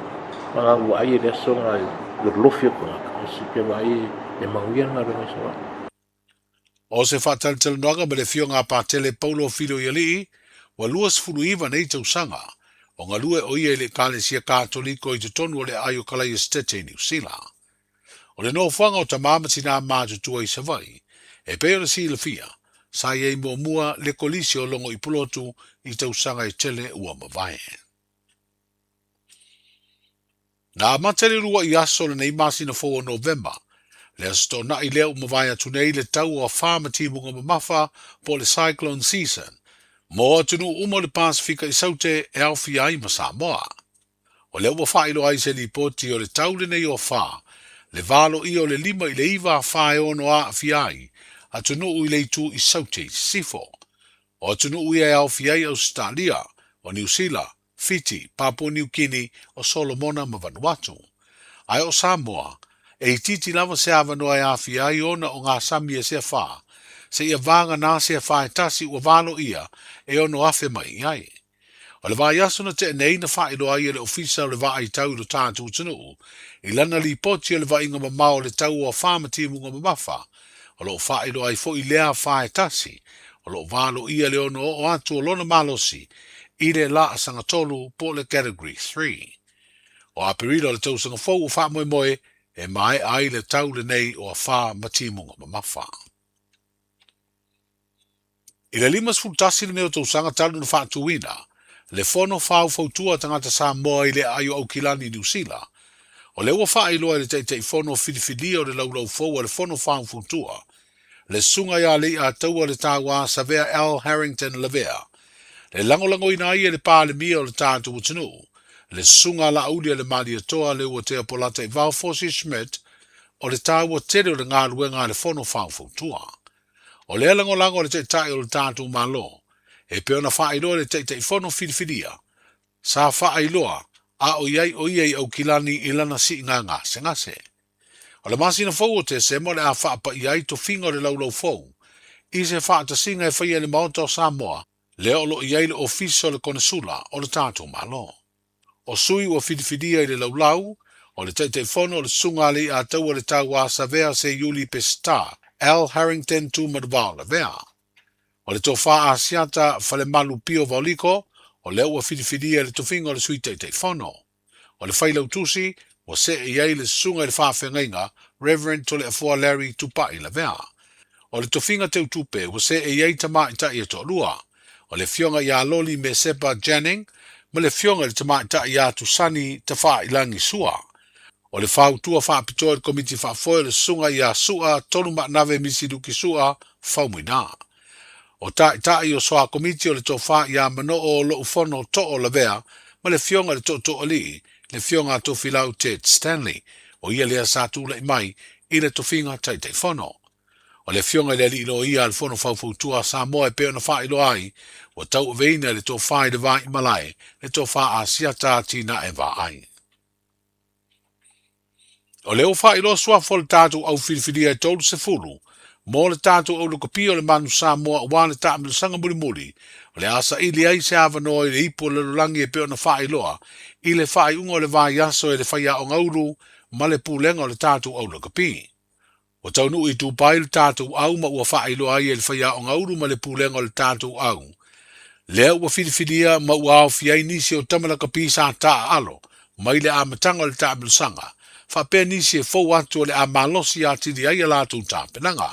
Na ona vaai i le aso lena i le lolofi o tagata, pe vaai e manuia le galuega i Savaii. O se faatalatalanoaga ma le Afioga a Patele Paulo Filoialii, ua 29 nei tausaga o galue o ia i le Ekalesia Katoliko i totonu o le aai o Kalaia Esetete i Niu Sila. O le nofoaga o tama ma tinā matutua i Savaii, e pei ona silafia, sa i ai muamua le Kolisi o Logo i Pulotu i tausaga e tele ua mavae. Na amata i le uluai aso o lenei masina fou o Novema, le Aso Toonai lea ua mavae atu nei le tau o afa ma timuga mamafa po o le Cyclone Season mo atunuu uma o le Pasefika i Saute e aofia ai ma Samoa. O lea ua faailoa ai se lipoti o le tau lenei o afa, le valoia o le 5 i le 9 afa e ono aafia ai atunuu i le itu i Saute i sisifo. O atunuu ia e aofia ai Ausetalia, o Niu Sila, Fiti, Papua Niu Kini, o Solomona ma Vanuatu. Ae o Samoa, e itiiti lava se avanoa e aafia ai ona o ngā sami e sea whā, seia vāga nā sea whā e tasi ua valoia e ono afe mai i ai. O le vaiaso na tea nei na faailoa ai e le Ofisa o le Vaai Tau i lo tatou atunuu i lana lipoti o le vaaiga mamao o le tau o afa ma timuga mamafa, o lo o faailoa ai foi lea afa e tasi, o lo o valoia le ono oo atu o lona malosi i le laasaga tolu po o le Category 3. O Aperila o le tausaga fou ua faamoemoe e maea ai le tau lenei o afa ma timuga mamafa. I le 51 lenei o tausaga talu na faatuina le Fono Faufautua a Tagata Samoa i le aai o Aukilani i Niu Sila, o lea ua faailoa e le Taitaifono filifilia o le laulau fou a le Fono Faufautua, le Susuga ia Leiataua Letaua Savea L. Harrington Lavea, le lagolagoina ai e le Palemia o le tatou atunuu, le Susuga a Laauli a le Malietoa Leuatea Polataivao Fosi Schmidt, o le taua tele o le galuega a le Fono Faufautua. O lea lagolago a le Taitai o le tatou Malo, e pei ona faailoa e le Taitaifono filifilia, sa faailoa a o i ai o ia i Aukilani i lana siiga gasegase. O le masina fou o Tesema o le a faapaia ai tofiga o le laulau fou i se faatasiga e faia i le Maota o Samoa, lea o lo o i ai le Ofisa o le Konesula o le tatou Malo. O sui ua filifilia i le laulau, o le Taitaifono o le Susuga a Leiataua le Tauā Savea Seiuli Peseta L. Harrington Tuumanuvao Lavea. O le Tofa Asiata Falemalu Pio Vaoliko, o lea ua filifilia i le tofiga o le Sui Taitaifono. O le Failautusi, ua see i ai le Susuga i le Faafeagaiga, Rev. Toleafoa Larry Tupai Lavea. O le tofiga teutupe, ua see i ai tamaitai e toalua, o le Afioga ia Loli Mesepa Janning ma le Afioga i le Tamaitai ia Tusani Tafailangi Sua. O le fautua faapitoa i le Komiti Faafoe o le Susuga ia Su'a Tolumaanave Misiluki Su'a Faumuina. O Taitai o Soa Komiti o le Tofa ia Manoo Loufono Too Lavea ma le Afioga i le Tootooalii, le Afioga a Tofilau Ted Stanley, o ia lea sa tulai mai i le tofiga Taitaifono. O le Afioga i le Alii Loia a le Fono Faufautua a Samoa e pei ona faailoa ai, ua tauaveina e le Tofa i le Vaimalae le Tofa Asiata Atinae Vaai. O lea ua faailoa suafa o le tatou au filifilia e 30 mo le tatou aulokapia o le Manu Samoa aua le taamilosaga mulimuli o le a saili ai se avanoa i le ipu o le lalolagi e pei ona faailoa i le faaiuga o le vaiaso e le faiaoga ulu ma le pulega o le tatou aulakapi. Ua taunuu i Dubai le tatou au ma ua faailoa ai e le faiaoga ulu ma le pulega o le tatou au. Lea ua filifilia ma ua aofia ai nisi o tama lakapi sa taaalo mai le amataga o le taamilosaga, faapea nisi e fou atu o le a malosi atili ai a latou tapenaga.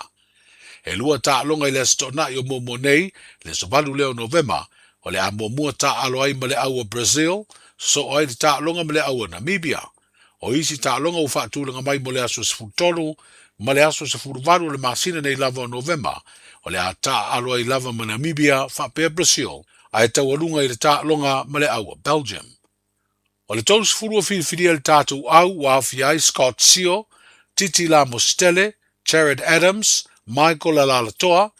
E lua taaloga i le Aso Toonai o muamua nei, le aso 8 lea o Novema, o le a muamua taaalo ai ma le au o Brazil, sosoo ai le taaloga ma le au o Namibia. O isi taaloga ua faatulaga mai mo le aso 13 ma le aso 18 o le masina nei lava o Novema, o le a taaalo ai lava ma Namibia faapea Brazil, ae taualuga i le taaloga ma le au a Belgium. O le 30 ua filifilia le tatou au ua aofia ai Scott Sio, Titi Lamositele, Jared Adams, Michael Alalatoa,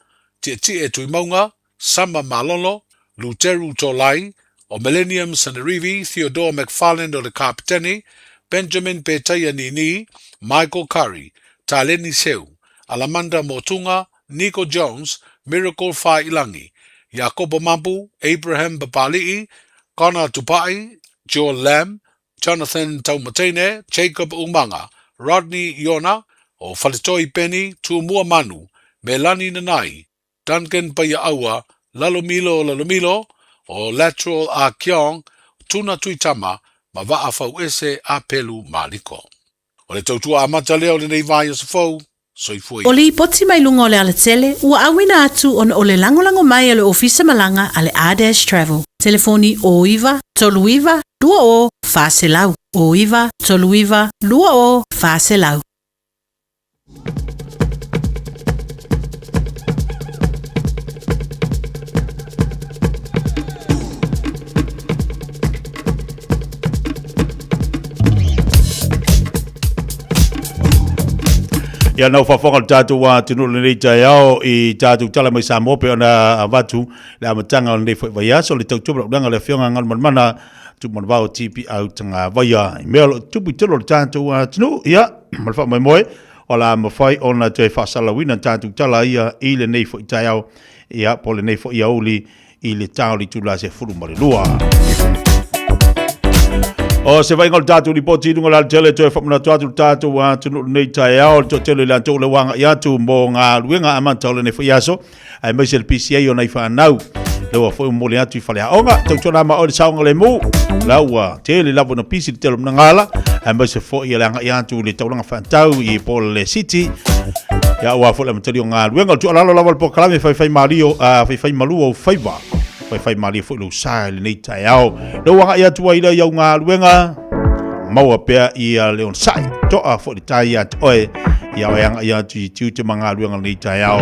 Tietie Tuimauga, Sama Malolo, Luteru Tolai, o Millennium Sanerivi, Theodore McFarland o le Kapitene, Benjamin Petaia Nini, Michael Curry, Taleni Seu, Alamanda Motunga, Nico Jones, Miracle Faiilagi, Iakopo Mapu, Abraham Papali'i, Connor Tupai, Joel Lam, Jonathan Taumateine, Jacob Umaga, Rodney Iona, o Faletoi Peni, Tumua Manu, Melani Nanai, Duncan Paiaaua, Lalomilo Lalomilo, o Lateral Ah Kiong, Tuna Tuitama, ma Vaa Fauese Apelu Maliko. O le tautua amata lea o lenei vaiaso fou. Soifua ia. O lipoti mai luga o le alatele ua auina atu ona o le lagolago mai a le Ofisa Malaga a le R-Dash Travel. Telefoni 09 39 20 400, 09 39 20 400. Ia nau faafofoga le tatou atunuu lenei taeao i tatou tala mai Samoa pe ona avatu le amataga o lenei foi vaiaso le tautua ma le le afioga Galumalemana Tumanavao TP au Tagavaia i mea o lo o tupu i tolo o le tatou atunuu ia ma le faamoemoe o le a mafai ona toe faasalauina tatou tala ia i lenei foi taeao ia po o lenei foi aoauli i le ta o le itula 12. O se vaaiga o le tatou lipoti i luga o le alatele toe faamanatu atu le tatou atunuu lenei taeao le toatele i latou le ua agai atu mo galuega amata o lenei foi aso aemaise le PCA o nai fanau le ua foi momoli atu i faleaoga tautuana ma oe le saogalemu la ua tele lava na pisi le tele o managala aemaise foi le agai atu i le taulaga faatau i Pole City ia aua foi le amatalia o galuega. O le tuualalo lava o le polokalame faifai malio, faifai malu ou faiva, faifai malie foi lou sa i lenei taeao. Lea ua agai atu ai lea i au galuega, maua pea ia le onosai, toa foi le tai ia te oe, ia oe agai atu i tiute ma galuega lenei taeao.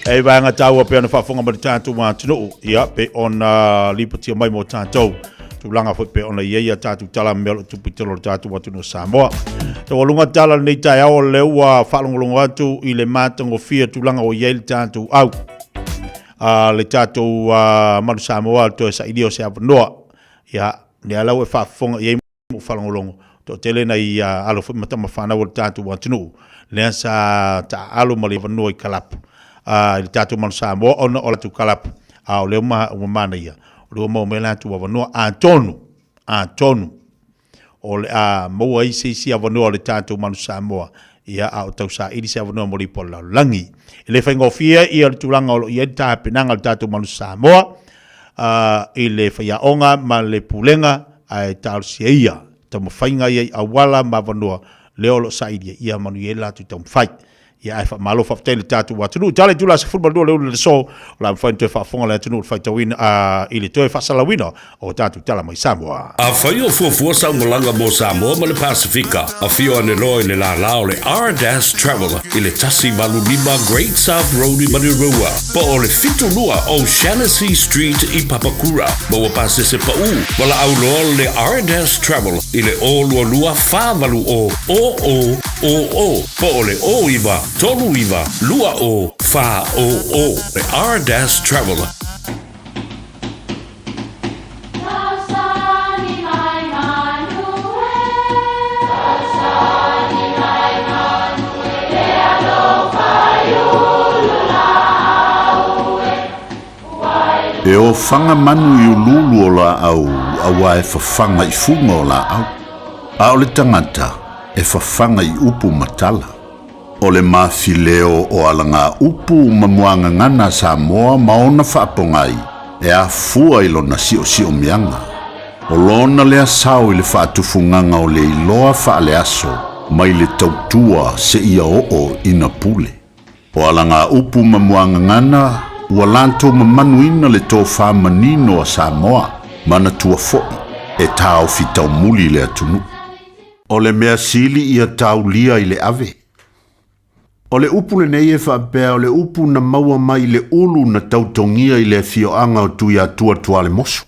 E vaega taua pea ona faafofoga mai le tatou atunuu, ia pe ona lipotia mai mo tatou. Tulaga foi pe ona i ai a tatou tala ma mea o lo o tupu i totonu o le tatou atunuu o Samoa. Taualuga tala lenei taeao o lea ua faalogologo atu i le matagofie tulaga ua i ai le tatou au. A le tatou Manu Samoa le toe sailia o se avanoa. Ia, lea la ua e faafofoga i ai ma faalogologo, toatele nai alo foi ma tama fanau o le tatou atunuu lea sa taaalo ma le avanoa i kalapu i le tatou Manu Samoa ona o latou kalapu, a o lea ua manaia O lea ua maua mai latou avanoa, atonu, atonu o le a maua ai se isi avanoa o le tatou Manu Samoa, ia, a o tausaili se avanoa mo le ipu a le lalolagi. E le faigofie ia le tulaga o lo o i ai le tapenaga a le tatou Manu Samoa i le faiaoga ma le pulega, ae talosia ia taumafaiga ia i auala ma avanoa lea o lo o sailia ia manuia ai le latou taumafai. Ia ae faamalo faafetai i le tatou atunuu. Tala i tula 12 le ulu le so, o le a mafai ona toe faafofoga le atunuu i le faitauina, i le toe faasalauina o tatou tala mai Samoa. Afai o fuafua sau malaga mo Samoa ma le Pasefika, afio ane loa i le lālā o le R-Dash Travel i le 185 Great South Road i Manurewa, po o le 72 O'Shannessy Street i Papakura. Maua pasese paʻu, valaau loa le R-Dash Travel i le 022 480 0000. Po o le 09 39 20 400 le R-Dash Travel. E ofaga manu i uluulu o laau, auā e fafaga i fuga o laau. A o le tagata, e fafaga i upu ma tala. O le mafileo o alagaupu ma muagagana a Samoa ma ona faapogai e afua i lona siosiomiaga. O lona lea sao i le faatufugaga o le iloa faaleaso mai le tautua seia oo ina pule. O alagaupu ma muagagana ua latou mamanuina le tofa manino a Samoa, manatua foi e taofi taumuli le atunuu. O le mea sili ia taulia i le ave. O le upu lenei e faapea o le upu na maua mai i le ulu na tautogia i le afioaga o Tuiatua Tualemoso.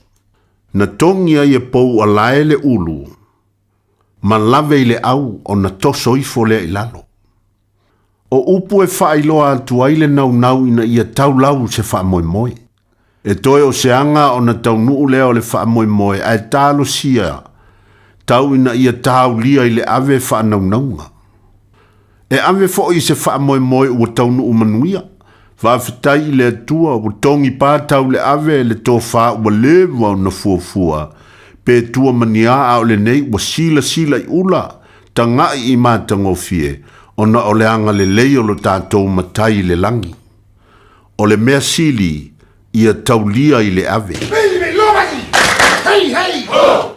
Na togi ai e Poualae le ulu ma lave i le au ona toso ifo lea i lalo. O upu e faailoa atu ai le naunau ina ia taulau se faamoemoe. E toe o se aga ona taunuu lea o le faamoemoe ae talosia tau ina ia taulia i le ave faanaunauga. E ave foi se faamoemoe ua taunuu manuia. Faafetai i le Atua ua togi pa tau le ave le tofa ua leva ona fuafua pe tua ma ni a a o lenei ua silasila i ula taga'i i matagofie ona o le agalelei o lo tatou Matai i le lagi. O le mea sili ia taulia i le ave. Hey, hey, ho!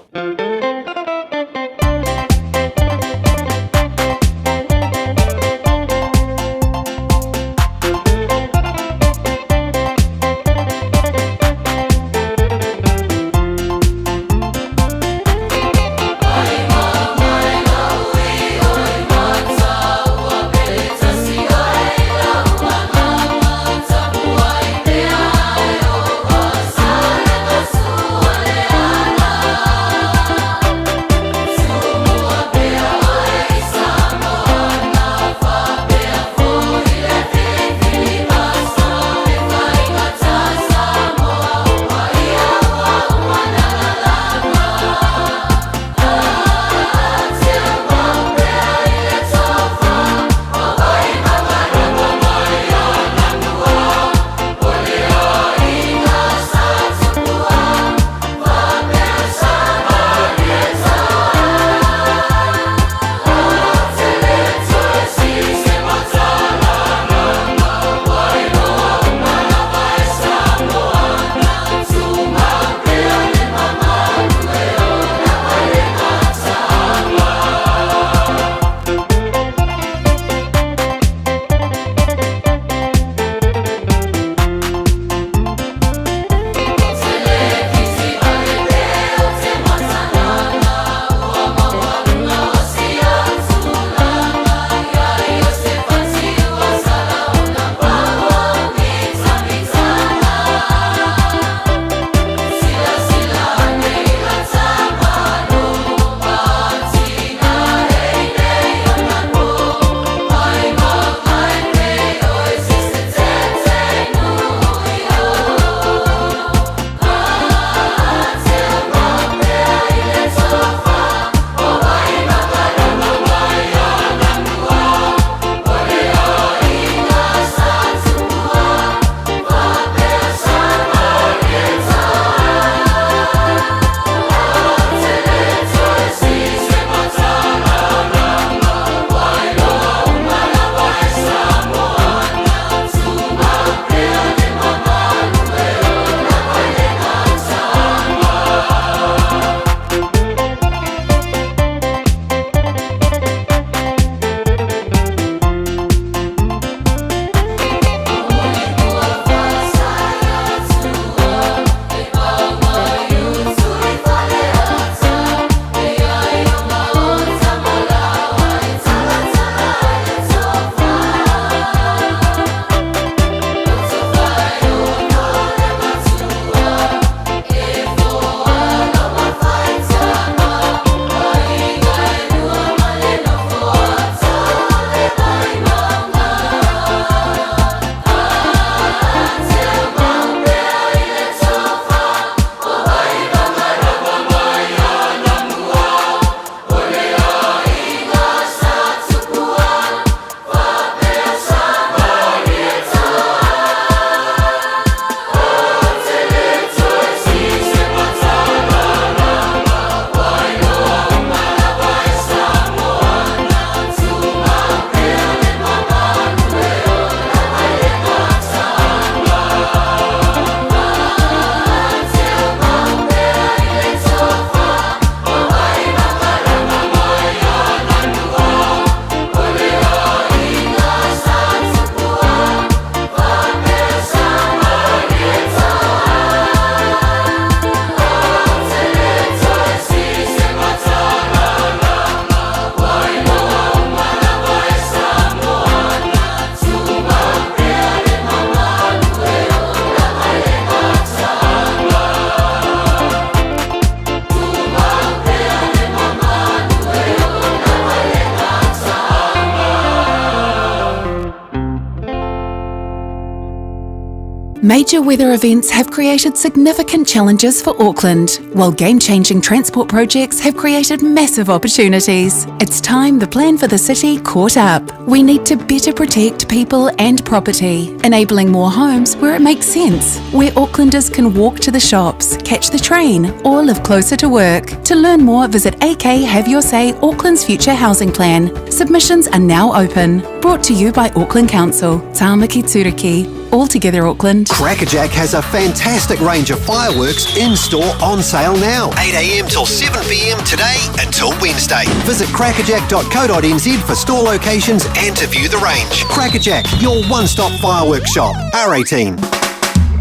Major weather events have created significant challenges for Auckland, while game changing transport projects have created massive opportunities. It's time the plan for the city caught up. We need to better protect people and property, enabling more homes where it makes sense, where Aucklanders can walk to the shops, catch the train, or live closer to work. To learn more, visit AK Have Your Say Auckland's Future Housing Plan. Submissions are now open. Brought to you by Auckland Council, Tāmaki Turuki. All together Auckland. Crackerjack has a fantastic range of fireworks in store on sale now. 8am till 7pm today until Wednesday. Visit crackerjack.co.nz for store locations and to view the range. Crackerjack, your one stop fireworks shop. R18.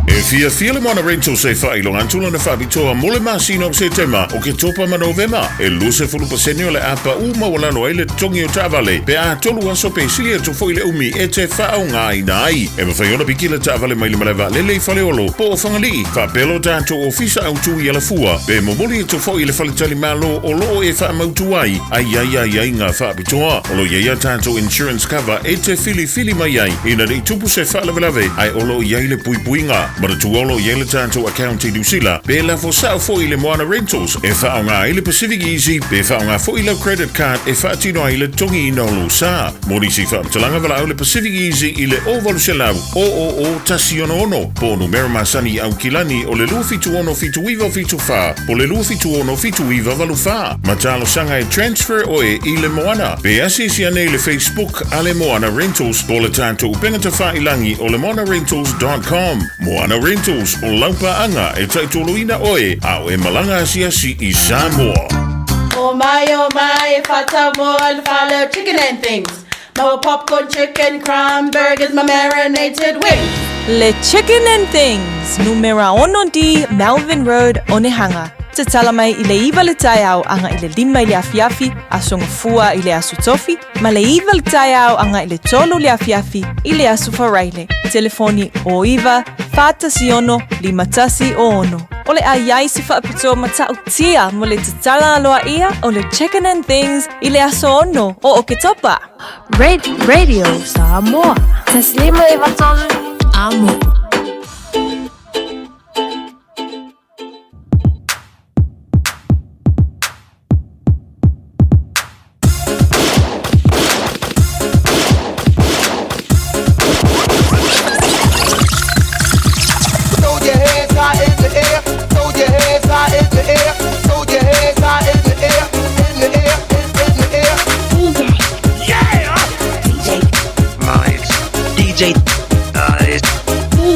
E fiafia le Moana Rentals e faailoga atu lona faapitoa mo le masina o Setema, Oketopa ma Novema. E 20% o le a pau maualalo ai le totogi o taavale pe a tolu aso pe sili atu foi le umi e te faaaogaina ai. E mafai ona piki le taavale mai le malae vaalele i Faleolo po o Fagalii, faapea lo tatou ofisa autu i Alafua, pe momoli atu foi i le faletalimalo o loo e faamautu ai a i ai aiaiga faapitoa. O lo o i ai a tatou insurance cover e te filifili mai ai ina ne i tupu se faalavelave ae o lo o i ai le puipuiga. Manatua o lo o i ai le tatou account i Niu Sila pe lafo sao foi i le Moana Rentals e faaaoga ai le Pacific Easy pe faaaoga foi lau credit card e faatino ai le totogiina o lou sa. Mo nisi faamatalaga valaau le Pacific Easy i le 0800 000 166 po o numera masani i Aukilani o le 276 7974 po o le 276 7984 ma talosaga e transfer oe i le Moana. Pe asiasi ane i le Facebook a le Moana Rentals po o le tatou upega tafailangi o le moanarentals.com. Moana Rentals, o lau paaga e taitoloina oe a o e malaga asiasi i Samoa. Oh my, oh my, whata mo le fale chicken and things. Maua popcorn chicken, crumb burgers, ma marinated wings. Le Chicken and Things, numera 6 D, Melvin Road, Onehunga. Tatala mai i le 9 le taeao aga i le 5 i le afiafi, Aso Gafua i le Aso Tofi, ma le 9 le taeao aga i le 3 le afiafi i le Aso Faraile. Telefoni 09 416 5106. O le a i ai se faapitoa matautia mo le tatala aloaia o le Chicken and Things i le aso 6 o Oketopa. Radio Samoa. Taslima Ivatolu. Amo. Throw your hands high in the air. Throw your hands high in the air. Throw your hands high in the air. In the air. In, in the air. DJ. Yeah! DJ. Nice. DJ. Nice. DJ.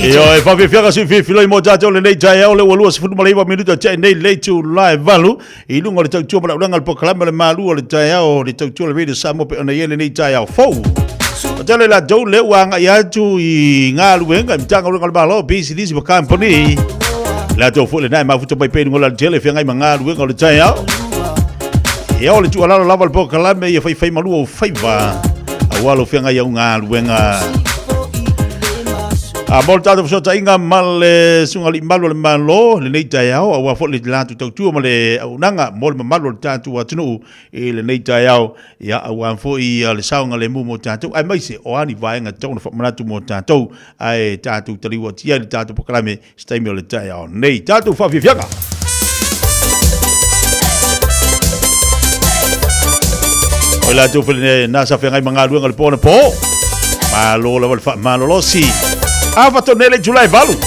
Ioe, faafiafiaga si filifiloi mo tatou lenei taeao le ua 29 minuta tea nei le itula e 8 i luga o le tautua ma le auaunaga o le polokalame o le malu o le taeao o le tautua o le Radio Samoa pei ona i ai lenei taeao fou. O tele latou lea ua agai atu i galuega i Matagaluega o le Malo, pisinisi ma kamupani. Latou foi lena e mafuta mai pea i luga o le alatele e feagai ma galuega o le taeao. Ia o le tuualalo lava o le polokalame ia faifai malu ou faiva aua lou feagai au galuega. A mo le tatou fesootaiga ma le susuga alii malu o le Malo lenei taeao, aua foi le latou tautua ma le auaunaga mo le mamalu o le tatou atunuu i lenei taeao, ia aua foi le saogalemu mo tatou, aemaise o a ni vaega e tatau ona faamanatu mo tatou, ae tatou taliu atu ai i le tatou polokalame se taimi o le taeao nei. Tatou faafiafiaga! O i latou foi lena sa feagai ma galuega o le po anapo. Malo lava le faamalolosi. A faatonu nei le itula e 8.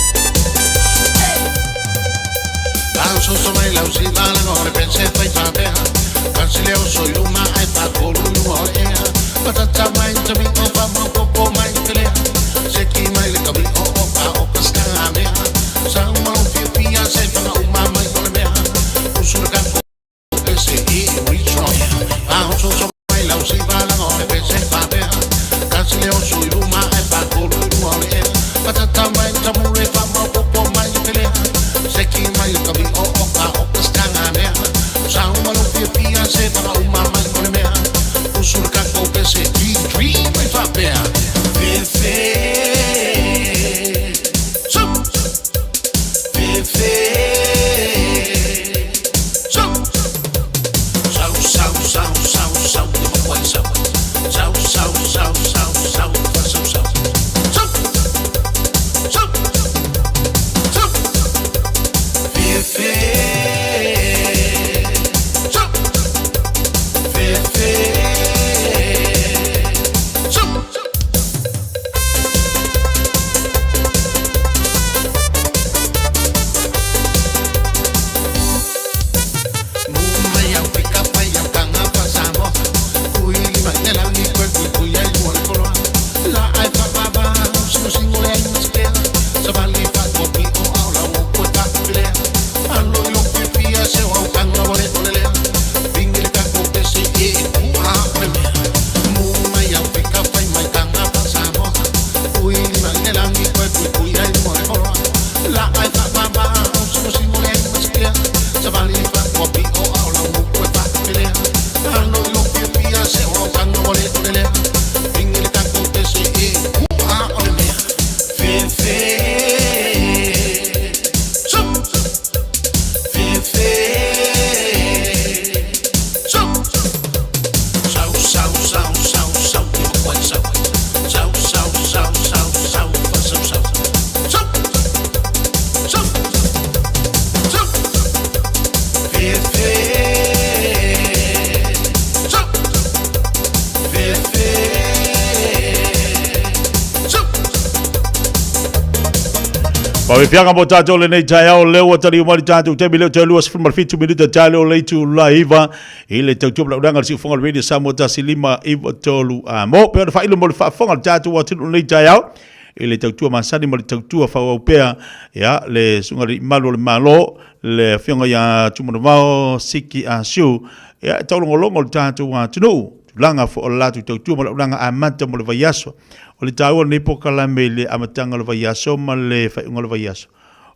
Faafiafiaga mo tatou lenei taeao lea ua taliu mai le tatou taimi lea o toe 27 minute tae lea o le itula 9 i le tautua ma le auaunaga a le Siufofoga o le Radio Samoa 1593 a mo pe ona faailo mo le faafofoga a le tatou atunuu lenei taeao i le tautua masani ma le tautua faaauau pea ia le susuga i le Alii Malu o le Malo le Afioga ia Tumanavao Siki Asiu ia e taulogologo le tatou atunuu tulaga foi o le latou tautua ma le auaunaga amata mo le vaiaso. O le taua o lenei polokalame i le amataga o le vaiaso ma le faaiuga o le vaiaso,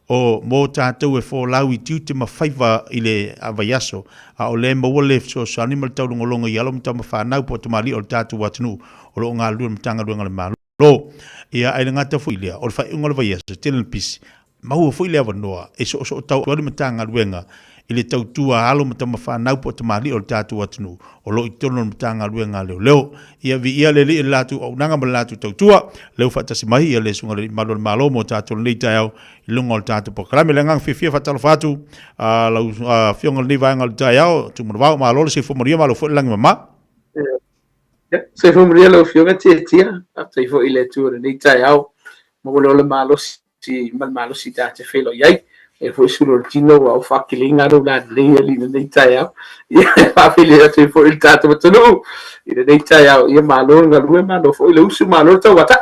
o mo tatou e folau i tiute ma faiva i le vaiaso, a o lea e maua le fesoasoani ma le taulogologo i alo ma tama fanau po o tamalii o le tatou atunuu o lo o galulue i le Matagaluega a le Malo. Ia, ae le gata foi i lea, o le faaiuga o le vaiaso, e tele ina pisi, Maua foi le avanoa e soosootau ai le Matagaluega i le tautua a alo ma tamafanau po o tamalii o le tatou atunuu o lo o i totonu o le Matagaluega a Leoleo. Ia viia le Alii i le latou auaunaga ma le latou tautua. Leu faatasi mai ia le Susuga i le Alii Mamalu o le Malo mo tatou lenei taeao i luga o le tatou polokalame. Le agaga fiafia e faatalofa atu a lau Afioga i lenei vaega o le taeao, Tumanavao, malo le soifua manuia, malo foi le lagi mama. Soifua manuia lau Afioga Tiatia, faafetai foi i le Atua i lenei taeao, maua le ola malosi ma le malosi ta te feiloai ai. E foi sulu o le tino ua au faakeleina lou lalelei alii i lenei taeao. Ia faafeiloai atu ai foi i le tatou atunuu i lenei taeao. Ia malo le galue, malo foi le usu, malo le tauatai.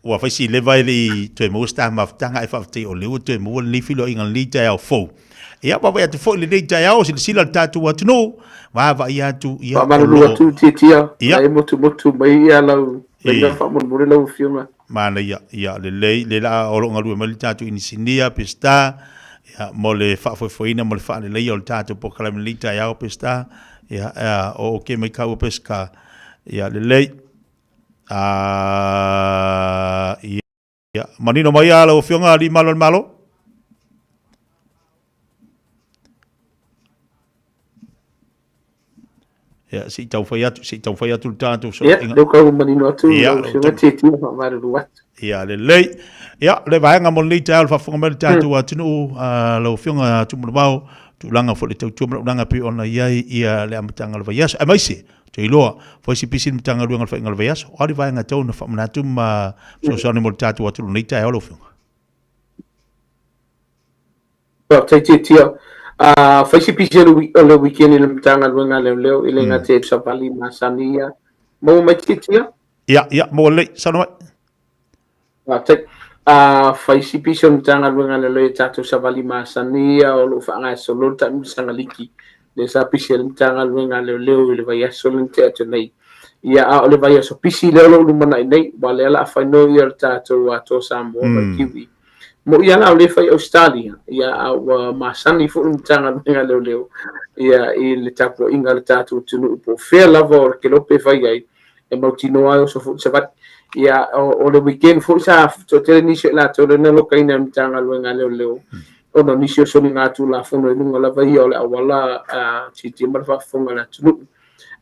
Ua fai si leva e le i toe maua se ta mafutaga ae faafetai o lea ua toe maua lenei feiloaiga i lenei taeao fou. Ia, vaavaai atu foi i lenei taeao, silasila le tatou atunuu, vaavaai atu, ia, o Faamalulu loo... atu Tiatia, Ia. na e motumotu mai ia lau laina faamolemole lau afioga. Manaia, ia, lelei, lea la o lo o galue mai le tatou inisinia, Peseta, ia, mo le faafoefoeina ma le faaleleia o le tatou polokalame i lenei taeao, Peseta, ia, ia, o okay mai kāua Peseta, ia, lelei. A, ia, manino mai a lau Afioga Alii Malo o le Malo? Ia, se i tau fai atu, se i tau fai atu le tatou Ia, lea ua kau manino atu lau Afioga Tietia, faamalulu atu. Ia, lelei. Ia, le vaega mo lenei taeao le faafofoga mai le tatou atunuu, lau Afioga Tuimalealiifano, tulaga foi le tautua ma le auaunaga pei ona i ai ia le amataga o le vaiaso. Aemaise, te iloa, foi se pisi le Matagaluega o le Faiga o le Vaiaso, o a le vaega e tatau ona faamanatu ma fesoasoani mo le tatou atunuu i lenei taeao lau Afioga? Faafetai Tiatia. Fai se pisi o le weekend i le Matagaluega a Leoleo e le gata i savali masani ia. Maua mai Tiatia? Ia, ia, maua lelei, saunoa mai. Faafetai. A fai si pisi o le Matagaluega a Leoleo i tatou savali masani ia o lo o faagasolo le taamilosaga liki, lea sa pisi ai le Matagaluega a Leoleo i le vaiaso lea na tea atu nei. Ia, a o le vaiaso pisi lea o lo o lumanai nei, aua o lea o le a fai no ia le tatou Atoa Samoa ma le Kiwi. Mo'i lava la o lea e fai i Ausetalia, ia, a ua masani foi le Matagaluega a Leoleo ia i le tapuaiga a le tatou atunuu po o fea lava o le kelope e fai ai, e mautinoa ai oso foi le savali. Ia, o le weekend foi sa toatele nisi o i latou lea na lokaina e le Matagaluega a Leoleo, ona o nisi o soligatulafono i luga lava ia o le auala tietie ma le faafofoga a le atunuu.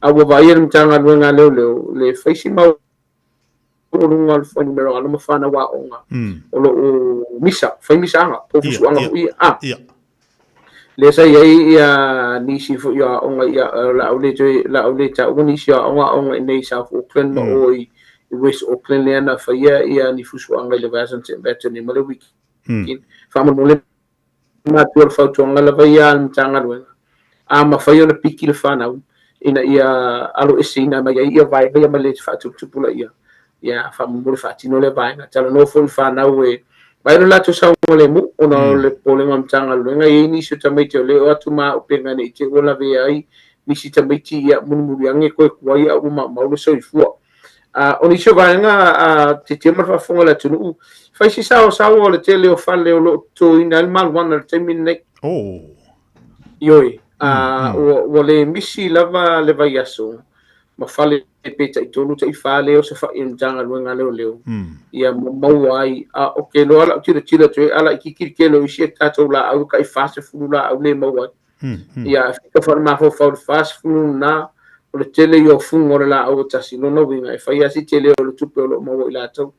A ua vaaia le Matagaluega a Leoleo le fai si maualuga o le fuainumera o alo ma fanau aoga o lo o misa, fai misaaga po o fusuaga foi ia. A. Lea sa i ai ia nisi foi o aoga ia o le a ou le toe o le a ou le taua nisi o aoga aoga i inei i South Auckland ma o i West Auckland lea na faia ia ni fusuaga i le vaiaso na tea atu nei ma le weekend. Faamolemole matua o le fautuaga lava ia a le Matagaluega, a mafai ona piki le fanau ina ia aloeseina mai ai ia vaega ia mai le faatuputupulaia, ia faamolemole faatino lea vaega. Talanoa foi le fanau e vaai lo latou saogalemu ona o le popolega o le Matagaluega, e i ai nisi o tamaiti o lea e o atu ma auupega ne i te i ua lavea ai nisi tamaiti, ia mulimuli ane koe kuai a ua maumau le soifua. O nisi o vaega a tietie ma le faafofoga a le atunuu, fai se saosaoa o le tele o fale o lo o totoina ai le maluana i le taimi lenei. Oh. Ioe, ua le misi lava le vaiaso ma fale pe taitolu taifa lea o safa'i i le Matagaluega a Leoleo ia ma maua ai. A o ke loa la'u tilotilo atu ai, a laitiiti le tele o isi a tatou laau e tai 40 laau le maua ai. Ia fika foi le mafaufau i le 40 lena, o le tele ia o fuga o le laau e tasi, lona uiga e fai lava si tele o le tupe o lo o maua i latou.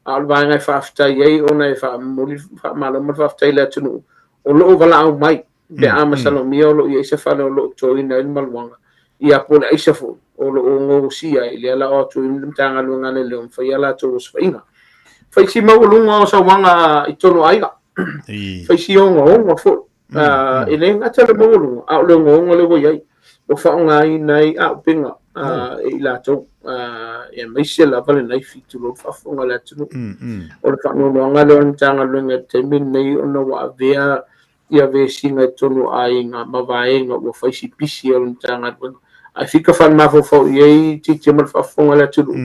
A o le vaega e faafetai ai ona e faamomoli faamalo ma le faafetai i le atunuu o lo o valaau mai pe a masalomia o lo o i ai se fale o lo o totoina ai le maluaga, ia po o le aisa foi o lo o gaosia ai, lea la o atu ai le Matagaluega a Leoleo ma fai a latou osofaiga. Fai si maualuga o sauaga i totonu o aiga, fai si ogaoga foi, e le gata le maualuga, a o le ogaoga lea ua i ai, ua faaaogaina ai auupega e i latou, aemaise lava le naifi, tulou le faafofoga a le atunuu. O le faanoanoaga lea o le Matagaluega i le taimi lenei ona ua avea ia vesiga i totonu o aiga ma vaega ua fai si pisi o le Matagaluega. Ae fika faale-mafaufau i ai titia ma le faafofoga a le atunuu.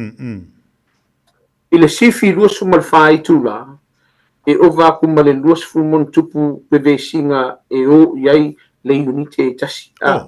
I le sifi 24 itula, e ova atu ma le 20 ma ona tupu vevesiga e o i ai le iunite e tasi, a,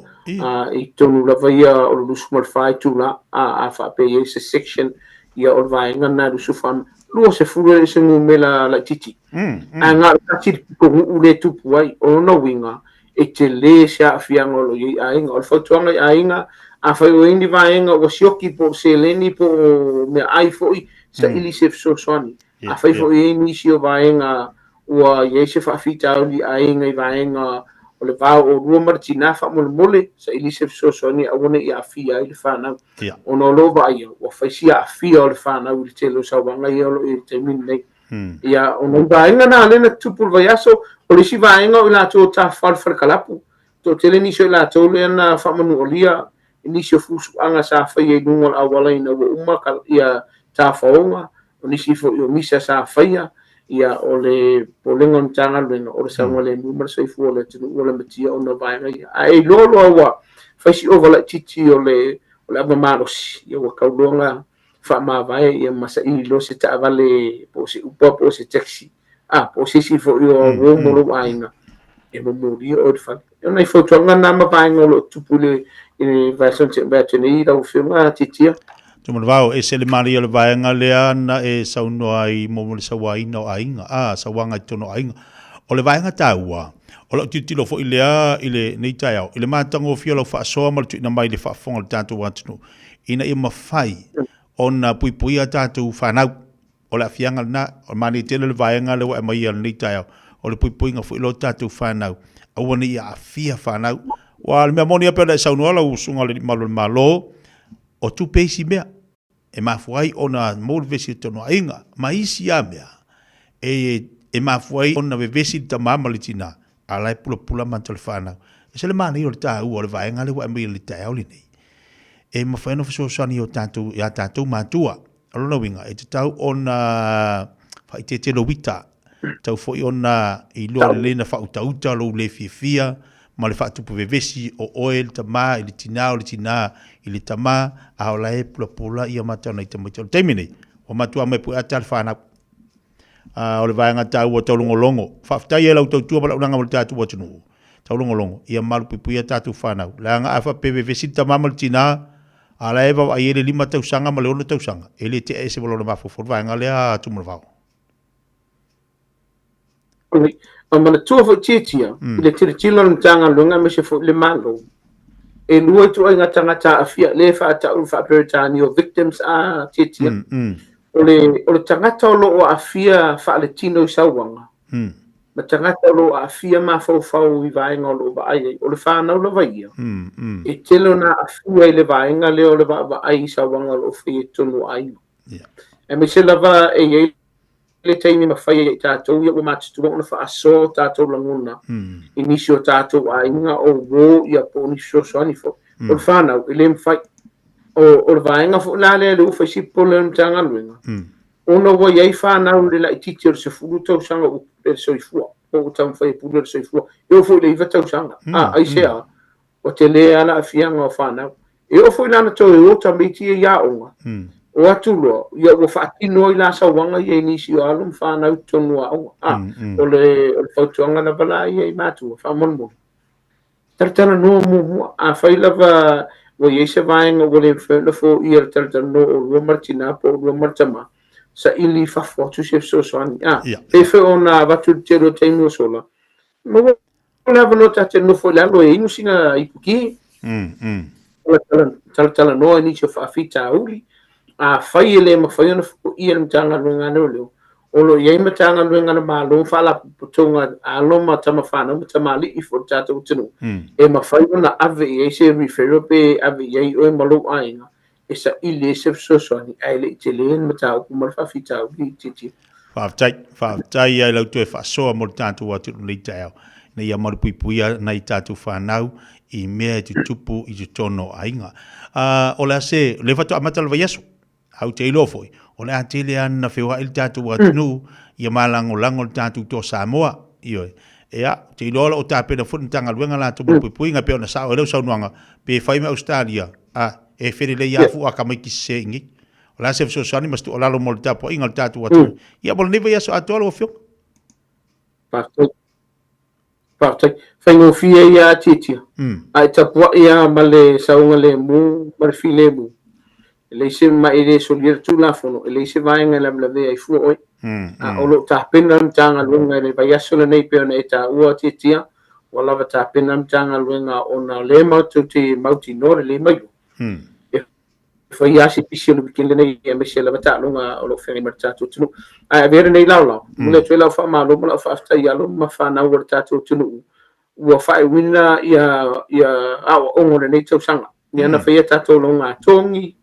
i totonu lava ia o le 24 itula, a, a faapea i ai se section ia o le vaega lena e 24, 20 e le o se numera laitiiti. Ae na o le tasi le pitonuu lea e tupu ai. O lona uiga, e tele se aafiaga o lo o i ai i aiga. O le fautuaga i aiga, afai o i ai ni vaega ua sioki po o seleni po o meaai foi, saili se fesoasoani. Afai foi e i ai nisi o vaega ua i ai se faafitauli i aiga i vaega o le va o oulua ma le tinā, faamolemole, saili se fesoasoani aua ne i aafia ai le fanau. Ona o lo o vaaia, ua fai si aafia o le fanau i le tele o sauaga ia o lo o i ai i le taimi lenei. Ia, o nai vaega na lea na tutupu i le vaiaso, o le isi vaega o i latou o tafafao i le fale kalapu. Toatele nisi o i latou lea na faamanualia i nisi o fusuaga sa faia i luga o le auala ina ua uma ia tafaoga. O nisi foi o misa sa faia, ia o le popolega o le Matagaluega o le saogalemu ma le soifua o le atunuu ua lamatia ona o vaega ia. Ae iloa loa ua fai si ova laitiiti o le o le ava malosi, ia ua tau loa ona faamavae ia ma saili loa se taavale po o se Uber po o se taxi, a po o se isi foi o uo mo lou aiga e momolia oe i le fale. O nai fautuaga na ma vaega o lo o tupu i le i le vaiaso na tea mai atu nei lau Afioga Tiatia. Tumanavao, ese le manaia o le vaega lea na e saunoa ai mo le sauaina o aiga, a, sauaga i totonu o aiga. O le vaega taua, o lau tilotilo foi lea i lenei taeao, i le matagofie o lau faasoa ma le tuuina mai i le faafofoga o le tatou atunuu, ina ia mafai ona puipuia a tatou fanau. O le aafiaga lena, o le manaia tele o le vaega lea ua e aumaia i lenei taeao, o le puipuiga foi lea o tatou fanau, aua ne i aafia fanau. Aua o le mea moni lava pei ona e saunoa lau Susuga i le Alii Malu o le Malo, o tupe isi mea e mafua ai ona maua le vevesi i totonu o aiga, ma isi lava mea e mafua ai ona vevesi le tama ma le tina, a o la e pulapula mata o le fanau. E ese le manaia o le taua o le vaega lea ua aumai i le taeao lenei, e mafai ona fesoasoani i a tatou matua. O lona uiga, e tatau ona faaeteete lou ita, tatau foi ona iloa lelei ona faautauta lou le fiafia ma le faatupu vevesi o oe le tama i le tina, o le tina i le tama, a o la e pulapula ia mata o nai tamaiti. O le taimi nei, ua matua mai pueata le fanau. A o le vaega taua taulogologo. Faafetai e lau tautua ma lau laga mo le tatou atunuu. Taulogologo, ia malupuipuia tatou fanau. Leaga a faapea e vevesi le tama ma le tina, a la e vaavaai ai le 5 tausaga ma le 6 tausaga, e le tea ese ma lona mafaufau le vaega lea a Tumanavao. Ma manatua foi Tiatia, i le tilotilo a le Matagaluega aemaise foi le Malo, e lua ituaiga tagata aafia, lea e faatau faa-Peretania o victims a Tiatia. O le, o le tagata o lo o aafia faaletino i sauaga, ma tagata o lo o aafia mafaufau i vaega o lo o vaai ai. O le fanau lava ia, e tele ona aafia i le vaega lea o le vaavaai i sauaga o lo o faia i totonu o aiga. Aemaise lava e i ai le taimi ma fai ai e tatou ia ua matutua ona faasoa o tatou lagona i nisi o tatou aiga o uo ia po o nisi fesoasoani foi. O le fanau, e le mafai. O, o le vaega foi la lea lea ua fai si popole o le Matagaluega, ona ua i ai fanau i le laitiiti o le 10 tausaga ua pule le soifua, po ua taumafai e pule le soifua, e oo foi i le 9 tausaga. A, aisea? Ua tele lava le aafiaga o fanau. E oo foi la ina toe o tamaiti ia i aoga, o atu loa, ia ua faatino ai la sauaga ia i nisi o alo ma fanau i totonu o aoga. A, o le, o le fautuaga lava la ia i matua, faamolemole, talatalanoa muamua. Afai lava ua i ai se vaega ua le mafai ona foia le talatalanoa o oulua ma le tina po o oulua ma le tama, saili i fafo atu se fesoasoani. A, pei foi ona avatu i le tele o taimi ua sola, maua le avanoa ta te nofo i lalo e inu sina ipuki, talatalanoa i nisi o faafitauli. Afai e le mafai ona foia le Matagaluega a Leoleo, o lo o i ai Matagaluega a le Malo ma Faalapotopotoga a alo ma tama fanau ma tamalii foi o le tatou atunuu, e mafai ona ave i ai se referral pe ave i ai oe ma lou aiga e saili ai se fesoasoani ae le i tele le mataupu ma le faafitauli i Titi. Faafetai, faafetai ai lau toe faasoa mo le tatou atunuu i lenei taeao, ina ia malupuipuia nai tatou fanau i mea e tutupu i totonu o aiga. O le a se, o lea faatoa amata le vaiaso, a ou te iloa foi, o le a tele lava na feoai le tatou atunuu, ia malagolago le tatou Toa Samoa. Ioe. Ia, ou te iloa o lo o tapena foi le Matagaluega latou mo le puipuiga, e pei ona sao ai lau saunoaga, pe fai mai Ausetalia, a, e felelei lava fua tamaiti sese i inei. O le a se fesoasoani ma se tuualalo mo le tapuaiga o le tatou atunuu. Ia, mo lenei vaiaso atoa lau Afioga. Faafetai. Faafetai. Faigofie ia a Tiatia. A e tapuai lava ma le saogalemu ma le filemu, e leai se ma e le solia le Tulafono, e leai se vaega e lavelavea ai fua oe. A o lo o tapena le Matagaluega i le vaiaso lenei pei ona e taua Tiatia, ua lava tapena le Matagaluega ona o lea matou te mautinoa lelei mai loa, e fai lava se pisi o le weekend lenei aemaise lava taaloga o lo o feagai ma le tatou atunuu. Ae avea lenei laolao, momoli atu ai lau faamalo ma lau faafetai i alo ma fanau a le tatou atunuu ua faaiuina ia ia aoaoga o lenei tausaga. Ia na faia tatou loga togi,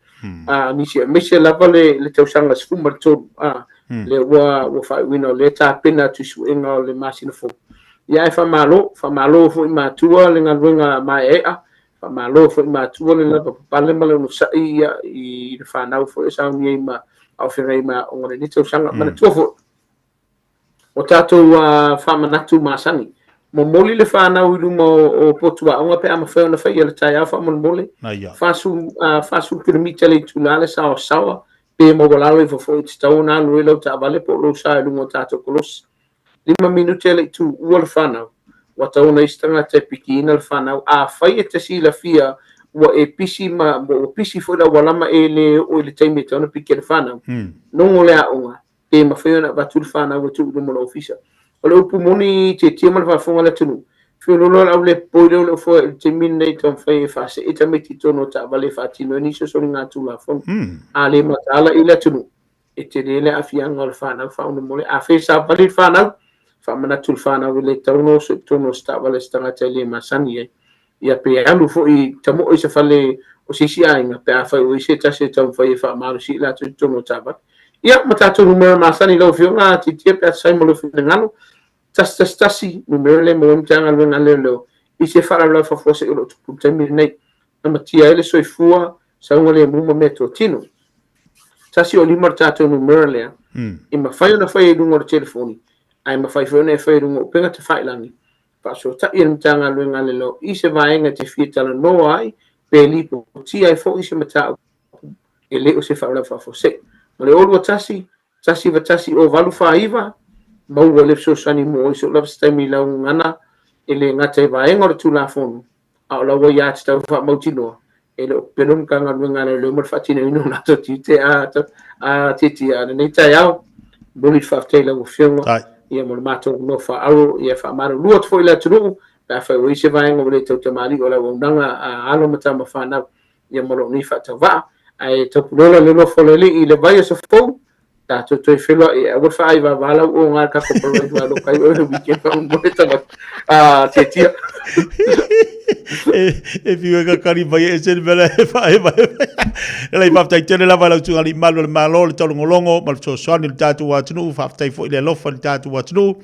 a nisi aemaise lava le le tausaga 13, a lea ua ua faaiuina o lea tapena atu i suega o le masina fou. Ia ae faamalo, faamalo foi matua le galuega maeaea, faamalo foi matua le lavapapale ma le onosai ia i le fanau foi e sauni ai ma A o feagai ma aoga o lenei tausaga. Manatua foi, o tatou faamanatu masani, momoli le fanau i luma o potu aoga pe a mafai ona faia le taeao faamolemole, 40 kilomita le itula le saoasaoa, pe maualalo ifo foi e tatau ona alu ai lau taavale po o lou sa i luga o tatou kolosi. 5 minute e le i tuua le fanau, ua tatau ona i ai se tagata e pikiina le fanau. Afai e te silafia ua e pisi ma ua pisi foi le auala ma e le oo i le taimi e tatau ona piki ai le fanau, nogo le aoga, pe mafai ona avatu le fanau e tuu i luma o le ofisa. O le upu moni tietie ma le faafofoga a le atunuu, feoloolo le au le popoi lea o le ofoa i le taimi lenei e taumafai e faasee tamaiti i totonu o taavale e faatino ai nisi o soligatulafono. A le mataala i le atunuu, e tele le aafiaga o le fanau faamolemole. Afai e savali le fanau, faamanatu i le fanau e le tatau ona oso i totonu o se taavale a se tagata e le masani ai. Ia pe alu foi tamoe i se fale o se isi aiga pe afai ua i ai se tasi e taumafai e faamalosi i latou i totonu o taavale. Ia, ma tatou numera masani lau Afioga, titia pe a tusa ai ma lou finagalo. 111, numera lea e maua ai Matagaluega a Leoleo i se faalavelave faafuasei o lo o tupu i le taimi lenei. Lamatia ai le soifua, saogalemu ma meatotino. 105 le tatou numera lea, e mafai ona fai i luga o le telefoni, ae mafai foi ona e fai i luga o upega tafailagi, faafesootai e le Matagaluega a Leoleo i se vaega e te fia talanoa ai pe lipotia ai foi se mataupu e le o se faalavelave faafuasei. Ma le 021 191 0849, maua le fesoasoani mo oe i so o lava se taimi i lau gagana e le gata i vaega o le Tulafono, a o lau aiatatau faamautinoa, e le o pepelo le Matagaluega a Leoleo ma le faatinoina o latou tiute a tiatia a lenei taeao. Momoli le faafetai i lau Afioga ia mo le matou avanoa faaauau. Ia faamalulu atu foi i le atunuu pe afai ua i ai se vaega ua le tautamalii o le auaunaga a alo ma tama fanau ia ma lou nei faatauvaa. Ae taupulola le alofa o le Alii i le vaiaso fou, tatou toe feiloai, aua le faaivavā lau oga i le tatou palota i Malo kai oe le weekend faamolemole tamaiti. Ah, tiatia. E fiu e kakali mai e ese le mea e faaevaeva. Lelei, faafetai tele lava i lau Susuga Alii Malu o le Malo, le taulogologo ma le fesoasoani i le tatou atunuu. Faafetai foi i le alofa i le tatou atunuu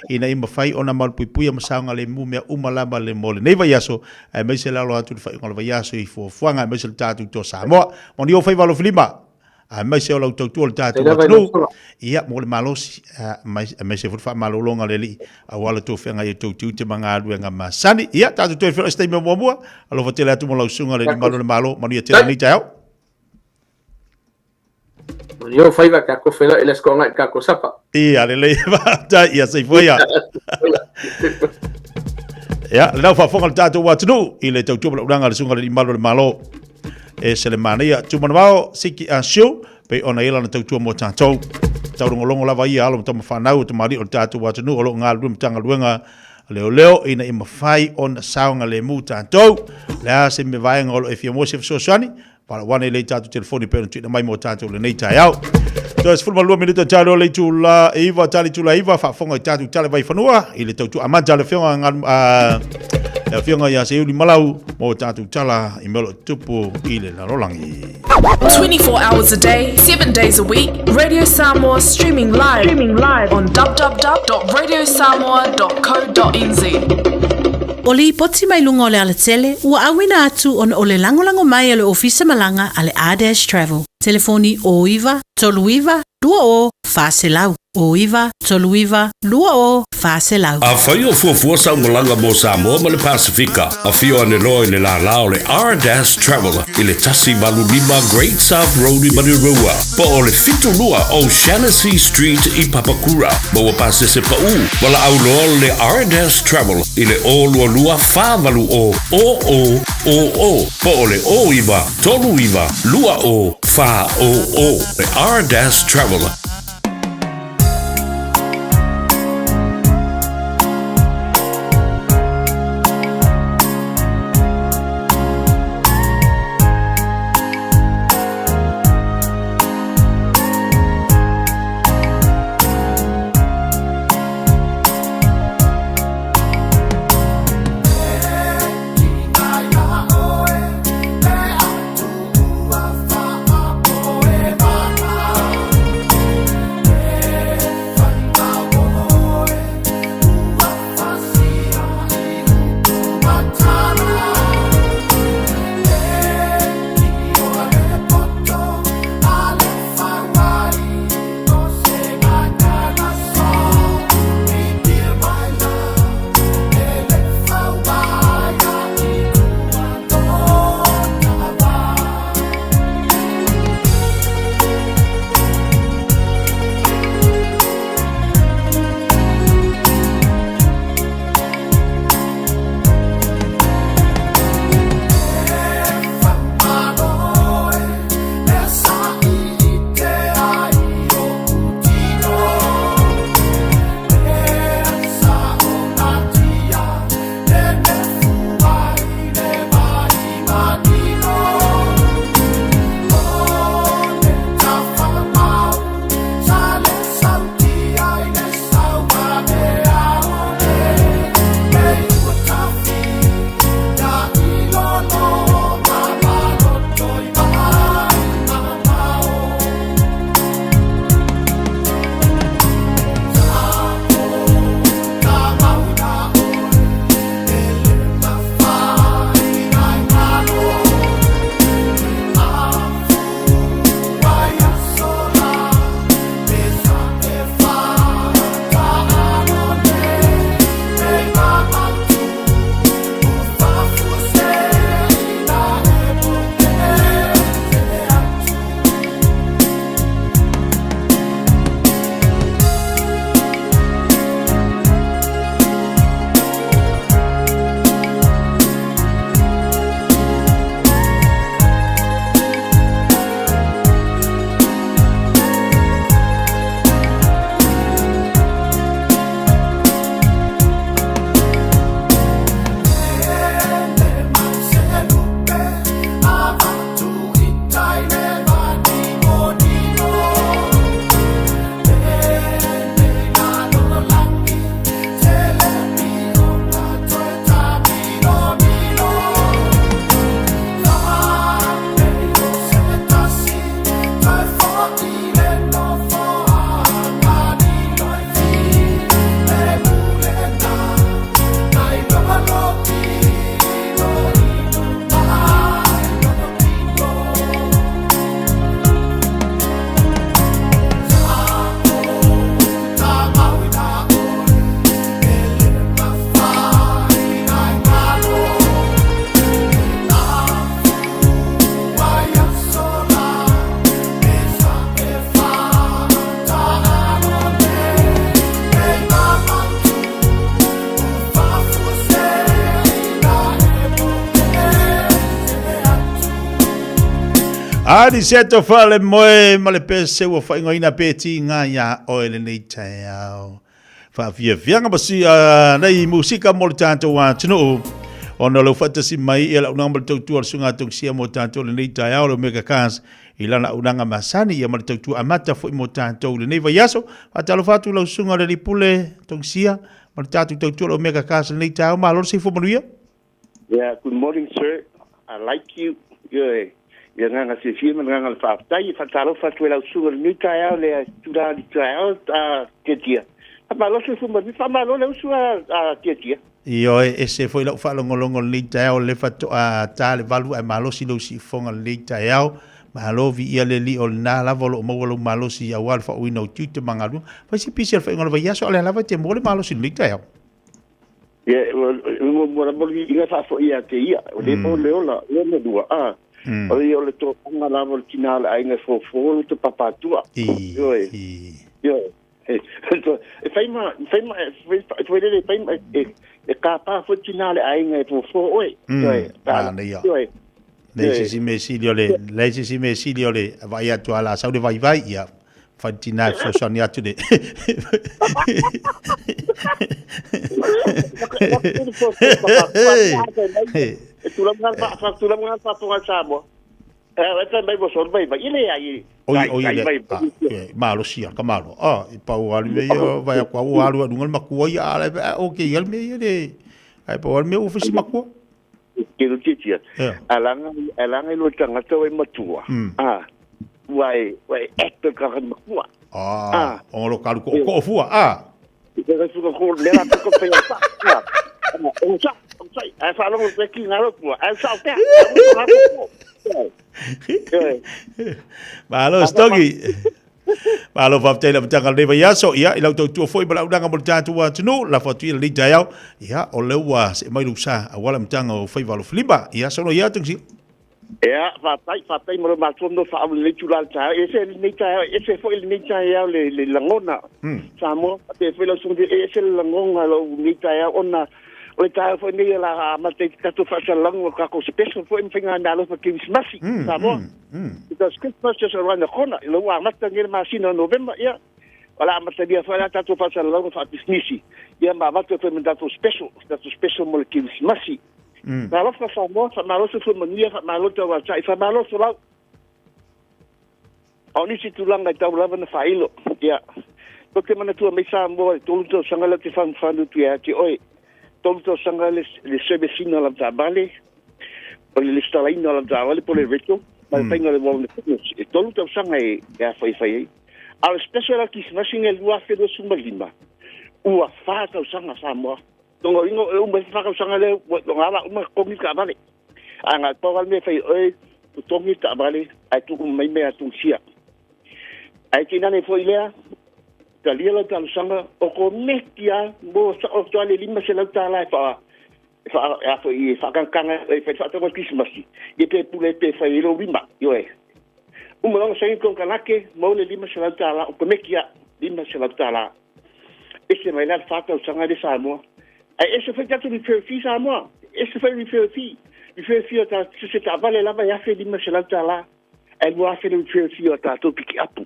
ina ia mafai ona malupuipuia ma saogalemu mea uma lava le mo lenei vaiaso, aemaise le alo atu i le faaiuga o le vaiaso i fuafuaga aemaise le tatou Toa Samoa. Manuia ou faiva alofilima, aemaise o lau tautua i le tatou atunuu, ia, mo le malosi, aemaise foi le faamalologa a le Alii, aua le tou feagai ai tou tiute ma galuega masani. Ia, tatou toe feiloai i se taimi o muamua. Alofa tele atu mo lau susuga i le Alii Malu o le Malo. Manuia tele lenei taeao. Manuia ou faiva, tatou feiloai i le Aso Toonai i le tatou sapa. Ia, lelei, faafetai, ia, soifua ia. Ia, lena ua faafofoga le tatou atunuu i le tautua ma le auaunaga a le Susuga i le Alii Malu o le Malo. E se le manaia, Tumanavao, Siki a Siu, pei ona i ai lana tautua mo tatou. Taulogologo lava ia alo ma tama fanau o tamalii o le tatou atunuu o lo o galulue Matagaluega a Leoleo ina ia mafai ona saogalemu tatou. O le a se mea vaega o lo o e fia maua se fesoasoani, Valaau ane i le tatou telefoni pei ona tuuina mai mo tatou i lenei taeao. Toe 12 minute tali o le itula 9, tali itula 9, faafofoga i tatou tala vaifanua i le tautua amata a le Afioga le Afioga ia Seiuli Malau mo tatou tala i mea o lo o tutupu i le lalolagi. 24 hours a day, 7 days a week, Radio Samoa streaming live, streaming live on www.radiosamoa.co.nz. O lipoti mai luga o le alatele ua auina atu ona o le lagolago mai a le Ofisa Malaga a le R-Dash Travel. Telefoni 09 39 20 400, 09 39 20 400. Afai o fuafua sau malaga mo Samoa ma le Pasefika, afio ane loa i le lālā o le R-Dash Travel i le 185 Great South Road i Manurewa, po o le 72 O'Shannessy Street i Papakura. Maua pasese paʻu, valaau loa le R-Dash Travel i le 022 480 0000 po o le 09 39 20 400. Le R-Dash Travel. Aniseto Falemoe ma le pese ua faaigoaina pe tiga iā oe lenei taeao. Faafiafiaga ma si nei musika mo le tatou atunuu ona o lou faatasi mai ia le auaunaga ma le tautua a le Susuga Tausia mo tatou lenei taeao le Omega Cars i lana auaunaga masani ia ma le tautua amata foi mo tatou lenei vaiaso. Faatalofa atu lau Susuga le Alii Pule Tausia ma le tatou tautua le Omega Cars lenei taeao. Malo le soifua manuia. Yeah, good morning sir. I like you. Ioe, i le agaga fiafia ma le agaga o le faafetai, e faatalofa atu ai lau susuga i lenei taeao le itula i le taeao a Tiatia. Faamalo soifua manuia, faamalo le uso a Tiatia. Ioe, ese foi lau faalogologo i lenei taeao, o lea faatoa ta le valu ae malosi lou siufofoga i lenei taeao. Malo viia le Alii o lena lava o lo o maua lou malosi aua le faaooina o tiute ma galuega. Fai se pisi a le faaiuga o le vaiaso, a o lea lava e te maua le malosi i lenei taeao. Ia, muamua lava o le viiga e faafoi ia te ia, o lea mo le ola, lona lua, a, o ia o le toaga lava o le tina o le aiga e fofo le papatua. Ioe, ioe. E fai ma, fai ma, foi lele, e fai ma, e kāpā foi tina o le aiga e fofo oe. Ioe, manaia. Ioe. Leai se isi mea sili o le, leai se isi mea sili o le vaai atu a la sau le vaivai, ia, fai le tina e fesoasoani atu le. E tulaga le tulaga le faafofoga a Samoa. E fai mai ua solo vaivai. E leai. Oi, oi, le, ah, malosi a ka malo. Ah, i pau alu mea ia, vai aku au alu a lunga le makua ia, a le, o ke ia le mea ia le, ai pau alu mea ua fisi makua. Ke lo titia. Alanga, alanga i lo tangata o e matua. Ah, ua e, ua e actor ka ka makua. Ah, o lo kalu ko ko fua. Ah. Te ka fuka ko le la ko pe sa. Ah. O sa, o sa. Ai fa longo pe ki ngaro pua. Ai sa pe. Malo stogi. Malo faafetai le amataga o lenei vaiaso. Ia, i lau tautua foi ma le auaunaga mo le tatou atunuu, lafo atu ia lenei taeao. Ia, o lea ua see mai lou sa aua le amataga o faiva alofilima. Ia, saunoa ia Tungisia. Ia, faafetai, faafetai mo le matou no faaulu lenei itula o le taeao. E ese lenei taeao, e ese foi lenei taeao le, le lagona. Samoa, faapea foi lau susuga, e ese le lagona lou lenei taeao ona o le taeao foi nei o le a amata i tatou faasalalauga o tatou special foi ma faigameaalofa Kerisimasi, Samoa. Because Christmas just around the corner. I lou amata nei le masina o Novema, ia, o le a amatalia foi la tatou faasalalauga faapisinisi, ia ma avatu ai foi ma tatou special, tatou special mo le Kerisimasi. Talofa Samoa, faamalo soifua manuia, faamalo tauatai, faamalo folau. A o nisi tulaga e tau lava na faailo, ia, tou te manatua mai Samoa i le 3 tausaga lea ou te fanufanu atu ia te oe, 3 tausaga le, le service ina o lau taavale, o le lesitalaina o lau taavale po o le rental, ma le faiga o le warrant of fitness. E 3 tausaga e, e a fai fai ai. A o le special la Kirisimasi i le 2025, ua 4 tausaga Samoa. Lona uiga e uma ai le 4 tausaga lea, ua ala uma totogi le taavale. A na pau lava le mea e fai e oe, totogi le taavale ae tuu uma mai mea a Tunisia. Ae tainane foi lea, talia lau talosaga, o komeki lava mo sao atu lava le $500 e faa e faa e a foi e faatagataga e fai faatauga o le Kerisimasi, ia pe pule pe fai ai lou lima, ioe. Uma loa ona saini le konekarate, maua le $500, o komeki lava, $500. Ese mai la le fa tausaga le Samoa. Ae ese foi tatou referral fee Samoa. Ese foi referral fee. Referral fee o ta se taavale lava e $1,500. Ae 2,000 le referral fee o tatou pikiapu.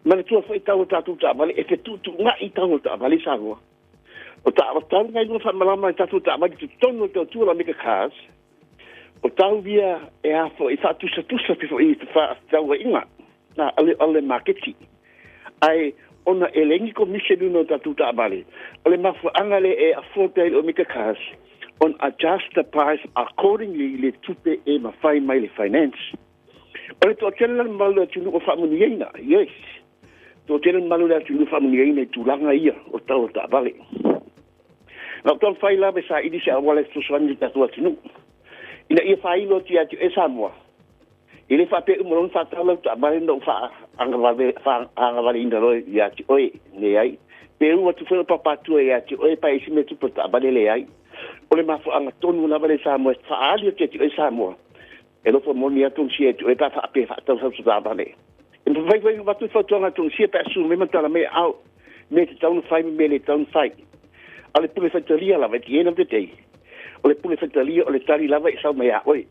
Manatua foi tau o tatou taavale e fetuutuunai tau o taavale i Samoa. O ta o tau ngai lua faamalama i tatou taavale i totonu o le tautua la Mega Cars. O tau ia e a foi faatusatusa pe foi i fefaatauaiga na ale ale maketi. Ae ona e leai ni komisi i luna o tatou taavale, o le mafuaaga lea e afford ai le Omega Cars ona adjust the price accordingly i le tupe e mafai mai le finance. O le toatele la le mamalu o le atunuu o faamanuiaina, yes, toatele le mamalu o le atunuu o faamanuiaina i tulaga ia o tau o taavale. Na ou taumafai lava e saili se auala e fesoasoani i le tatou atunuu ina ia faailo atu ia te oe Samoa. E le faapea uma loa ona faatau lau taavale ona ou faaagavaleina loa ia te oe. Leai. Pe u atu foi lau papatua ia te oe pa e isi mea tupu taavale, leai. O le mafuaaga tonu lava lea Samoa e faaali atu ia te oe Samoa. E alofa moni lava Tunisia ia te oe pe a faapea e faatau sau se taavale. E mafai foi ona avatu le fautuaga a Tunisia pe a susu mai ma tala mai au mea e tatau ona fai ma mea e le tatau ona fai. A o le pule faitalia lava, at the end of the day, o le pule faitalia o le tali lava e sau mai ia oe.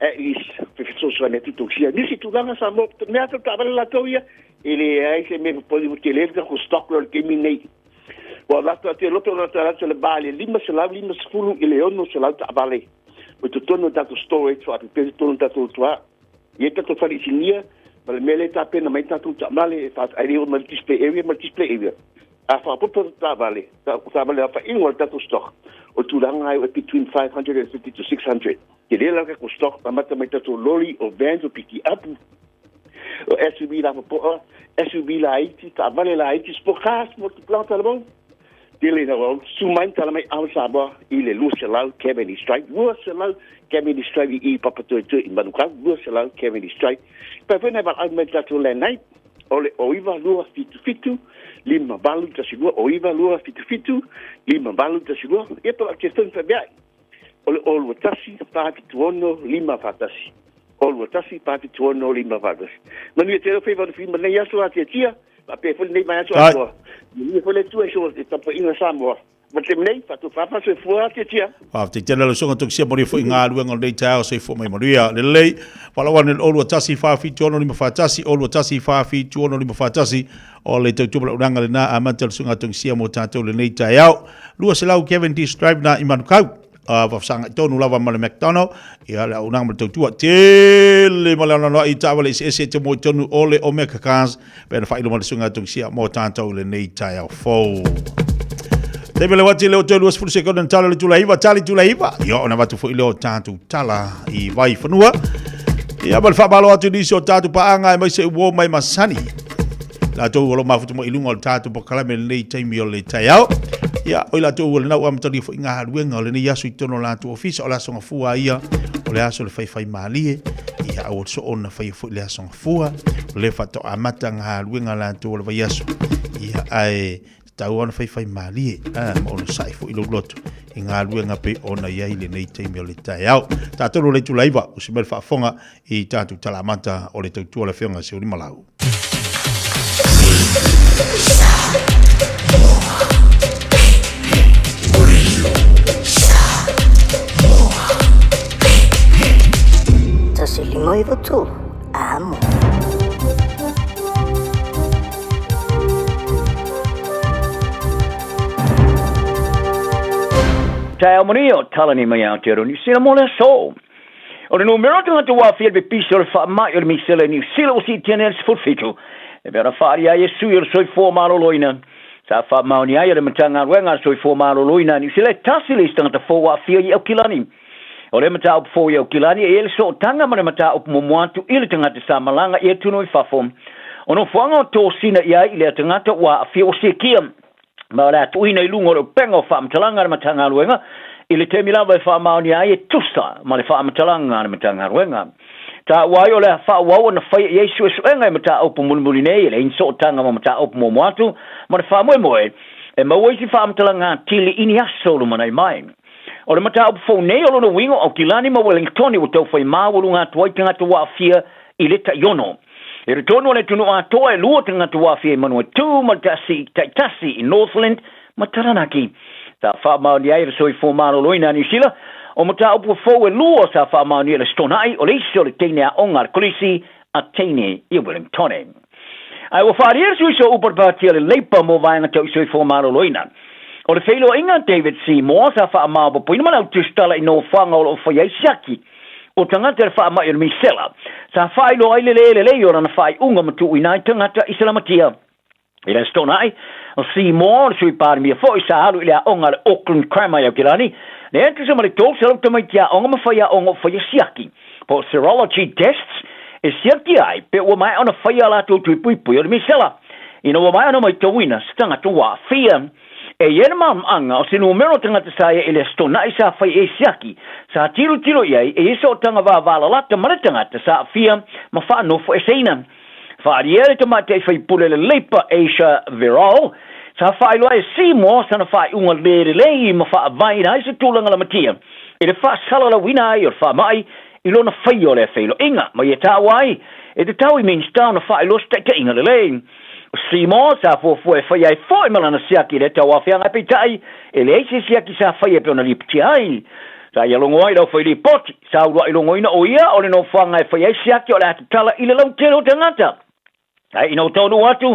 At least fe fesoasoani atu tausia. Nisi tulaga Samoa, mea atu taavale latou ia, e leai se mea popole ua tele le tatou stock lea o le taimi lenei. Ua avatu atu e loto atu atu le ba i le 550 i le 600 taavale o i totonu o tatou storage faapipea i totonu o tatou tua. E i ai tatou fale isinia ma le mea lea e tapena mai tatou taavale e ae le oo mai le display area ma le display area. A faaopoopo atu taavale, taavale aofaiga o le tatou stock, o le tulaga e between 550 to 600. Tele la le tatou stock, amata mai tatou loli, o vans, o pikiapu, o SUV lapopoa, SUV laiti, taavale laiti, sport cars, motu talavou. Tele ina ua susu mai ma tala mai Ao Samoa i le 200 Cavendish Drive, 200 Cavendish Drive i i Papatoetoe i Manukau, 200 Cavendish Drive. Pai foi nai valaau mai le tatou landline, o le 09277 5812, 09277 5812, ia po o lau telefoni faapea ai, o le 021 476 541. 021 476 541. Manuia tele faiva o le fima nei aso atiatia, faapea foi lenei vaiaso atoa. Manuia foi le Atua i so tapuaiga Samoa. Ma le taimi nei, faatofafa soifua atiatia. Faafetai tele lau susuga Tokisia mo foi galuega o lenei taeao soifua mai manuia. Lelei, valaau ane 021 476 541, 021 476 541 o le tautua ma le auaunaga lena amata le susuga Tokisia mo tatou lenei taeao. 200 Cavendish Drive na i Manukau. Faafesagai tonu lava ma le McDonald, ia le auaunaga ma le tautua tele ma le anoanoai i taavale eseese e te moe tonu o le Omega Cars pe na faailoa mai le susuga Tokisia mo tatou i lenei taeao fou. Taimi le wati le o toe 20 sekonda na tala le tula iva, tali tula iva. Ia, ona avatu foi lea o tatou tala i Vaifanua. Ia, ma le faamalo atu i nisi o tatou paaga e mai se uo mai masani. Latou o lo mafuta mai i luga o le tatou polokalame i lenei taimi o le taeao. Ia, o i latou ua lenau amatalia foi galuega o lenei aso i totonu o latou ofisa, o le aso gafua ia, o le aso o le faifai malie. Ia, aua soo ona faia foi le aso gafua, o le faatoa amata galuega latou o le vaiaso. Ia, ae tatau ona faifai malie, ma onosai foi lou loto i galuega pei ona i ai lenei taimi o le taeao. Tatou le itula 9, usi mai le faafofoga i tatou tala amata o le tautua o le Afioga Seulimalau. 153, amo. Taeao manuia o Talani mai Aotearoa Niu Sila mo le aso. O le numera o tagata ua aafia i le pepisi o le faamai o le misela i Niu Sila ua siitia nei i le 17, e pei ona faaalia ai e sui o le Soifua Maloloina. Sa faamaonia ai e le Matagaluega a le Soifua Maloloina a Niu Sila e tasi le isi tagata fou ua aafia i Aukilani. O le mataupu fou i Aukilani e i ai le sootaga ma le mataupu muamua atu i le tagata sa malaga i atunuu i fafo. O nofoaga o tosina i ai i lea tagata ua aafia ua siitia. Ma o le a tuuina i luga o le upega o faamatalaga a le Matagaluega i le taimi lava e faamaonia ai e tusa ma le faamatalaga a le Matagaluega. Taua ai o le a faaauau ona faia i ai suesuega i mataupu mulimuli nei e leai ni sootaga ma mataupu muamua atu ma le faamoemoe e maua isi faamatalaga atili i ni aso lumanai mai. O le mataupu fou nei o lona uiga o Aukilani ma Wellingtone ua tau fai maualuga atu ai tagata ua aafia i le taiono. I totonu o le atunuu atoa e lua tagata ua aafia i Manuatū ma le tasi taitasi i Northland ma Taranaki. Sa faamaonia ai e le Soifua Maloloina a Niu Sila o mataupu fou e lua sa faamaonia i le Aso Toonai o le isi o le teine aoga a le Kolisi a Teine i Wellingtone. Ae ua faaalia le suiso o upu a le Pāti a le Leipa mo vaega tau i Soifua Maloloina. O le feiloaiga a David Seymour sa faamaopoopoina ma le autusitala i nofoaga o lo o faia ai siaki o tagata i le faamai o le misela, sa faailoa ai le le lelei o lana faaiuga ma tuuina ai tagata i selamatia. I le Aso Toonai, o Seymour, le Sui Palemia foi, sa alu i le aoga a le Auckland Grammar i Aukilani, lea e tusa ma le 300 tamaiti aoga ma faiaoga o faia siaki, po o serology tests, e siaki ai pe ua maea ona faia a latou tui puipui o le misela, ina ua maea ona maitauina se tagata ua aafia. E i ai le malamalamaaga o se numera o tagata sa ia i le Aso Toonai sa fai ai siaki, sa tilotilo i ai e i ai sootaga vavalalata ma le tagata sa aafia ma faanofoeseina. Faaalia le tamaitai faipule le Leipa Asia Verol, sa faailoa e Seymour sana faaiuga le lelei ma faavaeina ai se tulaga lamatia i le faasalalauina ai o le faamai i lona faia o lea feiloaiga ma ia taua ai e tatau i Minista ona faailoa se taitaiga lelei. O Seymour sa fuafua e faia ai foi ma lana siaki i lea tauaofiaga ae peitai e leai se siaki sa faia e pei ona lipotia ai. Sa ia logo ai le aufai lipoti, sa uluai logoina o ia o le nofoaga e fai ai siaki o le a tatala i le lautele o tagata. Ae ina ua taunuu atu,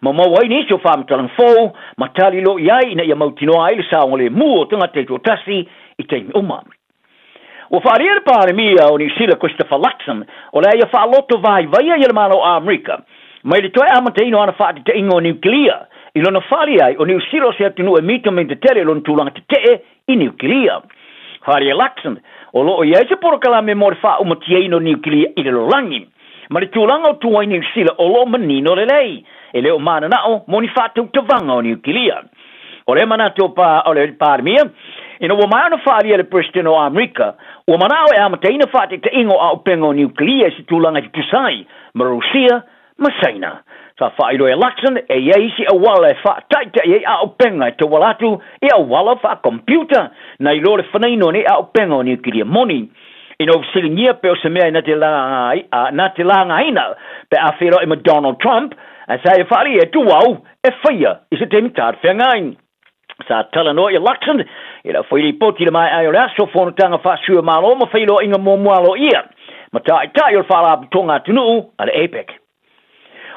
ma maua ai nisi o faamatalaga fou, ma tali loa i ai ina ia mautinoa ai le saogalemu o tagata i toatasi i taimi uma. Ua faaalia le Palemia o Niu Sila Christopher Luxon o le a ia faaloto vaivaia ia le Malo o Amerika mai le toe amataina o ana faateteiga o niukilia i lona faalia ai o Niu Sila o se atunuu e mita tele i lona tulaga tetee i niukilia. Faaalia Luxon o lo o i ai se polokalame mo le faaumatiaina o niukilia i le lalolagi ma le tulaga o tu ai Niu Sila o lo o manino lelei e le o mananao mo ni faatautavaga o niukilia. O le manatu o pa, o le Palemia, ina ua maea ona faaalia le Peresetene o Amerika, ua manao e amataina faateitaiga o auupega o niukilia i se tulaga e tutusa ai ma Rusia ma Saina. Sa faailoa e Luxon e i ai isi auala e faataitai ai auupega e tauala atu i auala faakompiuta nai lo le fanaina o nei auupega o niukilia moni. Ina ua fesiligia pe o se mea e na te na te lagaina pe a feiloai ma Donald Trump, ae sa ia faaalia e tu au e faia i se taimi talafeagai. Sa talanoa ia Luxon i lau fai lipoti i le maea ai o le aso fonotaga faasui o Malo ma feiloaiga muamua aloaia ma taitai o le Faalapotopotoga Atunuu a le APEC.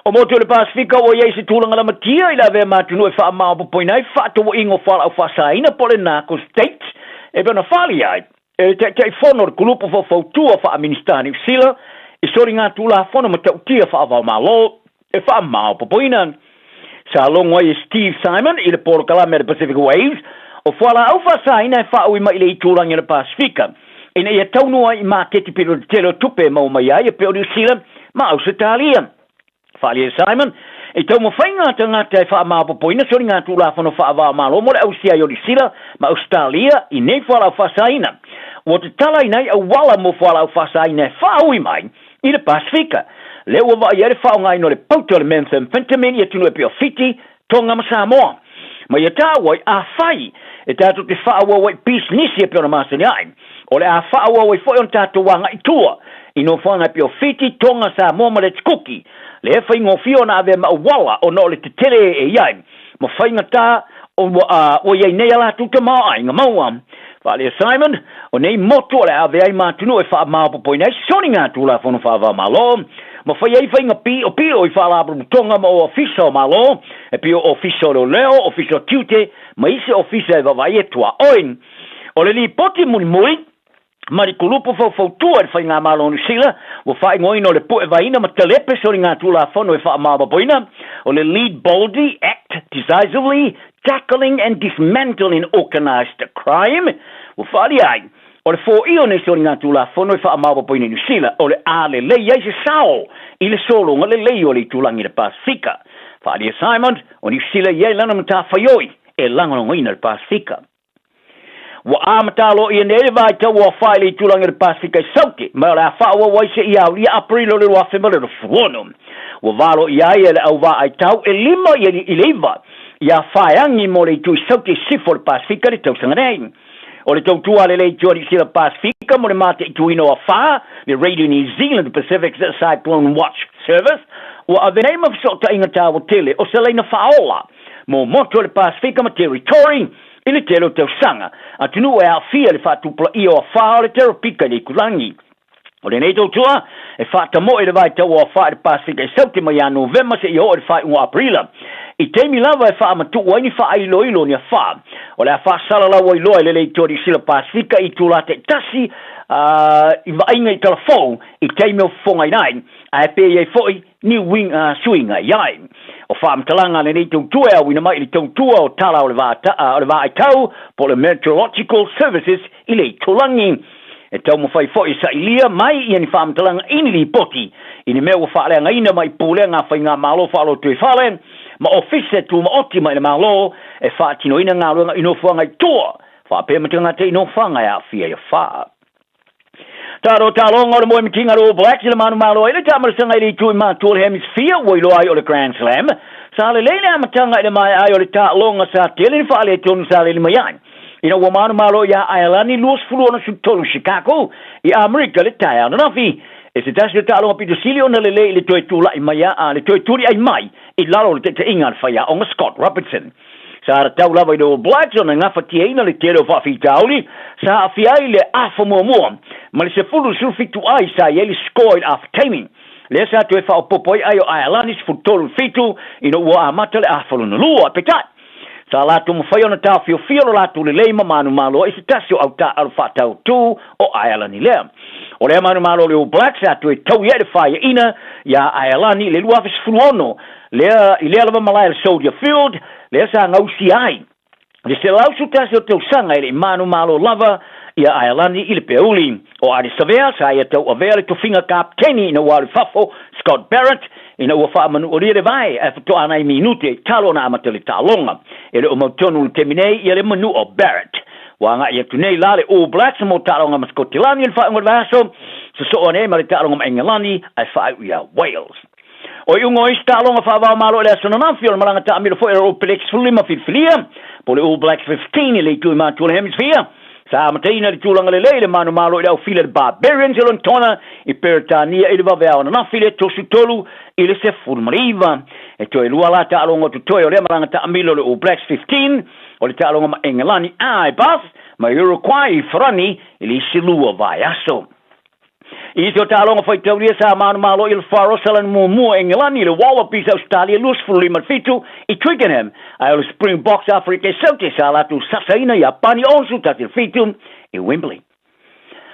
O motu o le Pasefika ua i ai se tulaga lamatia i le avea ma atunuu e faamaopoopoina ai fefaatauaiga o fualaau faasaina po o le Narco State e pei ona faaalia ai e le Taitaifono o le Kulupu Faufautua Faa-Minisita Niu Sila i soligatulafono matautia faava-o-Malo e faamaopoopoina. Sa logo ai e Steve Simon i le polokalame a le Pacific Waves o fualaau faasaina e faaui mai i le itulagi o le Pasefika ina ia taunuu ai i maketi pito tetele o tupe e maua mai ai e pei o Niu Sila ma Ausetalia. Faaalia e Simon, i taumafai ngā tagata e faamaopoopoina soligatulafono faava-o-Malo mo le ausia ai o Niu Sila ma Ausetalia i nei fualaau faasaina. Ua tatalaina ai auala mo fualaau faasaina e faaui mai i le Pasefika. Lea ua vaaia ai le faaaogaina o le pauta o le methamphetamine i atunuu e pei o Fiti, Tonga ma Samoa. Ma ia taua ai, afai e tatou te faaauau ai pisinisi e pei ona masani ai, o le a faaauau ai foi ona tatou agai i tua i nofoaga e pei o Fiti, Tonga, Samoa ma le Tikuki. Lea e faigofie ona avea ma auala ona o le tetele e i ai ma faigata ua i ai nei a latou tamaoaiga maua. Faaalia Simon, o nei motu o le a avea ai ma atunuu e faamaopoopoina ai soliga Tulafono Faava-o-Malo ma fai ai faiga piopio i faalapotopotoga ma ofisa o Malo e pei o Ofisa o Leoleo, Ofisa o Tiute ma isi ofisa e vaavaai e tuaoi. O le lipoti mulimuli ma le kulupu faufautua i le Faigamalo o Niu Sila ua faaigoaina o le Puevaina ma Talepe Soligatulafono e Faamaopoopoina, o le Lead Baldy Act Decisively Tackling and Dismantling Organised Crime, ua faaalia ai, o le foia o nei soligatulafono e faamaopoopoina i Niu Sila o le a lelei ai se sao i le sologa lelei o le itulagi i le Pasefika. Faaalia Simon, o Niu Sila i ai lana matafaioi e lagolagoina le Pasefika. Ua amata aloaia nei le vaitau o afa i le itulagi o le Pasefika i Saute, ma o le a faaauau ai seia aulia Aperila o le 2016. Ua valoia ai e le au vaaitau e 5 i le 9 ia afa e agi mo le itu i Saute i sisifo o le Pasefika i le tausaga nei. O le tautua a le Leitio a Niu Sila Pasefika mo le mataituina o afa, le Radio New Zealand Pacific's Cyclone Watch Service, ua ave nei ma fesootaiga taua tele o se laina faaola mo motu o le Pasefika ma Territory i le tele o tausaga, atunuu e aafia i le faatupulaia o afa o le teropika i le ikulangi. O lenei tautua, e faatamoe i le vaitau o afa i le Pasefika i Saute mai ia Novema seia oo i le faaiuga o Aperila. I taimi lava e faamatuu ai ni faailoilo o ni afa, o le a faasalalau ai loa e le Leitio Niu Sila Pasefika i itulā taitasi i vaaiga i talafou i taimi o fofogaina ai, ae pe i ai foi ni uiga suiga i ai. O faamatalaga a lenei tautua e auina mai i le tautua o tala o le vaaitau po o le Meteorological Services i le itulagi. E taumafai foi e sailia mai ia ni faamatalaga i ni lipoti i ni mea ua faaleagaina mai pulega a faigamalo faalotoifale ma ofisa e tumaoti mai le Malo e faatinoina galuega i nofoaga i tua faapea ma tagata i nofoaga e aafia i afa. Talo taloga o le moe mitiga le All Blacks i le manumalo ai le taamalasaga i le itu i matua o le Hemisphere ua iloa ai o le Grand Slam. Sa lelei le amataga i le maea ai o le taaloga sa tele ni faaletonu sa leli mai ai ina ua manumalo iā Aelani 26 Chicago i Amerika le taeao ananafi. E se tasi o taaloga pito sili ona lelei i le toe tulai mai a le toe tuliai mai i lalo o le taitaiga a le faiaoga Scott Robertson. Sa tatau lava i le All Blacks ona gafatiaina le tele o faafitauli sa aafia ai le afa muamua ma le 10 i le 17 ai sa i ai le score i le afa taimi. Lea sa toe faaopoopo ai ai o Aelani 13 i le 7 ina ua amata le afa lona lua. Peitai, sa latou mafai ona taofiofia lo latou lelei ma manumalo ai se tasi o au taaalo faatautū o Aelani lea. O lea manumalo o le All Blacks sa toe taui ai le faiaina iā Aelani i le 2016 lea i lea lava malae o le Soldier Field lea sa gausia ai le 111 o tausaga e le i manumalo lava ia Aelani i le peauli. O Ardie Savea sa ia tauavea le tofiga kapeteni ina ua alu i fafo Scott Barrett ina ua faamanualia le vae ae faatoa nai minute talu ona amata le taaloga. E le o mautonu i le taimi nei ia le manua o Barrett. Ua agai atu nei la le All Blacks mo taaloga ma Sikotilani i le faaiuga o le vaiaso, sosoo ane ai ma le taaloga ma Engelani ae faaiu ia Wales. O iuga o isi taaloga faava-o-Malo i le aso ananafi, o le malaga taamilo foi a le All Blacks 15 filifilia, po o le All Blacks 15 i le itu i matua o le Hemisphere. Sa amataina i le tulaga lelei le manumalo i le aufila i le Barbarians i Lonetona i Peretania i le vaveao ananafi i le 33 i le 19. E toe lua la taaloga o totoe o lea malaga taamilo o le All Blacks 15, o le taaloga ma Engelani a i Bath ma Uruguay i Farani i le isi lua vaiaso. I isi o taaloga faitaulia sa manumalo i le Faroe Salani muamua Engelani i le Wallabies Ausetalia 25-7 i Twickenham, ae o le Springboks Aferika i Saute sa latou sasaina Iapani 61-7 i Wembley.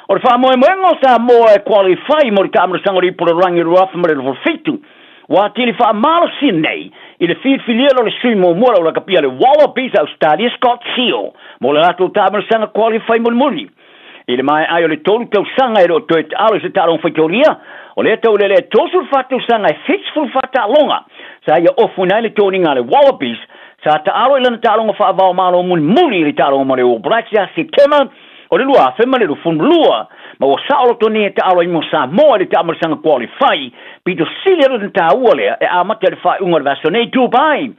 O le faamoemoega o Samoa e qualify mo le taamilosaga o le Ipulerangi 2027 ua atili faamalosia nei i le filifilia o le sui muamua o le aulakapia a le Wallabies Ausetalia Scott Seal mo le latou taamilosaga qualify mulimuli. I le maea ai o le tolu tausaga e le o toe taalo i se taaloga faitaulia, o lea taulele e 34 tausaga e 74 taaloga sa ia ofuina ai le toniga a le Wallabies sa taalo i lana taaloga faavaomalo mulimuli i le taaloga ma le All Blacks ia Setema o le 2022 ma ua saoloto nei e taalo ai mo Samoa i le taamalosaga qualify pito sili lona taua lea e amata i le faaiuga o le vaiaso nei i Dubai.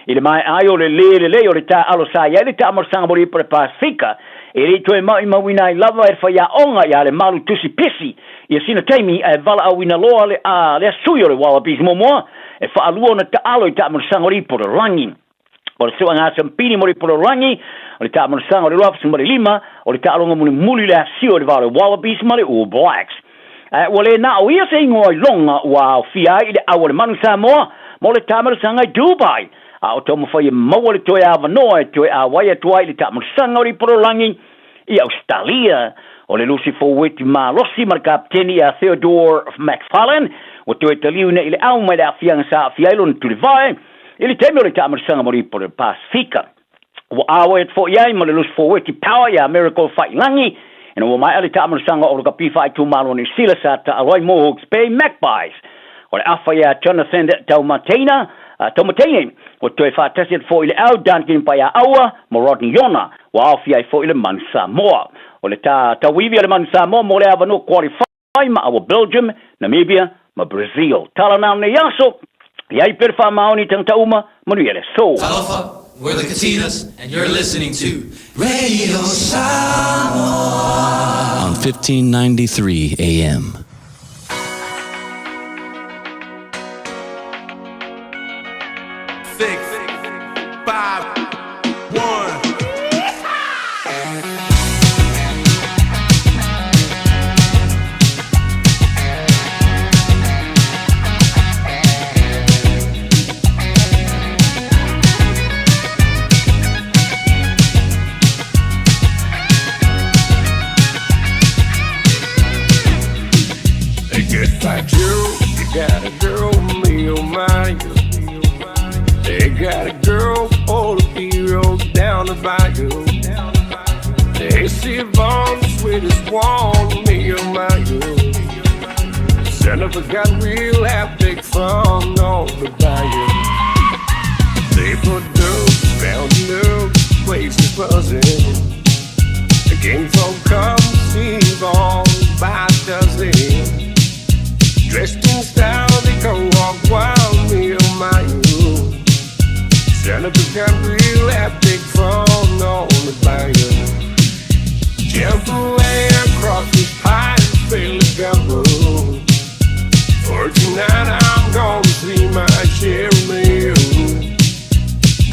I le maea ai o le lē lelei o le taaalo sa i ai le taamalosaga mo le Ipu o le Pasefika, e le i toe maumauina ai lava e le faiaoga ia Lemalu Tusi Pesi ia sina taimi ae valaauina loa le a lea sui o le Wallabies muamua e faalua ona taalo i taamalosaga o le Ipu o le Lagi. O le suaga sampini mo le Ipu o le Lagi o le taamalosaga o le 2005 o le taaloga mulimuli le asio i le va o le Wallabies ma le All Blacks. Ae ua le na o ia se igoa iloga ua aofia ai i le au a le manu Samoa mo le taamalosaga i Dubai, a o taumafai e maua le toe avanoa e toe auai atu ai i le taamalosaga o le Ipololagi i Ausetalia. O le lusi foueti malosi ma le kapeteni ia Theodore McFarlane ua toe taliuina i le au mai le aafiaga sa aafia ai lona tulivae i le taimi o le taamalosaga mo le Ipu o le Pasefika. Ua auai atu foi i ai ma le lusi foueti Power iā Miracle Faiilagi ina ua maea le taamalosaga o le Kapi Faaitumalo o Niu Sila sa taalo ai mo Hawke's Bay Magpies. O le afa iā Jonathan Taumateina, Taumateine, ua toe faatasi atu foi i le au Duncan Paiaaua ma Rodney Yona, ua aofia ai foi le Manu Samoa. O le tā tauivi a le Manu Samoa mo le avanoa qualify ma aua Belgium, Namibia ma Brazil. Tala na o nei aso, i ai pea le faamaoni i tangata uma, manuia le aso. Talofa, we're the Katinas, and you're listening to Radio Samoa on 1593 AM. Six, five, one. Just like you, you got a girl, me oh my. They got a girl, all the heroes down the bayou. They see Vaughn, the sweetest one, me oh my. Son of a gun, we'll have big fun on the bayou. They put dope round the place is buzzing. The king folk come see Vaughn by dozen. Dressed in style, they go walk wild, me oh my. Son of a gun, we'll have big fun on the bayou. Jump away across this pine, fill the gumbo. For tonight I'm gonna see my share of meal.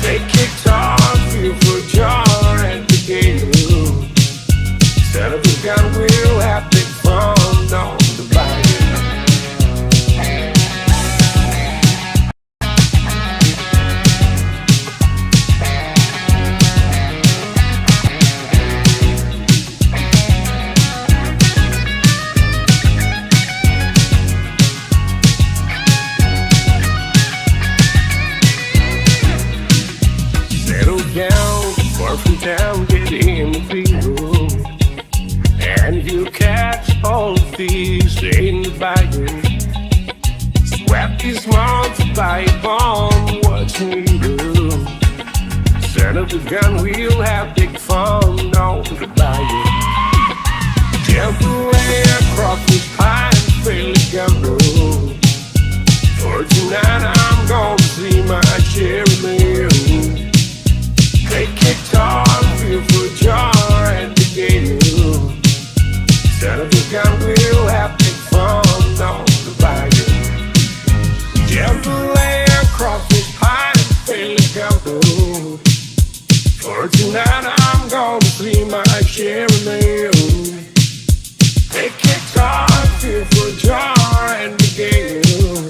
Take guitar. Is multiply upon what we do. Son of a gun, we'll have big fun on the bayou. Jump away across the pine, fairly gamble. For tonight I'm gonna see my cherry meal. Take guitar, feel for jar and the gale. Son of a gun, we'll have big fun on the bayou. Jambalaya, crawfish pie, fairly gamble. For tonight I'm gonna see my cherry meal. Take guitar, feel for jar and the gale.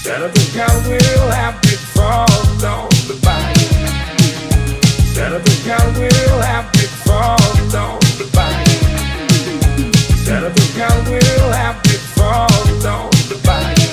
Son of a gun, we'll have big fun on the bayou. Son of a gun, we'll have big fun on the bayou. Son of a gun, we'll have big fun on the bayou.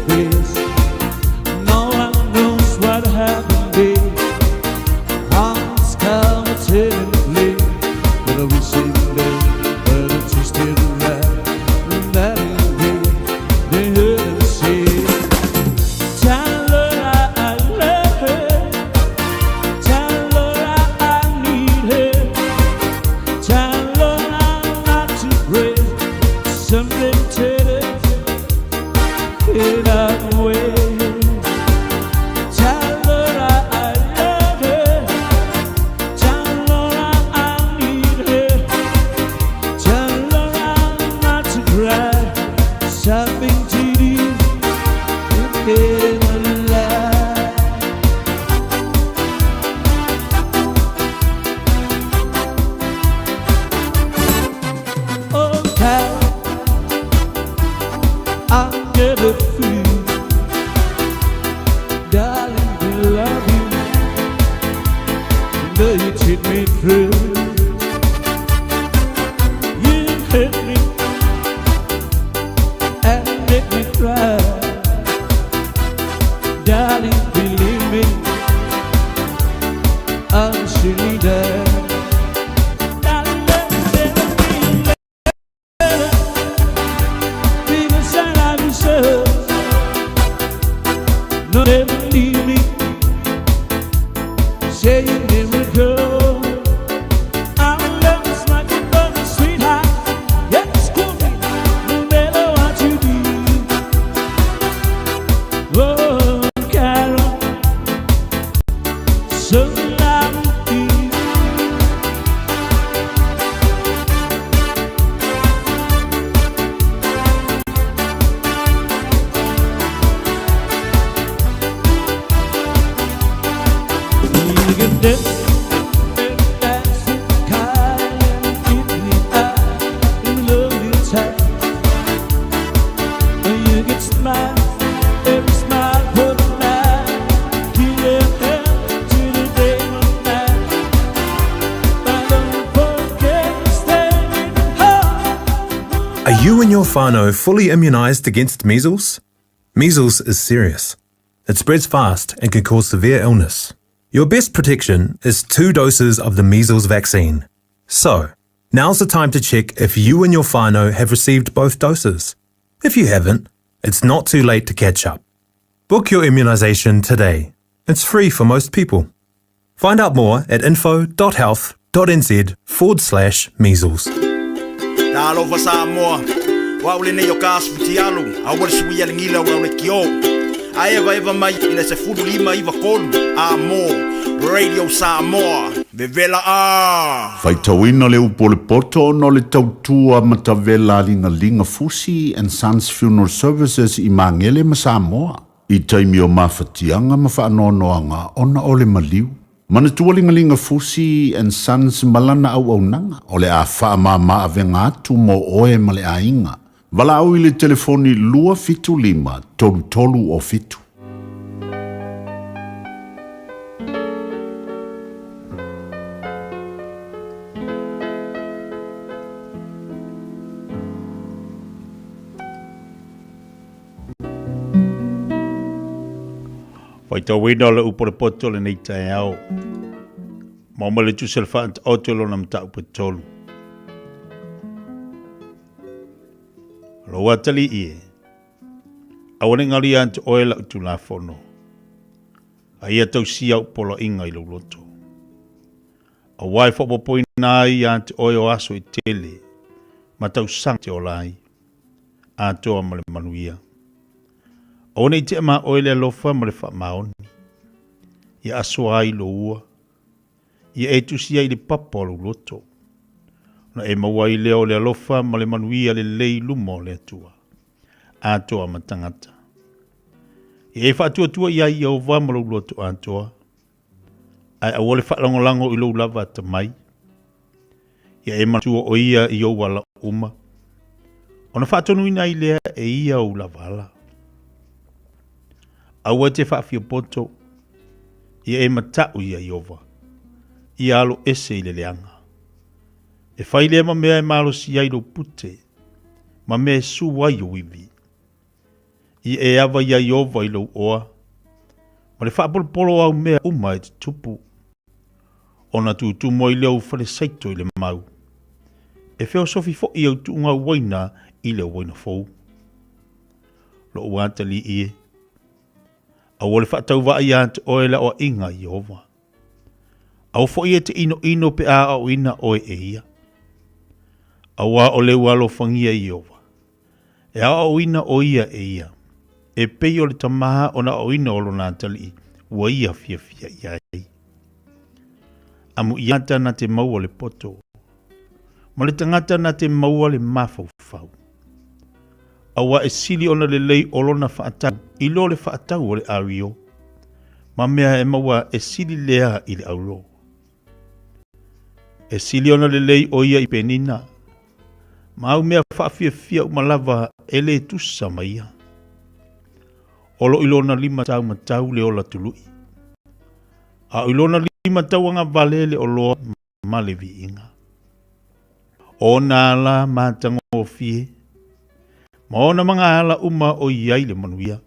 When it it away. Tell her I love her. Tell her I need her. Tell her I'm not to cry. Something to do to get him alive. Oh, Carol, I'm gonna free. Darling, we love you. Though you treat me cruel, you hurt me and make me cry. Darling, believe me, I'm surely there. Darling, let me letter. Because I love you so. No, never leave me. Say you never go. Our love is like a mother, sweetheart. Yes, cool me, no matter what you do. Oh, Carol, so loud you. You can dance, dance with Kyle and keep me up in love you tight. You can smile, every smile for the night. Keep your head to the day of night. But don't forget to stay in the heart. Are you and your whānau fully immunised against measles? Measles is serious. It spreads fast and can cause severe illness. Your best protection is 2 doses of the measles vaccine. So, now's the time to check if you and your whānau have received both doses. If you haven't, it's not too late to catch up. Book your immunisation today. It's free for most people. Find out more at info.health.nz forward slash measles. Talofa Samoa, o au lenei o ka aso fitialu, aua le suia le gila o lau lekiō. A evaeva mai i le 15 93 A mō Radio Samoa, vevela a! Faitauina le upu o le poto ona o le tautua matavela a Ligaliga Fusi and Sons Funeral Services i Magele ma Samoa, i taimi o mafatiaga ma faanoanoaga ona o le maliu. Manatua Ligaliga Fusi and Sons ma lana auaunaga, o le a faamama avega atu mo oe ma le aiga. Valaau i le telefoni 275 33 o 7. Faitauina o le upu o le poto o lenei taeao. Maua mai le tusi a le Faataoto i lona mataupu e tolu. Lou atalii e, aua ne i galu ia te oe lau Tulafono, a ia tausia au poloaiga i lou loto. Aua e faaopoopoina ai ia te oe o aso e tele, ma tausaga te ola ai, atoa ma le manuia. Aua ne i tea ma oe le alofa ma le faamaoni, ia asoa ai lou ua, ia e tusi ai i le papa o lou loto, ona e maua ai lea o le alofa ma le manuia lelei i luma o le Atua, atoa ma tagata. Ia e faatuatua iā Ieova ma lou loto atoa, ae aua le faalagolago i lou lava atamai. Ia e manatua o ia i ou ala uma, ona faatonuina ai lea e ia ou lava ala. Aua e te faafiapoto, ia e mataʻu iā Ieova, ia alo ese i le leaga. E fai lea ma mea e malosi ai lou pute, ma mea e su ai ou ivi. Ia e ava iā Ieova i lou oa, ma le faapolopolo o au mea uma e tutupu, ona tutumu ai lea o ou falesaito i le mau. E feosofi foi au tuuga uaina i le uaina fou. Lou atalii e, aua le faatauvaa iā te oe le aoaiga a Ieova. Aua foi e te inoino pe a aoaoina oe e ia. Aua o le ua alofagia e Ieova, e aoaoina o ia e ia. e pei o le tama ona aoaoina o lona atalii ua ia fiafia i ai. Amuia tagata na te maua le poto, ma le tagata na te maua le mafaufau. Aua e sili ona lelei o lona faatau i lo le faatau o le ario, ma mea e maua e sili lea i le auro. E sili ona lelei o ia i penina, ma au mea faafiafia uma lava e le tusa ma ia. O lo i lona lima taumatau le ola tului, a o i lona lima tauagavale le oloa ma le viiga. O ona ala matagofie, ma ona magaala uma o i ai le manuia.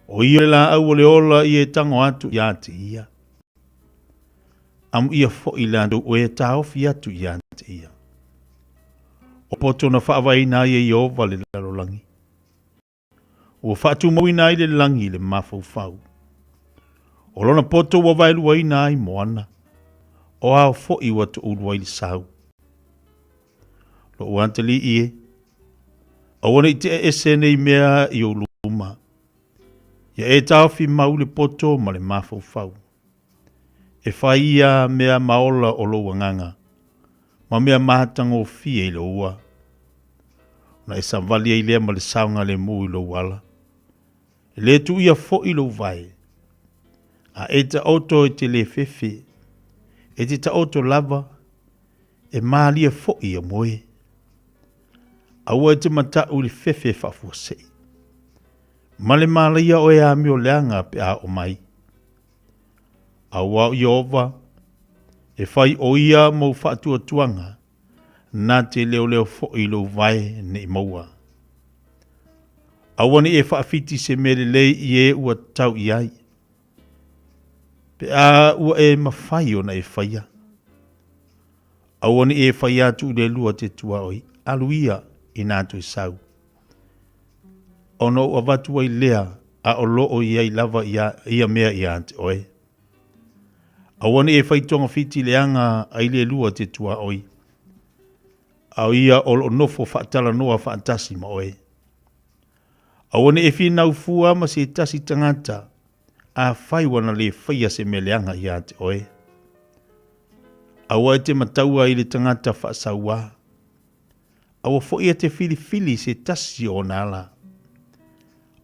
O ia le laau o le ola i e tago atu ia te ia. Amuia foi latou o e taofi atu ia te ia. O poto na faavaeina ai e Ieova le lalolagi. Ua faatumauina ai le lagi i le mafaufau. O lona poto ua vaeluaina ai moana. O ao foi ua toulu ai le sau. Lou atalii e, aua ne i tea ese nei mea i ou luma. Ia e taofi mau le poto ma le mafaufau. E fai ia mea maola o lou agaga, ma mea matagofie i lou ua. Ona e savali ai lea ma le saogalemu i lou ala. E le tuuia foi lou vae. A e taoto e te le fefe, e te taoto lava, e malie foi ia moe. Aua e te mataʻu i le fefe faafuasei. Ma le mālaia o e amio leaga pe a oo mai. Aua o Ieova, e fai ʻo ia mou faatuatuaga, na te leoleo foi i lou vae ne i maua. Aua ne i e faawhiti se mea lelei i e ua tau i ai, pe a ua e mafai ona e faia. Aua ne i e fai atu i le lua te tuaoi, alu ia i nā toe sau. Ona ou avatu ai lea a o lo o i ai lava ia, ia mea ia te oe. Aua ne i e fai togafiti leaga ai le lua te tuaoi, a o ia o lo o nofo faatalanoa faatasi ma oe. Aua ne i e finau fua ma se tasi tagata, afai ua na le faia se mea leaga ia te oe. Aua e te mataua i le tagata faasauā. Aua foi e te filifili i se tasi o ona ala.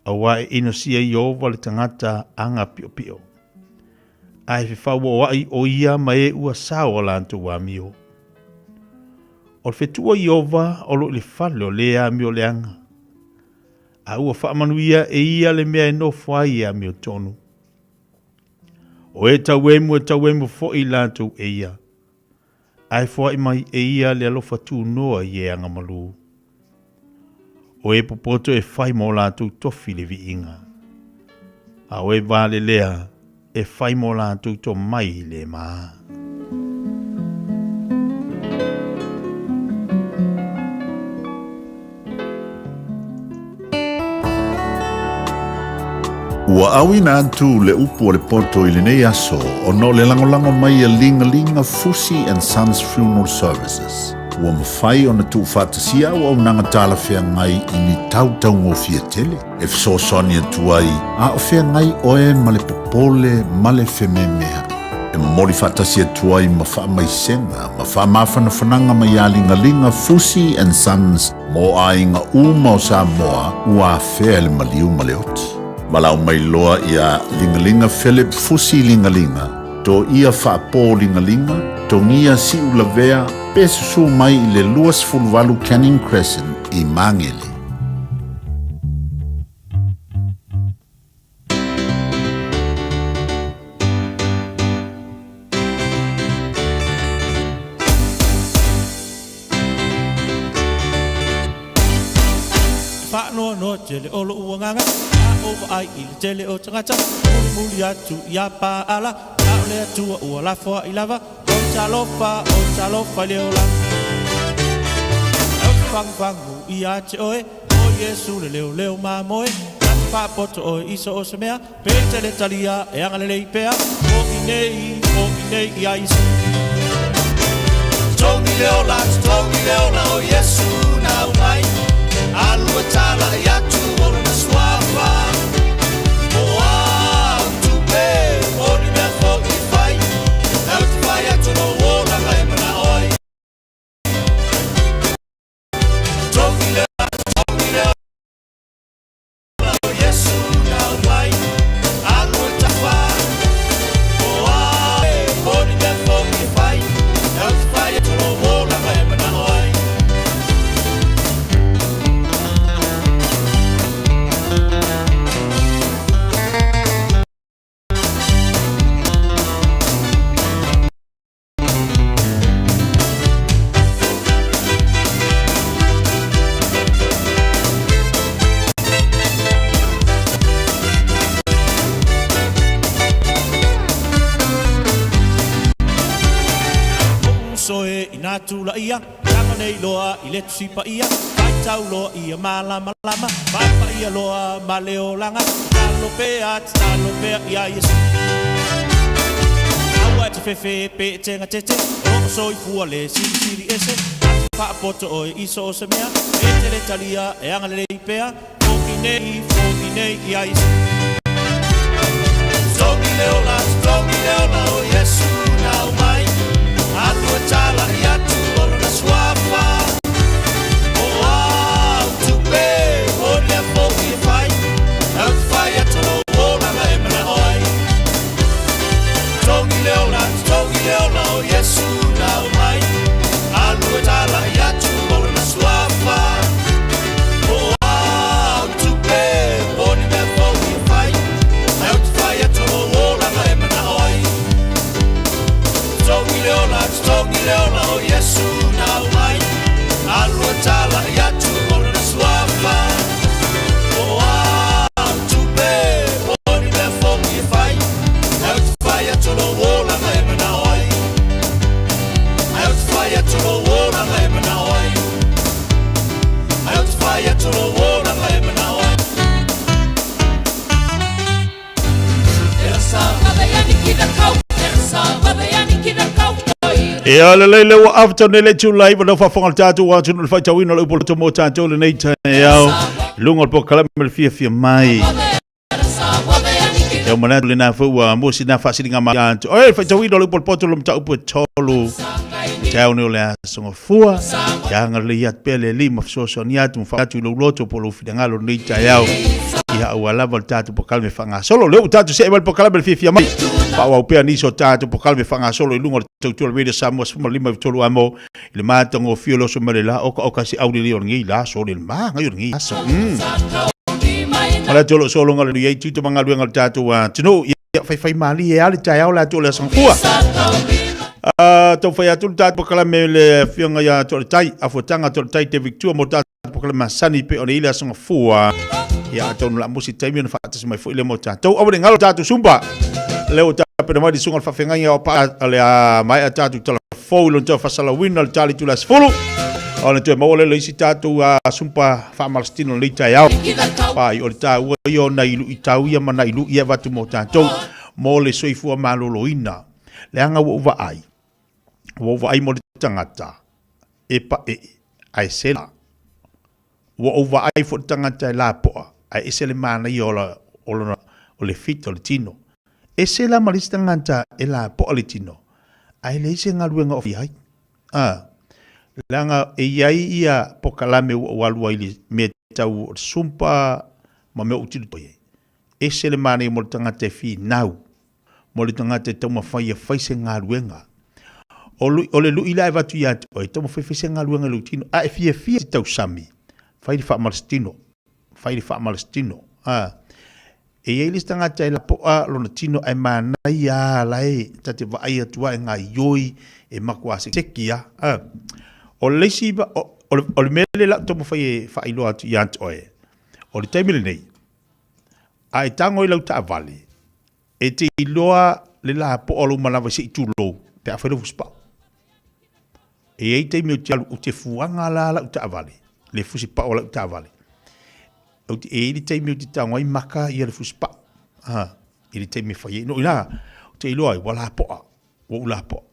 Aua e inosia Ieova le tagata aga piopio. A e fefauoai o ia ma e ua sao a latou amio. O le fetua Ieova o lo i le fale o le amio leaga. A ua faamanuia e ia le mea e nofo ai e amiotonu. O e tauemu e tauemu foi latou e ia. Ae foai mai e ia le alofa tunoa i e agamalu. O e popoto e fai mo latou tofi le viiga, a o e valelea e fai mo latou tomai le ma. Ua auina atu le upu o le poto i lenei aso ona o le lagolago mai a Ligalinga Fusi and Sons Funeral Services. Ua mafai ona tuufaatasia auaunaga talafeagai i ni tau taugofie tele e fesoasoani atu ai a o feagai oe ma le popole ma le fememeaʻi. E momoli faatasi atu ai ma faamaisega ma faamafanafanaga mai a Ligaliga Fusi and Sons mo aiga uma o Samoa ua afea e le maliu ma le oti. Valaau mai loa iā Ligaliga Philip Fusi Ligaliga, Toia Faapo Ligaliga, Togia Siulavea pe susū mai i le 28 Canning Crescent i Magele. Faanoanoa tele o loʻu agaga A ou vaai i le tele o tagata Mulimuli atu iā Paala A o le Atua ua lafoai lava O talofa, o talofa i le ola E ou te fagufagu ia te oe O Iesu le leoleo mamoe Na te faapoto oe i so o se mea Pe te le talia e agalelei pea Foʻi nei, foʻi nei iā Iesu Togi le ola, togi le ola o Iesu nau mai Alu e talai atu o lona suafa. Iesu na aumai, alu e tafa. O a e po ni mea fou e fai, e ou te fai atu lou olaga e manao ai. Uso e ina tulaia, tago nei loa i le Tusi Paia, faitau loa ia malamalama, paepaia loa ma le olaga, tatalo pea, tatalo pea iā Iesu. Aua e te fefe pe e tegatete, o loo soifua le Silisili Ese, na te faapoto oe i so o se mea, e te le talia e agalelei pea, fo'i nei, fo'i nei iā Iesu. Totogi le ola, totogi le ola o Iesu na aumai, alu e talai atu o lona suafa. O au tupe, o ni mea fou e fai, e ou te fai atu lou olaga e manao ai. Totogi le ola, totogi le ola o Iesu na aumai, alu e talai atu o lona suafa. O au tupe, o ni mea fou e fai, e ou te fai atu lou olaga e manao ai. Totogi le ola, totogi le ola o Iesu na aumai, alu e talai atu o lona suafa. O au tupe, o ni mea fou e fai, e ou te fai atu lou olaga e manao ai. E ou te fai atu lou olaga e manao ai. E ou te fai atu lou olaga e manao ai. Ia lelei le ua afa nei le tula iwa lau faafofoga le tatou atunuu le faitauina o le upu o le mo tatou lenei taeao i luga o le polokalame le fiafia mai. Ia manatu lena foi ua mua sina faasiliga mai atu. Oi, le faitauina o le upu o le poto lo mataupu e tolu. Taeao nei o le aso Gafua. Ia agalelei atu pea le Alii ma fesoasoani atu ma faa atu i lou loto po o lou finagalo lenei taeao. Ia aua lava le tatou polokalame faagasolo. Lea ua tatou see mai le polokalame le fiafia mai. Faaauau pea nisi o tatou polokalame faagasolo i luga o le tautua o le Radio Samoa 15 i amo i le matagofie o le oso mai le la okaoka se aulelei o lenei la aso o le magai o lenei aso. O le atu o lo o sologa le ai tiute ma galuega o le tatou atunuu. Ia faifai malie lava le taeao le atu o le aso Gafua. Taumafai atu le tatou polokalame le afioga ia Toaletai, Afuataga Toaletai David Tua mo tatou polokalame masani pei ona i ai le aso Gafua. Ia atonu o le a musi taimi ona faatasi mai foi lea mo tatou. Aua ne i galo tatou Zumba. Lea ua tapena mai le susuga i le faafeagaiga o pa o le a maea tatou tala fou i lona toe faasalauina o le tali itula 10. Ona toe maua lea o le isi tatou Zumba faamalositino i lenei taeao. Pai, o le taua ia o nai luitau ia ma nai lui e avatu mo tatou mo le soifua maloloina. Leaga ua ou vaai, ua ou vaai mo le tagata e paee ae sela. Ua ou vaai foi i le tagata e lapoa ae ese le manaia o la, o lona, o le fit o le tino. Ese la ma le isi tagata e lapoa le tino ae leai se galuega o fai ai. A, leaga e i ai ia pokalame ua ou alu ai i le mea tau o le sumpa ma mea ou tilotilo i ai. Ese le manaia mo le tagata e finau, mo le tagata e taumafai e fai se galuega. O, o le lui la e avatu ia te oe, taumafai e fai se galuega i lou tino. A e fiafia i te tausami, fai le faamalositino, fai le faamalositino. A, e i ai le isi tagata e lapoa lona tino ae manaia lava la e ta te vaai atu lava e gaoioi, e matua sekiseki lava. A, o le isi, o, o le, o le mea lea o le a ou taumafai e faailoa atu ia te oe, o le taimi lenei, a e tago i lau taavale, E te iloa le lapoa o lou manava se i tulou pe afai lou fusipau. E i ai taimi ou te alu, ou te fuaga la lau taavale, le fusipau o lau taavale. Ou te, e i ai le taimi ou te tago ai maka ia le fusipau. Ha, i le taimi e fai ai. No i la, ou te iloa ai, ua lapoa, ua ou lapoa.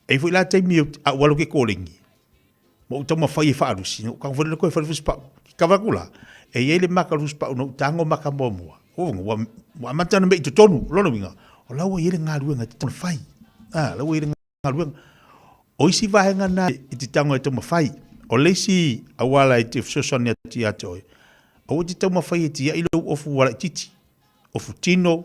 E i ai foi la taimi ou te, a ou alu ke kolegi, Ma ou taumafai e faalusi, na ou tago foi lea koe fai le fusipau. Ki kava atu la, e i ai le maka o le fusipau na ou tago maka muamua. Ua, ua, ua amata ona mei i totonu, o lona uiga, o la ua i ai le galuega e tatau ona fai. A, la ua i ai le galuega. O isi vaega na e te tago e taumafai. O le isi auala e te fesoasoani atu ia te oe, Aua e te taumafai e tiai lou ofu ua laitiiti, ofu tino,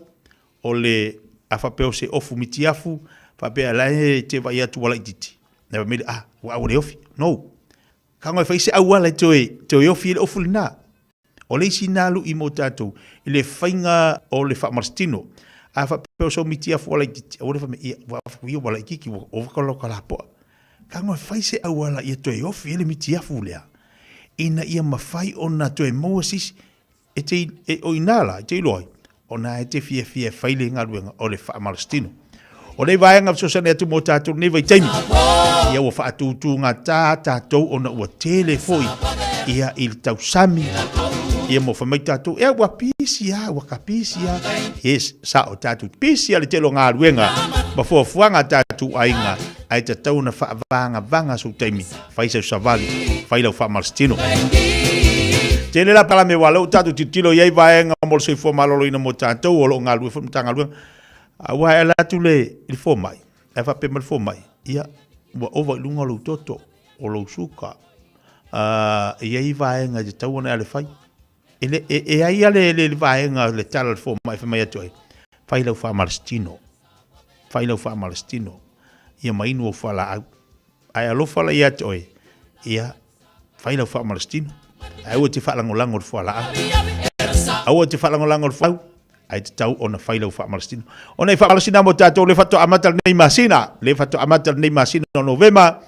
o le, a faapea o se ofu mitiafu, faapea la e te vaai atu ua laitiiti, ae fai mai le, ah, ua ua le ofi. No. Kago e fai se auala e toe, toe ofi ai le ofu lena. O le isi na lui mo tatou i le faiga o le faamalositino. A faapea o sou mitiafu ua laitiiti, aua le fai mai, ia, ua ia ua laitiiti, ua ova ka lau kalapoa. Kago e fai se auala ia toe ofi ai le mitiafu lea, ina ia mafai ona toe maua se isi. E te, e, o i ina la, e te iloa ai, ona e te fiafia e fai le galuega o le faamalositino. O nei vaega fesoasoani atu mo tatou lenei vaitaimi, ia ua faatutugata tatou ona ua tele foi ia i le tausami, ia mo fai mai tatou, ia ua pisi lava, ua ka pisi lava. Yes, sao tatou pisi lava i le tele o galuega ma fuafuaga a tatou aiga, ae tatau ona faavagavaga sou taimi, fai sau savali, fai lau faamalositino. Tele la palame aua lea ua tatou tilotilo i ai vaega mo le soifua maloloina mo tatou o lo o galulue foi le Matagaluega. Aua e ala atu le i le fomai, ae faapea mai le fomai, ia, ua ova i luga lou toto, o lou suka, e i ai vaega e tatau ona e ala e fai. E, le, e, e ai le, le, le vaega le tala a le fomai e fai mai atu ai, fai lau faamalositino, fai lau faamalositino, ia ma inu ou fualaau. Ae alofa la ia te oe, ia, fai lau faamalositino. Ae aua e te faalagolago i le fualaau. Aua e te faalagolago i le fualaau, ae tatau ona fai lau faamalositino. Ona e faamalosina mo tatou le faatoa amata lenei masina, le faatoa amata lenei masina o Novema,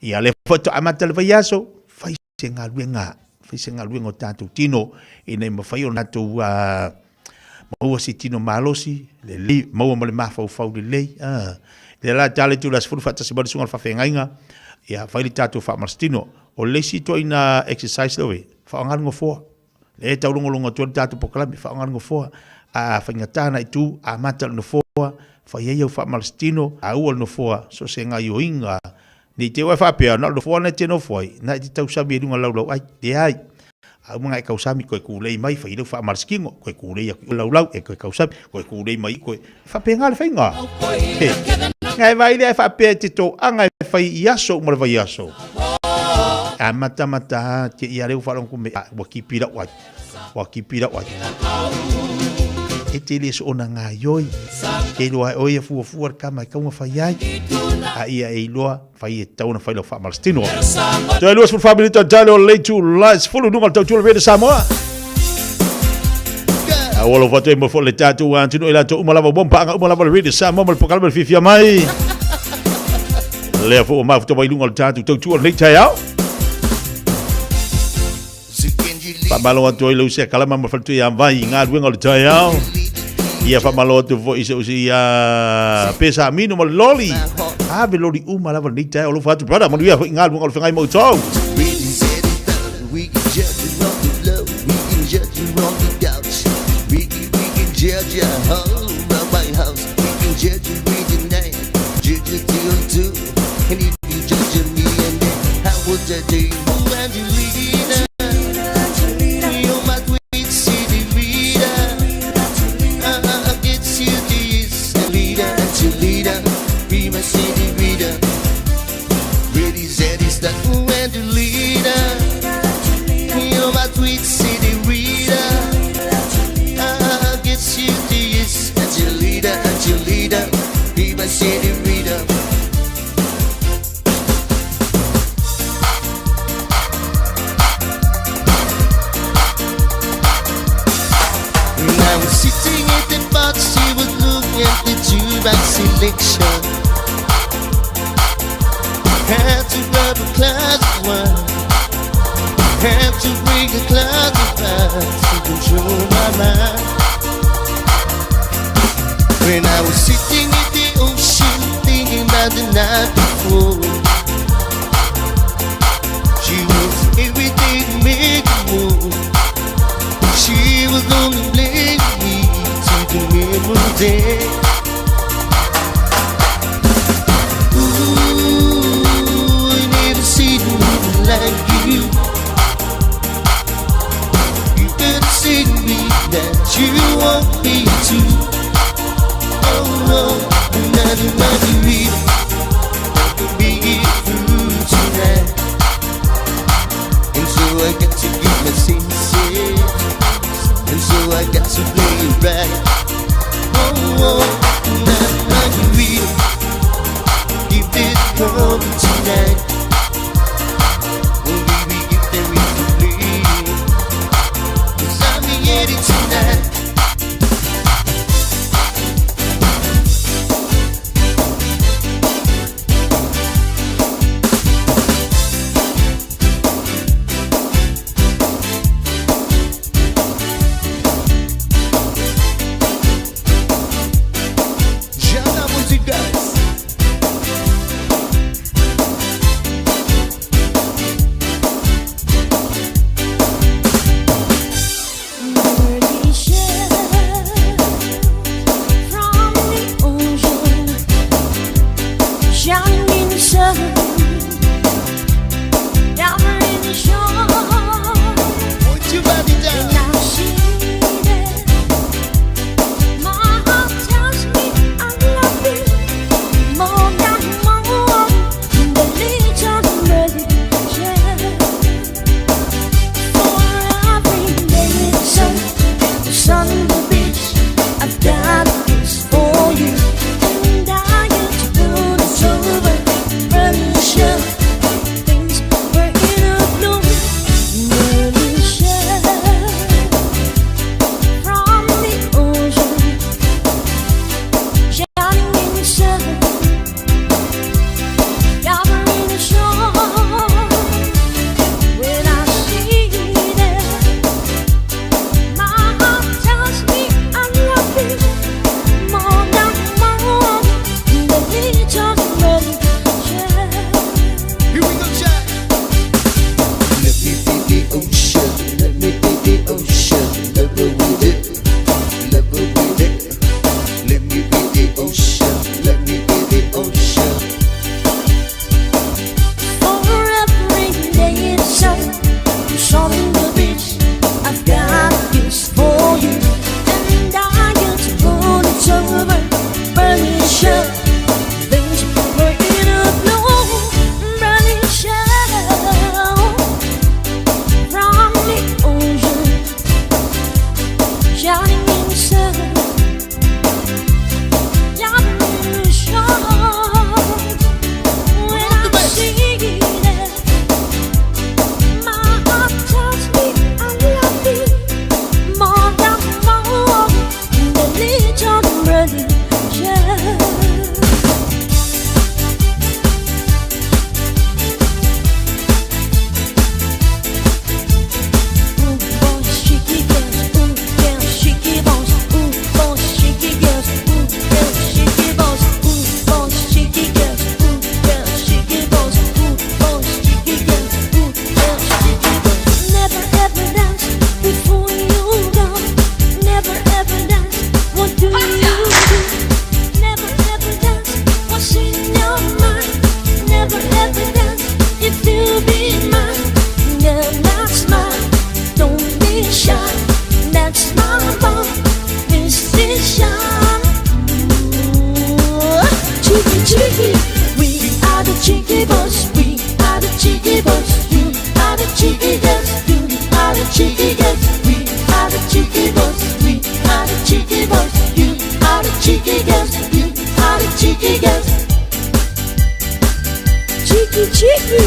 ia le faatoa amata le vaiaso, fai se galuega, fai se galuega o tatou tino, ina ia mafai ona tatou maua se tino malosi, lelei, maua ma le mafaufau lelei. Lea la tala i tula 10 faatasi mai le susuga i le faafeagaiga, ia fai le tatou faamalositino. O le isi ituaiga exercise lea, faaaoga le nofoa. Lea e taulogologo atu ai le tatou polokalame, faaaoga le nofoa. A faigata ona e tu, amata i le nofoa, fai ai au faamalositino, aua le nofoa, so o se gaoioiga. Ne i te i ua e faapea, na o le nofoa lena e te nofo ai, na e te tausami ai i luga o le laulauai. Leai. A uma ona e tausami, toe tulei mai, fai ai lau faamalositino, toe tulei atu i le laulau, e toe tausami, toe tulei mai, toe... E faapena le faiga. He. Ngai vai lea e faapea e te toaga e fai i aso uma le vaiaso. Amata mata te ia leu faalogo me ua kipi lau ai. Ua kipi lau ai. E te le soona ngaioi. Ke iloa e oe ia fuafua le kama e taunga fai ai. A ia e iloa fai e tatau ona fai lau faamalositino. Toe 24 minute o tale o le itu la 10 luga o le tautua le Radio Samoa. A ua alofa atu ai mo foi le tatou atunuu i latou uma lava ua mpaanga uma lava le Radio Samoa ma le polokalame le fiafia mai. Lea foi ua mafuta mai luga o le tatou tautua lenei taeao. Faamalo atu ai lau sea kalama ma faletua ia vai i galuega o le taeao. Ia faamalo atu foi i se usi ia Pesa Amino ma le loli. Ave loli uma lava lenei taeao. Alofa atu brother, manuia foi i galuega o le feagai ma outou. We can judge you on the blow, we can judge you on the couch. We can judge you all around my house. We can judge you with the night, judge you till two. And if you judge me and then I will judge you. Oh, Angelina, you're my sweet senorita. I get you this, Angelina, Angelina, be my senorita. Ready, steady, start, ooh, Angelina. You're my sweet senorita. I get you this, Angelina, Angelina, be my senorita. I was sitting at the bar, she was looking at the jukebox selection. Had to grab a glass of wine. Had to bring a glass of wine to control my mind. When I was sitting at the ocean, thinking about the night before. She was everything made more. She was only blaming me to the memory. Ooh, I never seen a woman like you. You better say to me that you want me to. Oh no, another margarita can make it through tonight. And so I got to get my senses. I got to play it right. Oh, oh, now I can feel if it's coming tonight. Oh, baby, if there is a play, 'cause I'm ready tonight. Jana Musigas. From the ocean, shining in the sun, down in the shore. Put your body down. And I see that my heart tells me I love you more than more. The little share for every day sun, the sun, the beach. I've got this for you, and I get to put it over furniture. Things were in a bloom, furniture from the ocean, shining in the sun, gathering the shore. When I see that, my heart tells me I love you more than more. The little share. Here we go, Jack. Let me be the ocean. Let me be the ocean. Level with it. Level with it. Let me be the ocean. Let me be the ocean. For every day in sun, sun on the beach, I've got this for you, and I get to put it over furniture. Things were in a bloom, furniture from the ocean, shining in the sun, gathering the shore. When I see that, my heart tells me I love you more than more. The little share. Ooh, boys, cheeky girls, ooh, girls, cheeky boys, ooh, boys, cheeky girls, ooh, girls, cheeky boys, ooh, boys, cheeky girls, ooh, girls, cheeky boys, ooh, boys, cheeky girls, ooh, girls, cheeky boys. Never ever dance before you go. Never ever dance. What do you do? Never ever dance. What's in your mind? Never ever dance if you be mine. Girl, that's mine. Don't be shy. That's my bone. This is shine. Cheeky, cheeky. We are the cheeky boys. We are the cheeky boys. You are the cheeky girls. You are the cheeky girls. We are the cheeky boys. We are the cheeky boys. You are the cheeky girls. You are the cheeky girls. Cheeky, cheeky.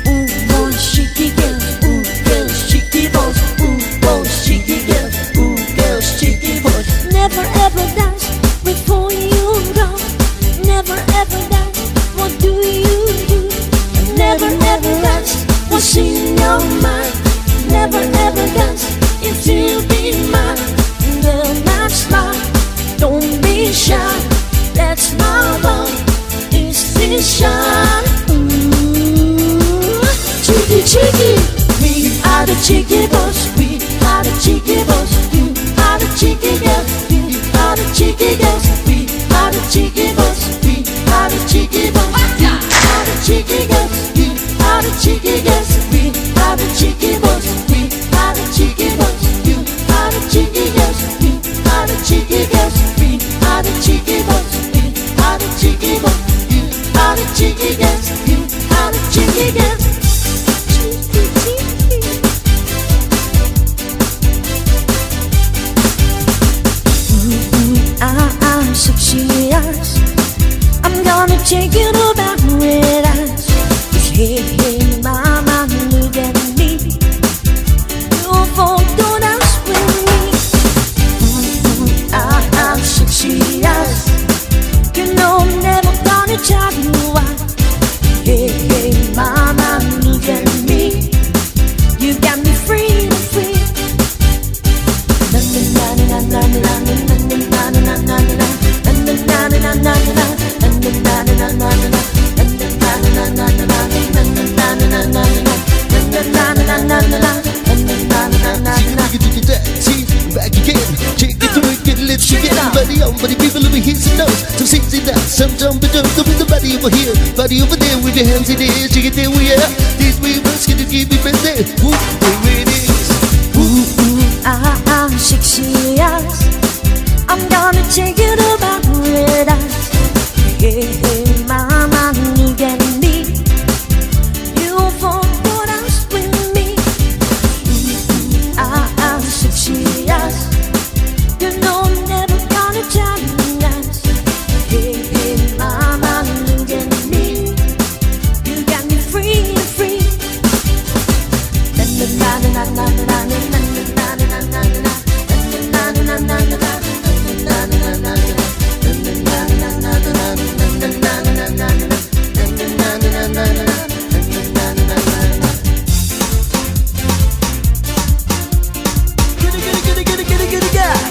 Ooh, boys, cheeky girls. Ooh, girls, cheeky boys. Ooh, boys, cheeky girls. Ooh, girls, cheeky boys. Never ever dance before you go. Never ever dance. What do you do? Never ever dance. What's in your mind? Never ever dance if you be mine. Girl, that's mine. Don't be shy. That's my love. Is this shine? Ooh, cheeky, cheeky. We are the cheeky boys. We are the cheeky boys. You are the cheeky girls. You are the cheeky girls. We are the cheeky boys. We are the cheeky boys. You are the cheeky girls. You are the cheeky girls. We are the cheeky boys. We are the cheeky boys. You are the cheeky girls. You are the cheeky girls. We are the cheeky boys. We are the cheeky boys. You are the cheeky girls. You are the cheeky girls. Cheeky, cheeky. over here, party over there, with your hands in the air, shake it there, we are. This way, let's get to keep it there. Woo, there it is. Ooh, ooh, ah, ah, sexy eyes. I'm gonna take you to paradise. Hey, hey, mama, look at me. You won't go dance with me. Ooh, ooh, ah, ah, sexy eyes. You know I'm never gonna tell you lies. Hey, hey, mama, look at me. You got me free, free. Na na na na na na na na na na na na na na na na na na na. Get it, get it, get it, get it, get it, get it, get it.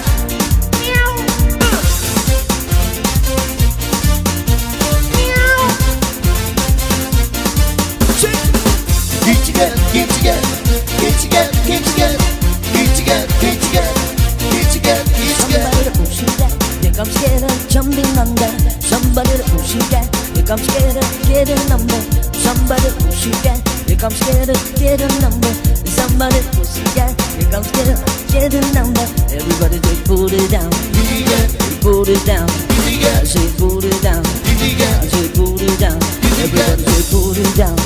Get together, get together, get together, get together, get together, get together, get together, get together. Somebody to push that, think I'm scared of jumping under. Somebody to push that, think I'm scared of getting number. Somebody to push that, think I'm scared of getting number. Somebody to push that, think I'm scared of getting number. Everybody just put it down, put it down. I say put it down, I say put it down. Everybody say put it down,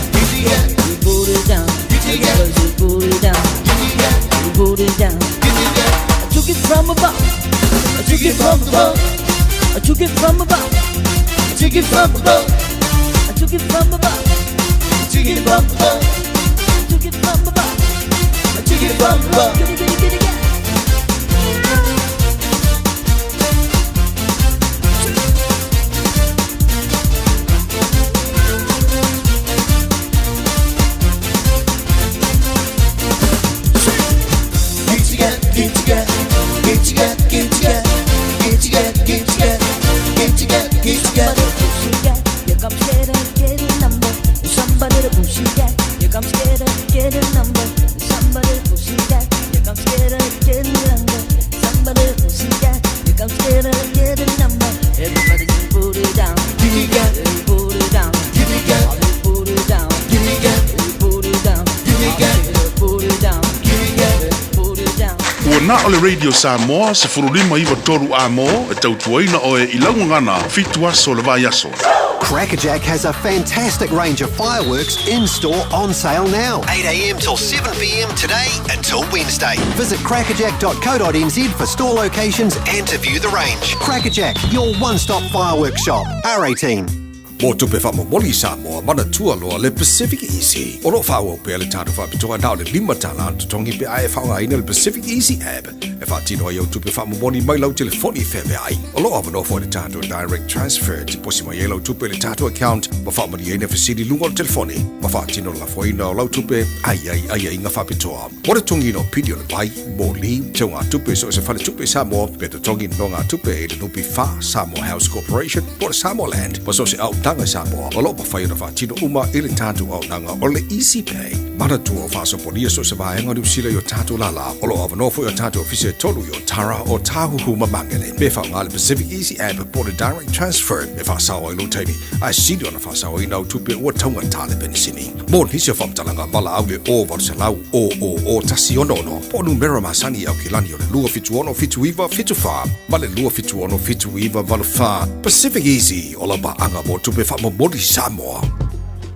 put it down. Everybody say put it down, put it down. I took it from above. I took it from above. I took it from above. I took it from above. I took it from above. I took it from above. I took it from above. I took it from above. Get it, get it, get it, get it. Get together, get together, get together, get together, get together, get together, get together, get together. Here comes scared of getting number. Somebody to push that. Here comes scared of getting number. Somebody to push that. Here comes scared of getting number. Somebody to push that. Here comes scared of getting number. Everybody just put it down. Put it down. Put it down. Put it down. Put it down. Put it down. Ua na o le Radio Samoa 1593 a mo e tautuaina oe i laugagana 7 aso o le vaiaso. Crackerjack has a fantastic range of fireworks in store on sale now. 8am till 7pm today until Wednesday. Visit crackerjack.co.nz for store locations and to view the range. Crackerjack, your one stop fireworks shop. R18. Mo tupe faamomoli i Samoa, manatua loa le Pacific Easy. O loo faaauau pea le tatou faapitoa na o le $5 ona totogi pe a e faaaogaina le Pacific Easy app e faatino ai au tupe faamomoli mai lau telefoni i feaveai. O loo avanoa foi le tatou direct transfer e tiposi mai ai lau tupe i le tatou account ma faamalieina fesili i luga o le telefoni ma faatino le lafoina o lau tupe a i ai aiaiga faapitoa. Mo le totogiina o pili o le vai, moli, teugatupe i so o se faletupe i Samoa, pe totogi nonogatupe i le NPF, Samoa House Corporation, po o le Samoa Land, ma so o se auaunaga i Samoa, o lo o mafai ona faatino uma i le tatou auaunaga o le Easy Pay. Manatua o faasopolia so o se vaega o Niu Sila i o tatou lala. O lo o avanoa foi o tatou ofisa e tolu i Otara, Otāhuhu ma Mangere. Pe faaaoga le Pacific Easy App po o le Direct Transfer e faasao ai lou taimi, ae sili ona faasaoina au tupe ua taugata le penisini. Mo nisi o faamatalaga, valaau i le 0800 000 166 po o numera masani i Aukilani o le 276 79 74 ma le 276 79 84. Pacific Easy, o lau paaga mo tupe faamomoli Samoa.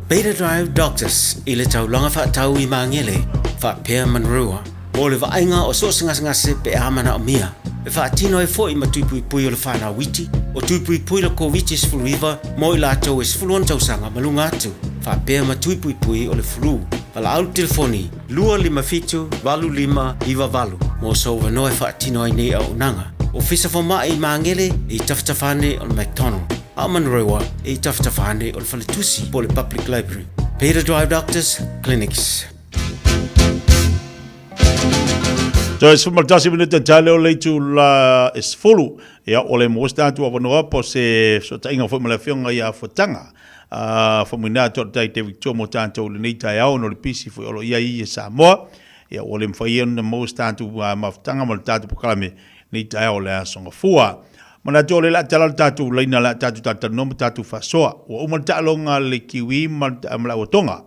Beta Drive Doctors i le taulaga faatau i Magele, faapea Manurewa, mo le vaaiga o so o se gasegase pe a manaomia. E faatino ai foi ma tui puipui o le whanau iti, o tui puipui le Koviti-19 mo i latou e 16 tausaga ma luga atu, faapea ma tui puipui o le flu. Valaau i le telefoni 257 8598 mo sou avanoa e faatino ai nei auaunaga. Ofisa Fomai i Magele e i tafatafa ane o le McDonald, a o Manurewa e i tafatafa ane o le Faletusi po o le Public Library. Beta Drive Doctors Clinics. Toe 11 minute tale o le itula e 10. Ia, o le maua se tatou avanoa po o se fesootaiga foi ma le Afioga ia Fotaga. Faamanuina atu a le Tai David Chua mo tatou i lenei taeao ona o le pisi foi o lo o i ai i Samoa. Ia, ua le mafai ona maua se tatou mafutaga ma le tatou polokalame i lenei taeao o le Aso Gafua. Manatu o le la tala le tatou laina la tatou talatalanoa ma tatou faasoa. Ua uma le taaloga a le Kiwi ma le au a Tonga.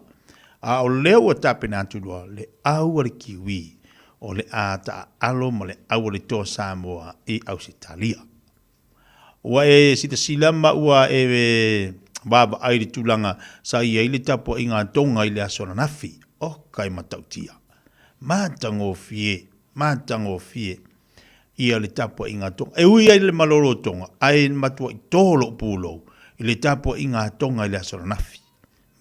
A o lea ua tapena atu loa le au a le Kiwi o le a taaalo ma le au a le Toa Samoa i Ausetalia. Ua e silasila ma ua e vaavaai i le tulaga sa i ai le tapuaiga a Tonga i le aso ananafi. Oka e matautia! Matagofie! Matagofie! Ia le tapuaiga a Tonga. E ui ai le malolo o Tonga, ae matuai to lou pulou i le tapuaiga a Tonga i le aso ananafi.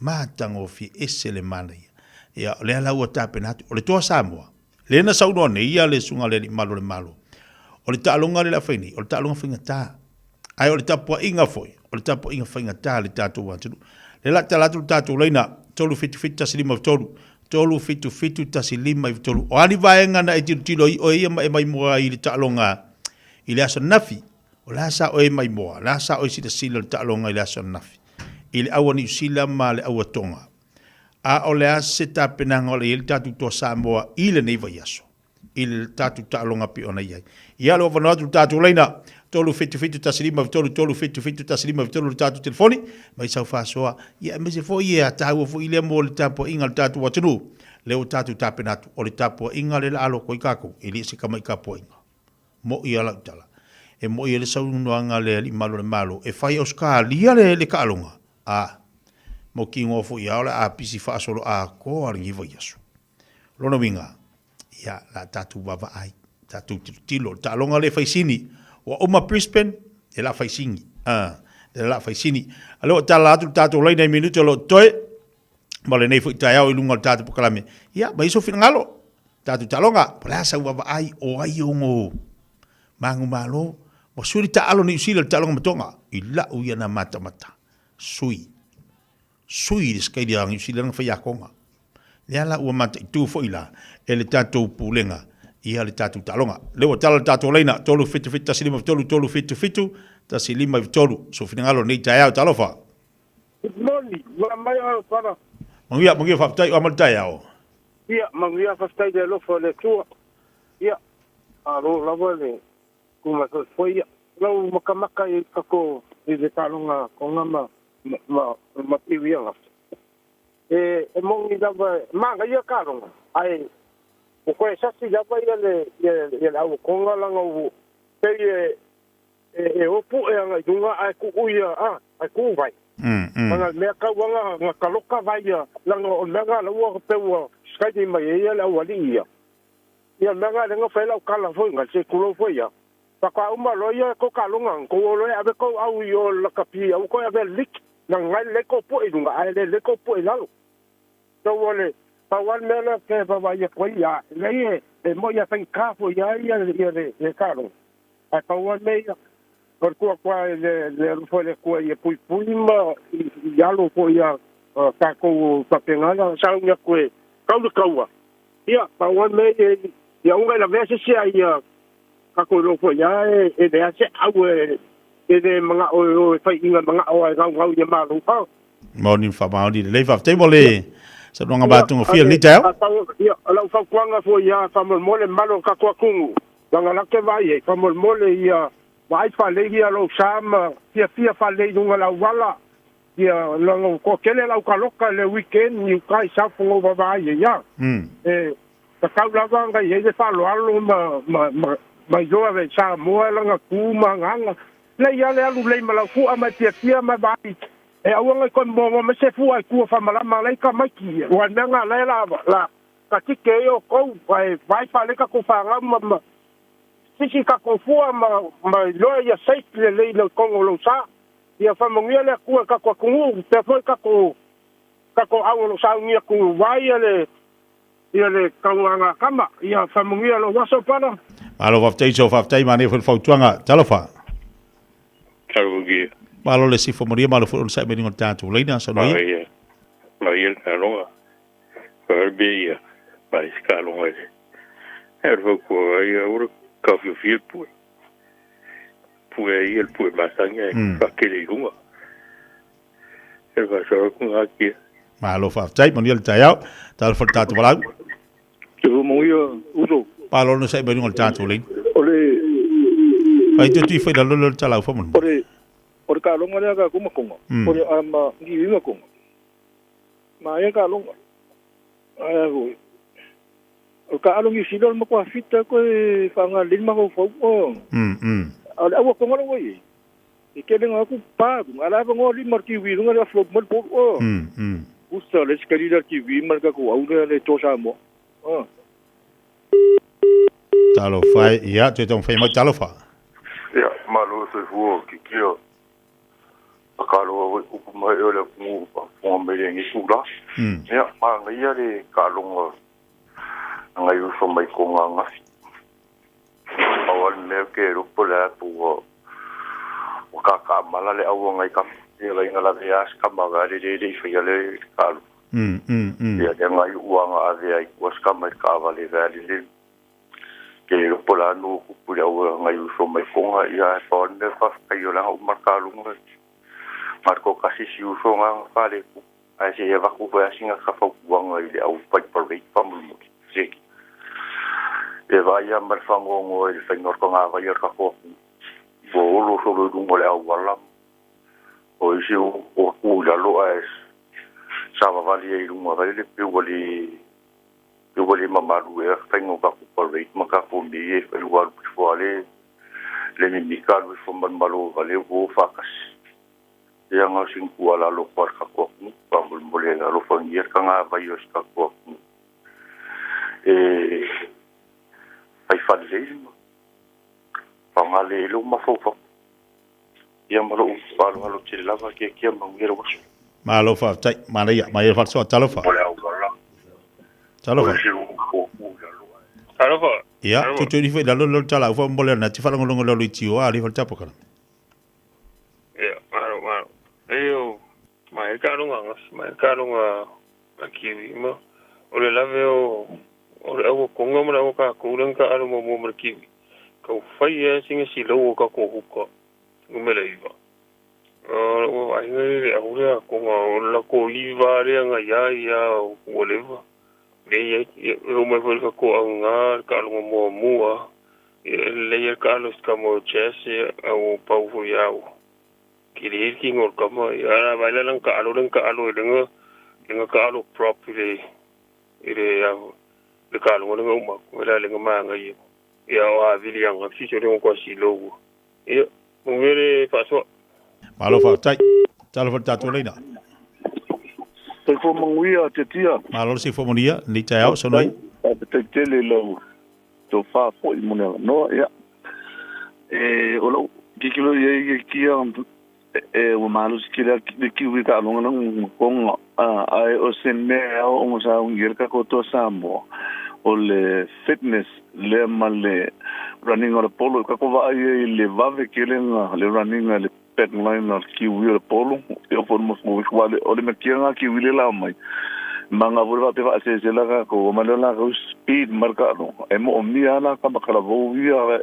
Matagofie ese le manaia. Ia, o lea la ua tapena atu. O le Toa Samoa, lea na saunoa nei ia le Susuga i le Alii Malu o le Malo, o le taaloga lea o le a fai nei, o le taaloga faigata. Ae o le tapuaiga foi, o le tapuaiga faigata a le tatou atunuu. Lea la tala atu le tatou laina, 377 153, 377 153. O a ni vaega na e tilotilo ai oe ia ma e maimoa ai i le taaloga i le aso ananafi? O le a sa oe maimoa? O le a sa oe silasila i le taaloga i le aso ananafi? I le au a Niu Sila ma le au a Tonga. A o le a se tapenaga o le i ai le tatou Toa Samoa i lenei vaiaso? I le tatou taaloga pei ona i ai. Ia, o le avanoa atu i le tatou laina, 377 153, 377 153 le tatou telefoni, mai sau faasoa, ia aemaise foi e taua foi lea mo le tapuaiga a le tatou atunuu, lea ua tatou tapena atu, o le tapuaiga lea o le a alo atu ai tatou, e le o se tamai tapuaiga. Moʻi a lau tala. E moʻi ai le saunoaga a le Alii Malu o le Malo e fai Ausetalia le taaloga, a mautinoa foi a o le a pisi faasolo atoa lenei vaiaso. O lona uiga, ia, o le a tatou vaavaai, tatou tilotilo. O le taaloga lea e fai sini, ua uma Brisbane, e la fai sini. A, e la fai sini. A lea ua tala atu le tatou laina i minute o lo o totoe, ma lenei foi taeao i luga o le tatou polokalame. Ia, ma iso finagalo, tatou taaloga, po o le a sau vaavaai o ai ono manumalo, ua sui le taalo Niu Sila i le taaloga ma Tonga, i lau ia na matamata, sui. Sui le Sikaili a Niu Sila na faiakoga. Lea la ua mataitu foi la e le tatou Pulega ia le tatou taaloga. Lea ua tala le tatou laina, 3 7 7 1 5 3, 3 7 7 1 5 3. Sou finagalo lenei taeao, talofa. Good morning, ua mai oe Fara. Manuia, manuia faafetai o ama le taeao. Ia, manuia faafetai le alofa o le Atua. Ia, malo lava le tumasoifua ia. Lau makamaka i kako i le taaloga Tonga ma ma ma Kiwi anga. E e moni lava manaia taaloga ae ua toe sasi lava ia le ia le au Tonga langa ua pei e e o puʻe aga i luga ae tuu ia a ae tuu vai. Langa le mea kau aga na taloka vai ia langa o le mea na laua pe ua skaini mai ai ia le aualii ia. Ia le mea na lea na fai lau tala foi na se tulou foi ia. Faatoa uma loa ia kou taaloga kou o loa e ave kou au i o lakapi aua koe ave lik na ngai lelei kou puʻe i luga ae le lelei kou puʻe i lalo. So ua le pau lava le mea lea ke vaavaai atu ai ia leai e moi a faigata foi ia ia le taaloga. Ae pau lava le mea ia, o le tuu atu lava i le alofa o le Atua ia puipui ma i alo foi ia tatou faapena ona sauni atu e tau le taua. Ia, pau lava le mea ia, ia aua ne i lavea se isi a ia tatou iloa foi lava e leai se au e le manao e o e fai i manao e gaugau ia Malo. Moni faamaoni lelei, faafetai mo le saunoaga matagofie i lenei taeao. Ia, o lau fautuaga foi ia faamolemole malo o le tatou atunuu, leaga la te vaai ai, faamolemole ia vaai faalei ia lou sa ma fiafia faalei i luga o le auala, ia leaga ua toatele le aukaloka i le weekend i uta i South o vaavaai ai a. E tatau lava ona i ai le faaaloalo ma ma ma ma iloa e Samoa lana tu ma agaga. Lei lava le alu lei ma lau fua ma e fiafia ma e vaai E aua nei toe momoa mai se fua i tua faamalama alai tamaiti ia. Ua mea na alai la la ka tike ai outou ae vaai faalei tatou fanau ma ma sisi tatou fua ma ma iloa ia safe lelei i totonu o lou sa. Ia faamanuia le Atua i tatou atunuu pea foi tatou tatou au o lo o sauni atu vae ia le ia le tauaga kama. Ia faamanuia lou aso brother. Malo faafetai uso, faafetai manaia foi le fautuaga. Talofa. Talofa. Malo le sifo manuia, malo foi onosai mai luga o le tatou laina, saunoa ia. Maia, maia le taaloga. Faale ia, mai se taaloga i le. E le fautuaga ia, aua le taofiofia le pue. Pue ia le pue masani ae faatele i luga. E le faasoa atu ngā kia. Malo faafetai, manuia le taeao. Talofa le tatou valaau. Te manuia, uso. Malo onosai mai luga o le tatou laina. O le Fai te tui fai la lolo le talau fa mo. O le o le kaloga lea ka kuma konga. O le ama ni inga konga. Ma e kaloga. Ai foi. O ka alo ni silo ma kwa fita ko e whanga lima ko fau o. O le awa konga lo i. E ke lenga ku pa ku ala va ngo lima ki wi lunga le flo mo po o. Usa le skali la ki wi mal ka ko au le le to sa mo. O. Talo fai ia te tong fai mai talo fa. Ia, malo soifua kikia. Akalo wa upu mai o le pungu punga mai le ngi la. Ia, ma ngai le kalonga ngai uso mai ko ngā ngafi. Au al mea ke ropo le atu o kaka mala le au ngai kam. Ia lai ngala le as kama ga le le le i le kalu. Ia le ngai uanga ave ai was kama ka va le va le le. Ke ropo la nu kupu le au ngai uso mai ko ngā ia e pa mea fa kai o langa umar kalunga. Marko kasi si uso ngā whale ku. Ai se he waku hoi asinga ka whaukuanga i le au pai parade pamulu. Seki. E vai a mar whangongo e le whainga ko ngā vai ar ka koa. Bo olo solo i runga le au wala. O isi o ku i lalo a e sa wawali e i runga vai le piu wali mamalu e whainga ka ku parade ma ka ku mi e whai waru pifua le le mimika lu fo manmalo vale wo whakasi. Ia ngā sinku ala lo kwa ka koa kunu, pa mulmule la lo whangia ka ngā vai o ka koa kunu. E pai whalei ma, pa ngā le ilo mawhau. Ia malo u alo alo te lava kia kia manguera wasu. Malo fa tai mana ia mai fa so talo fa. Ole au wala. Talo fa. Talo fa. Ia tu tu ni fa la lo tala fa mbole na ti fa longo longo lo ti o ali fa tapo kana. Ia malo malo. Eo mai kalonga ngas mai kalonga akiwi ma o le lave o o le au konga ma o ka kulen ka alo mo mo kiwi. Ka fai e singa silo o ka ko huka. Ngumele iwa. O ai ngai le au le konga o la ko iwa le nga ya ya whatever. Le ya o mai foi ka ko au nga ka alo mo mua. Le ya ka alo ska mo chese au pau fo yau. Kiri ki ngor kama ya vai la lang ka alo lenga lenga ka alo prop ile ile ya le ka alo lenga uma wala lenga ma ngai ya wa vili yang fi so lenga ko silo ya mungere faso malo fa tai talo fa tatu leina te fo manguia te tia malo si fo monia ni tai au so noi te tele lo to fa fo i mona no ya e o lo kikilo ye kia e o malo si kila le kiwi ka longa nang konga ai o se mea o mo sa ungi ka ko to Samoa o le fitness le ma le running o le polo ka ko va ai le vave ke le nga le running le back line o kiwi o le polo e o formo mo ko le o le mekianga kiwi le la mai manga vura te va se se la ka ko ma le la ko speed marka no e mo mia la ka makala vo ia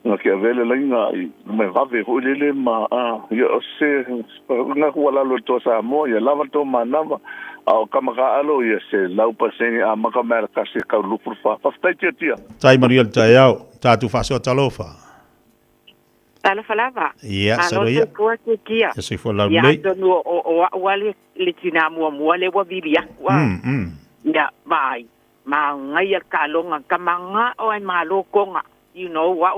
nga ke avele lainga i me vave ho lele ma a ia o se nga ku ala lo to sa mo ia lava to manava a o kama ka alo ia se lau pasenge a maka mera ka se ka lupu fa fa tai tia tia tai Manuel tai au tatu faso talofa talofa lava ia sa ia kia ia se fo la lei ia no o o le le tina mua mua le wa bibia wa ia mai ma ngai ka longa kamanga o ai malo konga. You know wa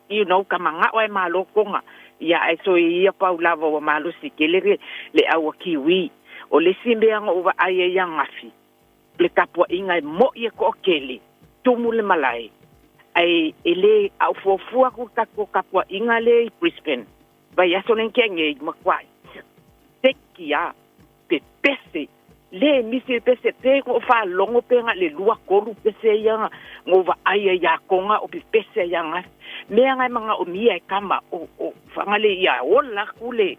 you know kamanga o malo konga ia e so ia pau lava o malo sikele le au kiwi o le simbe anga o va ai ia ngafi le kapua inga mo ia ko kele tumu le malai ai ele au fofua ku ka ko kapua inga le Brisbane vai aso nen kenge makwai tekia pe pese le mise pese pe ko fa longo pe nga le lua kolu pese ia ngo va ai ia konga o pese ia nga me nga manga o mia kama o fanga le ia ola kule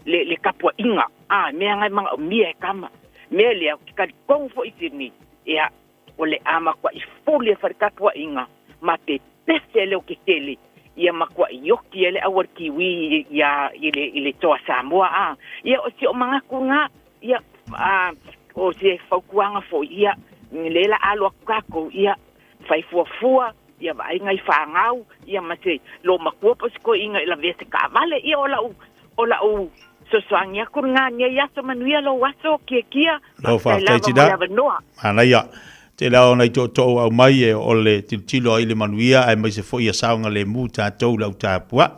le le kapua inga a me nga manga o mia kama me le ka kong fo itini ia o le ama kwa i fole fa kapua inga ma pe pese le o ke tele ia makwa yoki le awar kiwi ia ile ile toa Samoa a ia o si o manga kunga ia a o se faukuanga fo ia lela alo kako ia fai fuafua Ia vaaiga i fagau, ia ma se loomatua po o se toeaina e lavea se taavale. Ia o lau, o lau fesoasoani atu lena i lenei aso. Manuia lou aso, Kiekie. Lau Faafetai faafetai lava mo tina. le avanoa. Manaia. Tele lava o nai tootoo ua aumai e o le tilotilo ai i le manuia aemaise foi ia saogalemu tatou i le au tapuai.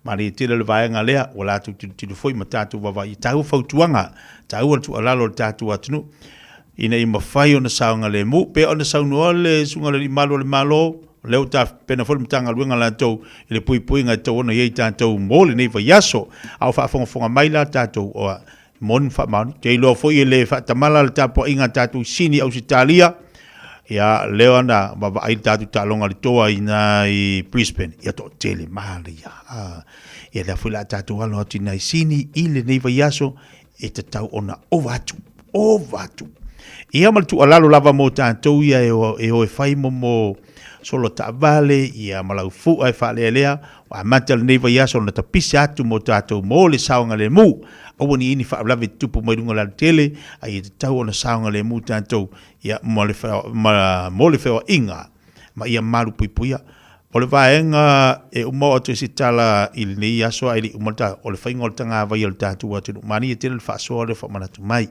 Manaia tele le vaega lea, ua latou tilotilo foi ma tatou vaavaai. E taua fautuaga, taua le tuualalo a le tatou atunuu ina ia mafai ona saogalemu. Pei ona saunoa le Susuga i le Alii Malu o le Malo, o lea ua tapena foi le Matagaluega latou i le puipuiga e tatau ona i ai tatou mo lenei vaiaso. A o faafogafoga mai la tatou, e moni ma faamaoni. Ou te iloa foi e le faatamala le tapuaiga a tatou i Sini, Ausetalia, ia lea na vaavaai le tatou taaloga i le toa i ina i Brisbane, ia toatele manaia. Ah, ia lea foi la tatou alo atu i ina i Sini i lenei vaiaso e tatau ona ova atu, ova atu. Ia ma le tuualalo lava mo tatou ia e o e, o e fai mo mo solo taavale, ia ma laufua e faalealea, ua amata lenei vaiaso ona tapisa atu mo tatou mo le saogalemu. Aua ne i ni faalavelave tutupu mai luga o le alatele, a ia tatau ona saogalemu tatou ia, mo le, ma, mo le feoaiga ma ia malupuipuia. O le vaega e uma oo atu ai se tala i lenei aso ae le i uma le tala, o le faiga o le tagavai a le tatou atunuu. Manaia tele le faasoa lea faamanatu mai.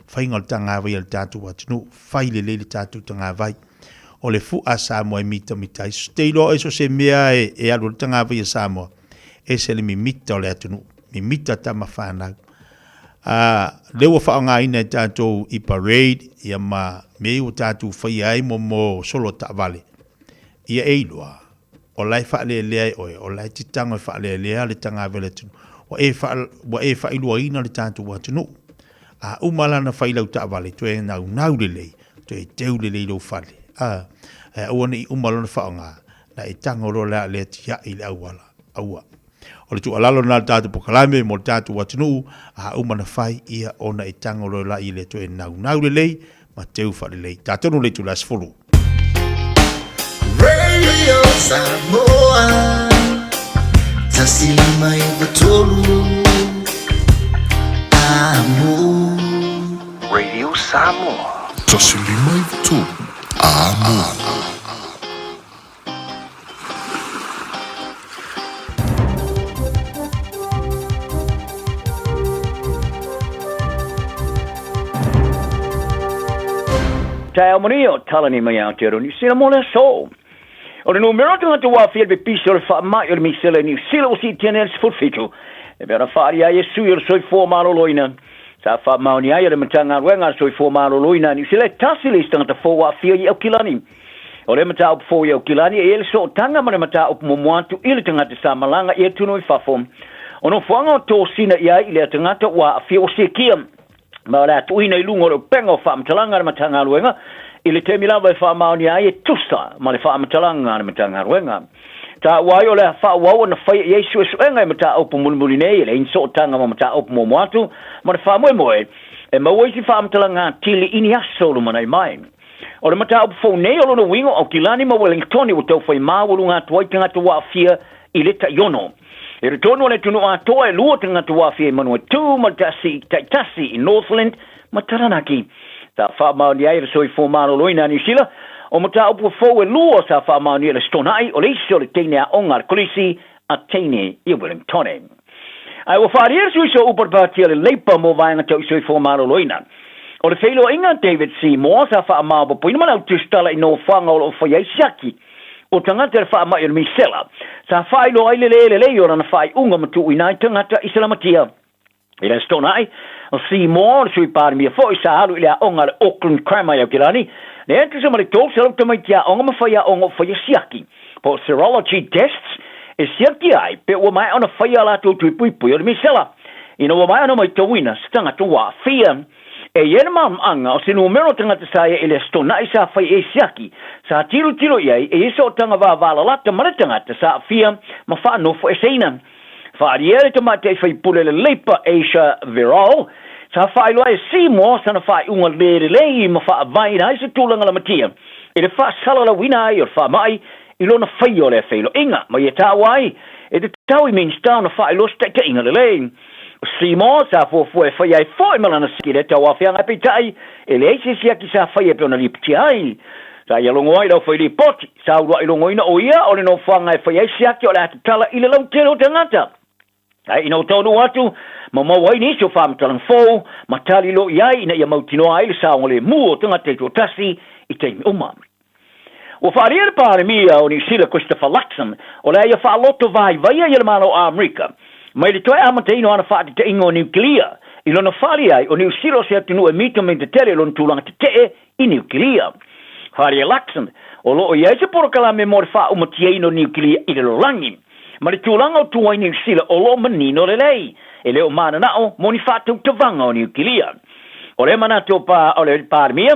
Faiga o le tagavai a le tatou atunuu, fai lelei le tatou tagavai. O le fua a Samoa e mitamita ai. Te iloa oe so o se mea e, e alu ai le tagavai a Samoa, ese le mimita o le atunuu, mimita tama fanau. A, lea ua faaaogaina e tatou i parade, ia ma mea ia ua tatou faia ai mo, mo solo taavale. Ia e iloa, o la e faalealea e oe, o la e titago e faalealea le tagave o le atunuu. Ua e, faa, ua e faailoaina le tatou atunuu. A uma la ona fai lau taavale, toe naunau lelei, toe teu lelei lou fale. A, ae aua ne i uma lona faaaoga, na e tago loa le a lea tiai i le auala. Aua. O le tuualalo lena a le tatou polokalame mo le tatou atunuu, a uma ona fai, ia ona e tago loa la i le toe naunau lelei ma teu faalelei. Tatonu le itula 10. Radio Samoa 153 Amo. Radio Samoa. 153 Amo. Taeao manuia o Talani mai Aotearoa Niu Sila mo le aso. O le numera o tagata ua aafia i le pepisi o le faamai o le misela i Niu Sila ua siitia nei i le 17 e pei ona faaalia ai e sui o le Soifua Maloloina. Sa faamaonia ai e le Matagaluega a le Soifua Maloloina a Niu Sila e tasi le isi tagata fou ua aafia i Aukilani. O le mataupu fou i Aukilani e i ai le sootaga ma le mataupu muamua atu i le tagata sa malaga i atunuu i fafo. O nofoaga o tosina i ai i lea tagata ua aafia ua siakia ma o le a tuuina i luga o le upega o faamatalaga a le Matagaluega i le taimi lava e faamaonia ai e tusa ma le faamatalaga a le Matagaluega. Taua ai o le a faaauau ona faia i ai suesuega i mataupu mulimuli nei e leai ni sootaga ma mataupu muamua atu ma le faamoemoe e maua isi faamatalaga atili i ni aso lumanai mai. O le mataupu fou nei o lona uiga o Aukilani ma Wellingtoni ua tau fai maualuga atu ai tagata ua aafia i le taiono. I totonu o le atunuu atoa e lua tagata ua aafia i Manuatū ma le tasi taitasi i Northland ma Taranaki. Sa faamaonia ai e le Soifua Maloloina a Niu Sila o mataupu fou e lua sa faamaonia i le Stonai o le isi o le teine aoga a le Kolisi a Teine i Wellingtone. Ae ua faaalia le sui sooupu o le Pāti a le Leipa mo vaega tau i soifua maloloina. O le feiloaiga a David Seymour sa faamaopoopoina ma le au tusitala i nofoaga o lo o faia ai siaki o tagata i le faamai o le misela, sa faailoa ai le le lelei o lana faaiuga ma tuuina ai tagata i selamatia. I le Aso Toonai, o Seymour, le Sui Palemia foi, sa alu i le aoga a le Auckland Grammar i Aukilani, lea e tusa ma le 300 tamaiti aoga ma faiaoga o faia siaki, po o serology tests, e siaki ai pe ua maea ona faia a latou tui puipui o le misela, ina ua maea ona maitauina se tagata ua aafia. E i ai le malamaanga o se numera o tagata sa ia i le Aso Toonai sa fai ai siaki, sa tilotilo i ai e i ai sootaga vavalalata ma le tagata sa aafia ma faanofoeseina. Faaalia le tamaitai faipule le Leipa Asia Verol, sa faailoa e Seymour sana faaiuga le lelei ma faavaeina ai se tulaga lamatia i le faasalalauina ai o le faamai i lona faia o lea feiloaiga ma ia taua ai e tatau i Minista ona faailoa se taitaiga lelei. O Seymour sa fuafua e faia ai foi ma lana siaki i lea tauaofiaga ae peitai e leai se siaki sa faia e pei ona lipotia ai. Sa ia logo ai le aufai lipoti, sa uluai logoina o ia o le nofoaga e fai ai siaki o le a tatala i le lautele o tagata. Ae ina ua taunuu atu, ma maua ai nisi o faamatalaga fou, ma tali loa i ai ina ia mautinoa ai le saogalemu o tagata i toatasi i taimi uma. Ua faaalia le Palemia o Niu Sila Christopher Luxon, o le a ia faaloto vaivaia ia le Malo o Amerika mai le toe amataina o ana faateteiga o niukilia, i lona faalia ai o Niu Sila o se atunuu e mitamita tele i lona tulaga tetee i niukilia. Faaalia Luxon, o lo o i ai se polokalame mo le faaumatiaina o niukilia i le lalolagi, ma le tulaga o tu ai Niu Sila o lo o manino lelei, e le o mananao mo ni faatautavaga o niukilia. O le manatu o le Palemia,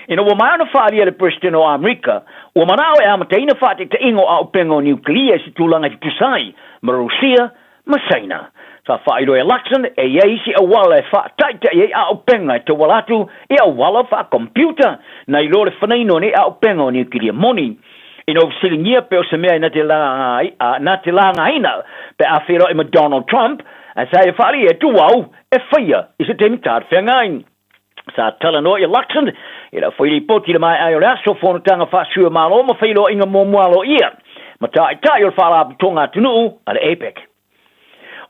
ina ua maea ona faaalia e le Peresetene o Amerika, ua manao e amataina faataitaiga o auupega o niukilia i se tulaga e tutusa ai ma Rusia ma Saina. Sa faailoa e Luxon e i ai isi auala e faataitai ai auupega e tauala atu i auala faakompiuta nai lo le fanaina o nei auupega o niukilia moni. Ina ua fesiligia pe o se mea e na te lagaina pe a feiloai ma Donald Trump, ae sa ia faaalia e tuau e faia i se taimi talafeagai. Sa talanoa ia Luxon i lau fai lipoti i le maea ai o le aso fonotaga faasui o Malo ma feiloaiga muamua aloaia ma taitai o le Faalapotopotoga Atunuu a le APEC.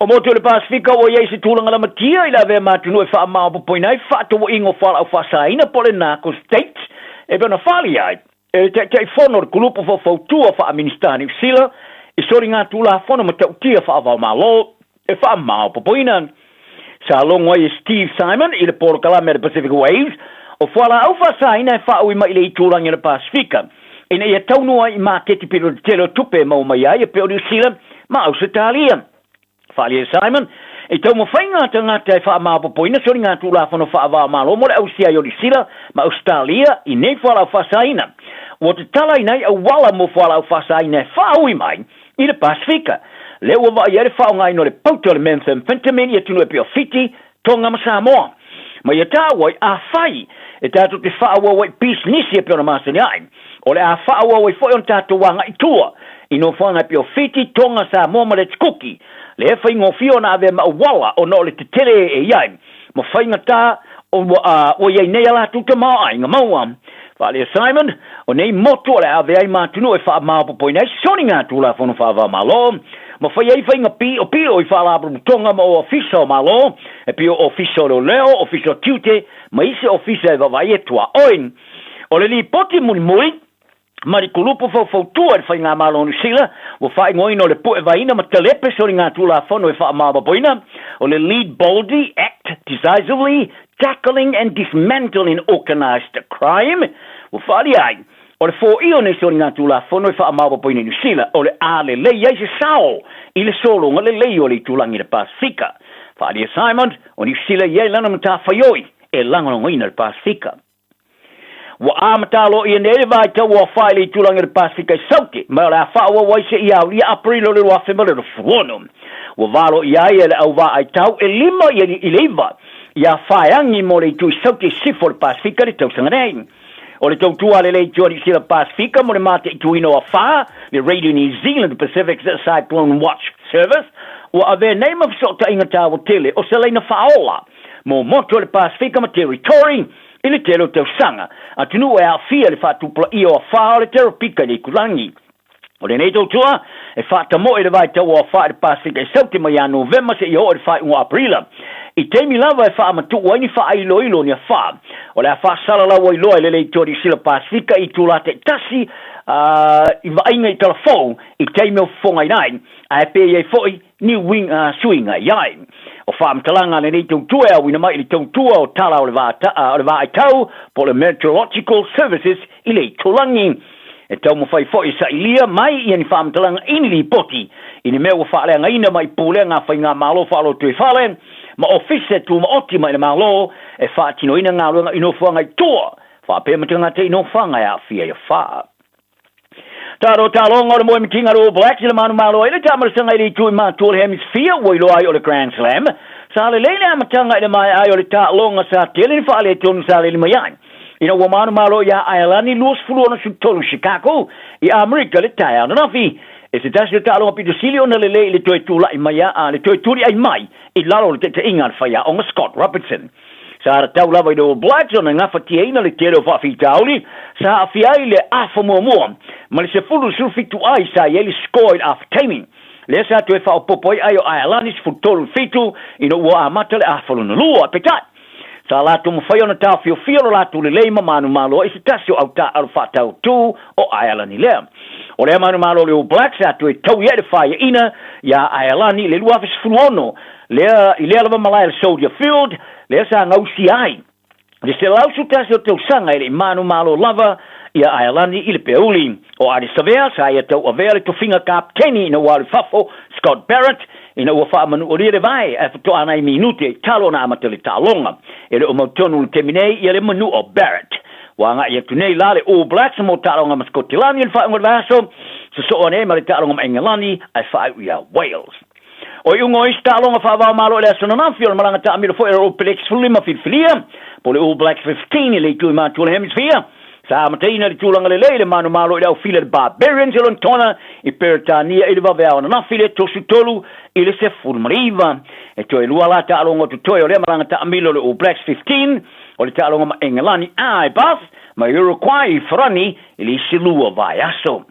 O motu o le Pasefika ua i ai se tulaga lamatia i le avea ma atunuu e faamaopoopoina ai fefaatauaiga o fualaau faasaina po o le Narco State e pei ona faaalia ai e le Taitaifono o le Kulupu Faufautua Faa-Minisita Niu Sila i soligatulafono matautia faava-o-Malo e faamaopoopoina. Sa logo ai e Steve Simon i le polokalame a le Pacific Waves o fualaau faasaina e faaui mai i le itulagi o le Pasefika ina ia taunuu ai i maketi pito tetele o tupe e maua mai ai e pei o Niu Sila ma Ausetalia. Faaalia e Simon, i taumafaiga a tagata e faamaopoopoina soligatulafono faava-o-Malo mo le ausia ai o Niu Sila ma Ausetalia i nei fualaau faasaina. Ua tatalaina ai auala mo fualaau faasaina e faaui mai i le Pasefika, lea ua vaai ai le faaaogaina o le pauta o le methamphetamine i atunuu e pei o Fiti, Tonga ma Samoa. Ma ia taua ai, afai e tatou te faaauau ai pisinisi e pei ona masani ai, o le a faaauau ai foi ona tatou agai i tua i nofoaga e pei o Fiti, Tonga, Samoa ma Leti Kuki, lea e faigofie ona avea ma auala ona o le tetele e i ai ma faigata ua i ai nei a latou tamaoaiga maua. Faaalia Simon, o nei motu o le a avea ai ma atunuu e faamaopoopoina ai soniga Tulafono Faava-o-Malo ma fai ai faiga piopio i faalapotopotoga ma ofisa o Malo e pei o Ofisa o Leoleo, Ofisa o Tiute ma isi ofisa e vaavaai e tuaoi. O le lipoti mulimuli ma le kulupu faufautua i le Faigamalo o Niu Sila ua faaigoaina o le Puevaina ma Talepe Soligatulafono e Faamaopoopoina, o le Lead Baldy Act Decisively Tackling and Dismantling Organised Crime, ua faaalia ai, o le foia o nei soligatulafono e faamaopoopoina i Niu Sila o le a lelei ai se sao i le sologa lelei o le itulagi i le Pasefika. Faaalia Simon, o Niu Sila i ai lana matafaioi e lagolagoina le Pasefika. Ua amata aloaia nei le vaitau o afa i le itulagi o le Pasefika i Saute, ma o le a faaauau ai seia aulia Aperila o le 2026. Ua valoia ai e le au vaaitau e lima i le iva ia faeagi mo le itu i Saute i sisifo o le Pasefika i le tausaga nei. O le tautua a le Leitio a Niu Sila Pasefika mo le mataituina o afa, le Radio New Zealand Pacific's Cyclone Watch Service, ua avea nei ma fesootaiga taua tele o se laina faaola mo motu o le Pasefika ma Territory i le tele o tausaga, atunuu e aafia i le faatupulaia o afa o le teropika i le itulangi. O lenei tautua, e faatamoe i le vaitau o afa i le Pasefika i Saute mai ia Novema seia oo i le faaiuga o Aperila. I taimi lava e faamatuu ai ni faailoilo o ni afa, o le a faasalalau ai loa e le Leitio a Niu Sila Pasefika i itulā taitasi i vaaiga i talafou i taimi o fofogaina ai, ae pei ai foi ni uiga suiga i ai. O faamatalaga a lenei tautua e auina mai i le tautua o tala o le vaaitau po o le Meteorological Services i le itulagi. E taumafai foi e sailia mai ia ni faamatalaga i ni lipoti i ni mea ua faaleagaina mai pulega a faigamalo faalotoifale ma ofisa e tumaoti mai le Malo e faatinoina galuega i nofoaga i tua faapea ma tagata i nofoaga e aafia i afa. Talo taloga o le moemitiga a le All Blacks i le manumalo ai le taamalasaga i le itu i matua o le Hemisphere ua iloa ai o le Grand Slam. Sa lelei le amataga i le maea ai o le taaloga sa tele ni faaletonu sa leli mai ai ina ua manumalo iā Aelani 20-63 Chicago i Amerika le taeao ananafi. E se tasi o taaloga pito sili ona lelei i le toe tulai mai a le toe tuliai mai i lalo o le taitaiga a le faiaoga Scott Robertson. Sa tatau lava i le All Blacks ona gafatiaina le tele o faafitauli sa aafia ai le afa muamua ma le 10-17 ai sa i ai le score i le afa taimi. Lea sa toe faaopoopo ai ai o Aelani 13-7 ina ua amata le afa lona lua. Peitai, sa latou mafai ona taofiofia lo latou lelei ma manumalo i se tasi o au taaalo faatautū o Aelani lea. O lea manumalo o le All Blacks sa toe taui ai le faiaina iā Aelani i le 2016 lea i lea lava malae o le Soldier Field lea sa gausia ai le 111 o tausaga e le i manumalo lava ia Aelani i le peauli. O Ardie Savea sa ia tauavea le tofiga kapeteni ina ua alu i fafo Scott Barrett ina ua faamanualia le vae ae faatoa nai minute talu ona amata le taaloga. E le o mautonu i le taimi nei ia le manua o Barrett. Ua agai atu nei la le All Blacks mo taaloga ma Sikotilani i le faaiuga o le vaiaso, sosoo ane ai ma le taaloga ma Engelani ae faaiu ia Wales. O iuga o isi taaloga faava-o-Malo i le aso ananafi o le malaga taamilo foi a le All Blacks 15 filifilia po o le All Blacks 15 i le itu i matua o le Hemisphere. Sa amataina i le tulaga lelei le manumalo i le aufila i le Barbarians i Lonetona i Peretania i le vaveao ananafi i le 33 i le 19. E toe lua la taaloga o totoe o lea malaga taamilo o le All Blacks 15, o le taaloga ma Engelani i Bath ma Uruguay i Farani i le isi lua vaiaso.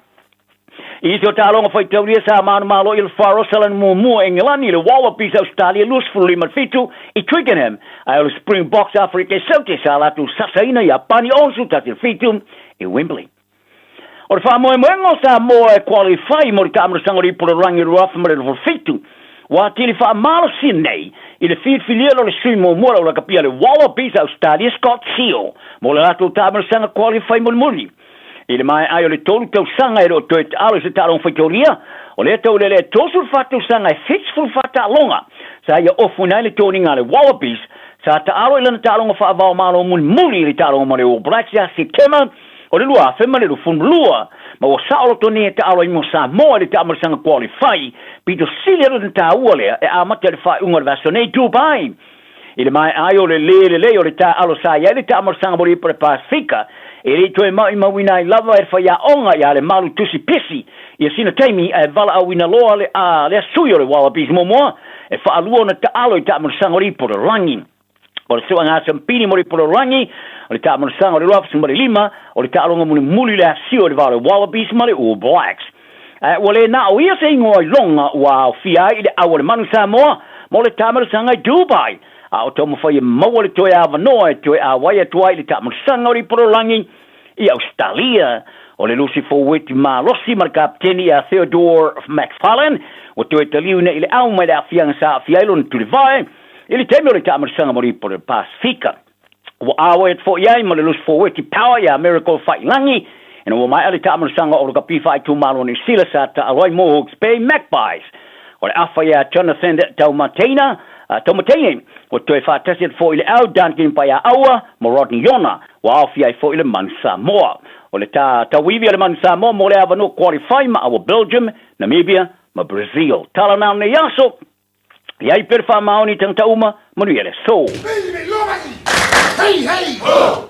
I isi o taaloga faitaulia sa manumalo i le Faroe Salani muamua Engelani i le Wallabies Ausetalia 25-7 i Twickenham, ae o le Springboks Aferika i Saute sa latou sasaina Iapani 61-7 i Wembley. O le faamoemoega o Samoa e qualify mo le taamilosaga o le Ipu o le Lalolagi 2027 ua atili faamalosia nei i le filifilia o le sui muamua o le aulakapia a le Wallabies Ausetalia Scott Seal mo le latou taamilosaga qualify mulimuli. I le maea ai o le tolu tausaga e le o toe taalo i se taaloga faitaulia, o lea taulelea e 34 tausaga e 74 taaloga sa ia ofuina ai le toniga a le Wallabies sa taalo i lana taaloga faavaomalo mulimuli i le taaloga ma le All Blacks ia Setema o le 2022 ma ua saoloto nei e taalo ai mo Samoa i le taamalosaga qualify pito sili atu le taua lea e amata i le faaiuga o le vaiaso nei i Dubai. I le maea ai o le lē lelei o le taaalo sa i ai le taamalosaga mo le Ipu o le Pasefika, e le i toe maumauina ai lava e le faiaoga ia Lemalu Tusi Pesi ia sina taimi ae valaauina loa le a lea sui o le Wallabies muamua e faalua ona taalo i taamalosaga o le Ipu o le Lalolagi. O le suegasampili mo le Ipu o le Lalolagi o le taamalosaga o le 2005 o le taaloga mulimuli le asio i le va o le Wallabies ma le All Blacks. Ae ua le na o ia se igoa iloga ua aofia ai i le au a le manu Samoa mo le taamalosaga i Dubai, a o taumafai e maua le toe avanoa e toe auai atu ai i le taamalosaga o le Ipololagi i Ausetalia. O le lusi foueti malosi ma le kapeteni ia Theodore McFarlane ua toe taliuina i le au mai le aafiaga sa aafia ai lona tulivae i le taimi o le taamalosaga mo le Ipu o le Pasefika. Ua auai atu foi i ai ma le lusi foueti Power ia Miracle Faiilagi ina ua maea le taamalosaga o le kapi faaitumalo o Niu Sila sa taalo ai mo Hawke's Bay Magpies. O le afa ia Jonathan Taumateina, Taumateine, ua toe faatasi atu foi i le au Duncan Paiaaua ma Rodney Yona, ua aofia ai foi le Manu Samoa. O le ta tauivi a le Manu Samoa mo le avanoa qualify ma aua Belgium, Namibia ma Brazil. Tala na o lenei aso, I ai pea le faamaoni i tangata uma, manuia le aso. Hey, hey, ho!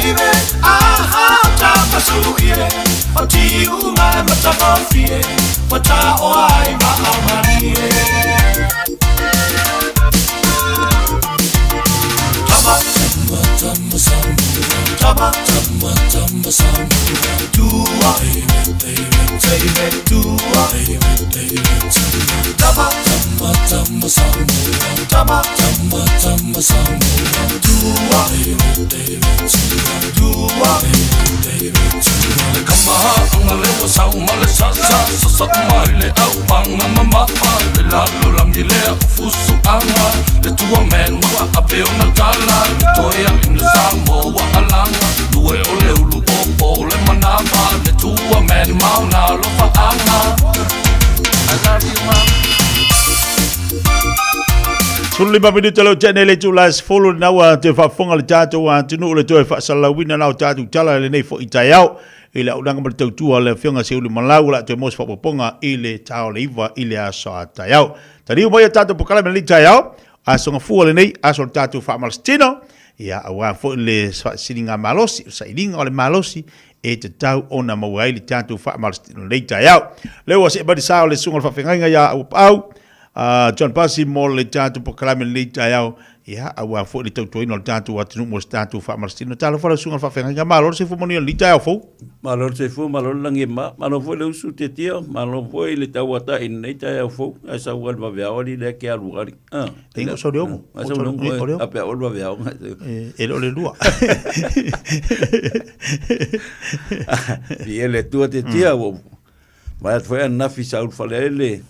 baby. Aha, tapa suie, o ti unga e matagofie, wa ta o ai ma au marie. Tama, tama, tama, Samoa. Tama, tama, tama, Samoa. Tua, baby, baby, baby, tua, baby, baby, tua. Tama, tama, tama, Samoa. Tama, tama, tama, Samoa. Tua, baby, baby, tua. Tua, baby, baby, tua. Le kama anga le wa sau ma le sa sa sa sa mai le au panga ma ma ma le la lo langi le fusu anga le tua men wa ape o na tala le toea ina Samoa alanga lue o le ulu o o le manava le tua men mauna lo faanga I love you mom. 15 minute leo tene le tula e sefulu na ua te faafofoga le tatou atunuu le toe faasalalauina la o tatou tala i lenei foi taeao i le auaunaga ma le tautua a le Afioga Seiuli Malau o le a toe maua se faaopoopoga i le ta o le 9 i le aso a taeao. Taliu mai a tatou polokalame i lenei taeao, aso gafua lenei, aso o le tatou faamalositino, ia aua foi le faasiliga malosi, o sailiga o le malosi e tatau ona maua ai le tatou faamalositino i lenei taeao. Lea ua see mai le sa o le susuga o le faafeagaiga ia Auapaau, John Pasi mo le tatou polokalame i lenei taeao, ia, aua foi le tautuaina o le tatou atunuu mo se tatou faamalositino. Talofa lau susuga i le faafeagaiga, malo le soifua manuia i lenei taeao fou. Malo le soifua, malo le lagi e ma, malo foi le usu Tietia, malo foi le tauatai i lenei taeao fou, ae sau lava i le vaveao alii lea ke alu ali. Ah, E ingo sau le ogo. Ai sau le ogo, a pea o le vaveao. E le o le lua. Viia le Atua Tietia, ua vaai atu foi ananafi sa ulufale ai le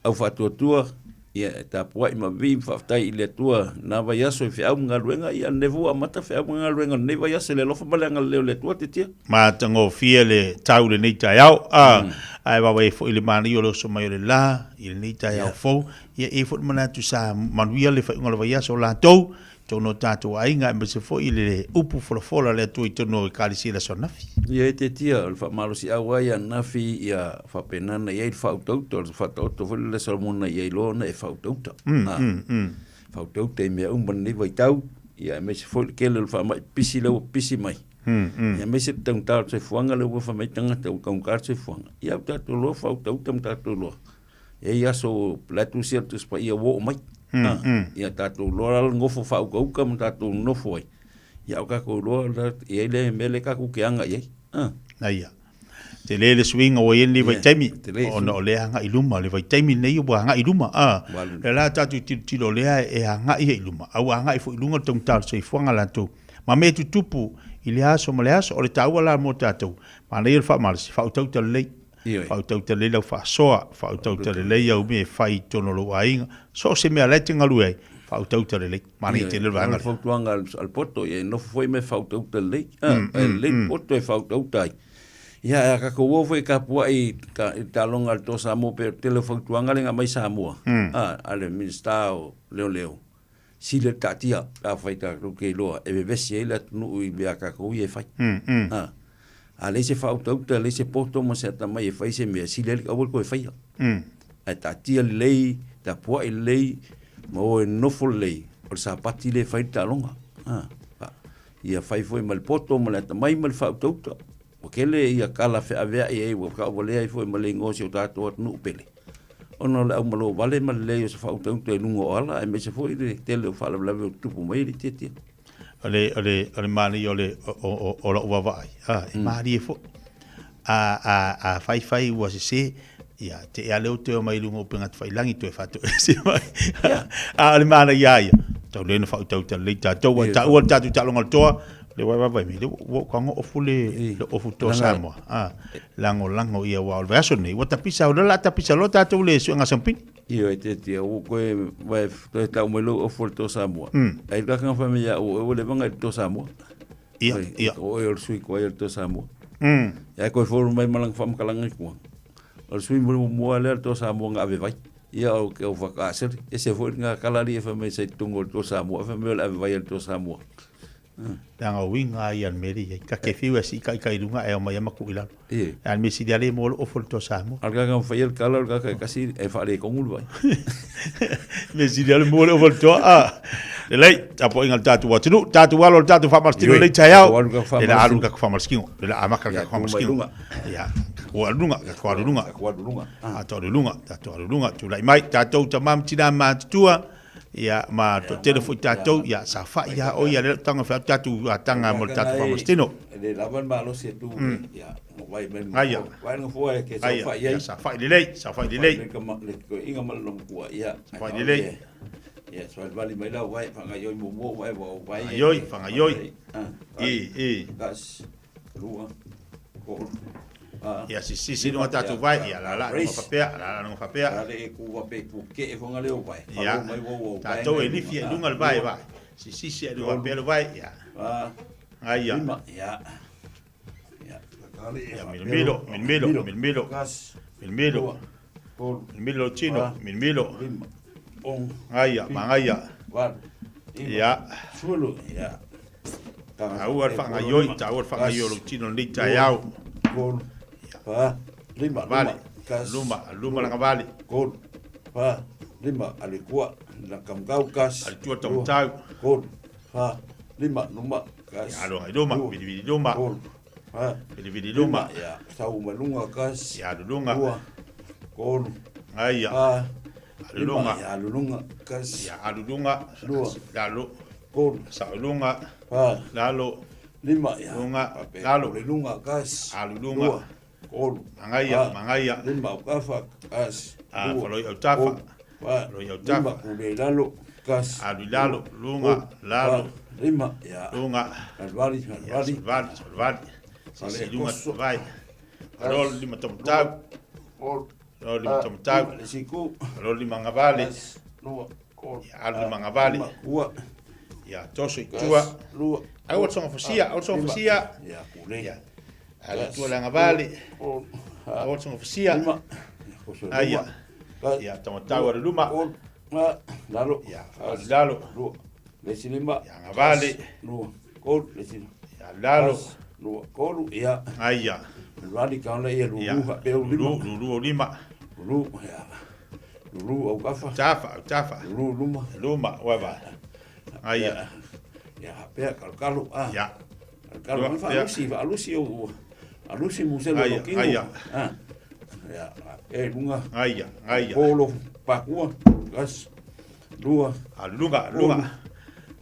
au faatuatua, ia e tapuai ma vii ma faafetai i le Atua na vaiaso i feau ma galuega, ia lenei foi ua amata feau ma galuega o lenei vaiaso i le alofa ma le agalelei o le Atua Tietia. Matagofie le tau i lenei taeao, a, ae vaavaai foi i le manaia o le oso mai o le la i lenei taeao fou. Ia, e i ai foi le manatu sa manuia le faaiuga o le vaiaso o latou i totonu o tatou aiga aemaise foi le upu folafola a le Atua i totonu o Ekalesia i le aso ananafi. Ia, e Tetia, o le faamalosiau lava ia ananafi ia faapena ona i ai le faautauta, o le faataoto foi lea Solomona i ai loa ona e faautauta. Faautauta i mea uma i lenei vaitau, ia aemaise foi le tele o le faamai pipisi lea ua pipisi mai. Ia aemaise le taugata o le soifuaga lea ua fai mai tagata ua taugata le soifuaga. Ia ua tatou iloa faautauta ma tatou iloa. E i ai aso la e tusia le Tusi Paia ua oo mai. Ia tatou iloa la le nofo faaukauka ma tatou nonofo ai. Ia o tatou iloa la e i ai le mea lea tatou te aga i ai. Aia. Tele le suiga ua i ai lenei vaitaimi, ona o lea e agai i luma, le vaitaimi lenei ua agai i luma. O lea la tatou tilotilo o lea e agai ai i luma, a ua agai foi i luga le taugata o le soifuaga latou. Ma mea e tutupu i lea aso ma lea aso. O le taua la mo tatou, manaia le faamalosi, faautauta lelei. Faautauta lelei lau faasoa, faautauta lelei au mea e fai i totonu o lou aiga, so o se mea la e te galue ai, faautauta lelei. Manaia tele le vaega lea. O le fautuaga a le poto, ia e nofo foi ma e faautauta lelei. E lelei le poto e faautauta ai. Ia, a tatou o foi e tapuai i le taaloga a le Toa Samoa pei o le tele o fautuaga lea na aumai Samoa, a le Minisita o Leoleo, sili le taatia pe afai tatou te iloa e vevesi ai le atunuu i mea a tatou ia e fai. A leai se faautauta, leai se poto ma se atamai e fai se mea, sili ai le aua le toe faia. Ae taatia lelei, tapuai lelei, ma o e nonofo lelei, o le Sapati lea e fai le taaloga. Ia fai foi ma le poto ma le atamai ma le faautauta. Ua tele ia tala feaveai ai ua tauvalea ai foi ma le igoa o si o tatou atunuu pele, ona o le aumalo vale ma le leai o se faautauta i luga o ala, aemaise foi le tele o faalavelave o tutupu mai e le tietie. O le, o le, o le manaia o le, o, o, o la'u vaavaai, a, e malie foi. A, a, a faifai ua sese, ia, te ea lea ua toe omai i luga o upega tafailagi toe faatoese mai. A o le manaia lava ia, tau le na faautauta lelei tatou, aua e taua le tatou taaloga o le toa, le ua vaavaai mai, lea ua ou tago ofu le, le ofu toa Samoa, a, lagolago ia, aua o le vaiaso lenei, ua tapisa, o lea o le a tapisa loa tatou i le suega sampini. Ioe Tietie, ua koe vai toe tau mai lou ofu o le Toa Samoa. Ai le kaka whai mai ia oe, ua leva ngai le Toa Samoa. Ia, ia. O oe o le sui koe o le Toa Samoa. Ia koe foru mai malanga whamakalanga i kua. O le sui muri mua lea le Toa Samoa nga ave vai. Ia o ke au whakaasere. E se foi ngā kalari e whai mai sai tungo o le Toa Samoa. E whai mai o le ave vai a le Toa Samoa. Leaga o uiga ia le mea lea i ai. Ka ke fiu e sii kai kai luga ae omai lava ma tuu i lalo. A o le mea sili lava lea e maua lou ofu o le Toa Samoa. A o le kaka na faia le tala o le kaka e kasi e faaletonu le vai. Mea sili lava le maua le ofu o le Toa. Lelei, tapuaiga a le tatou atunuu, tatou alo i le tatou faamalositino i lenei taeao. Tatou Le la alu le tatou faamalositino, le la amata le tatou Ia, tu mai faamalositino. luga. Ia, tatou alu i luga, tatou alu i luga. Tatou alu i luga. Tatou alu i luga, tatou alu i luga. Tulai mai, tatou tama ma tina matutua, ia, ma toatele foi tatou, ia, saofai lava oe ia lea ua tago e fai atu tatou ataga mo le tatou faamalositino. E le lava le malosi e tu, ia, vai mai le Aia. nofoa. Vai le nofoa e ke Aia, saofai ai. ia, saofai lelei, saofai lelei. Le toeaiina ma le lomtua, ia. Saofai lelei. Ia, savalivali mai lau vai, faagaioi muamua vai, ua ou vai. Faagaioi, faagaioi. I, i. Tasi, lua, tolu, fa, Ia, sisisi luga tatou vai, ia, lala, luga faapea, lala, luga faapea. A le e ku vape ku ke e whanga leo vai. Ia, Whalo mai wau wau vai tatou e ngai lifi e luma. luga le vai, vai. Sisisi e luga faapea le vai, ia. Fa, Aia. lima, ia. Ia, Ia, milomilo, milomilo, milomilo. Milomilo. Milomilo lo tino, milomilo. Aia, magaia. Ia. Sulu, ia. Taua le faagaioi, taua le faagaioi o lou tino lenei taeao. Tolu, fa, lima, Vale. luma, Luma, luma langa vale. Tolu, fa, lima, alekua, la kamkau kas. Aletua tamatau. Tolu, fa, lima, luma, kas. Ia, aloga i luma, vilivili luma. Tolu, fa, Vilivili luma. Ia, sau malunga kas. Ia, lulunga. Lua, tolu, Aia. fa, Alulunga. lima, ia, alulunga, kas. Ia, alulunga. Lua. Lalo. Tolu. Saulunga. Fa. Lalo. Lima, ia. Lunga. Pape, Lalo. Le lunga, kas. Alulunga. Lua, tolu, Magaia, fa, magaia. Lima, ukafa, kas. Ah, Lua, faloi autafa. tolu, fa, Faloi autafa. lima, kule lalo, kas. Alu i lalo, lunga, Tolu, lalo. fa, lima, ia. Lunga. Alvali, Ia, alvali. salvali, salvali. Fale, Sisi lunga koso. vai. Alo lima tamatau. Alo lima tamatau. Lima, le siku. Alo lima ngavale. Kas, lua, tolu, Ia, alu lima ngavale. lima, ua. Ia, toso i tua. Lua. Aua tonga fasia, aua tonga fasia. Ia, kule. Ia. Alu tua langa vale. Aua tonga fasia. Lima. Koso, luma. Aia. Ia, tamatau alu luma. Lalo. Ia, alu lalo. Lua. Le si lima. Ia, ngavale. Lua. Tolu, le si. Ia, lalo. Kas, Lua, tolu, ia. Aia. Rali ka ona ia lulu Ia, ha peu lima. lulu, lulu o lima. Lulu, ia. Lulu au kafa. Tafa, au tafa. Lulu luma. Luma, ueva. Aia. Ia, pea kalu ah. Ia. Kalu Lua, fa ia. alusi, fa alusi o alusi muselo Aia, no kino. aia. Ah. Ia, e lunga. Aia, aia. Polo pakua. Kas. Lua. Alunga, lunga.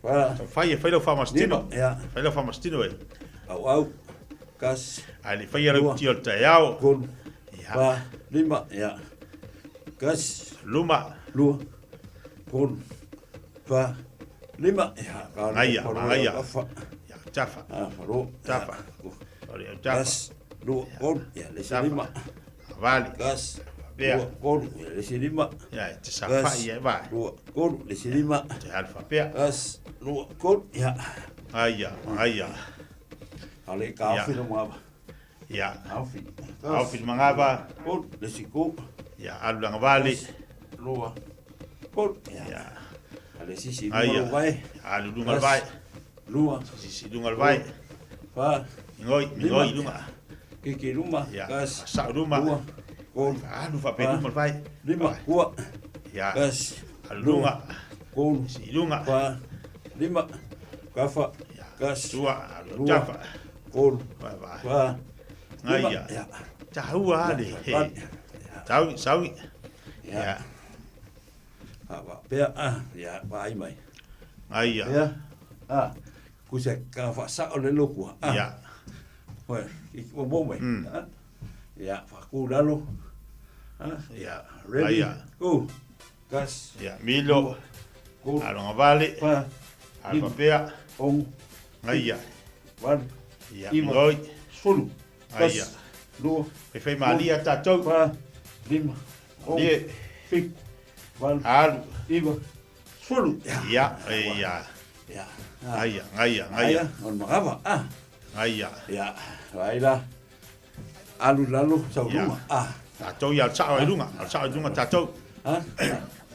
Fa. Fai e fai lau faamasitino. Lima, ia. Fai lau faamasitino e. Au au. Kas. Ai le fai lau tio le taeao. Tolu. Ia. Fa. Lima, ia. Kas. Luma. Lua. Tolu. Fa. Lima, ia. Ka Aia, falo, aia. kafa. Ia, tafa. Ah, falo. Tafa. Ore, au tafa. Kas. Lua. Tolu. Ia, le si Tafa. lima. Vale. Kas. Pea. Lua. Tolu. Ia, le si lima. Ia, te safai e vai. Lua. Tolu. Le si lima. Te alfa pea. Kas. Lua. Tolu. Ia. Aia, aia. Ale ka Ia. awhi no ngava. Ia. Awhi. Awhi mangava. Tolu. Le si ku. Ia, alu langa vale. Lua. Tolu. Ia. Ia. Ale sisi luma Aia. lo vai. Alu lunga le vai. Lua. Sisi lunga le vai. Fa. Mingoi, mingoi lunga. Kiki luma. Ia. Kas. Sau luma. Lua. Tolu. Alu fa pe luma le vai. Lima. Ua. Ia. Kas. Alu lunga. Tolu. Si lunga. Fa. Lima. Kafa. Kas. Tua, alu Lua. tafa. Tolu. Vai, vai. Fa. Lima. Aia. Ia. Tahua ale. Ia. Saui, saui. Ia. Ia. Ha, wa, pea, ah, ia, wa ai mai. Aia. Pea, ah, ku se ka wha sa o le lokua. Ah. Ia. Oe, i o mo mai. Ah. Ia, wha ku lalo. Ah, Ia. ready, Aia. go. Gas. Ia, milo. Go. Alonga vale. Fa. Alfa pea. Ong. Aia. Valu. Ia, Iva. mingoi. Sulu. Gas. Aia. Lua. Fai fai malia tatou. Fa. Lima. Ong. Ie. Fiku. Valu. Alu. Iva. Sulu. Ia, ia. Ia. Aia, aia, Aia. aia. O le magava. Ah. Aia. Ia. Vai la. Alu lalo sau Ia. luma. Ah. Tatou ia al sao i lunga, al sao i lunga tatou. Ah.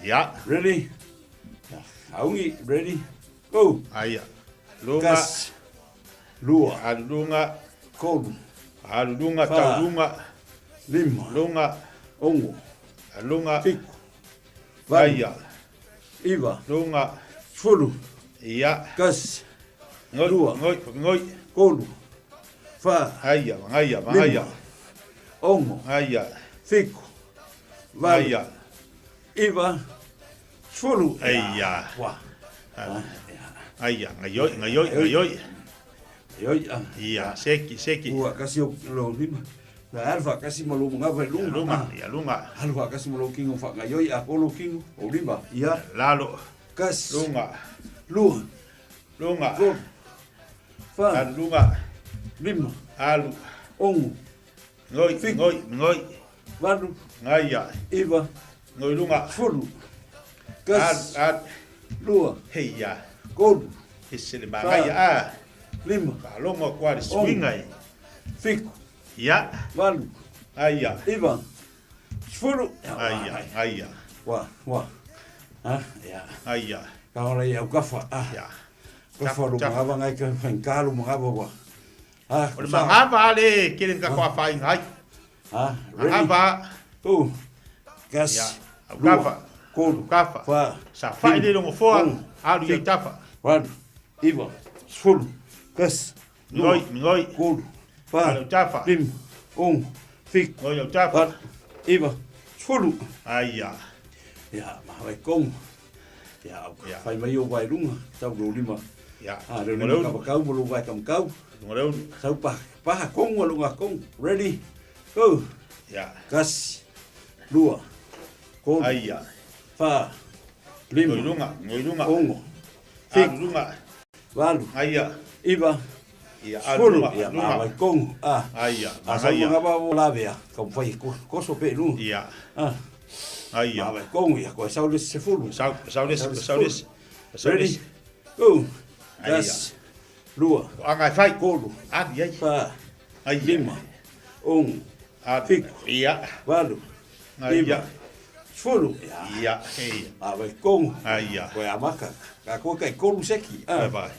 Ia. Ready? Aungi, ready? Go. Aia. Lunga. Kas. Lua. Alu lunga. Kolu. Alu lunga, Fa. tau lunga. Lima. Lunga. Ongo. Lunga. Fiku. Valu. Aia. Iva. Lunga. Sulu. Ia. Kasi. Ngoi. Lua. Ngoi. Ngoi. Kolu. Fa. Aia, magaia, magaia. Lima. Ogo. Aia. Fiku. Valu. Aia. Iva. Sefulu. Aia. Ua. Aia, gaioi, gaioi, gaioi. Gaioi, a. Ia, seki, seki. Ua kasi o lo lima. Na alu faakasi ma lou magava i luga. Ia luga, ia luga. Alu faakasi ma lou kingo faagaioi a ko lou kingo o lima. Ia. Lalo. Kasi. Luga. Lua. Luga. Tolu. Fa. Alu luga. Lima. Alu. Ogo. Ngoi, ngoi, ngoi. Valu. Gaia. Iva. Ngoi luga. Sefulu. Kasi. Alu, alu. Lua. Heia. Kolu. Ese le magaia a. Lima. Faalogo atu lava i le suiga e. Fiku. Ia. Valu. Aia. Iva. Sefulu. Aia, aia. Ua, ua. Ha, ia. Aia. Ka ora ia ukafa. Ah. Ia. Kafa lo magava ngai ka whainga lo magava wa. Ah, O le magava a le kele ka kwa whainga ai. Ah, ready. Magava. Go. Gas. Ia. Ukafa. Kolu. Ukafa. Fa. Sa fai le longo foa. Ogo. Alu ia tafa. Valu. Iva. Sefulu. Kasi. Ngoi, ngoi. Kolu. Fa. Alu tafa. Lima. Ogo. Fiku. Ngoi au tafa. Valu. Iva. Sefulu. Aia. Ia, maha kongo. Ia, Ia. fai mai o vai lunga, tau lo lima. Ia. Ah, lo lima kamakau, mo lo vai kamakau. Lunga le ulu. Sau pa, paha kongo lunga kongo. Ready? Go. Ia. Kasi. Lua. Kolu. Aia. Fa. Lima. Ngoi lunga, ngoi lunga. Ogo. Alu lunga. Valu. Aia. Iva. Ia, alu Sefulu. lunga, Ia, lunga. maha vai kongo. Ah. Aia, Ah, sau aia. manga wa lavea. Ka fai koso pe lunga. Ia. Ah. Aia. Maha vai kongo ia, koe sau le sefulu. Sau, sau le, sau le. Sau le. Ready? Go. Aia. Kasi. Lua. Anga e fai. Kolu. Adi ai. Fa. Aia. Lima. Ogo. Adi. Fiku. Ia. Valu. Aia. Iva. Sefulu. Ia. Eia. A vai kongo. Aia. Koe amaka. Ka koe kai kolu seki. Vai Ah. vai.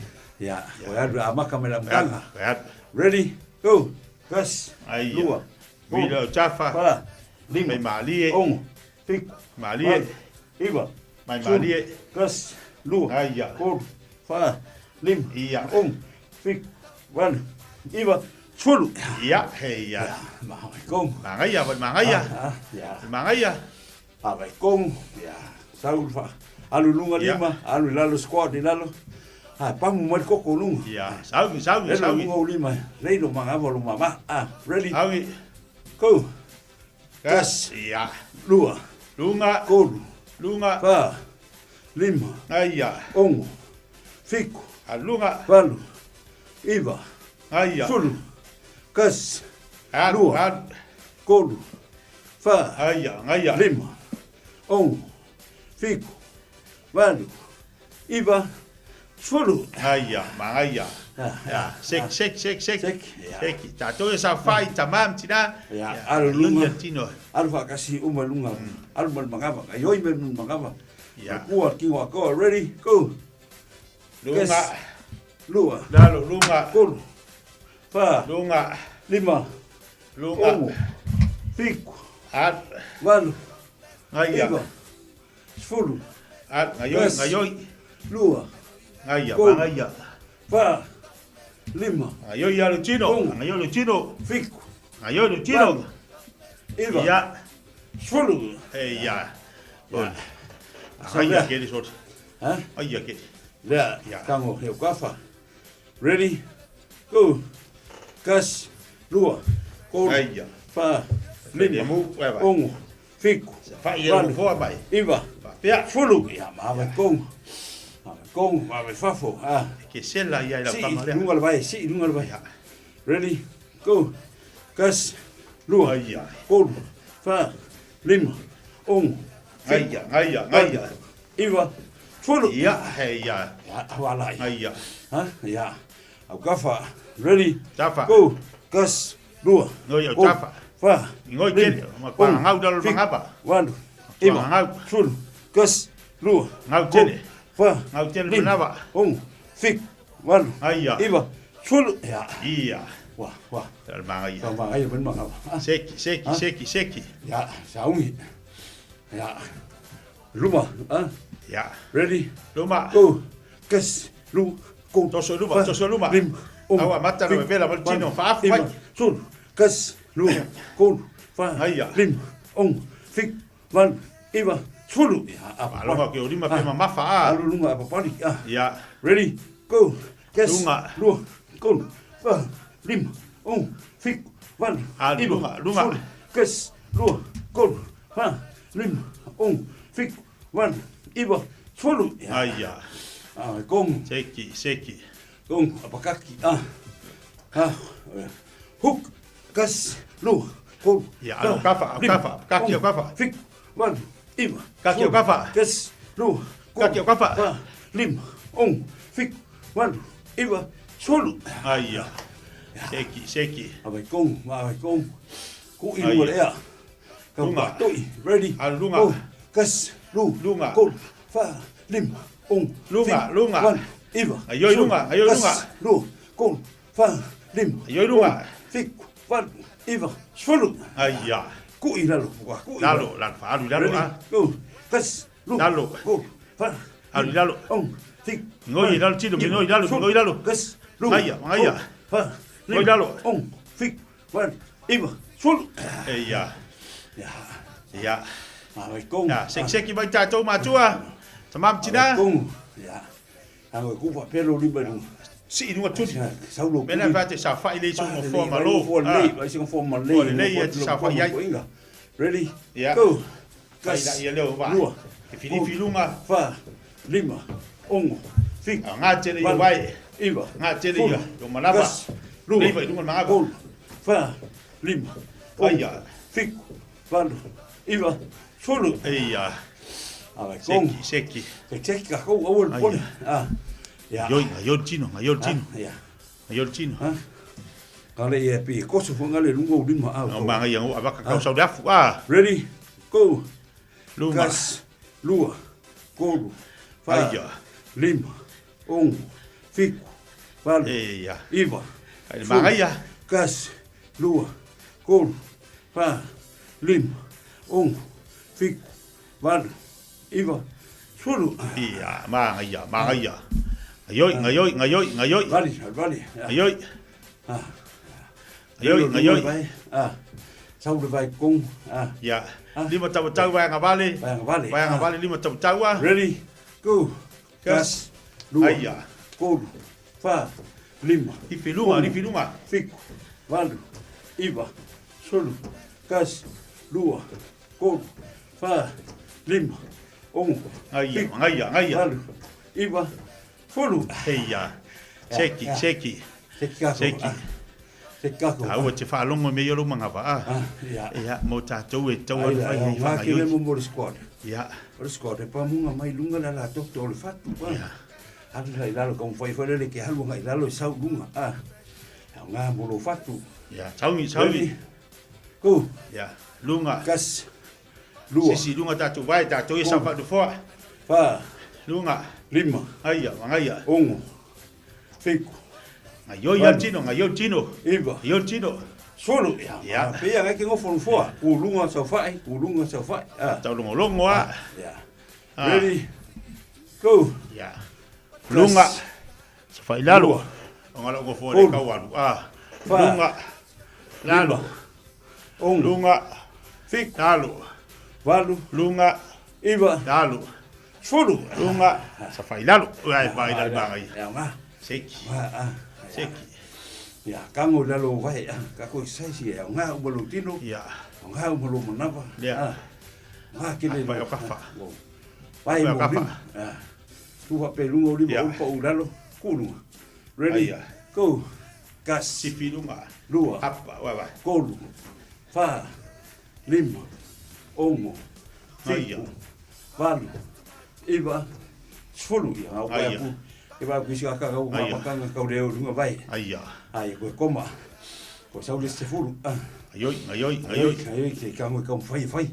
Ia. Koe alu amaka me la mutanga. Vai alu. Ready? Go. Kasi. Aia. Lua. Mila o tafa. Fa. Lima. Mai malie. Ogo. Fiku. Malie. Valu. Iva. Mai Sefulu. malie. Kasi. Lua. Aia. Kolu. Fa. Lima. Ia. Ogo. Fiku. Valu. Iva. Sefulu. Ia. Heia. Maha vai kongo. Magaia, vai magaia. Ah, ah, ia. Magaia. A vai kongo. Ia. Sau fa. Alu lunga Ia. lima. Alu i lalo squat i lalo. Ah, pamu mai le koko lunga. Ia. Saugi, saugi, Lelo saugi. lunga o lima. Leilo mangava lo mama. Ah, ready. Saugi. Go. Kas. Ia. Lua. Lunga. Kolu. Lunga. Fa. Lima. Aia. Ogo. Fiku. Alunga. Valu. Iva. Aia. Sefulu. Kasi. Alu, Lua. alu. Kolu. Fa. Aia, aia. Lima. Ogo. Fiku. Valu. Iva. Sefulu. Aia, magaia. Ah, Ia. Sek, sek, sek, sek. Sek, ia. Sek. Tatou e sa fai tamam tina. Ia, alu lunga. Tino. Alu faakasi uma lunga. Alu ma le magava. Ka ioi me le magava. Ia. Kua kingo a koa. Ready? Go. Lunga. Kasi. Lua. Lalo, lunga. Kolu. Fa. Lunga. Lima. Lunga. Ogo. Fiku. Alu. Valu. Aia. Iva. Sefulu. Alu, gaioi, Kasi. gaioi. Lua. Aia, Kolu. magaia. Fa. Lima. Gaioi alu tino. Ogo. Gaioi lu tino. Fiku. Gaioi lu tino. Valu. Iva. Ia. Sefulu. Eia. Ia. Aia kele sot. Ha? Aia kele. Lea, Ia. tango he ukafa. Ready? Go. Kasi. Lua. Kolu. Aia. Fa. Lima. Mu, vai vai. Ogo. Fiku. Fai ia Valu. foa mai. Iva. Pea. Sefulu. Ia, maha vai kongo. Maha vai kongo, maha vai fafo. Ah. Ke sela ia i lau Si, kama lea. lunga le vai, si, lunga le vai. Ready? Go. Kasi. Lua. Aia. Kolu. Fa. Lima. Ogo. Fiku. Aia, aia, aia. Iva. Sefulu. Ia, heia. Ia, awala. Aia. Ha? Ia. Au kafa. Ready? Tafa. Go. Kasi. Lua. Ngoi au Kolu. tafa. Fa. Ngoi Lima. kele. Ma kwa Ogo. ngau dalo Fiku. mangapa. Valu. Kwa Iva. ngau. Sefulu. Kasi. Lua. Ngau Kolu. tele. Fa. Ngau tele Lima. manava. Ogo. Fiku. Valu. Aia. Iva. Sefulu. Ia. Ia. Wa, wa. Dalo magaia. Ka magaia ma le magava. Ah. Seki, seki, Ah. seki, seki. Ia, saugi. Ia. Luma. Ah. Ia. Ready? Luma. Go. Kasi. lua, kolu, Toso i luma, toso i luma. lima, ono, Au amata na vevela ma le tino, faafu mai. iva, sulu, kasi, lua, kolu, fa, Aia. lima, ono, fitu, valu, iva, sefulu. Ia, a Faalogo ake o lima pe mamafa a. Alu luga apapali. Ah. Ia. Ready, go. Kasi, Luga. lua, kolu, fa, lima, ono, fitu, valu, Alu, iva, luga, luga. sefulu. Kasi, lua, kolu, fa, lima, ono, fitu, valu, iva, sefulu. Ia. Aia. Ah, kong. Seki, seki. Kong, apakaki. Ah. Ah. Hook. Kasi, lua, kolu, Ia, alu kafa, au kafa, kaki au kafa. Fitu, valu, iva, Kaki au sefulu. kafa. Kasi, lua, kolu, Kaki au kafa. fa, lima, ono, fitu, valu, iva, sefulu. Aia. Seki, seki. Avai kong, avai kong. Ku i Aia. lua le ea. Kau Lunga. patoi. Ready. Alu lunga. Go. Kasi, lua, Lunga. kolu, fa, lima, ono, Lunga, fitu, lunga. valu, iva, Aioi sefulu. lunga, aioi Kasi, lunga. lua, kolu, fa, lima, Aioi lunga. ono, fitu, valu, iva, sefulu. Aia. Ku i lalo, ku i Lalo, lalo, faalu i lalo Ready, a. go. Kasi, lua, Lalo. kolu, fa, Alu i lalo. ono, fitu, Ngoi i lalo tino, ngoi i lalo, ngoi i lalo. Kasi, lua, Ngaia, ngaia. kolu, fa, Ngoi i lima, lalo. ono, fitu, valu, iva, sefulu. Eia. Ia. Ia. Avai kong. Ia, seki seki mai tātou matua. Tamam tina. Avai kong. Ia. Avai ku faapea lou lima i luga. Sii i luga tuli. Sau lou Mea lea faa te saofai le isi gofoa malo. Gofoa lelei, ai se gofoa malei. Gofoa lelei, ia te saofai ai. Ready? Ia. Go. Fai la ia leo vaa. Lua. E filifi luga. Fa. Lima. Ono. Fitu. Ngā tele ia valu, vai. Iva. Ngā tele sefulu, ia. Lo manava. Kasi. Lua. Leiva i luga le magava. Kolu. Fa. Lima. Ono. Aia. Fitu. Valu. Iva. Sefulu. Eia. Avai kong. Seki, seki. Seki seki kakou aua le Aia. pole. Ah. Ia. Ngaioi, ngaioi le tino, ngaioi le tino. Ah, ia. Ngaioi le tino. Ka le ia pi koso fo ngale lunga o lima au. No manga ia ngo avaka kau sau le afu. Ah. Ready? Go. Luma. Kasi, lua, kolu, fa, Aia. lima, ono, fitu, valu, Eia. iva, Ai le manga ia. Kasi, lua, kolu, fa, lima, ono, fitu, valu, iva, sefulu. Ia, manga ia, manga ia. Ngaioi, ngaioi, ngaioi, ngaioi. Vali, vali. Ngaioi. Ah. Ngaioi, ngaioi. Ah. Sau le vai kong. Ah. Ia. Lima tau tau vai ngavale. Vai ngavale. Vai ngavale lima tau tau a. Ready? Go. Kas. Kasi, lua, Aia. kolu, fa, lima. Lifi luga, ono, lifi luga. Fitu, valu, iva, sefulu, kasi, lua, kolu, fa, lima, ono, Ngaia, fitu, ngaia, ngaia. valu, iva, sefulu. Eia. Seki, Ia. seki. Seki kakou. Seki. Ah. Seki kakou. Aua te faalogo i mea ia lou magava a. Ia. Ia, mo tatou e tau Ai atu la, fai ia, ai ngā kele faagaioi. mo mo le squad. Ia. O le squad e pamunga mai lunga la la tokto o le fatu. Ah. Alu la i lalo, ka mwhai whai lele ke halu nga i lalo i sau lunga. Ah. Au ngā mo lo fatu. Ia, sauni, sauni. Ready? Go. Ia, lunga. Kasi, lua. Sisi lunga tatou vai, tatou ia Kolu. sau faanofoa. Fa. Lunga. Lima. Aia, magaia. Ono. Fitu. Ngaioi ia le tino, ngaioi le tino. Iva. Ngaioi le tino. Sefulu. Ia. Ia. Pea ngai ke ngofo nofoa. Ku lunga sau whai, ku lunga sau whai. Ah. Tau logologo a. Ia. Ah. Ready? Go. Ia. Lunga. Safai lalo. Lua. O ngalo gofoa le Kolu. kau alu. Ah. Fa. Lunga. Lalo. Ono. Lunga. Fitu. Lalo. Valu. Lunga. Iva. Lalo. Sefulu. Lunga. Safai lalo. Ai vai lalo maga ia. Ia ngā. Seki. Ah, ah. Seki. Ia, kango i lalo o vai, ah, kako i saisi, ia, ngā uma lou tino, Ia. ngā uma lou manava, Lea. ah, ngā kele Vai o kafa. Vai Vai o mo kafa. lima, ah, tu hape lunga o lima, Ia. o pa u lalo, ku lunga. Ready, Aia. go, kasi, Sifi lunga. lua, Apa, wa wa. kolu, fa, lima, ono, Aia. fitu, valu, iva, sefulu, ia, au Aia. pai aku, e vai ku isi ka kau Aia. mapakanga kau leo lunga vai. Aia. Ai, koe koma. Koe sau le sefulu. Ah. Ngaioi, ngaioi, ngaioi. Ngaioi, te kango kau whai whai.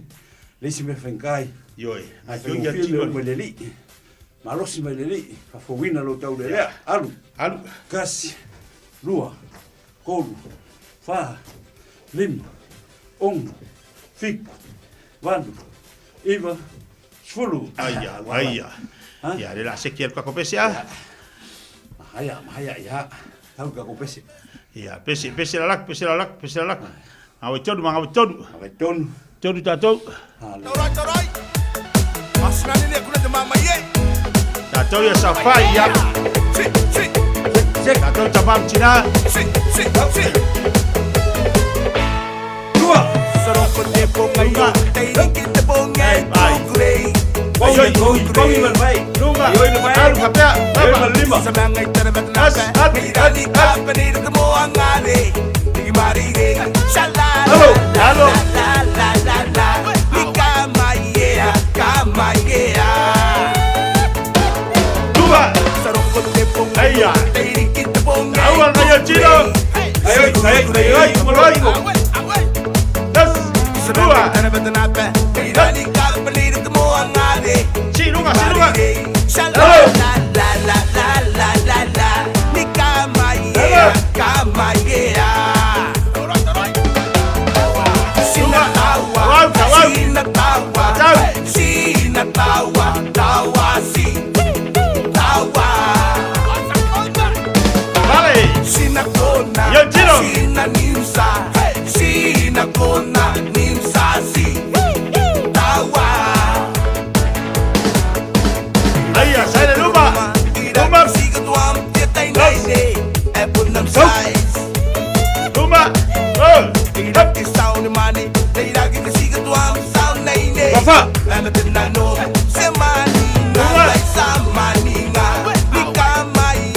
Le isi me whenkai. Ioi. Ai, Ngaioi ia whai tino. mai le li. Malosi mai le li. Whawina lo tau le lea. Alu. Alu. Kasi. Lua. Kolu. Wha. Lima. Ono. Fitu. Valu. Iva. Sefulu. Aia, aia. Ia, le la seki alu kako pese a. Aia, maia, ia. Tau ka pese. Ia, pese, pese lalak, pese lalak, pese lalak. Awe tonu, mga awe tonu. Awe tonu. Tonu tātou. Tātou ia sawhai, ia. Tātou tamam tina. Tua. Lunga. Ai. Ai, Kongi man mai. Lunga. Ioi le mai. Aru kapea. Ioi ma lima. As, at, at, at. Halo, halo. Lunga. Aia. Aua ngaio tino. Ai, ai, ai, ai, Ai. Das. Dua. Si, lunga, si, lunga. Halo. Vale. Yo, Chino. Aia, saile luma. Luma. Luma. Oh. Bafa.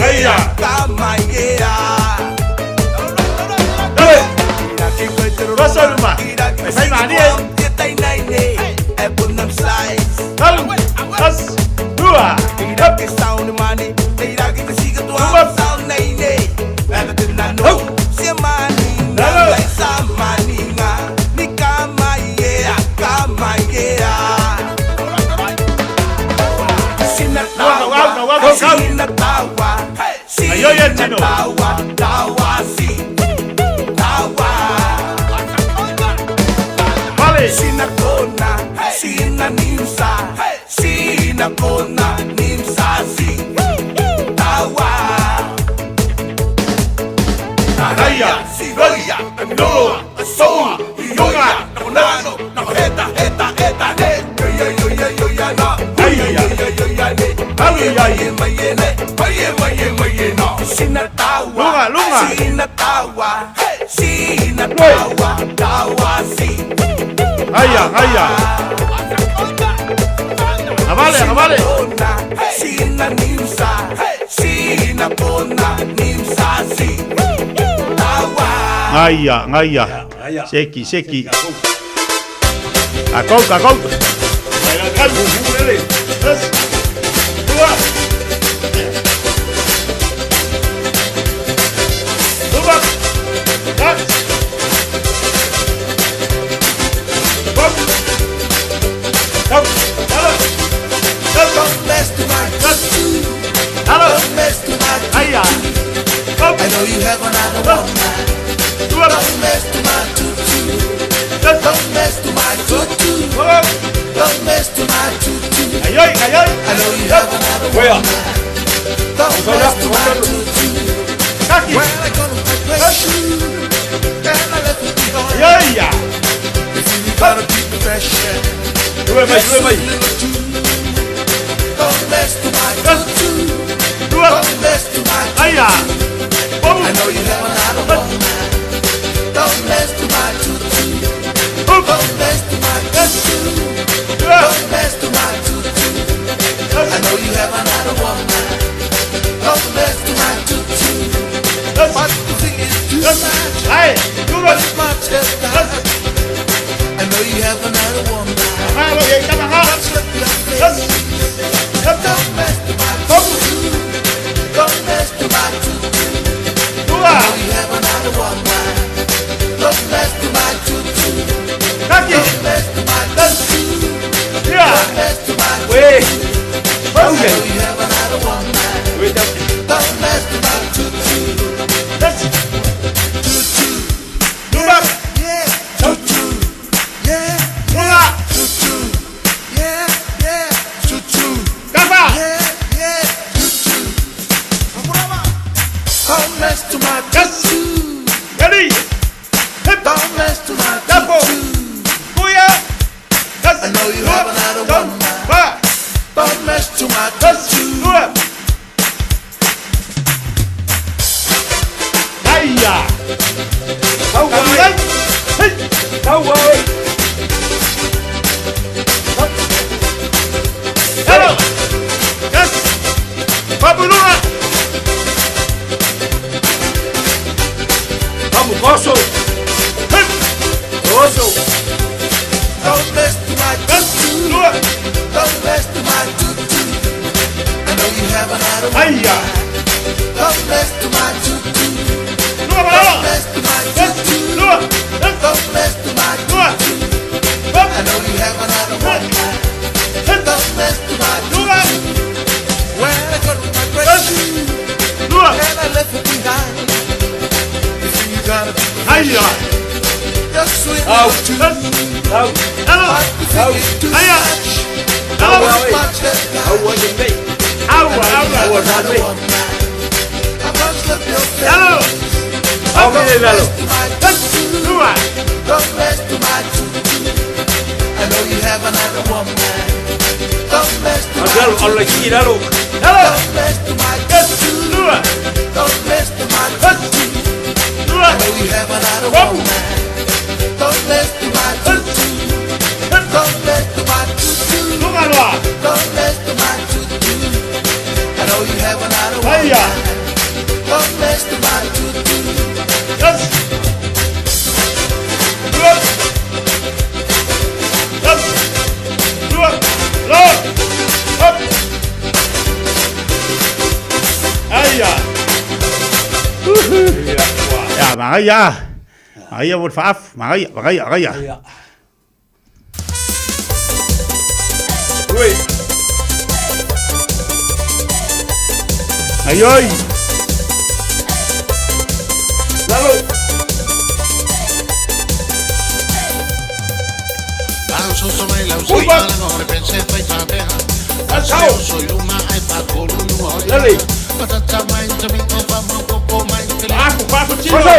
Aia. Pasa luma. Fai mani e. Talu. As. Dua. Up. Luma. Halo. Wau, wau, wau, wau. Ayo, ya, Chino. Vale. Aia. Lunga, lunga. Aia, aia. Avale, avale. Aia, aia. Aia. Seki, seki. Kakau, kakau. Tres, dua. Luma. Tas. Bom. Tau. Halo. Tas. Halo. Aia. Bom. I know you have another woman. Dua. Don't mess to my tutu. Tas. Don't mess to my tutu. Bom. Don't mess to my tutu. Ayoi, ayoi. I know you have another Wea. woman. Don't mess to my tutu. Kaki. Well, I gonna take my shoe and I left it behind. Aia. If you gotta keep the fresh air. Dua mai, dua mai. Don't mess to my tutu. Dua. Don't mess to my tutu. Aia. Bom. I know you have another woman. Don't mess to my tutu. Bom. Don't mess to my tutu. Dua. Don't mess to my tutu. I know you have another woman. Don't mess to my tutu. But the thing is too much. Ai. Dua. But much as that. I know you have another woman. Halo, ya, tama ha. Don't slip your Tas. face. Don't mess to my tutu. Don't mess to my tutu. Dua. I know you have another woman. Don't mess to my tutu. Kaki. Don't mess to my tutu. Dia. Don't mess to my Wei. tutu. I know you have another woman. Wei, tau. Don't mess to my tutu. Tas. Tutu. Luma. Yeah. Tutu. Yeah. Lunga. Tutu. Yeah. Yeah. Tutu. Kafa. Yeah. Yeah. Tutu. Don't mess to my tutu. Aia! Tau Hey! Tau ai! Hello! Yes! Papulunga! Vamos, Coso! Hey! Coso! Don't mess to my tutu. Don't mess to my tutu. I know you haven't had a one Aia! Don't mess to my tutu. Don't mess to my tutu. Don't mess to my tutu. I know you haven't had a one Don't mess to my tutu. When I got my great shoe and I left it behind. You see, you gotta be Aia! Just swing Au! it too. Au! Hello! You think it's too Aia! much. Au! Too much that Au! Au! Au! Au! I must love your face. Hello! Au! Lalo! Lua! Don't mess to my tutu. I know you haven't had a woman. Don't mess to my Lalo, tutu. Lalo, Lalo! Hello! Don't mess to my tutu. Lua! Don't mess to my tutu. Lua! I know you haven't had a woman. Don't mess to my tutu. Don't mess to my tutu. Lua loa! Don't mess to my tutu. I know you haven't had a Aia! woman. Don't mess to my tutu. Yes! Lua! Yes! Lua! Lua! Up! Aia! Ya, Maria! Maria mo le faafu. Maria, Maria, Maria. Ui! Ai oi! Lalo! Upa! Au! Lali! Faafu, faafu, tino! Coso!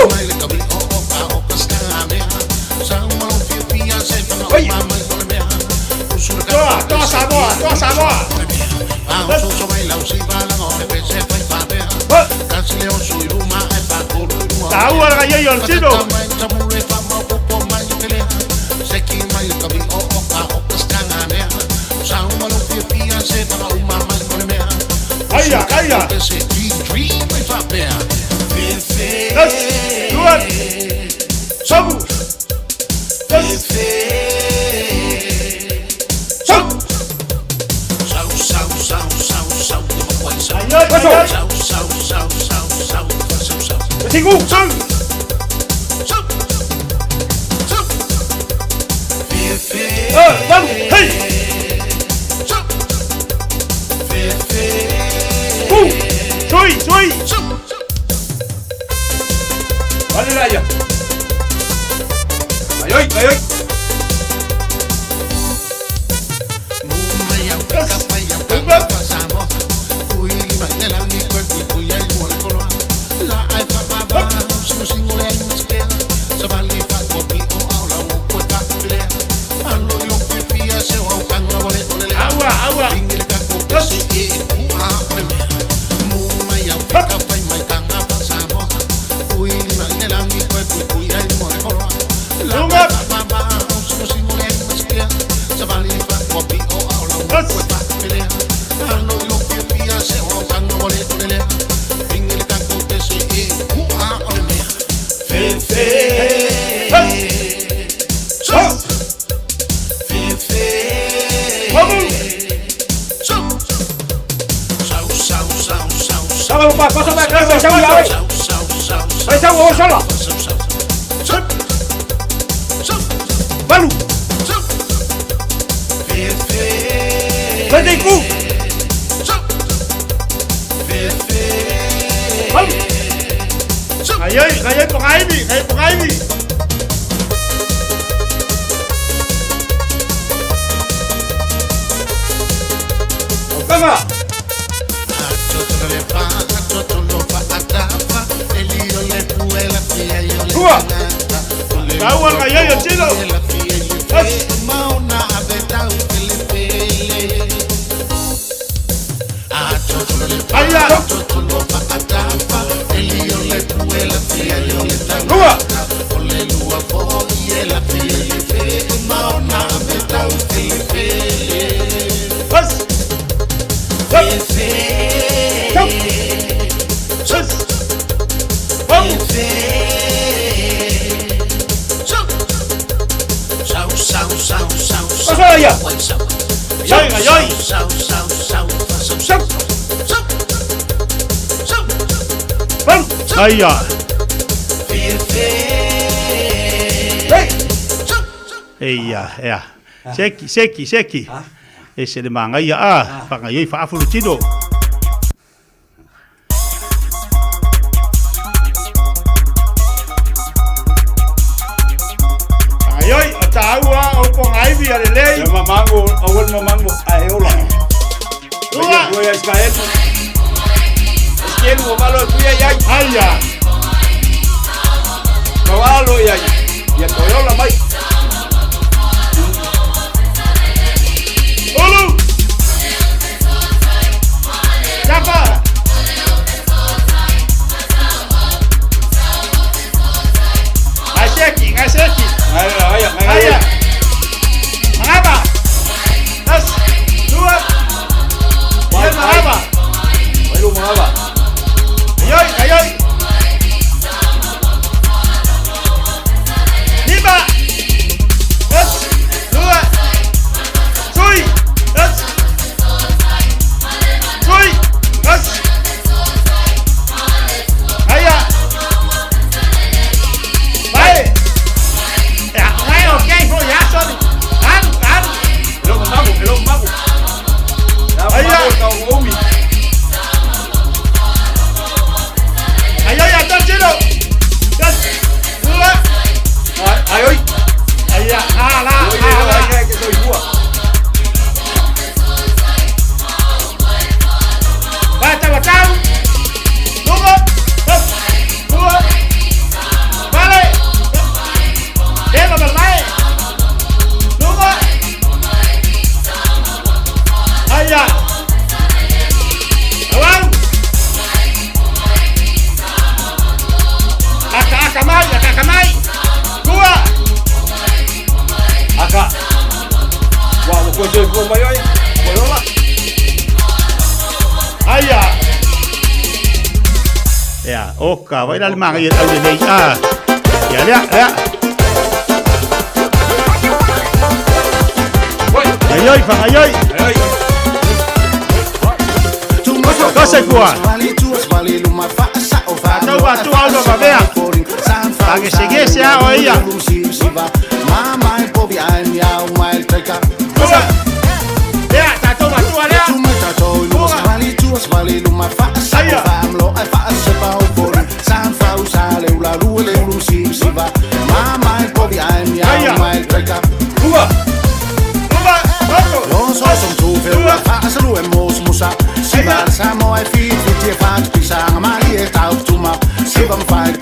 Oi! Toa, toa Samoa, toa Samoa! Taua le gaioio o le tino! Aia, aia! Yes! Lua! Samu! Yes! Samu! Ai, ai, ai! Tingu! Samu! Valu! Hei! U! Sui, sui! Vale, Laia! Ai, oi, ai, oi! Aua, aua! Lunga! Vai, sau, o sola! Valu! Vai, ku! Valu! Ai, ai, ai, ai, pongaimi, ai, pongaimi! Kama! Rua! Taua le gaioio tino! Yes! Aia. Eia, ea. Seki, seki, seki. E se le mangaia a, whangaioi whaafuru tino. Whangaioi, o tāua, o pongaiwi a le lei. Ia mamango, au mamango, a e ola. Ua! Ua ia skaelu. Eskelu o malo tuia iai. Aia. Kawalo iai. Ia toiola mai. Ulu! Tapa! Ngai seki, ngai seki. Aia, aia, Aia. Mangaba. Tas, dua. Ia mangaba. Wailu mangaba. Ayoi, ayoi. Lima. Tas, dua. Sui. Tas. Sui. Tas. Aia. Vai. Ya, ngai okay, fo ya sorry. Aru, aru. Elo mamango, elo mamango. Aia. Tau omi. Ayoi, atachino. Tas, dua. Ayoi. Aia, ala, ala. Ai, que soy bua. Vai, tau, tau. Dua. Tas, dua. Vale. Leva balai. Dua. Aia. Awau. Aka, aka mai, aka, aka mai. Dua. Aka. Wa, wa koe soy bua mai oi. Koe ola. Aia. Ia, oka, vai la le manga i au le nei. Ah. Ia lea, lea. Aioi, whangaioi. Kose kua. Tau atu au no mavea. Whangesegese a o ia. Kua. Lea, tātou matua lea. Aia. Aia. Kua.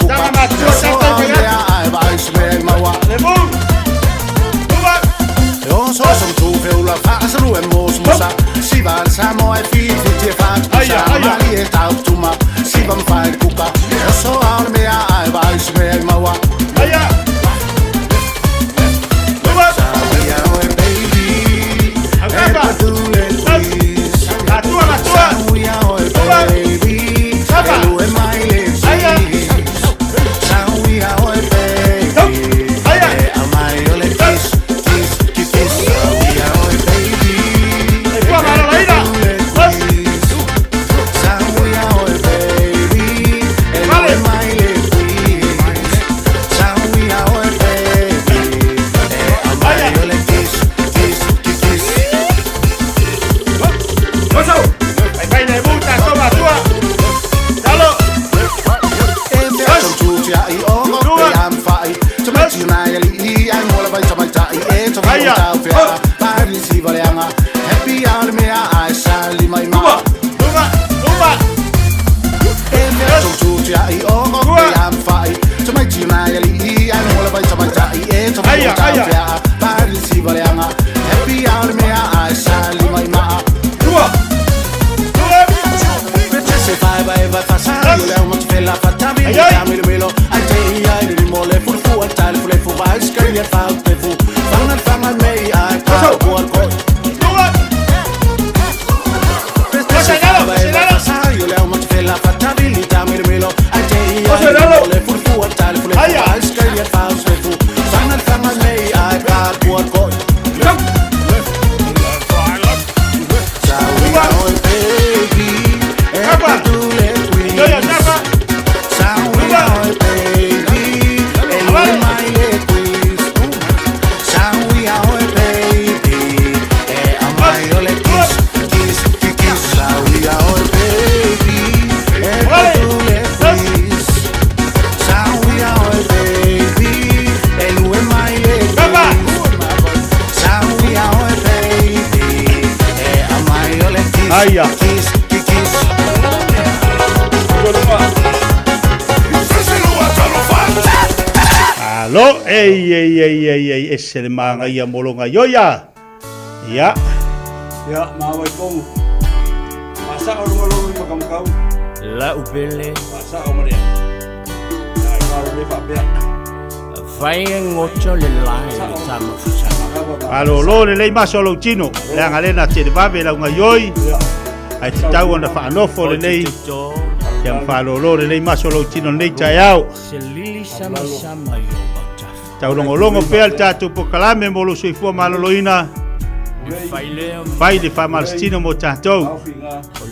Luma, toto. Lemu. Luma. Aia, aia. Aia. Luma. Aukapa. Matua, matua. Luma. Tapa. Aia. Aia. Kua malolaina. Tas. Vale. Koso. Vai, vai, lemu, tātou matua. Talo. Aia. Luma. Luma, luma. Aia, aia. Lua. Luma. mai o le kiss, kiss, kiss, kiss. Sauia oi baby, e patu le quiz. Sauia oi baby, e lue mai le quiz. Sauia oi baby, e amai o le kiss, Aia. kiss, kiss, kiss. Alo, ei, ei, ei, ei, ei, ese le magaia mo lo gaioia. Ia. Ia, ma wai kongu. Ma sa o lunga logo i makamakau. La upele. Ma sa o marea. Ia, i waro le whapea. Fai e ngoto le lai le tama fusana. Alo, lo le lei maso lou tino. Le anga lena te le vave lau gaioi. Ai te tau ona whaanofo le nei. Ia mwhaalolo le lei maso lou tino nei taeao. Se lili sama sama i o mautafa. Taulogologo pea le tatou pokalame mo lou soifua maloloina. E fai lea Fai le faamalositino mo tatou. O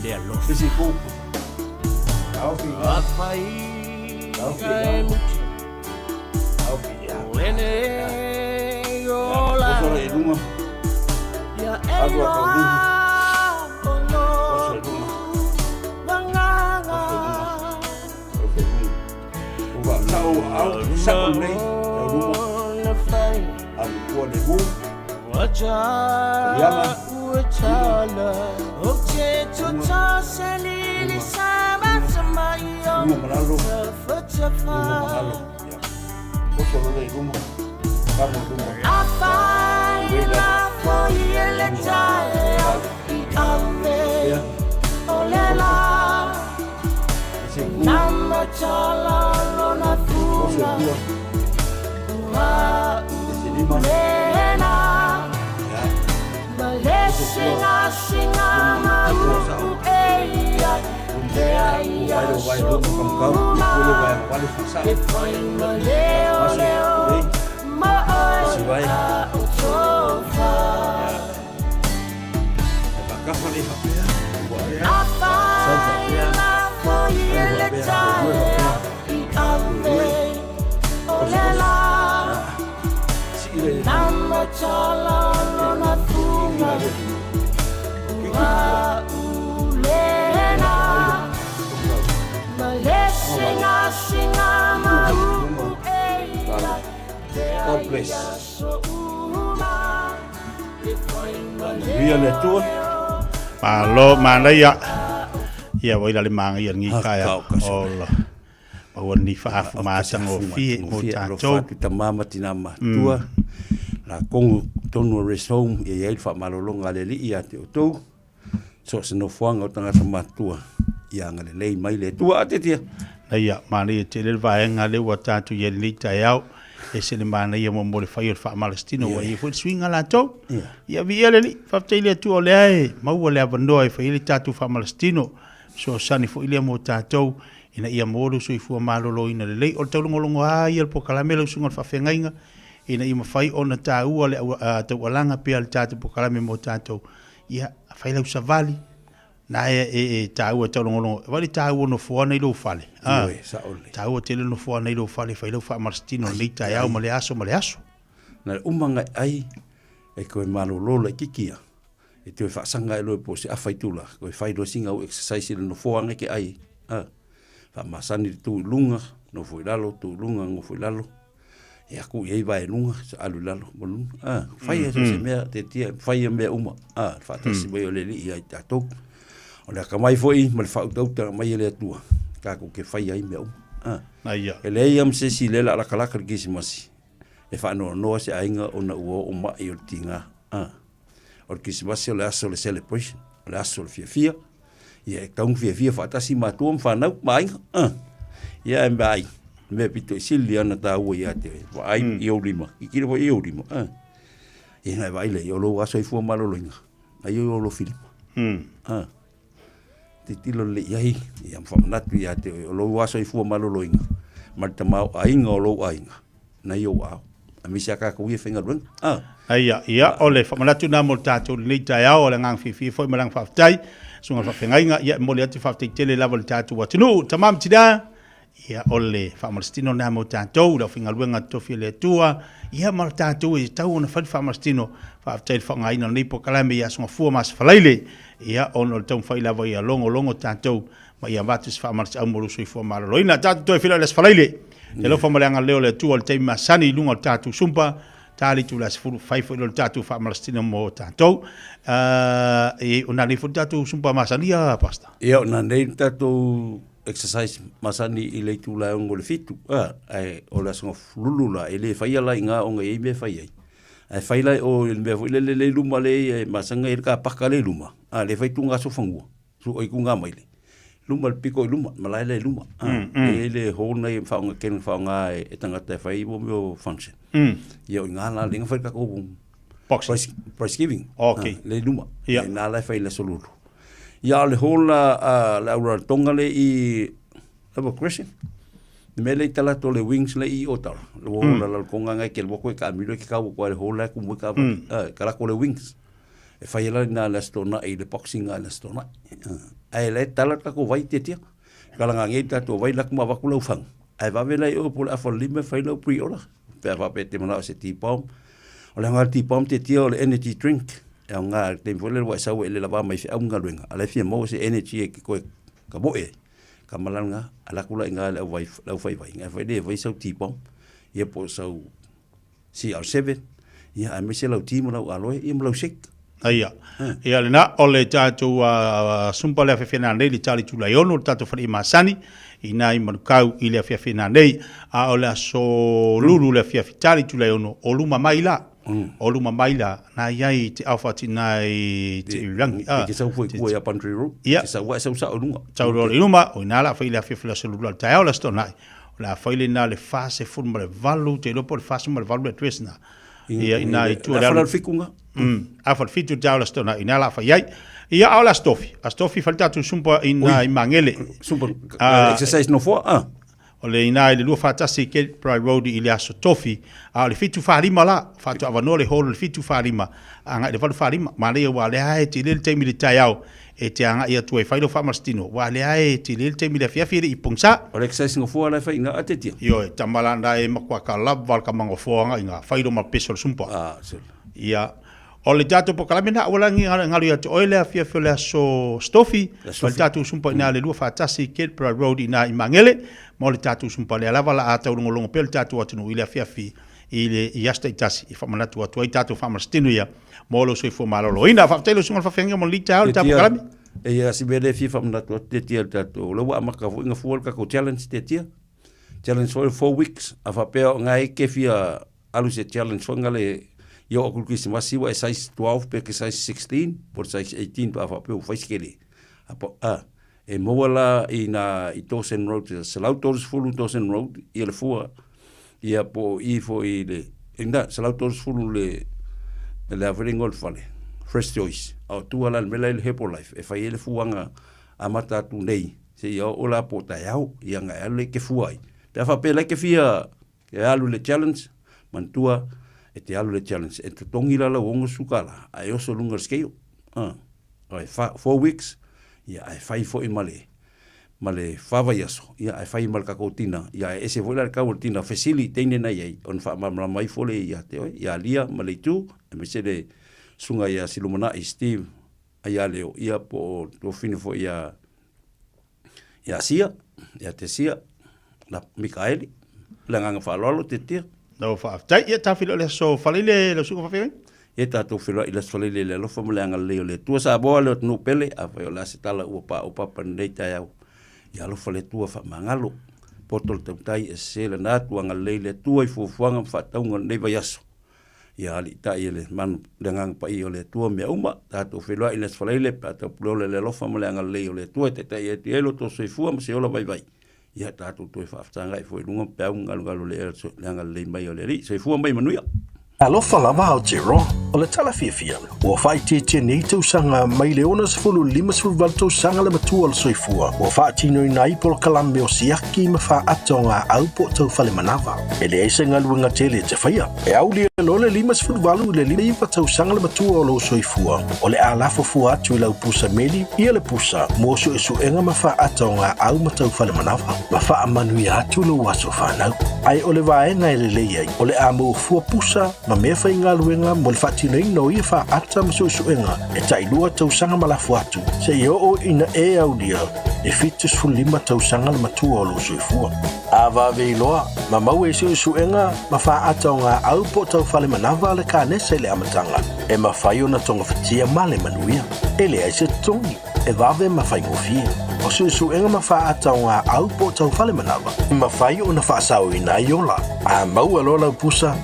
le alofa. A fai ka e mutu. O ene o la. Ia e loa o lo wanganga. Na fai. Wacha uetala. O te tuta se lili sama sama i o. Tafa tafa. A fai la foi ele taea i ave o le la. Nama tala lona funga. Ua ulena. Ma le singa singa ma u eia. Te aia so uma. E fai ma leo leo. Ma oi a o tofa. A fai la foi ele taea i ave o le la. Nama tala lona funga. Ua ulena. Ma le singa singa ma u eia. Te God bless. aia so uma. E fai ma Manuia le Atua. Malo, manaia. Ia, wai la le magaia lengi taeao. Ola. Maua ni faafu matagofie mo tatou. Alofa tama ma tina matua. La kongo tonu o rest home ia iai le faamalologa a le Alii ia te outou. So o se nofoaga o tagata matua ia agalelei mai le Atua. Atetia. Ia, manaia tele le vaega lea ua tatou i ai i lenei taeao. Ese le manaia mo mo le fai o le faamalositino ua i ai foi le suiga latou. Ia viia le Alii, faafetai i le Atua o lea e maua le avanoa e fai ai le tatou faamalositino. Fesoasoani foi lea mo tatou ina ia maua lou soifua maloloina lelei. O le taulogologo lava ia o le polokalame lau susuga i le faafeagaiga ina ia mafai ona taua le taualaga pea o le tatou polokalame mo tatou. Ia, fai lau savali, na e, e, e taua e taulogologo. Vaai le taua o nofoa nei lou fale. Ah, Ioe, sao lelei. Taua tele le nofoa nei lou fale, fai lau faamalositino lenei taeao ma le aso ma le aso. Na le uma ngai ai e toe malolo laitiiti ia, e toe faasaga ai loa po o se afa itula, toe fai loa sina au exercise i le nofoa ngai ke ai, a. Faamasani le tu i luga, nofo i lalo, tu i luga, nofo i lalo. E aku i ai vae luga, sa alu i lalo ma luga. A, fai e so se mea, te tia, fai e mea uma. A, le faatasi mai o le Alii ia i tatou. O le akamai foi ma le faautautaga mai e le Atua, tatou te fai ai mea uma. A, Aia. e leai lava ma se isi lea o le a latalata le Kerisimasi e faanoanoa se aiga ona ua oo mai o le tiga. A, o le Kerisimasi o le aso o le celebration, o le aso o le fiafia. Ia e tatau ona fiafia faatasi matua ma fanau ma aiga. A, ia e mea ai, mea pito i sili lava ona taua ia te oe, vaai i ou lima, tilotilo foi i ou lima. A, ia ona e vaai lea, o lou lava soifua maloloina, ai o lou filima. A, tilotilo lelei i ai, ia ma faamanatu ia te oe, o lou lava soifua maloloina ma le tamaoaiga o lou aiga, nai ou aao, aemaise lava tatou ia e faigaluega. A. Aia, ia, o le faamanatu lena mo le tatou lenei taeao, o le agaga fiafia foi ma le agaga faafetai, susuga i le faafeagaiga, ia e momoli atu le faafetai tele lava i le tatou atunuu, tama ma tina, Ia, o le faamalositino lena mo tatou, le aufaigaluega totofi a le Atua, ia ma tatou e tatau ona fai le faamalositino. Faafetai i le faaaogaina o lenei polokalame i Aso Gafua ma Aso Faraile, ia, ona o le taumafai lava ia logologo tatou ma ia avatu se faamalosiau mo lou soifua maloloina. Tatou toe feiloai i le Aso Faraile. Te alofa ma le agalelei o le Atua i le taimi masani i luga o le tatou sumpa, ta le itula 10, fai foi loa le tatou faamalositino mo tatou. O nanei foi le tatou sumpa masani a, Pastor? Ia, o nanei le tatou exercise masani i le itula e 6 i le 7, a, ae o le Aso Lulu la, e le faia la i ina ona e i ai mea e fai ai. Ae fai la i o i le mea foi lele lea i luma lea e masani ona i ai le car paka lea i luma, a, lea e fai tuga aso fanua, su oi tuga maile. Luma le pito i luma, malae lea i luma. A, e i ai le hall lena e faaaoga tele ona faaaoga e tagata e fai mo mea o function. Ia o i ina la lea na fai le tatou Boxing. Prize giving. Okay. A, lea i luma. Ia. I ina la e fai i le Aso Lulu. Ia a o le hall la a le au Rarotonga lea i Lava Crescent. Le mea lea i tala atu o le wings lea i Otara. Le ua hall a Rarotonga ngai ke lua koe ka amilo e ke kau koe le hall la e kumu e ka mm. Ka lako le wings. E fai ala ina le Aso Toonai i le boxing a le Aso Toonai. Ae la e tala tatou vai tiatia. Kala ngā ngei tatou vai laku ma vaku lau whang. Ae vave lai o po le awha lima e fai lau pre-order. Pe a faapea e te manao se tea bomb. O le aoga o le tea bomb tiatia o le energy drink. E aoga i le taimi foi lele ua e sau e le lava mai feau ma galuega, a o la e fia maua se energy e ke koe ka moe ai, ka malala lena, alu atu la i ina i le aufai vai, ae fai le fai sau tea bomb, ia po o sau CR7, ia aemaise lau ti ma lau aloe, ia ma lau shake. Ia, ia lena, o le tatou sumpa le afiafi nanei, le tali tulai ono, le tatou fale'i masani, i nai Manukau i le afiafi nanei. A o le aso lulu le afiafi tali tulai ono, o luma mai la, o luma mai la, na i ai te ao whaatina i te irangi. E te sau foi kua i a Pantry Road, Ia. te sau ai sau sao i lunga. Sau loa i luma, o ina la whai le afiafi le aso lulu al taeao le aso tonai. O le a whai le na le 48, te iloa po o le 48 le address na. Ia ina i tua le alu. Fikunga. Afa le fitu tau la stona ina la fa iai. Ia au la stofi. A stofi fa tatu sumpa ina i mangele. Sumpa exercise no foa. Ah. O le ina i le lua whātasi i Cape Bride Road i le aso tofi. A o le fitu whārima la, whātua awanoa le holo le fitu whārima. A ngai le walu whārima. Mā lea wā lea e te lele taimi le tai ao. E te anga ia tua e whailo whaamalositino. Wā lea e te lele taimi le afiafi e le i pongsa. O le exercise no foa la e whai ngā ate tia. Ioe, tamala nā e makua ka lava al ka mangofoanga i ngā whailo ma peso le sumpa. Ah, sure. Ia, o le tatou polokalame lena ua lagi galu ia te oe le afiafi o le aso Stofi, ma le tatou sumpa ina le lua faatasi i Kedburgh Road ina i Magele, ma o le tatou sumpa lea lava la a taulogologo pea le tatou atunuu i le afiafi i le i aso taitasi e faamanatu atu ai tatou faamalositino ia mo lou soifua maloloina. Faafetai lau susuga i le faafeagaiga mo lenei taeao i le tatou polokalame. Eia si mea lea e fia faamanatu atu tiatia i le tatou, o lea ua amata foi ona fua le tatou challenge tiatia. Challenge foi 4 weeks, a faapea o na e te fia alu se challenge foi ngale i oo atu i le Kerisimasi ua e size 12 pe ke size 16 po o le size 18 pe a faapea ua fai se kele. A po, a, e maua la i nā i Dawson Road, 130 Dawson Road ia le fua, ia po o i foi i le, i nā, 130 le, le a foi le igoa o le fale, Fresh Choice. A o tua la i le mea la i le Herbalife e fai ai le fuaga amata atu nei seia oo la po o taeao, ia na e alu lea e te fua ai. Pe a faapea la e te fia E alu i le challenge, manatua e te alu i le challenge, e totogi la lau $60 ae oso i luga o le scale. Ae 4 weeks, ia ae fai foi ma le ma le fa vaiaso, ia ae fai ma le tatou tina, ia ae ese foi la le tau o le tina fesili i teine na i ai, ona faamalamalama ifo lea ia te oe, ia Lia ma Leitu, aemaise le susuga ia Silumanai Steve ia Leo, ia po o tuafafine foi ia ia Sia, ia Tesia, na Mikaeli, le agaga faaaloalo Tetia. Lau faafetai, ia tafilo le aso Faleile lau susuga faafeagaiga. Ia tatou feiloai i le aso Faleile i le alofa ma le agalelei o le Atua. Samoa le atunuu pele, afai o le a se tala ua paopapa i lenei taeao, ia alofa le Atua faamagalo. Poto le tautai e sese lana atu, agalelei le Atua i fuafuaga ma faatauga o lenei vaiaso. Ia aliitai e le manu le Agaga Paia o le Atua mea uma, tatou feiloai i le Aso Faraile pe a taupuleola i le alofa ma le agalelei o le Atua e taitai atu ai lo outou soifua ma se ola vaivai. Ia tatou toe faafesagai foi i luga ma peau galugalu o le ea le agalelei mai o le Alii. Soifua ma ia manuia. Alofa lava Aotearoa, o le tala fiafia, ua faaitiitia nei tausaga mai le 60 i le 58 tausaga le matua o le soifua ua faatinoina ai polokalame o siaki ma faaata o gaau po o taufale manava. E leai se galuega tele e te faia. E aulia loa le 58 i le 59 tausaga le matua o lou soifua, o le a lafo fua atu i lau pusa meli ia le pusa mo suesuega ma faaata o gaau ma taufale manava, ma faamanuia atu lou aso fanau. Ae o le vaega e lelei ai, o le a maua fua pusa ma mea faigaluega mo le faatinoina o ia faaata ma suesuega e tailua tausaga ma lafo atu, seia oo ina e aulia e 75 tausaga le matua o lou soifua. A vave iloa, ma maua i suesuega ma faaata o gaau po o taufale manava le kanesa i le amataga, e mafai ona togafitia ma le manuia. E leai se totogi, e vave ma faigofie. O suesuega ma faaata o gaau po o taufale manava, e mafai ona faasaoina ai ola. A maua loa lau pusa,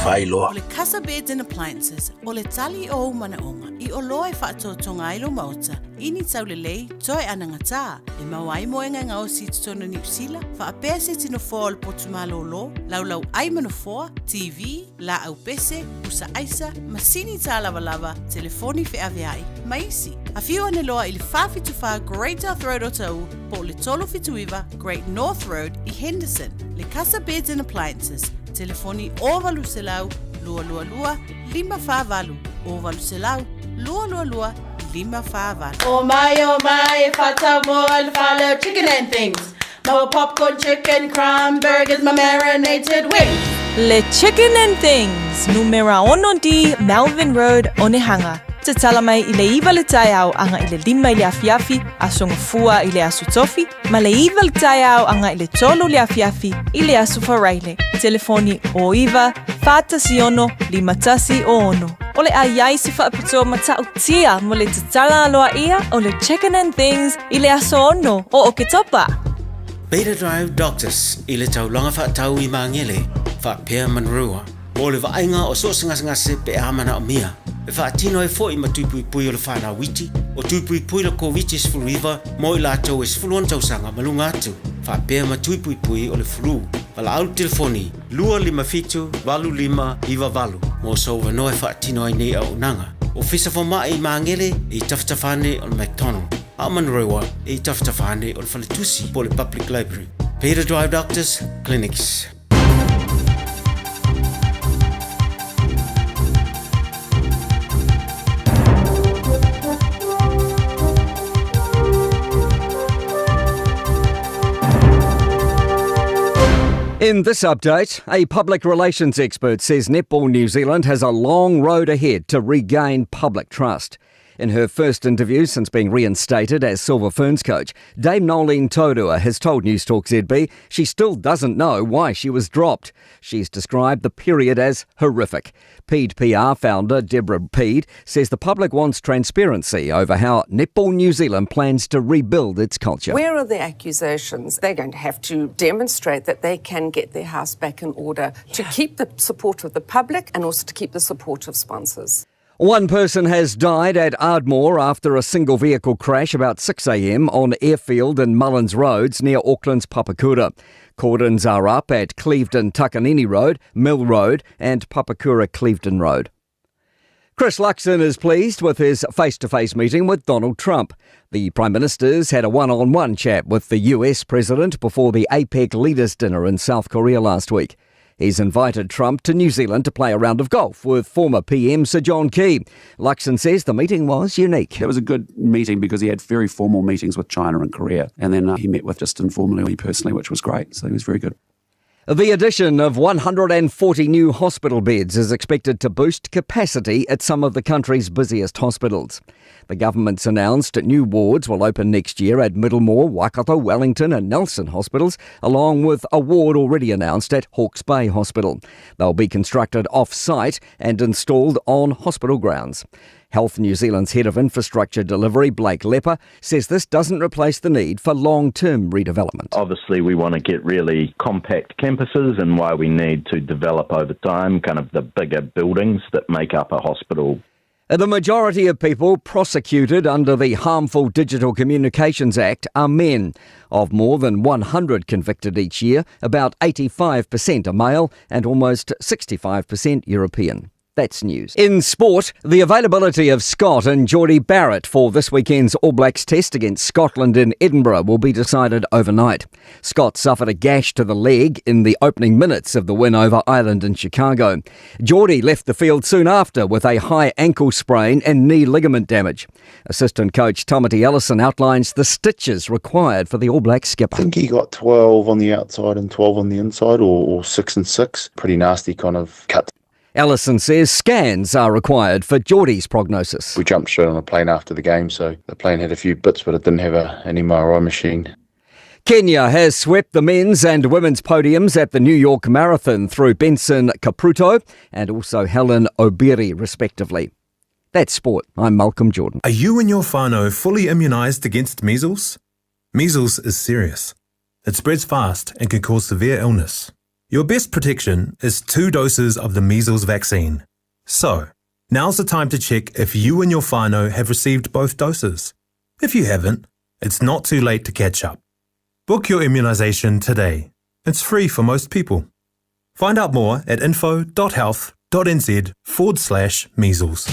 fai loa. O le Casa Beds and Appliances, o le tali o ou manaoga i oloa e faatotoga ai lou maota, ini taulelei, toe anagatā, e maua ai moega e gaosi i totonu o Niu Sila, faapea se tino foa o le potu malōlō, laulau ai ma nofoa, TV, laau pese, pusa aisa, masini tālavalava, telefoni feaveai, ma isi. Afio ane loa i le 474 Great South Road Otahuhu po o le 379 Great North Road i Henderson. Le Casa Beds and Appliances, telefoni 0800 222 548, 0800 222 548. O mai, o mai, e whatau mo le whale o chicken and things. Maua popcorn chicken, crumb burgers ma marinated wings. Le Chicken and Things, numera 6D, Melvin Road, Onehunga. Tatala mai i le 9 le taeao aga i le 5 i le afiafi, Aso Gafua i le Aso Tofi, ma le 9 le taeao aga i le 3 le afiafi i le Aso Faraile. Telefoni 09 416 5106. O le a i ai se faapitoa matautia mo le tatala aloaia o le Chicken and Things i le aso 6 o Oketopa. Beta Drive Doctors i le taulaga faatau i Magele, faapea Monroe, mo le vaaiga o so o se gasegase pe a manaomia. E faatino ai foi ma tui puipui o le whanau iti, o tui puipui le Koviti-19 mo i latou e 16 tausaga ma luga atu, faapea ma tui puipui o le flu. Valaau le telefoni 257 8598 mo sou avanoa e faatino ai nei auaunaga. Ofisa Fomai i Magele e i tafatafa ane o le McDonald, a o Manurewa e i tafatafa ane o le Faletusi po o le Public Library. Peter Drive Doctors Clinics. In this update, a public relations expert says Netball New Zealand has a long road ahead to regain public trust. In her first interview since being reinstated as Silver Ferns coach, Dame Noeline Taurua has told Newstalk ZB she still doesn't know why she was dropped. She's described the period as horrific. Pead PR founder Deborah Pead says the public wants transparency over how Netball New Zealand plans to rebuild its culture. Where are the accusations? They're going to have to demonstrate that they can get their house back in order to keep the support of the public and also to keep the support of sponsors. One person has died at Ardmore after a single vehicle crash about 6 a.m. on Airfield and Mullins Roads near Auckland's Papakura. Cordons are up at Clevedon Takanini Road, Mill Road and Papakura Clevedon Road. Chris Luxon is pleased with his face-to-face meeting with Donald Trump. The Prime Minister's had a one-on-one chat with the US President before the APEC Leaders' Dinner in South Korea last week. He's invited Trump to New Zealand to play a round of golf with former PM Sir John Key. Luxon says the meeting was unique. It was a good meeting because he had very formal meetings with China and Korea. And then he met with just informally personally, which was great. So he was very good. The addition of 140 new hospital beds is expected to boost capacity at some of the country's busiest hospitals. The government's announced new wards will open next year at Middlemore, Waikato, Wellington and Nelson hospitals, along with a ward already announced at Hawke's Bay Hospital. They'll be constructed off-site and installed on hospital grounds. Health New Zealand's head of infrastructure delivery, Blake Lepper, says this doesn't replace the need for long-term redevelopment. Obviously, we want to get really compact campuses, and why we need to develop over time kind of the bigger buildings that make up a hospital. The majority of people prosecuted under the Harmful Digital Communications Act are men. Of more than 100 convicted each year, about 85% are male and almost 65% European. That's news. In sport, the availability of Scott and Jordie Barrett for this weekend's All Blacks test against Scotland in Edinburgh will be decided overnight. Scott suffered a gash to the leg in the opening minutes of the win over Ireland in Chicago. Jordie left the field soon after with a high ankle sprain and knee ligament damage. Assistant coach Tamati Ellison outlines the stitches required for the All Blacks skipper. I think he got 12 on the outside and 12 on the inside, or 6 and 6. Pretty nasty kind of cut. Ellison says scans are required for Jordie's prognosis. We jumped straight on a plane after the game, so the plane had a few bits, but it didn't have an MRI machine. Kenya has swept the men's and women's podiums at the New York Marathon through Benson Kipruto and also Helen Obiri, respectively. That's sport. I'm Malcolm Jordan. Are you and your whānau fully immunised against measles? Measles is serious. It spreads fast and can cause severe illness. Your best protection is 2 doses of the measles vaccine. So, now's the time to check if you and your whānau have received both doses. If you haven't, it's not too late to catch up. Book your immunisation today. It's free for most people. Find out more at info.health.nz/measles.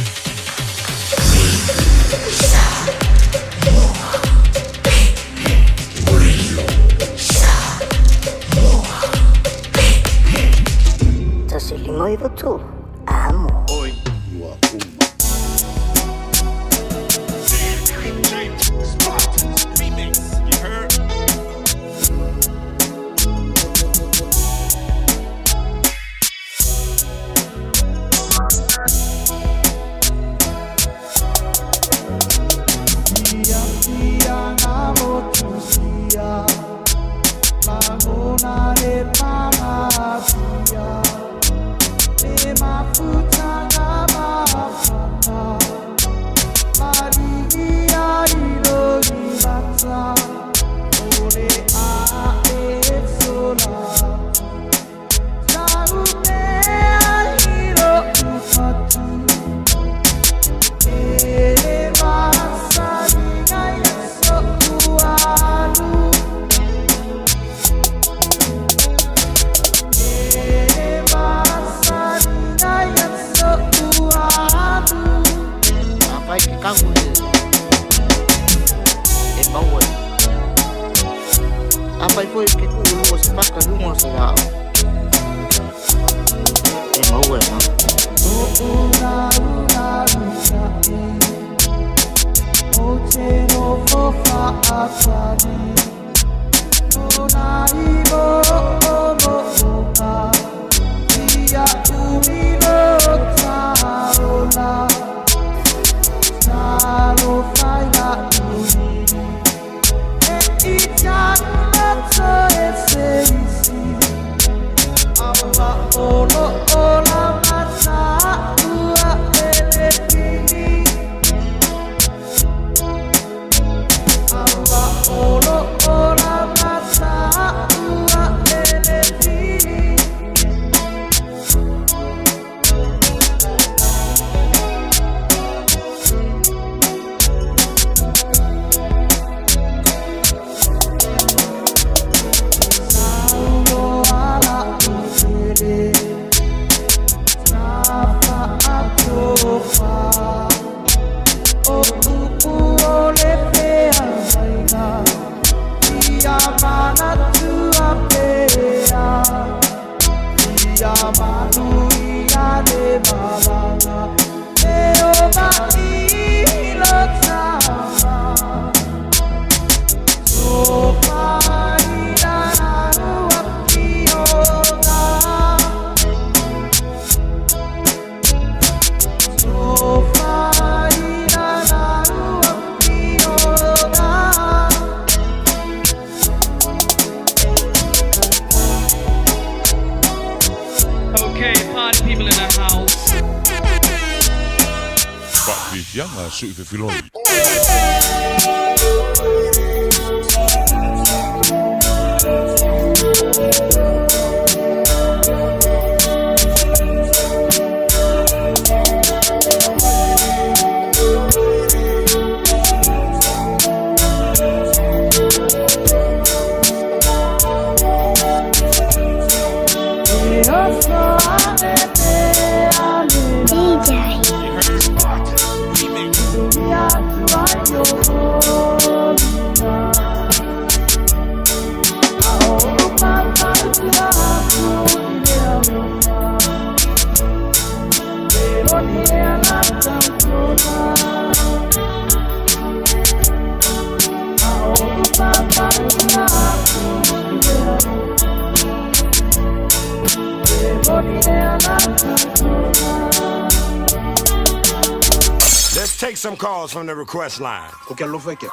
Take some calls from the request line. Okay, alofa ke.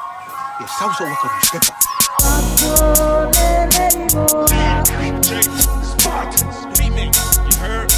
Ia sau sau waka newspaper. Spartans remix. You heard?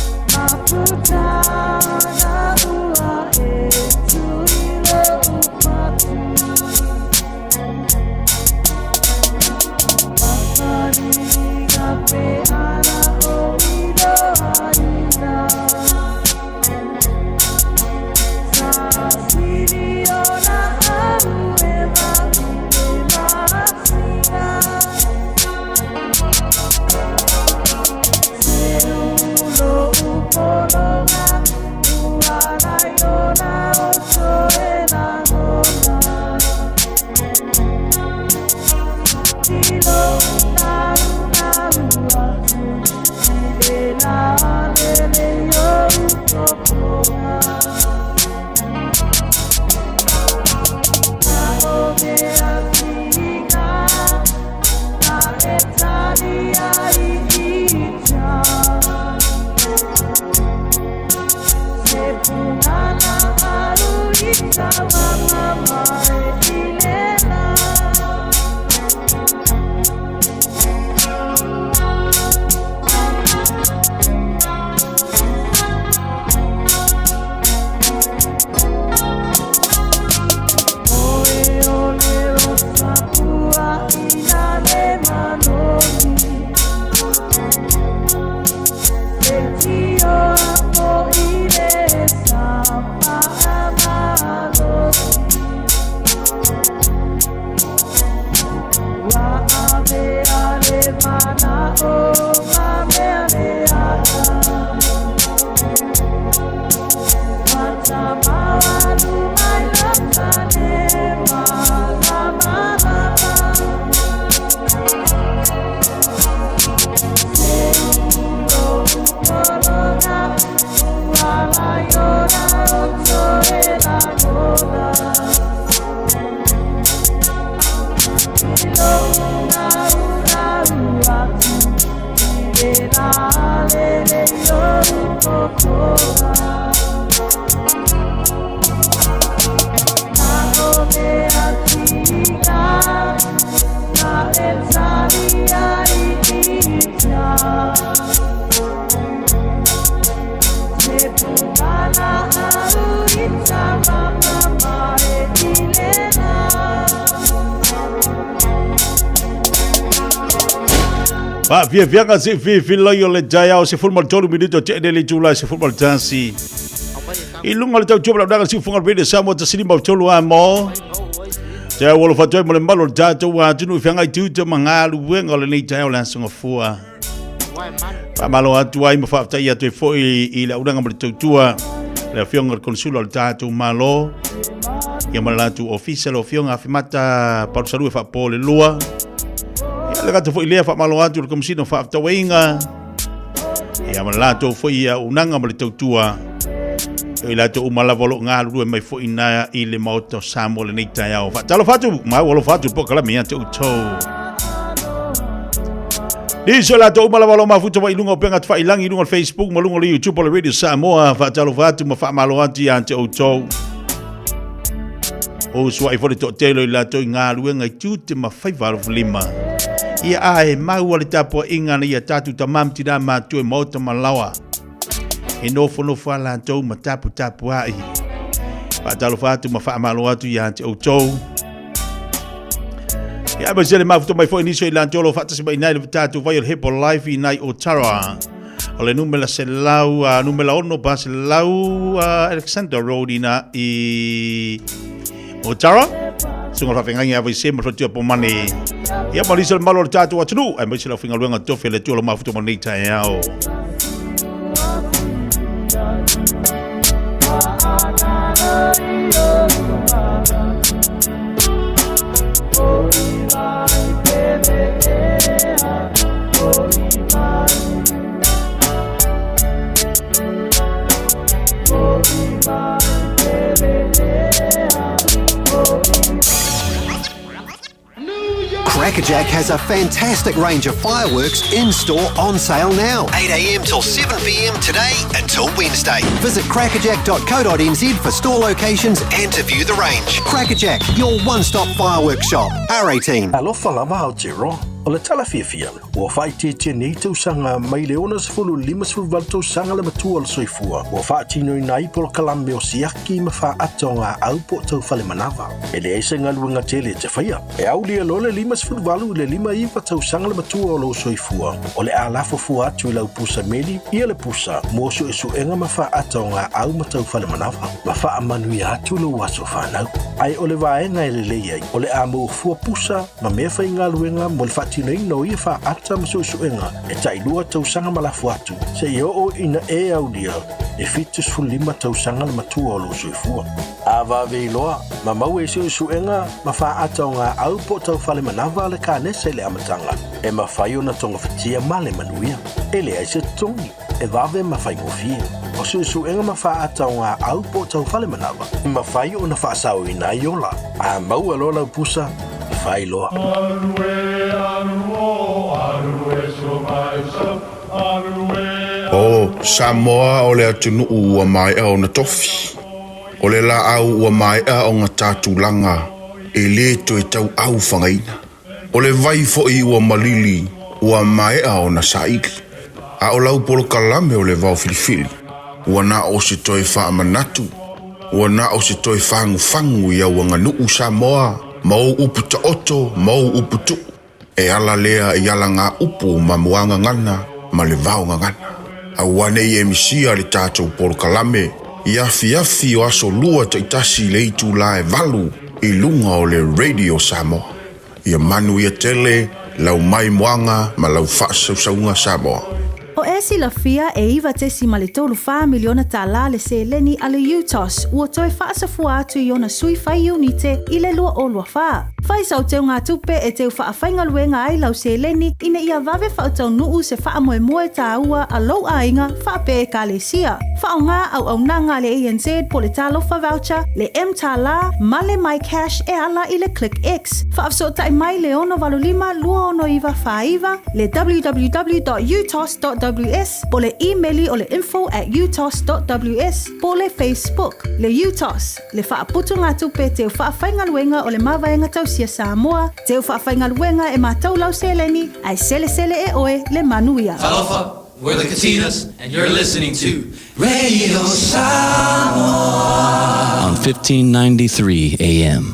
Faafiafiaga seʻi filifili o le taeao 13 minute teʻe le itula 11 i luga o le tautua ma launaga siufoga le Radio Samoa 153 a mo taeao ua alofa atu ai mo le malu o le tatou atunuu i feagai tiute ma galuega o lenei taeao le aso gafua. Faamalo atu ai ma faafetai atu ai foi i le aunaga ma le tautua le afioga i le Konsula o le tatou Malo ia ma le latou ofisa le afioga Afimata Palusalua faapo le lua. Ia le gata foi lea faamalo atu i le Komesina o Faafetauaiga ia ma le latou foi auaunaga ma le tautua i latou uma lava o lo o galulue mai foi na i le Maota o Samoa lenei taeao. Faatalofa atu, ma ua alofa atu le polokalame ia te outou. Nisi o latou uma lava o lo o mafuta mai i luga o upega tafailagi, i luga o le Facebook ma luga o le YouTube o le Radio Samoa. Faatalofa atu ma faamalo atu ia te outou. O suai foi le toatele o i latou i galuega i tiute ma faiva alofilima. Ia ae maua le tapuaiga na ia tatou tamā ma tinā matua i maota ma laoa. E nofonofo a latou ma taputapuai. Faatalofa atu ma faamalo atu ia te outou. Ia aemaise le mafuta mai foi nisi o i latou o lo o faatasi mai i le tatou vai o le Herbalife i nai Otara. O le numera selau, numera 6 pa selau Alexander Road ina i Otara. Sunga whawhengangi a vaise ma whatua po mane. Ia ma nisi o le malo o le tatou atunuu, aemaise le aufaigaluega tofi a le Atua o lo mafuta mo lenei taeao. Crackerjack has a fantastic range of fireworks in store on sale now. 8am till 7pm today until Wednesday. Visit crackerjack.co.nz for store locations and to view the range. Crackerjack, your one stop fireworks shop. R18. Alofa lava Aotearoa. O le tala fiafia, ua faaitiitia nei tausaga mai le 60 58 tausaga le matua o le soifua ua faatinoina ai polokalame o siaki ma faaata o gaau po o taufale manava. E leai se galuega tele e te faia. E aulia loa le 58 i le 59 tausaga le matua o lou soifua, o le a lafo fua atu i lau pusa meli ia le pusa mo suesuega ma faaata o gaau ma taufale manava, ma faamanuia atu lou aso fanau. Ae o le vaega e lelei ai, o le a maua fua pusa ma mea faigaluega mo le faatinoina o ia faaata ma suesuega e tailua tausaga ma lafo atu, seia oo ina e aulia le 75 tausaga le matua o lou soifua. A vave iloa, ma maua i suesuega ma faaata o gaau po o taufale manava le kanesa i le amataga, e mafai ona togafitia ma le manuia. E leai se totogi, e vave ma faigofie. O suesuega ma faaata o gaau po o taufale manava, e mafai ona faasaoina ai ola. A maua loa lau pusa, fai loa. O Samoa o le atunuu ua maea ona tofi. O le laau ua maea ona ta tulaga e le toe tauau fagaina. O le vai foi ua malili ua maea ona saili. A o lau polokalame o le vao filifili, ua na o se toe faamanatu, ua na o se toe fagufagu i au aganuu Samoa ma ou upu taoto ma ou upu tuu. E ala lea i alagaupu ma muagagana ma le vaogagana. Aua ne i e misia le tatou polokalame i afiafi o aso Lua taitasi i le itula e 8 i luga o le Radio Samoa. Ia manuia tele lau maimoaga ma lau faasausauga Samoa. O e silafia e $9.34 miliona le seleni a le UTOS ua toe faasafua atu i ona sui fai iunite i le 2024. Fai sau teugatupe e teu faafaigaluega ai lau seleni ina ia vave faataunuu se faamoemoe taua a lou aiga faapea ekalesia. Faaaoga auaunaga a le ANZ po o le Talofa Voucher, le mTālā ma le MyCash e ala i le ClickX. Faafesootai mai le 685 269 49, le www.utos.ws po o le imeli o le info@utos.ws po o le Facebook. Le UTOS, le faaputugatupe teu faafaigaluega o le Mavaega Tausia Samoa, teu faafaigaluega e matau lau seleni, ae selesele e oe le manuia. Talofa, we're the Katinas, and you're listening to Radio Samoa on 1593 AM.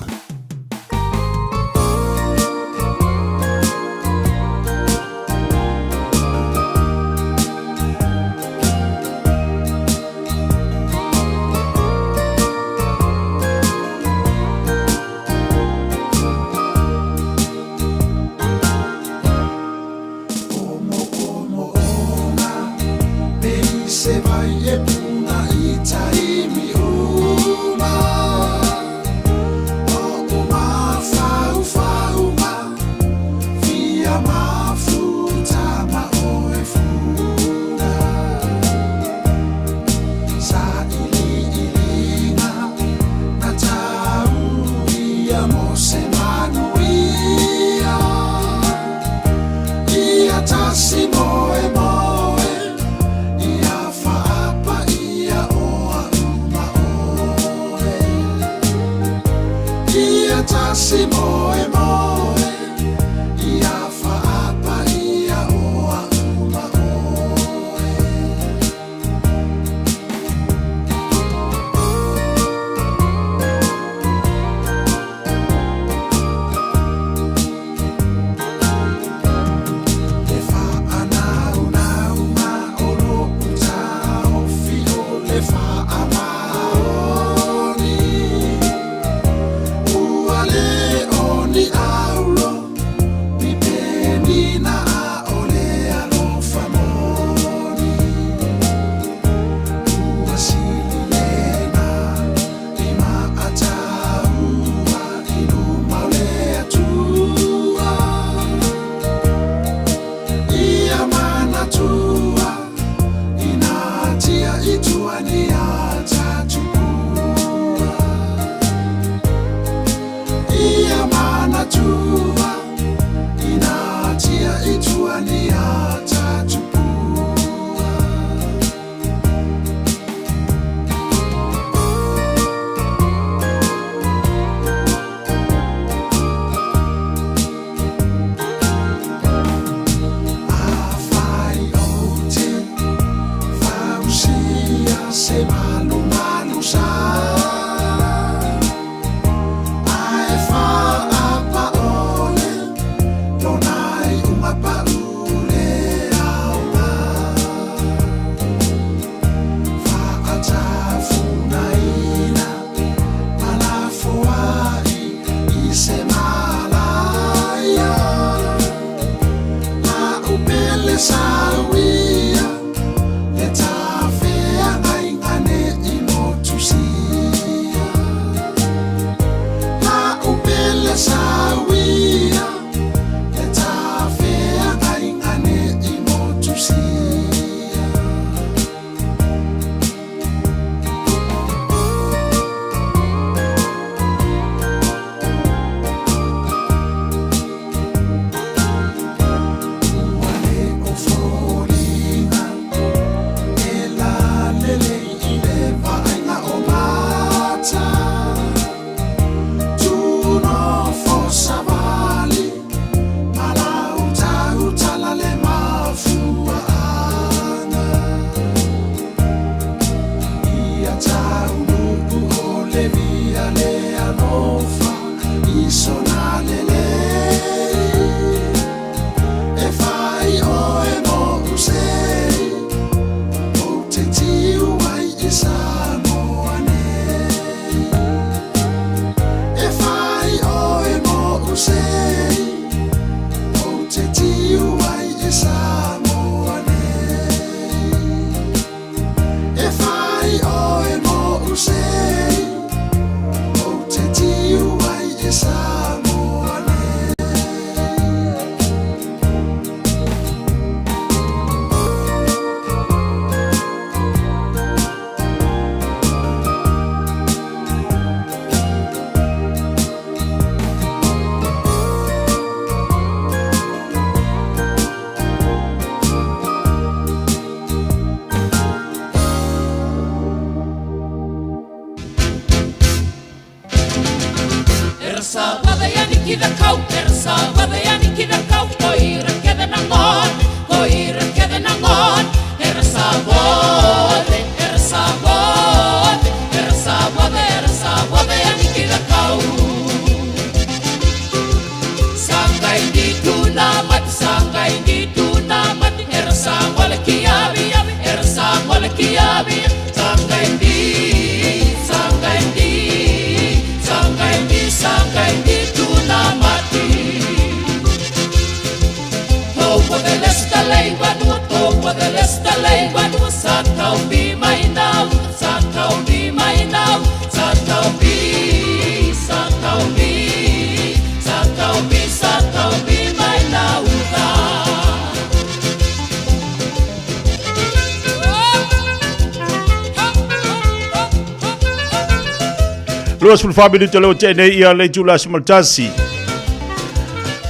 24 minuto leo te nei ia le tula simaltasi.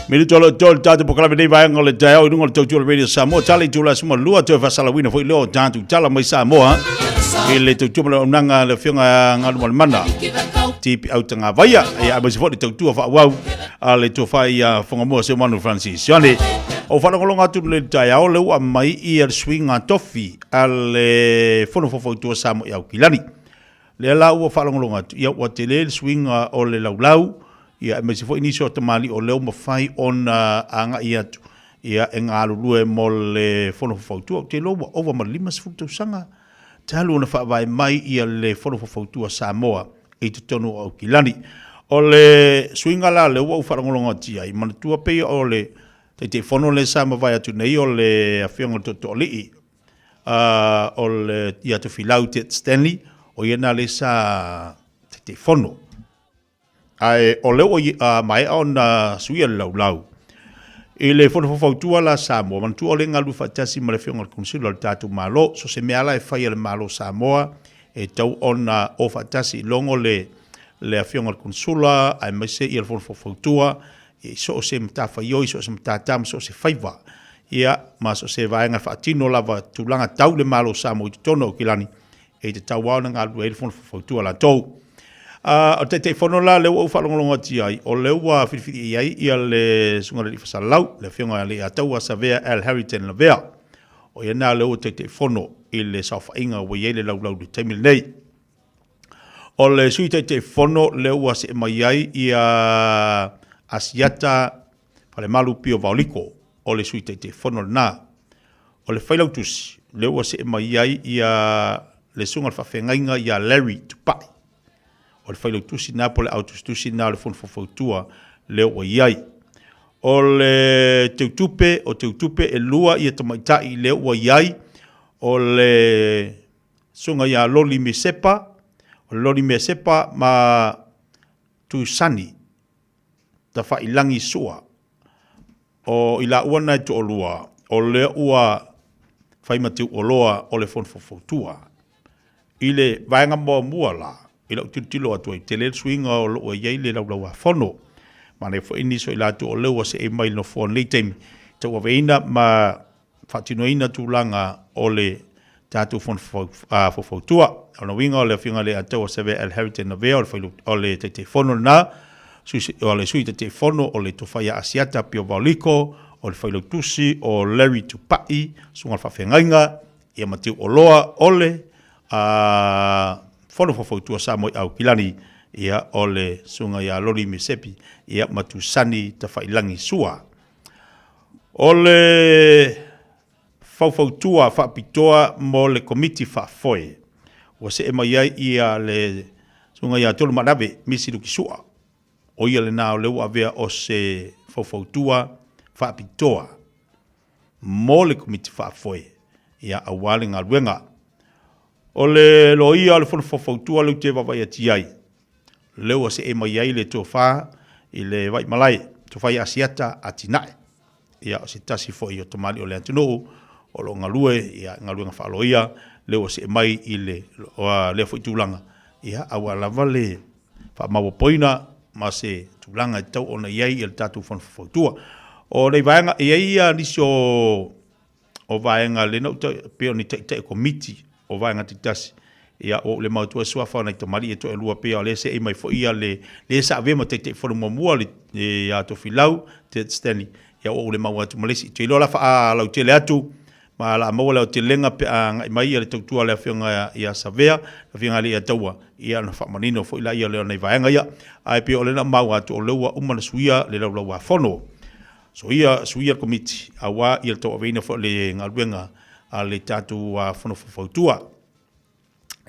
Minuto leo tol tātou pokalame nei vaenga o le taeao i lunga o le tautua o le Radio Samoa. Tala i tula simalua toe fasalawina foi leo tātou tala mai Samoa. I le tautua ma le auaunaga le afioga Galumalemana. Tipi au tagavaia. Ia aemaise foi le tautua faaauau a le tofa ia Whangamua Seumanu Francis. Ioane, o whalongolonga atu le taeao le ua mai ia le suiga tofi a le Fono Faufautua Samoa i Aukilani. Lea la ua faalogologo atu, ia ua tele le suiga o le laulau, ia aemaise foi nisi o tamalii o lea ua mafai ona agai atu ia e galulue mo le Fono Faufautua. Ou te iloa ua ova ma le 50 tausaga talu ona faavae mai ia le Fono Faufautua Samoa i totonu o Aukilani. O le suiga la lea ua ou faalogologo atu i ai, manatua pei o le Taitaifono lea sa mavae atu nei o le Afioga i le Tootooalii, o le ia Tofilau Ted Stanley, o ia na le sa Taitaifono. Ae o lea ua maea ona suia le laulau. I le Fono Faufautua la Samoa, manatua o lea e galulue faatasi ma le Afioga i le Konesula o le tatou Malo. So se mea la e fai a le Malo Samoa, e tau ona o faatasi i logo le le Afioga i le Konesula, aemaise ia le Fono Faufautua, i so o se matafaioi, so o se matata ma so o se faiva, ia, ma so o se vaega e faatino lava tulaga tau le Malo o Samoa i totonu o Aukilani, e tatau lava ona galulue ai le Fono Faufautua latou. O le Taitaifono la lea ua ou faalogologo atu i ai, o lea ua filifili i ai ia le Susuga i le Alii Fasalalau, le Afioga ia Leiataua Savea L. Harrington Lavea. O ia lena lea ua Taitaifono i le saofaiga ua i ai le laulau i le taimi lenei. O le Sui Taitaifono lea ua see mai ai ia Asiata Falemalu Pio Vaoliko, o le Sui Taitaifono lena. O le Failautusi lea ua see mai ai ia le Susuga i le Faafeagaiga ia Larry Tupai. O le Failautusi lena po o le Autusitusi lena o le Fono Faufautua lea ua i ai. O le Teutupe, o Teutupe e lua ia tamaitai lea ua i ai, o le Susuga ia Loli Mesepa, o Loli Mesepa ma Tuisani. Tafailagi Sua. O i laua na e toalua, o lea ua fai ma teuoloa o le Fono Faufautua. I le vaega muamua la, i lau tilotilo atu ai, tele le suiga o lo o i ai le Laulau-a-Fono. Manaia foi nisi o i latou o lea ua see mai i le nofoa i lenei taimi, tauaveina ma faatinoina tulaga o le tatou Fono Faufautua. O lona uiga o le Afioga i le Ataua Savea L. Harrington Lavea o le Taitaifono lena, o le Sui Taitaifono o le Tofa ia Asiata Pio Vaoliko, o le Failautusi o Larry Tupai, Susuga i le Faafeagaiga, ia ma Teuoloa o le Fono Faufautua Samoa i Aukilani, ia o le Susuga ia Loli Mesepi, ia ma Tusani Tafailagi Sua. O le faufautua faapitoa mo le Komiti Faafoe, ua see mai ai ia le Susuga ia Tolumaanave Misi Lukisua, o ia lena o lea ua avea o se faufautua faapitoa mo le Komiti Faafoe, ia aua le galuega. O le loia o le Fono Faufautua lea ou te vaavaai atu i ai, lea ua see mai ai le tofa i le Vaimalae, tofa ia Asiata Atinae. Ia, o se tasi foi o tamalii o le atunuu o lo o galue ia galuega faaloia, lea ua see mai i le lea foi tulaga, ia aua lava le faamaopoopoina ma se tulaga e tatau ona i ai le tatou Fono Faufautua. O nei vaega, e i ai ia nisi o o vaega lea na ou pei o ni taitai o komiti o vaega taitasi, ia ua ou le mau atu suafa o nai tamalii e toalua pei o lea seei mai foi ia le le sa avea ma Taitaifono muamua le ia Tofilau Ted Stanley, ia ua ou le mau atu ma le isi. Ou te iloa la faalautele atu ma la maua le aotelega pe a agai mai ia le tautua a le afioga ia Savea, le afioga ia Taua, ia ona faamanino foi laia o nai vaega ia. Ae pei o lea na ou maua atu o lea ua uma ona suia le laulauafono. Suia, suia le komiti, aua ia le tauaveina foi o le galuega a le tatou Fono Faufautua.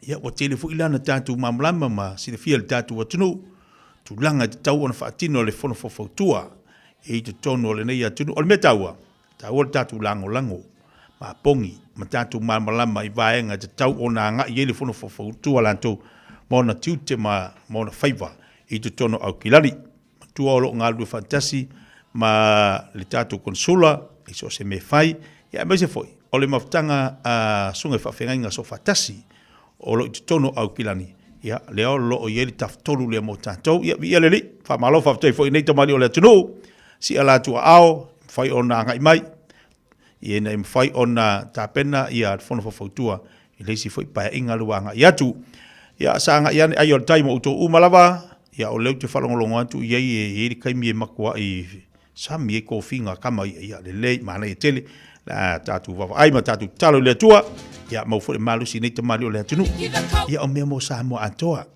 Ia, ua tele foi la na tatou malamalama ma silafia e le tatou atunuu tulaga e tatau ona faatino e le Fono Faufautua i totonu o lenei atunuu. O le mea taua, taua le tatou lagolago ma pogi ma tatou malamalama i vaega e tatau ona agai i ai le Fono Faufautua latou ma ona tiute ma ona faiva i totonu o Aukilani. Matua o lo o galulue faatasi ma le tatou Konesula i so o se mea e fai, ia aemaise foi o le mafutaga a Susuga i Faafeagaiga Soofaatasi o lo o i totonu o Aukilani, ia lea o lo o i ai le tafatolu lea mo tatou. Ia viia le Alii, faamalo faafetai foi i nei tamalii o le atunuu, sia latou aao, mafai ona agai mai, ina ia mafai ona tapena ia le Fono Faufautua i le isi foi paeaiga lea ua agai atu. Ia sa agai ane ai o le tai mo outou uma lava, ia o lea ou te faalogologo atu i ai e i ai le taimi e matuai sami ai tofiga a tama ia, ia lelei, manaia tele, la tatou vaavaai ma tatou tatalo i le Atua, ia maua foi le malosi i nei tamalii o le atunuu. Ia o mea mo Samoa atoa.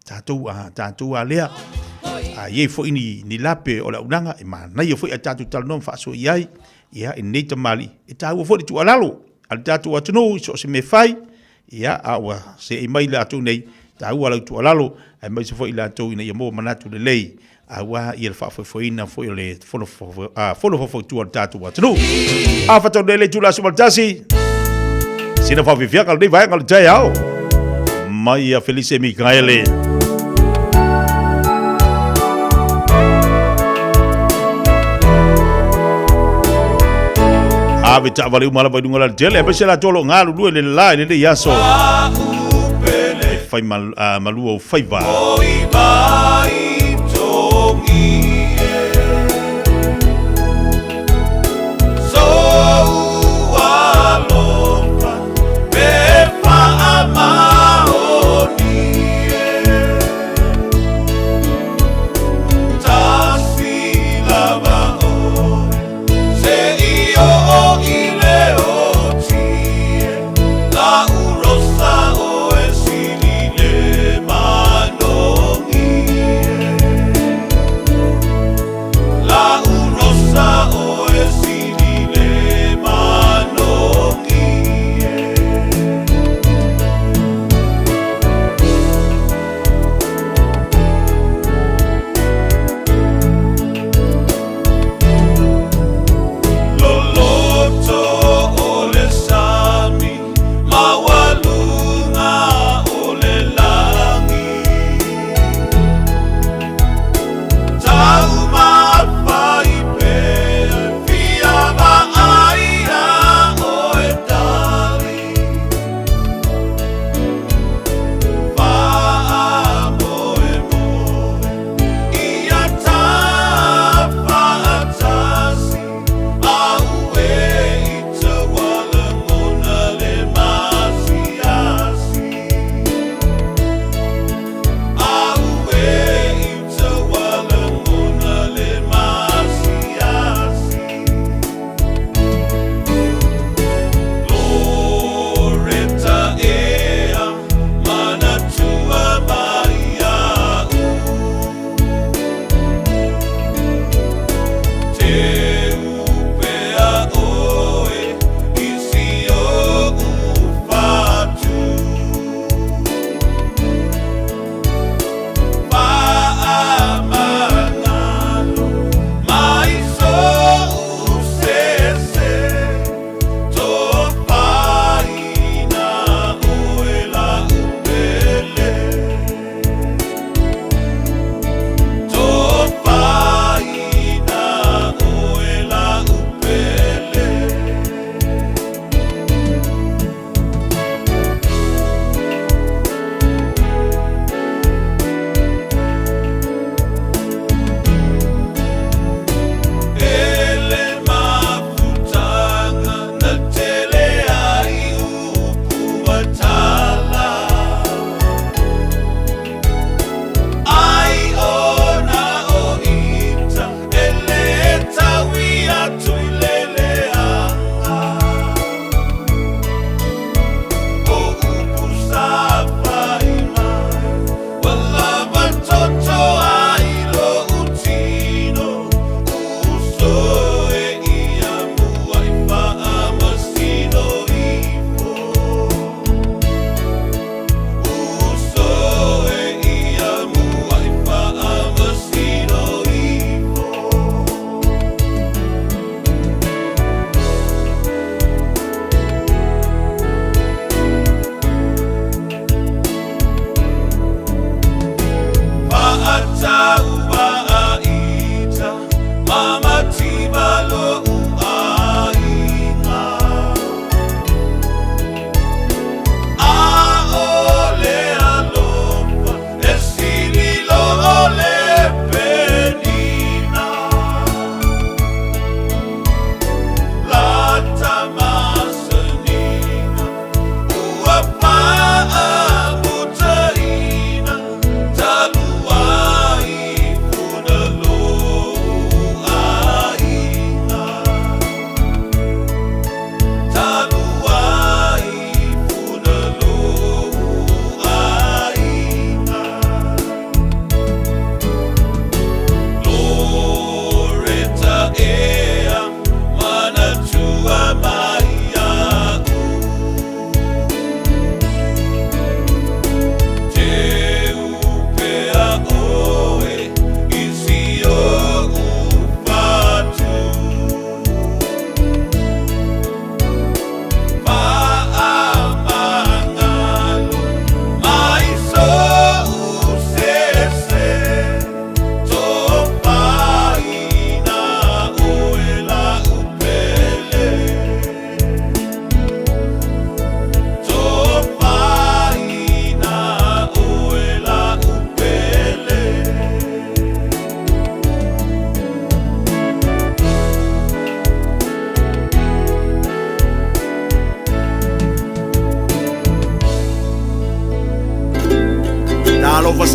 Tatou a tatou a lea. A i ai foi ni, ni lape o le auaunaga, e manaia foi ae tatou talanoa ma faasoa i ai, ia, i lenei tamalii. E taua foi le tuualalo a le tatou atunuu i so o se mea e fai, ia, a ua seei mai latou nei, taua lau tuualalo, aemaise foi i latou ina ia maua manatu lelei, aua ia le faafoefoeina foi o le fono, fono faufautua a le tatou atunuu. A faataunuu nei le itula 11, sina faafiafiaga lenei vaega o le taeao. Mai ia Felice Mikaele. Ave taavale uma lava i luga o le alatele, aemaise latou o lo o galulue i le la i lenei aso. E fai mal, malua o faiva.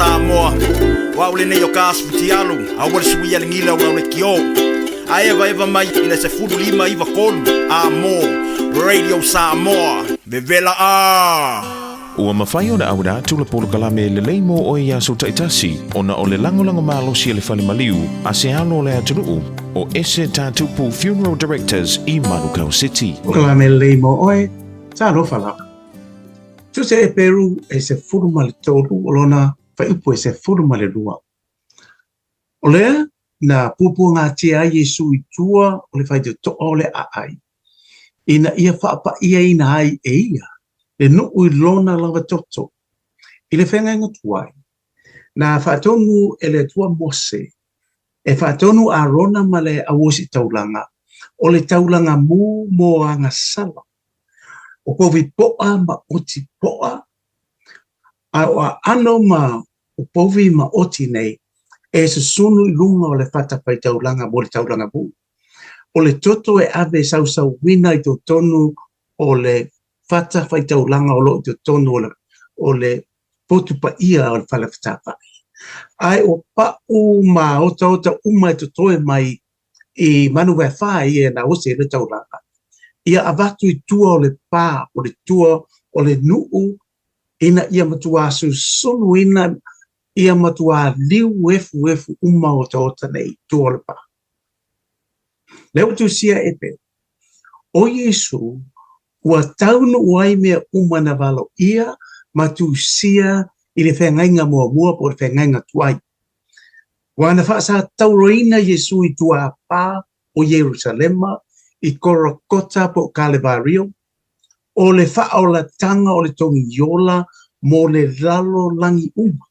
Samoa. O au lenei o ka aso futialu, aua le suia le gila o lau leitio. Ae evaeva mai i le 15 93 A mo Radio Samoa. Vevela a! Ua mafai ona auina atu le polokalame lelei mo oe i aso taitasi ona o le lagolago malosi a le fale maliu a se alo o le atunuu o Ese Tatupu Funeral Directors i Manukau City. Polokalame lelei mo oe, talofa lava. Tusia Eperu e 13 o lona fuaiupu e 12. O lea na puapuagatia ai Iesu i tua o le faitotoa o le aai, ina ia faapa'iaina ai e ia le nuu i lona lava toto. I le feagaiga tuai, na faatonu e le Atua Mose e faatonu Arona ma le au ositaulaga o le taulaga mū mo agasala. O povi po'a ma oti po'a, a o aano ma o povi ma oti nei e susunu i luga o le fatafaitaulaga mo le taulaga mū. O le toto e ave sausauina i totonu o le fatafaitaulaga o loo i totonu o le potu paia o le fale fetāfa'i. Ae o pa'u ma otaota uma e totoe mai i manu vaefā ia na osi ai le taulaga, ia avatu i tua o le pā o le tua o le nuu ina ia matuā susunuina ia matuā liu efuefu uma otaota nei i tua o le pā. Lea ua tusia e pe, o Iesu ua taunuu ai mea uma na valoia ma tusia i le feagaiga muamua po o le feagaiga tuai. Ua na faasatauroina Iesu i tuāpā o Ierusalema i Korokota po o Kalevario, o le faaolatanga o le togiola mo le lalolagi uma.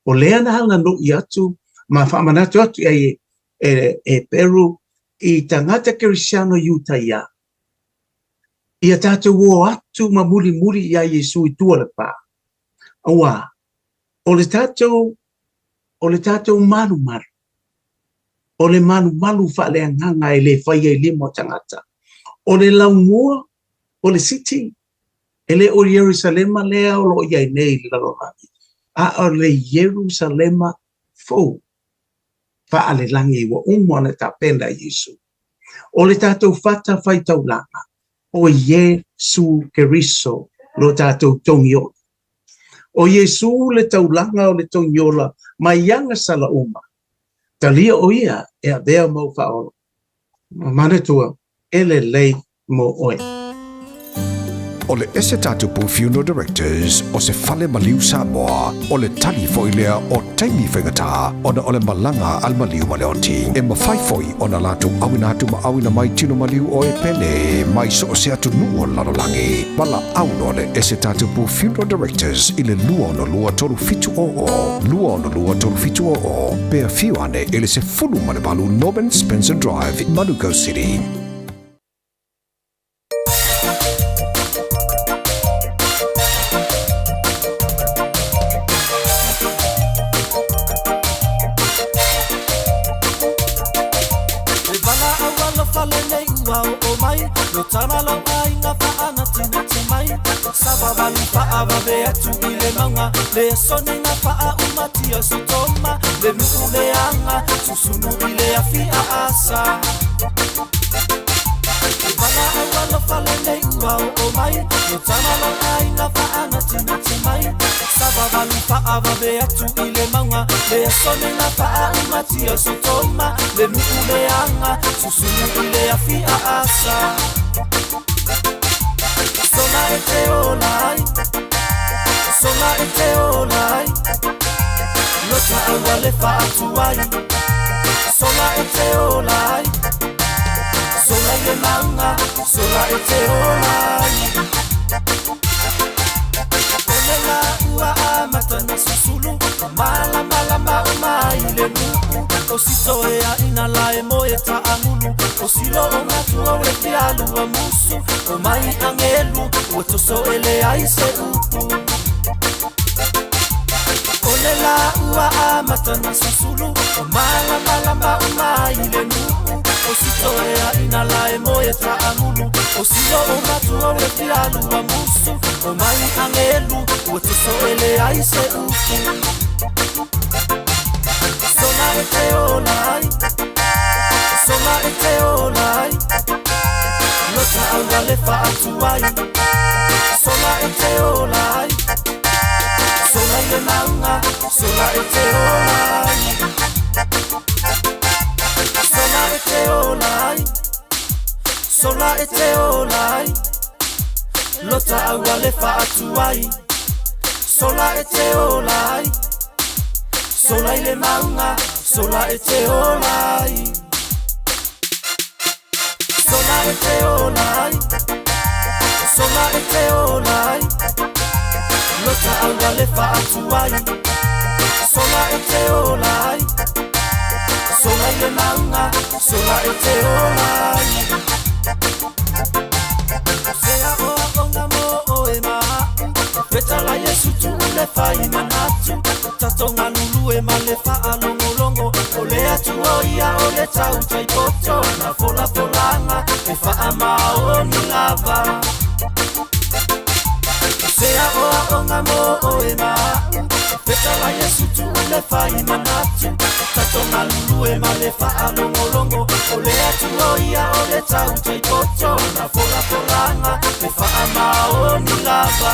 O lea na aganui atu ma faamanatu atu i ai e Eperu i tagata kerisiano Iutaia. Ia tatou o atu ma mulimuli iā Iesu i tua o le pā. Auā, o le tatou, o le tatou malumalu, o le malumalu faaleagaga e lē faia i lima o tagata. O le laumua, o le city, e le o Ierusalema lea o loo i ai nei i le lalolagi, a o le Ierusalema fou faalelagi ua uma ona tapena e Iesu. O le tatou fatafaitaulaga, o Iesu Keriso lo tatou togiola. O Iesu le taulaga o le togiola mai agasala uma. Talia o ia e avea ma ou faaola. Manatua, e lelei mo oe. O le Ese Tatupu Funeral Directors o se fale maliu Samoa, o le tali foi lea o taimi faigata ona o le malaga a le maliu ma le oti. E mafai foi ona latou auina atu ma auina mai tino maliu o e pele mai so o se atunuu o le lalolagi. Valaau loa le Ese Tatupu Funeral Directors i le 262 3700, 262 3700, pe afio ane i le 18 Norman Spencer Drive, Manukau City. E valaau alofa lenei ua oo mai Lo tama lau aiga faanatinati mai Savavali faavave atu i le mauga Le aso nei na faaumatia Sotoma Le nuu leaga susunu i le afi aasa E valaau alofa lenei ua oo mai Lo tama lau aiga faanatinati mai Savavali faavave atu i le mauga Le aso nei na faaumatia Sotoma Le nuu leaga susunu i le afi aasa Sola e te ola ai Sola e te ola ai Lota aua le faatuai Sola e te ola ai Sola i le mauga Sola e te ola ai O le la ua amata na susulu Malamalama uma i le nuu O sito e aina la e moe taagulu O silo o matua o le fialua musu O mai agelu ua toso e leai se upu O le la ua amata na susulu O malamalama uma i le nuu O sito e aina la e moe taagulu O sio o matua o le fialu a musu O mai angelu ua tuso ele ai se upu Sola e te ola ai Sola e te ola ai Lota aua le faatu ai Sola e te ola ai Sola i le maunga Sola e te ola ai Sola e te ola ai Sola e te ola ai Lota aua le faatu ai Sola e te ola ai Sola i le maunga Sola e te ola ai Sola e te ola ai Sola e te ola ai Lota aua le faatu ai Sola e te ola ai Sola i le maunga Sola e te ola ai Sea oa onga mo oe maa Fetala Yesu tu le fai manatu Tatonga lulu e ma le faalongolongo O le atu o ia o le tautai poto Na fola folanga e faamao ni lava Sea oa onga mo oe maa Fetala Yesu tu le fai manatu Tatonga lulu e ma le faalongolongo O le atu o ia o le tautai poto Na fola folanga e faamao ni lava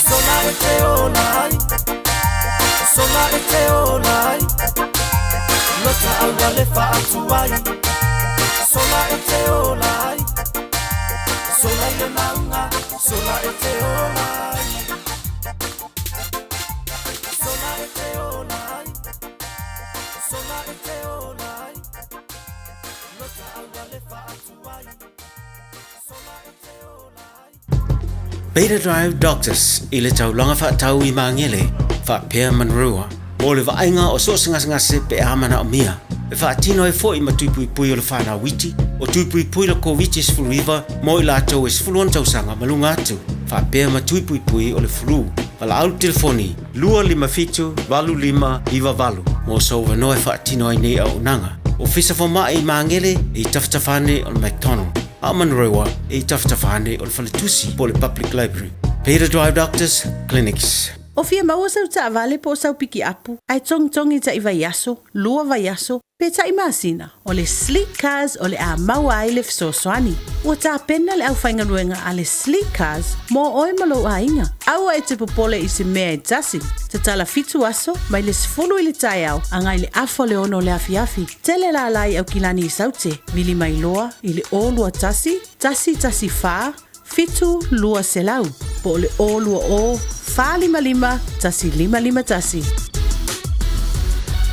Sola e te ola ai Sola e te ola ai Lota aua le faatu ai Sola e te ola ai Sola i le maunga Sola e te ola ai Sola e te ola ai Sola e te ola ai Lota aua le faatu ai Sola e te ola ai Beta Drive Doctors i le taulaga faatau i Magele, faapea Manurewa, mo le vaaiga o so o se gasegase pe a manaomia, e faatino ai foi ma tui puipui o le fanau iti, o tui puipui le Koviti-19 mo i latou e 16 tausaga ma luga atu, faapea ma tui puipui o le flu. Valaau le telefoni 257 8598 mo sou avanoa e faatino ai nei auaunaga. Ofisa Fomai i Magele e i tafatafa ane o le McDonald, a o Manurewa e i tafatafa ane o le Faletusi po o le Public Library. Beta Drive Doctors Clinics. O fia maua sau taavale po o sau pikiapu, ae togitogi taʻi vaiaso, lua vaiaso, pe taʻi masina, o le Sleek Cars o le a maua ai le fesoasoani. Ua tapena le aufaigaluega a le Sleek Cars mo oe ma lou aiga. Aua e te popole i se mea e tasi. Tatala fitu aso, mai le 10 i le taeao agai le afa o le ono o le afiafi. Tele lala i Aukilani i Saute, vili mai loa i le 021 114 7200 po o le 020 455 1551.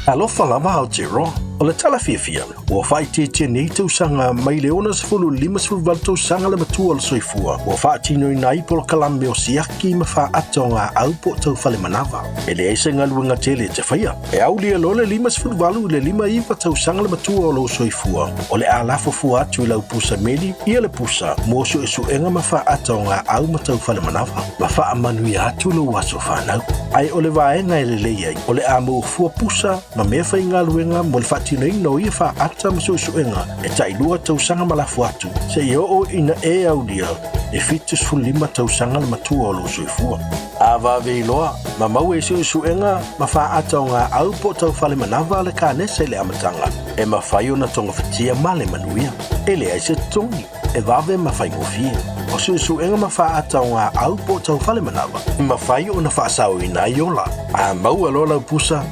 Alofa lava Aotearoa. O le tala fiafia, ua faaitiitia nei tausaga mai le 60 58 tausaga le matua o le soifua ua faatinoina ai polokalame o siaki ma faaata o gaau po o tau fale manava. E leai se galuega tele e te faia. E aulia loa le 58 i le 59 tausaga le matua o lou soifua, o le a lafo fua atu i lau pusa meli ia le pusa mo suesuega ma faaata o gaau ma tau fale manava, ma faamanuia atu lou aso fanau. Ae o le vaega e lelei ai, o le a maua fua pusa ma mea faigaluega mo le faatinoina o ia faaata ma suesuega e tailua tausaga ma lafo atu, seia oo ina e aulia e 75 tausaga le matua o lou soifua. A vave iloa, ma maua i suesuega ma faaata o gaau po o tau fale manava le kanesa i le amataga, e mafai ona togafitia ma le manuia. E leai se totogi, e vave ma faigofie. O suesuega ma faaata o gaau po o tau fale manava, e mafai ona faasaoina ai ola. A maua loa lau pusa,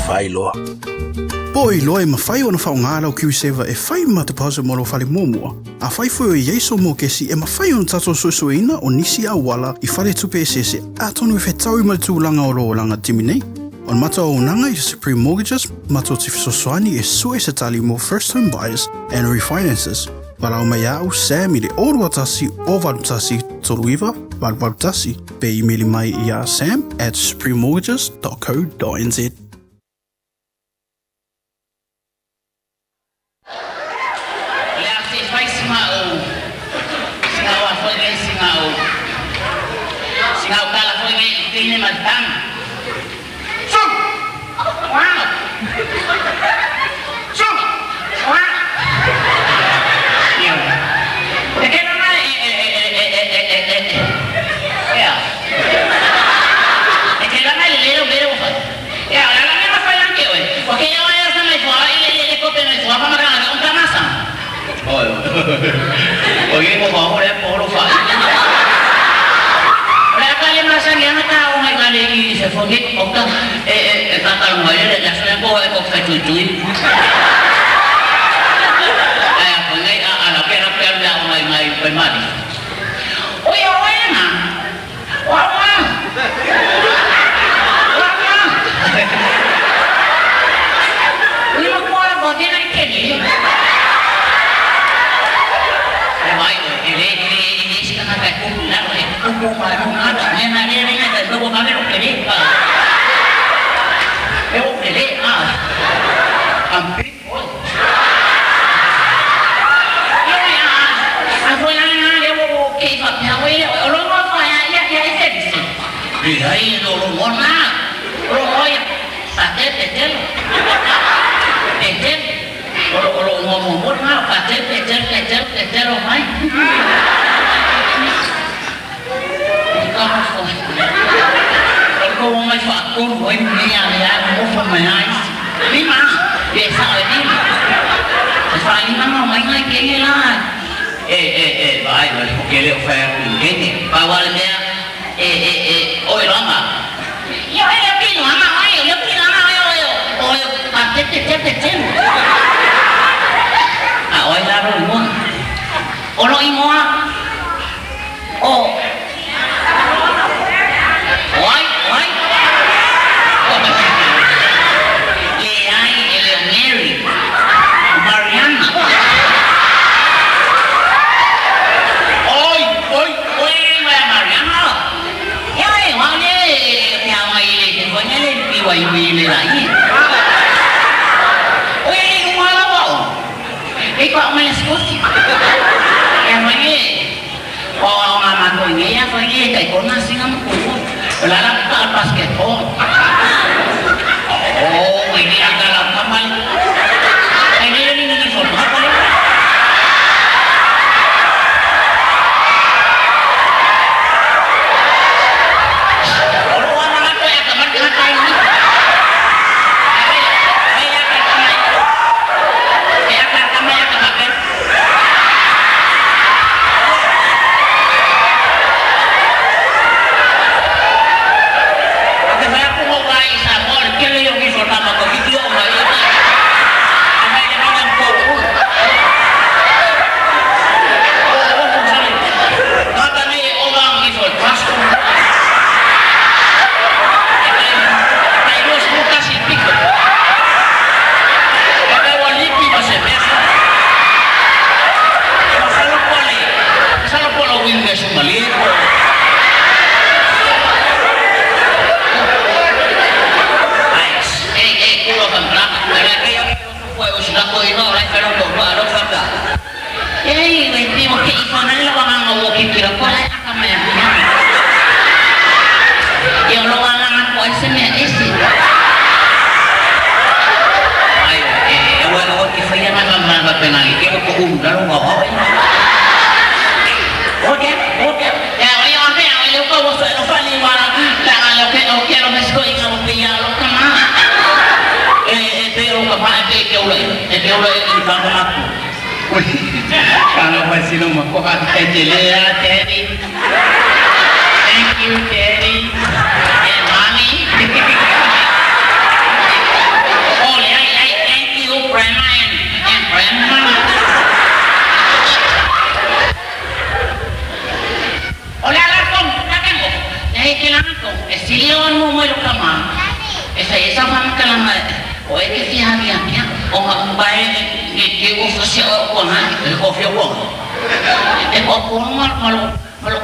fai loa. Po o iloa e mafai ona faaaoga lau KiwiSaver e fai ma deposit mo lou fale muamua. Afai foi o i ai sou mokesi e mafai ona tatou suesueina o nisi auala i faletupe eseese atonu e fetaui ma le tulaga o lou olaga timi nei. O le matou auaunaga i Supreme Mortgages matou te fesoasoani e sue se tali mo first home buyers and refinances. Valaau mai ia au Sam i le 021 081 39 881 pe imeli mai ia sam@suprememortgages.co.nz. Le a se fai si ga'u, si ga'u a foi nei si ga'u, si ga'u tala foi nei i teine ma le tama. Wow! Wow! O ye ko ba ho le po lo fa. O le ka le ma sa ngi ana ka o ngai ka le i se fo ngi o ka e e ka ka lo le la sa ko e ko fa tu tu. Ai ko ngai a a la ke ra pe la o ngai ngai pe ma ni. O ya o ya na. Wa wa. Wa wa. Ni ma ko la bo te ngai ke ni. E vai e le e e se ka ka ku na e ku ku ma ku na ne na ne ne ne lo ma le ke le. E o ke le a. Am pi o. E a a fo la na le o ke fa pa o le o lo ma fa ya ya ya e se di. Le ai lo lo mo na. Lo mo ya. Pa te te te. Te te. O lo lo mo mo mo na pa te te te te te te te lo mai. Ka fo. Ko mo mai fa ko mo ni ya ya mo fa mai ai. Ni ma. Ye sa o ni. Fa ni ma mo mai ngai ke nge la. E e e vai vai ko ke le o fa ku ke ni. Pa wa le mea e e e o e rama. Yo e le pino ama oi le pino ama oi oi oi pa te te te te te. A oi la ro mo. O lo ingoa. O. Oi oi. Le ai e le Mary. Mariana. Oi oi oi Mariana. Ya e wa le ya mai le ke ko le pi wa i le la i. Oi o la wa. E ko mai skosi. Ya mai o o ma ko nge ya ko nge kai ko na singa mo ko. La la pa basketball. Oh, ini agak kamal. Ini ini ini foto apa ni? Orang mana tu yang kamal kena kain ni? Thank you, Daddy. And Mommy. Oh, yeah, yeah, thank you, Grandma and Grandma. Hola, la tengo. Eh, que la tengo. Si yo no muero kama. Esa esa fama que la o es que si había o un baile que o se o con el cofio con. El cofio malo malo malo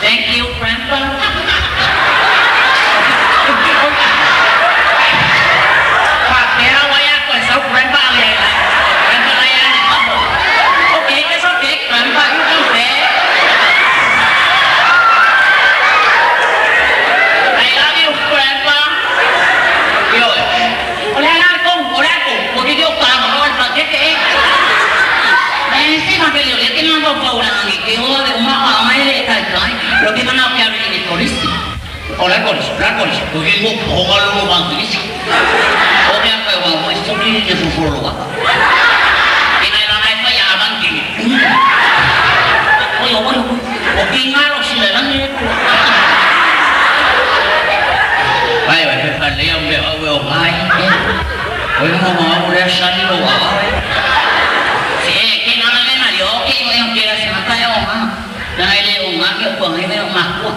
Thank you, Grandpa. Okay, that's okay, Grandpa, you come back. Lo ke mana o ke alu i le kolisi. O la kolisi, la kolisi. O ke ngo o ngalo lo evangelisi. O mea kai wa mo suli le fofolo wa. Ina ina nai pa ya avangeli. O yo o o ke ngalo sila langi le ko. Vai vai pe fa le o me o o mai. O yo mo mo le sali lo wa. Se ke na na na yo ke o yo ke la se mata yo ma. Na ile o ma ke o ngai me o ma ko.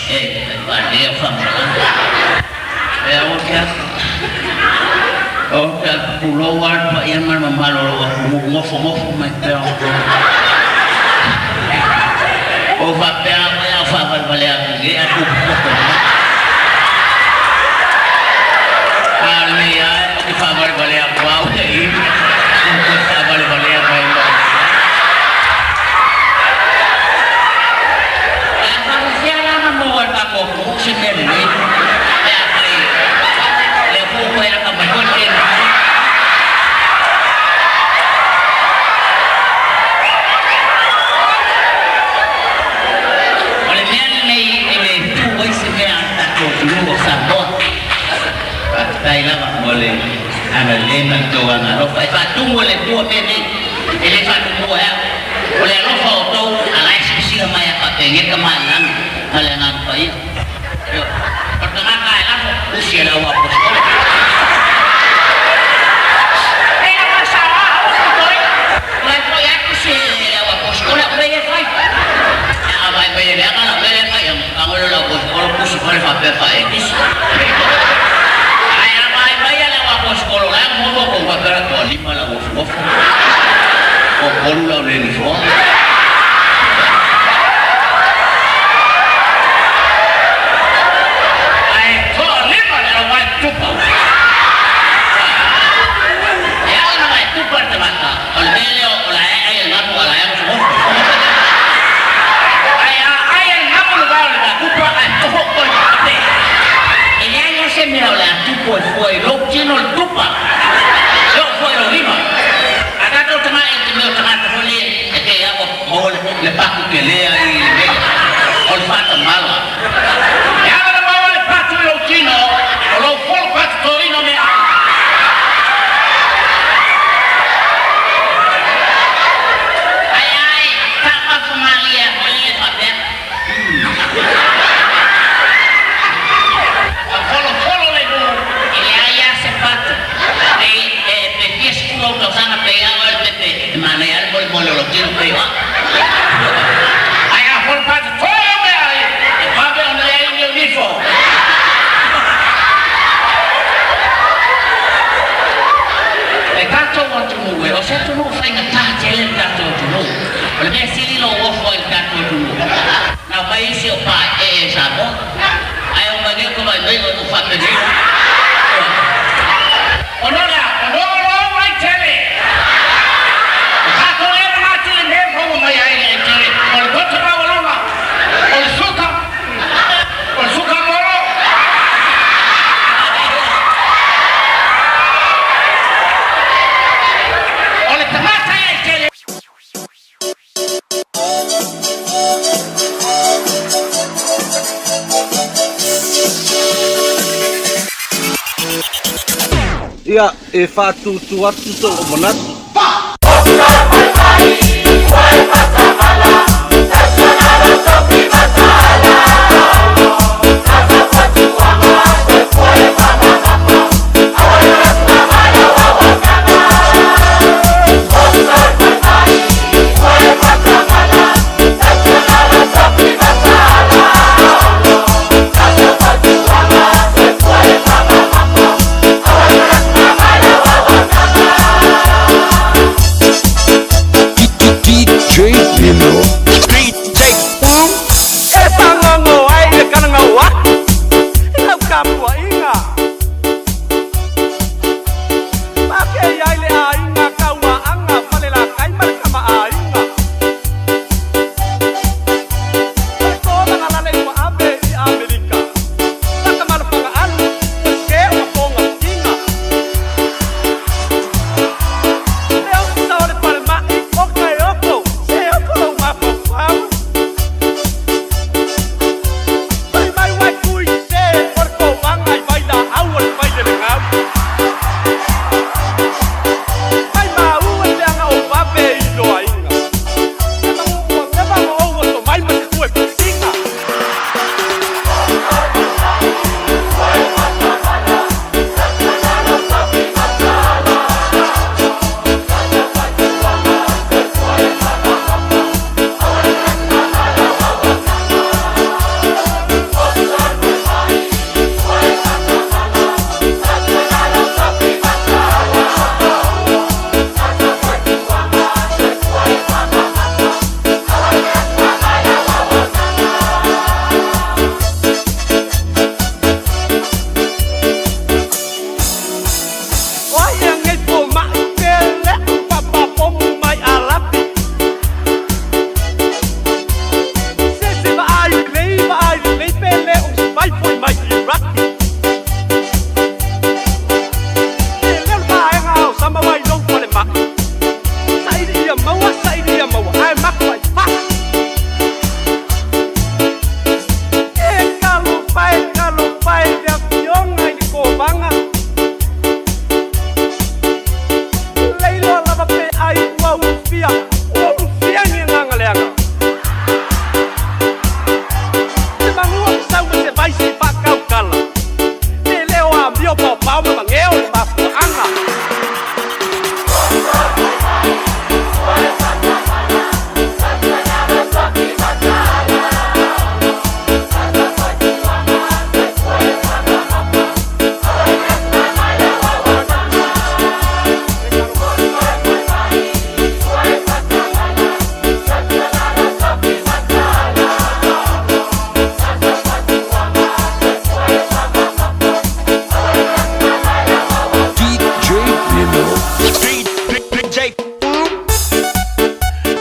Eh, va le fa mo. E o ke o ke pulo wa pa ia ma ma lo lo mo fo mo fo me pe o. O va pe a o fa va le a ke a ku ko. A me ia o fa va le a ko au e. O fa va le a ko. Se me le e a fai le fu ko era ka mai ko te o le mea nei e le tu ai se mea a ta ko tu o sa mo tai lava mo le ana le ma to ana lo fa fa tu mo le tu me nei e le fa tu mo ya o le alofa o tau ala e sisi mai a fa pe nge ka mai lana ale ngā pa ia. Yo, pertama kali lah, usia dah apostol. Eh, apa salah? Lai ko ya ku si apostol la be fai. Ya vai be le ka la be fai yang ang lo apostol ku si fai fa pe fa ekis. Ai vai vai la apostol la mo mo ko pa ka ko lima la wo wo. Ko ko la le ni fo. Le paku ke lea i le mea o le whatamala. E aga na maua le patu i lou tino, o lou folo patu torino mea ai. Ai ai, tāpafumalia o le whapea. A folo folo le nuu, e le ai a se patu. E pe fia sikulo tausanga pe au le pepe, e mana i ale mole mole o lou tino pe wa. Ai a folo patu toio mea ai, e pape o le ai o nifo. E tātou atu e, o se atu nuu whainga tā tele tātou atu nuu. O le mea sili lo ofo i tātou atu nuu. Nā mai isi o pā e e Samoa. Ai o mai ko mai mai o nu whapene. O nora, o nora o mai tele. O tātou e o ngātu i mea mō mai ai e tele. O le kota mawalonga, o le suka, o le suka moro. O le tamata e tele. Ia, e whātūtū atu tō o manatu. DJ Nino. DJ E pangongo ai le kananga wa. Lau kapua inga. Pa ke ai le ainga kauma anga fale la kai mar kama ainga. Ko na la le wa abe i Amerika. Ta kama panga alu ke o ponga kinga. Le o sa le palma i o kai oko. Se o ko ma po.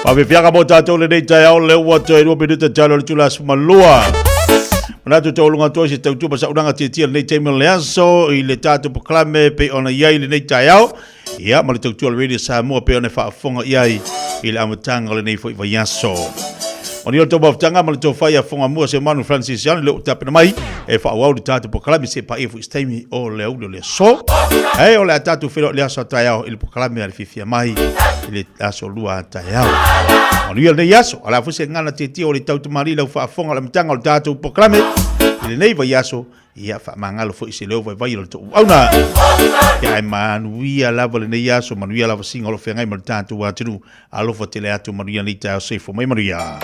Faafefiaga mo tatou lenei taeao lea ua toe 2 minuta talo le tula 12. Manatu taualuga atu ai se tautua ma saunaga tietia lenei taimi o le aso i le tatou polokalame pei ona i ai lenei taeao. Ia, ma le tautua o le Radio Samoa pei ona e faafofoga i ai i le amataga o lenei foi vaiaso. Manuia le tou mafutaga ma le tofa ia Fogamua Seumanu Francis Young le o tapena mai e faaauau le tatou polokalame se paia foi se taimi o le auli o le aso. Ae o le a tatou feiloai i le aso a taeao i le polokalame a le fiafia mai i le aso lua a taeao. Manuia lenei aso, o le a foi se gagana tietie o le tau tamalii lau faafofoga i le amataga o le tatou polokalame i lenei vaiaso. Ia faamagalo foi se leo vaivai o le tou auauna. Ia ae manuia lava lenei aso, manuia lava siga o lo o feagai ma le tatou atunuu. Alofa tele atu, manuia lenei taeao, soifua mai manuia.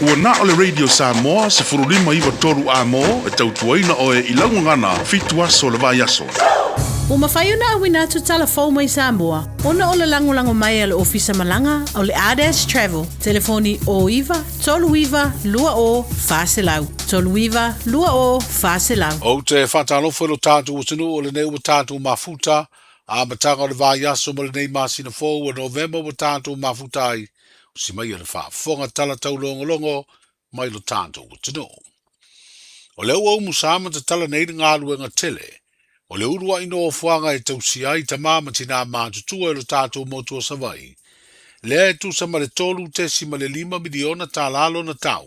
Ua na o le Radio Samoa 1593 A-mo e tautuaina oe i lau gagana fitu aso o le vaiaso. Ua mafai ona auina atu tala fou mai Samoa ona o le lagolago mai a le Ofisa Malaga o le Ardash Travel, telefoni 09 39 20 400, 39 20 400. Ou te faatalofa i lo tatou atunuu o lenei ua tatou mafuta, amataga o le vaiaso ma lenei masina fou o Novema ua tatou mafuta ai, usi mai le faafofoga tala taulogologo mai lo tatou atunuu. O lea ua umusa ma tatala nei le galuega tele o le uluai nofoaga e tausia ai tamā ma tinā matutua i lo tatou motu o Savaii, lea e tusa ma le $3.5 miliona tālā lona tau,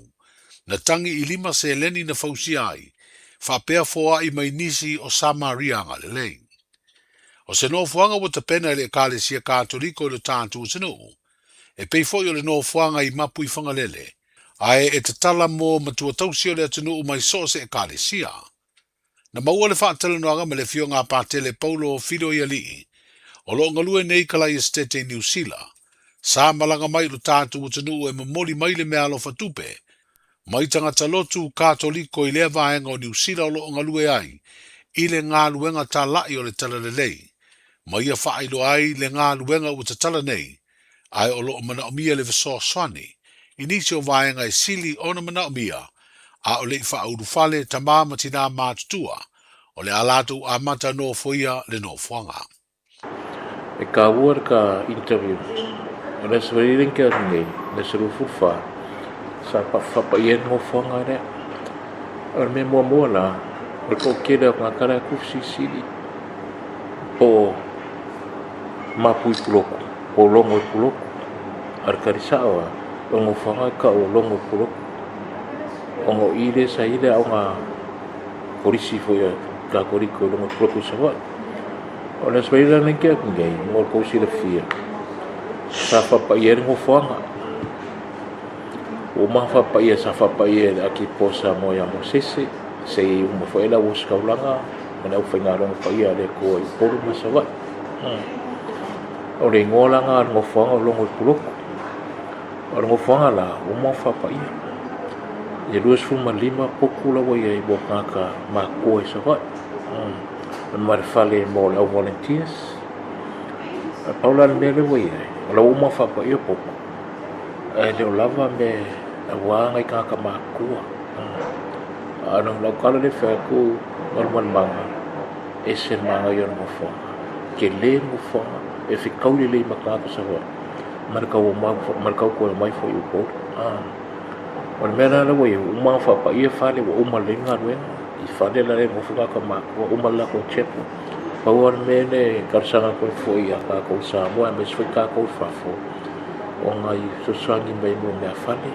na tagi i lima seleni na fausia ai, faapea foai mai nisi o Samaria agalelei. O se nofoaga ua tapena e le Ekalesia Katoliko i lo tatou atunuu, e pei foi o le nofoaga i Mapu i Fagalele, ae e tatala mo matua tausi o le atunuu mai so o se Ekalesia. Na maua le faatalanoaga ma le Afioga a Patele Paulo Filoialii, o lo o galue nei i Kalai Esetete i Niu Sila, sa malaga mai i lo tatou atunuu e momoli mai le meaalofa tupe mai tagata lotu Katoliko i lea vaega o Niu Sila o lo o galue ai i le galuega talai o le Talalelei, ma ia faailoa ai le galuega ua tatala nei, ae o lo o manaomia le fesoasoani i nisi o vaega e sili ona manaomia, a o le i faaulufale tamā ma tinā matutua, o le a latou amata nofoia le nofoaga. E kāua le ka interview. O le aso i leng atu nei, le aso 24, sa faapaia ai le nofoaga lea. O le mea muamua la, o le toatele o tagata la e tufisilisili po o mapu i puloku, po o logo i puloku. A o le tali sao lava, o le nofoaga e tau o logo i puloku. Ona o i lea sa i ai le aoga kolisi foi a Katoliko i luga i Puloku i Savaii. O le Aso Faraile lenei ke atu nei, mo le tou silafia, sa faapaia ai le nofoaga. Ua uma ona faapaia, sa faapaia e le Akipo Samoa ia Mosese, se i uma foi ai le auositaulaga ma le aufaigaluega paia a le Atua i Upolu ma Savaii. O le igoa la lena o le nofoaga o Logo i Puloku. O le nofoaga la, ua uma ona faapaia. E 25 potu la ua i ai mo tagata matutua i Savaii. Ma le fale mo le au volunteers. E pau la le mea lea ua i ai, o la ua uma ona faapaia potu, ae le o lava mea aua nai tagata matutua. A o lau tala lea e fai atu malumalumaga, e ese le manaia o le nofoaga. Tele le nofoaga, e fetaui lelei ma tagata Savaii ma le tau ma le tau toe omai foi i Upolu. O le mea la lea ua i ai, ua uma ona faapaia fale, ua uma lelei le galuega i fale la e nofo tagata matutua, uma le latou chapel. Pau lava le mea lea e talosaga atu ai foi ia tatou i Samoa aemaise foi tatou i fafo, ona i fesoasoani mai mo meafale,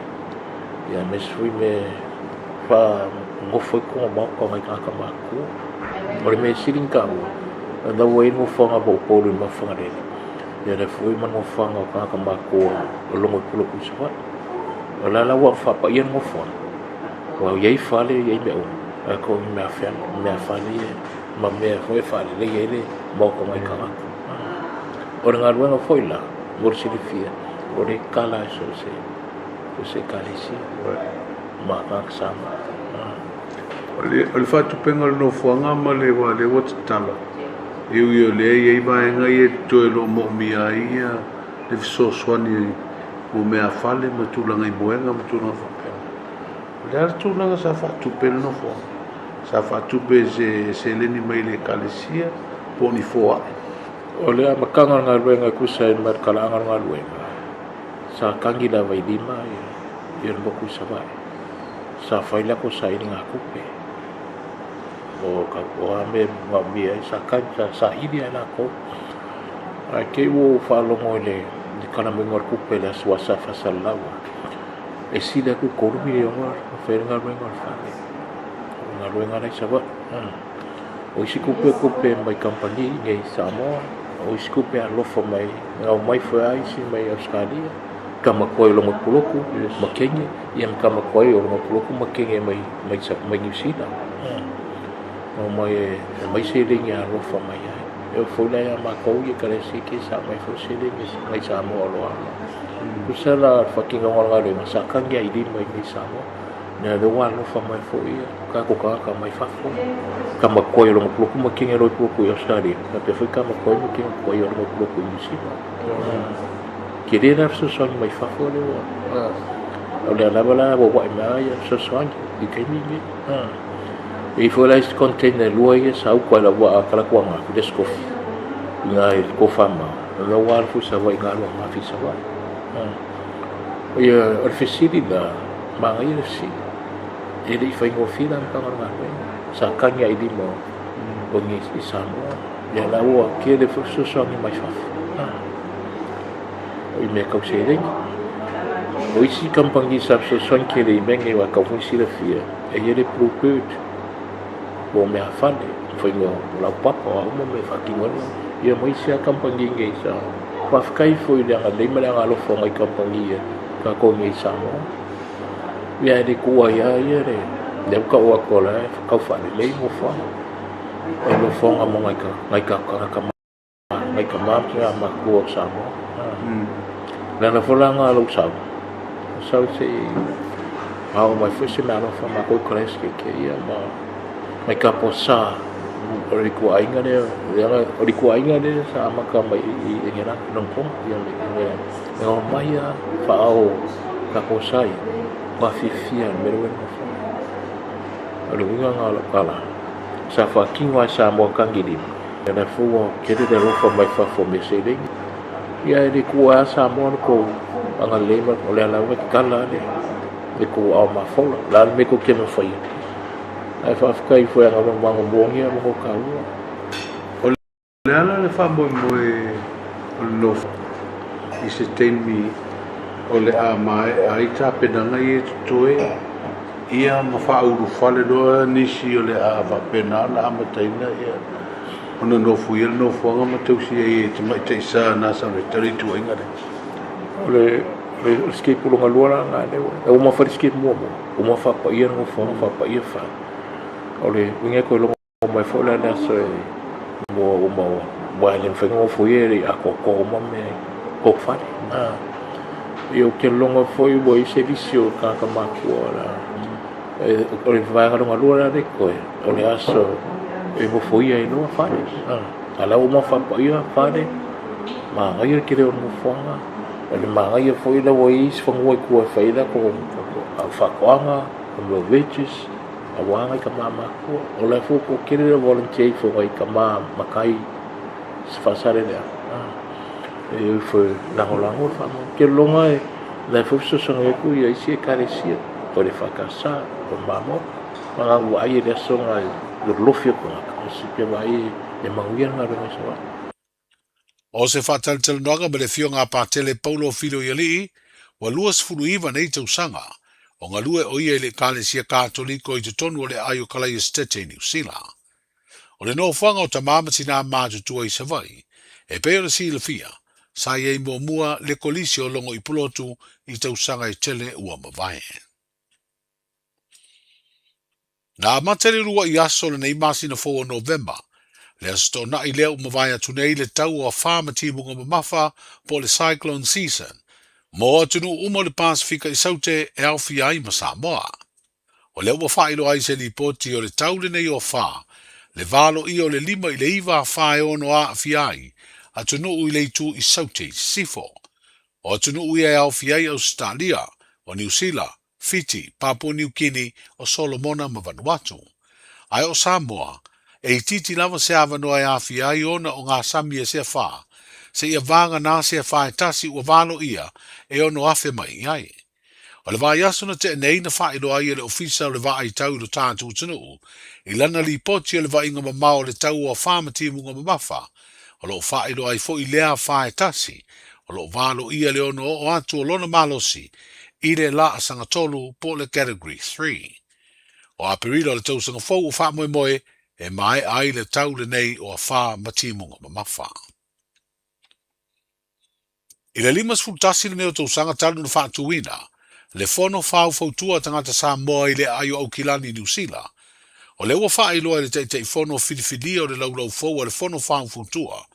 aemaise foi mea Nofo ai koga maoka o ngai tagata matutua. O le mea sili ona taua, o lena ua i ai le nofoaga mo Upolu i Mafagalele, ia lea foi ma le nofoaga o tagata matutua o Logo i Pulou i Savaii. O la la ua faapaia le nofoaga, ua i ai fale, i ai mea uma, ae toe o ni meafale ia ma mea foi e faaleleia ai le maota o nai tagata. O le galuega foi la, mo le silafia, o le kala e so o se o se ekalesia ma tagata Samoa. O le faatupega o le nofoaga ma le wā lea ua tatala, e ui o lea e i ai vaega ia e totoe o lo o moomia ai le fesoasoani mo meafale ma tulaga i moega ma tulaga faapena. O le a le tulaga sa faatupe ai le nofoaga? Sa faatupe i se seleni mai le Ekalesia po o ni foai? O le amataga o le galuega e tusa ai ma le talaaga o le galuega, sa tagi lava i lima ia le motu i Savaii. Sa fai latou sailigatupe o a mea e manaomia ai, sa tagi, sa saili lava e latou. Ae te i ua ou faalogo i le tala maiga o le tupe i le aso sa faasalalau ai, e sili atu i le $3 miliona na fai ai le galuega o le fale, o le galuega la i Savaii. O isi tupe, o tupe mai kamupani i inei i Samoa, o isi tupe e alofa mai, na omai foi lava isi mai Ausetalia, tama tuai o Logo Puloku ma Kenya, ia ma tama tuai o Logo Puloku ma Kenya mai mai Niu Sila. Na omai e aumai seleni e alofa mai ai. E oo foi la ia matou i Ekalesia ke sa aumai foi seleni mai Samoa o lo o alo. Tusa la le faatinoga o le galuega sa tagi lava i lima i inei i Samoa. Nea lea ua alofa mai foi ia tatou tagata mai fafo, tama tuai o Logo Puloku ma kene Logo Puloku i Australia, faapea foi tama tuai ma kene tuai o Logo Puloku i Niu Sila. Tele la fesoasoani mai fafo lea ua, o lea lava la ua ua'i mai lava ia fesoasoani i taimi lenei. E i ai foi la isi container e lua ia sa utu ai lau vaa Kalakuaga i le Scofi i ina i le Tofamao, o lea ua alu foi Savaii i galuega mafi i Savaii. Ia, o le fesili la, Manaia le fesili. E le i faigofie le amataga o le galuega. Sa tagi lava i lima o ni i Samoa. Ia la ua tele foi fesoasoani mai fafo. O i mea tau seleni. O isi kamupani sa fesoasoani tele i mea nei aua e tatau foi ona silafia, e i ai le Blue Bird mo meafale, faiga o laupapa, o a uma mea e faatino ai. Ia ma isi lava kamupani nei sa faafetai foi i le agalelei ma le agalofa o nai kamupani ia tatou nei i Samoa. Ia e le tuua ai lava ia le lea ua tau atu o la e tau faalelei nofoaga. O nofoaga mo nai nai tagata nai tama ma tina matutua o Samoa. Le ala foi la lena o lou sau, sau se i ao mai foi se meaalofa matou i Christchurch ia ma mai Kaposa o le ituaiga lea, o le ituaiga lea sa amata mai i Engelana, Hong Kong, ia e omai lava faaao Kaposa ia, ua fiafia i le mea lea ua nofo ai. O le uiga lena o lau tala, sa faatino lava e Samoa tagilima, ia la foi ua tele le alofa mai fafo o mea seleni. Ia e le tuua lava Samoa le tou agalelei ma o lea lava e tatala le le tou aao mafola. O le a le mea tou te mafaia, ae faafetai foi a magomagogia ma tou taua. O le ala le faamoemoe o le nofo i se taimi o le a maea ai tapenaga ia e totoe ia ma faaulufale loa nisi o le a faapena ona amataina ia ona nofoia le nofoaga ma tausi ai e tamaitai sa na sa le tali tuaiga lea. O le o le sikepu lona lua la lena lea ua uma fai le sikepu muamua, uma faapaia le nofoaga, faapaia fale. O le uiga e toe logo mai foi la le aso e mua uma aua e le mafai ona nofoia e le i atoatoa uma mea i tou fale. Ia ou te lagona foi ua i ai se lisi o tagata matutua la o le vaega lona lua la lea e totoe, o le aso e nofoia ai loa fale. A o la ua uma ona faapaia fale, manaia le tele o le nofoaga, o le manaia foi la ua i ai isi fanua i tua e fai ai latou faatoaga, mea o veggies, aua nai tama matutua. O la foi ua toatele le volunteer ifo nai tama matai faasaleleaga e o ifo e lagolago le faamoemoe. Ou te lagona e la foi fesoasoani atu ia isi ekalesia, o le EFKS, o le Mamoe. Ma na vaai e le aso na e lolofi o tagata, o se pia vaai e manuia le galuega i Savaii. O se faatalatalanoaga ma le Afioga a Patele Paulo Filoialii, ua 29 nei tausaga O galue o ia i le Ekalesia Katoliko i totonu o le aai o Kalaesetete i Niu Sila. O le nofoaga o tamā ma tinā matutua i Savaii, e pei ona silafia, sa i ai muamua le Kolisi o Logo i Pulotu i tausaga e tele ua mavae. Na amata i le uluai aso o lenei masina fou o Novema, le Aso Toonai lea ua mavae atu nei le tau o afa ma timuga mamafa po o le cyclone season mo atunuu uma o le Pasefika i Saute e aofia ai ma Samoa. O lea ua faailoa ai se lipoti o le tau lenei o afa, le valoia o le 5 i le 9 afa e ono aafia ai atunuu i le itu i Saute i sisifo. O atunuu ia e aofia ai Ausetalia, o Niu Sila, Fiti, Papua Niu Kini, o Solomona ma Vanuatu. Ae o Samoa, e itiiti lava se avanoa e aafia ai ona o ngā sami e sea whā, seia vāganā sea whā e tasi ua valoia e 6,000 mai i ai. O le vaiaso na tea nei na faailoa ai e le Ofisa o le Vaai Tau i lo tatou atunuu i lana lipoti o le vaaiga mamao o le tau o afa ma timuga mamafa, o lo o faailoa ai foi lea afa e tasi, o lo o valoia le ono oo atu o lona malosi i le laasaga tolu po o le Category 3. O Aperila o le tausaga fou ua faamoemoe e maea ai le tau lenei o afa ma timuga mamafa. I le 51 lenei o tausaga talu na faatuina le Fono Faufautua a Tagata Samoa i le aai o Aukilani i Niu Sila, o lea ua faailoa e le Taitaifono filifilia o le laulau fou a le Fono Faufautua,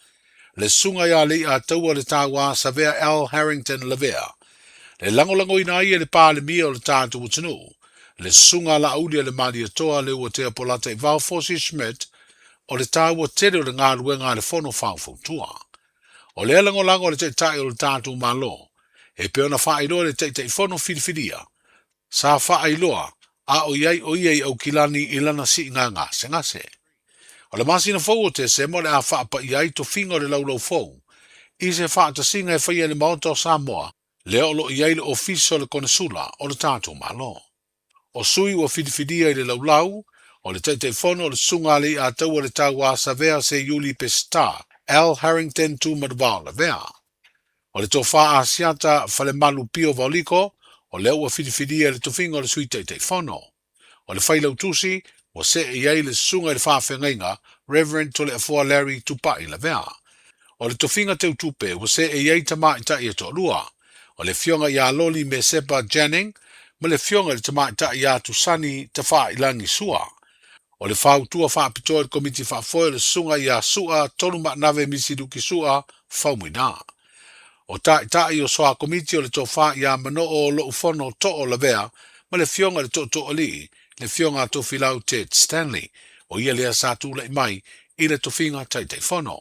le Susuga ia Leiataua Le Tauā Savea L. Harrington Lavea, le lagolagoina ai e le Palemia o le tatou atunuu, le Susuga a Laauli a le Malietoa Leuatea Polataivao Fosi Schmidt, o le taua tele o le galuega a le Fono Faufautua. O lea lagolago a le Taitai o le tatou Malo, e pei ona faailoa e le Taitaifono filifilia, sa faailoa a o i ai o ia i Aukilani i lana siiga gasegase. O le masina fou o Tesema o le a faapaia ai tofiga o le laulau fou i se faatasiga e faia e le Maota o Samoa, lea o lo o i ai le Ofisa o le Konesula o le tatou Malo. O sui ua filifilia i le laulau, o le Taitaifono o le Susuga a Leiataua Le Tauā Savea Seiuli Peseta L. Harrington Tuumanuvao Lavea. O le Tofā Asiata Falemalu Pio Vaoliko, o lea ua filifilia i le tofiga o le Sui Taitaifono. O le Failautusi, ua see i ai le Susuga i le Faafeagaiga, Rev. Toleafoa Larry Tupai Lavea. O le tofiga teutupe, ua see i ai tamaitai e toalua, o le Afioga ia Loli Mesepa Janning ma le Afioga i le Tamaitai ia Tusani Tafailangi Sua. O le fautua faapitoa i le Komiti Faafoe o le Susuga ia Su'a Tolumaanave Misiluki Su'a Faumuina. O Taitai o Soa Komiti o le Tofa ia Manoo Loufono Too Lavea ma le Afioga i le Tootooalii, le Afioga a Tofilau Ted Stanley, o ia lea sa tulai mai i le tofiga Taitaifono.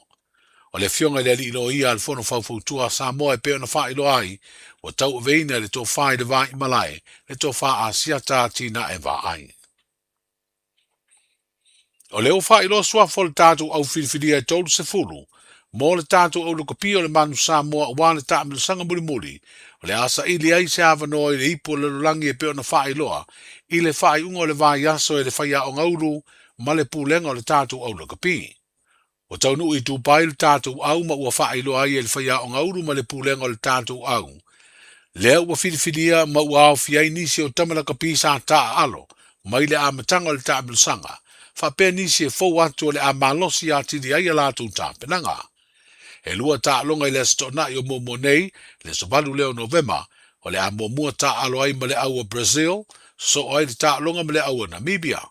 O le Afioga i le Alii Loia a le Fono Faufautua a Samoa e pei ona faailoa ai, ua tauaveina e le Tofa i le Vaimalae le Tofa Asiata Atinae Vaai. O lea ua faailoa suafa o le tatou au filifilia e 30 mo le tatou au lakapi o le Manu Samoa aua le taamilosaga mulimuli o le a saili ai se avanoa i le ipu o le lalolagi e pei ona faailoa i le faaiuga o le vaiaso e le faiaoga ulu ma le pulega o le tatou au lakapi. Ua taunuu i Dubai le tatou au ma ua faailoa ai e le faiaoga ulu ma le pulega o le tatou au. Lea ua filifilia ma ua aofia ai nisi o tama lakapi sa taaalo mai le amataga o le taamilosaga, faapea nisi e fou atu o le a malosi atili ai a latou tapenaga. E lua taaloga i le Aso Toonai o muamua nei, le aso 8 lea o Novema, o le a muamua taaalo ai ma le au a Brazil, sosoo ai le taaloga ma le au a Namibia.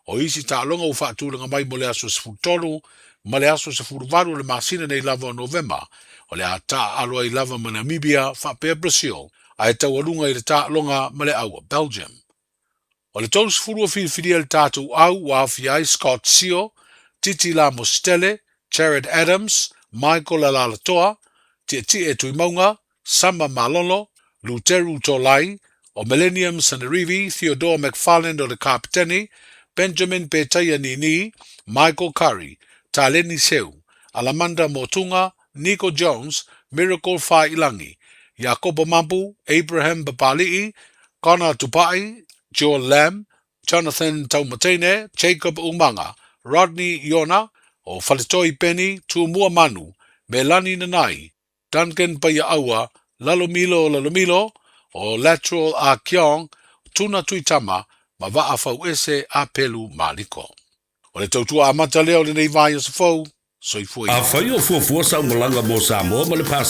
O isi taaloga ua faatulaga mai mo le aso 13 ma le aso 18 o le masina nei lava o Novema, o le a taaalo ai lava ma Namibia faapea Brazil, ae taualuga i le taaloga ma le au a Belgium. O le 30 ua filifilia le tatou au ua aofia ai Scott Sio, Titi Lamositele, Jared Adams, Michael Alalatoa, Tietie Tuimauga, Sama Malolo, Luteru Tolai, o Millennium Sanerivi, Theodore McFarland o le Kapitene, Benjamin Petaia Nini, Michael Curry, Taleni Seu, Alamanda Motunga, Nico Jones, Miracle Failangi, Jakobo Mapu, Abraham Papali'i, Connor Tupai, Joel Lam, Jonathan Taumateine, Jacob Umanga, Rodney Iona, o Faletoi Penny, Tumua Manu, Melani Nanai, Duncan Paiaaua, Lalomilo Lalomilo, o Lateral Ah Kiong, Tuna Tuitama ma Vaa Fauese Apelu Maliko. O le tautua amata lea o lenei vaiaso fou, soifua ia. Afai o fuafua sau malaga mo Samoa ma le Pasifika.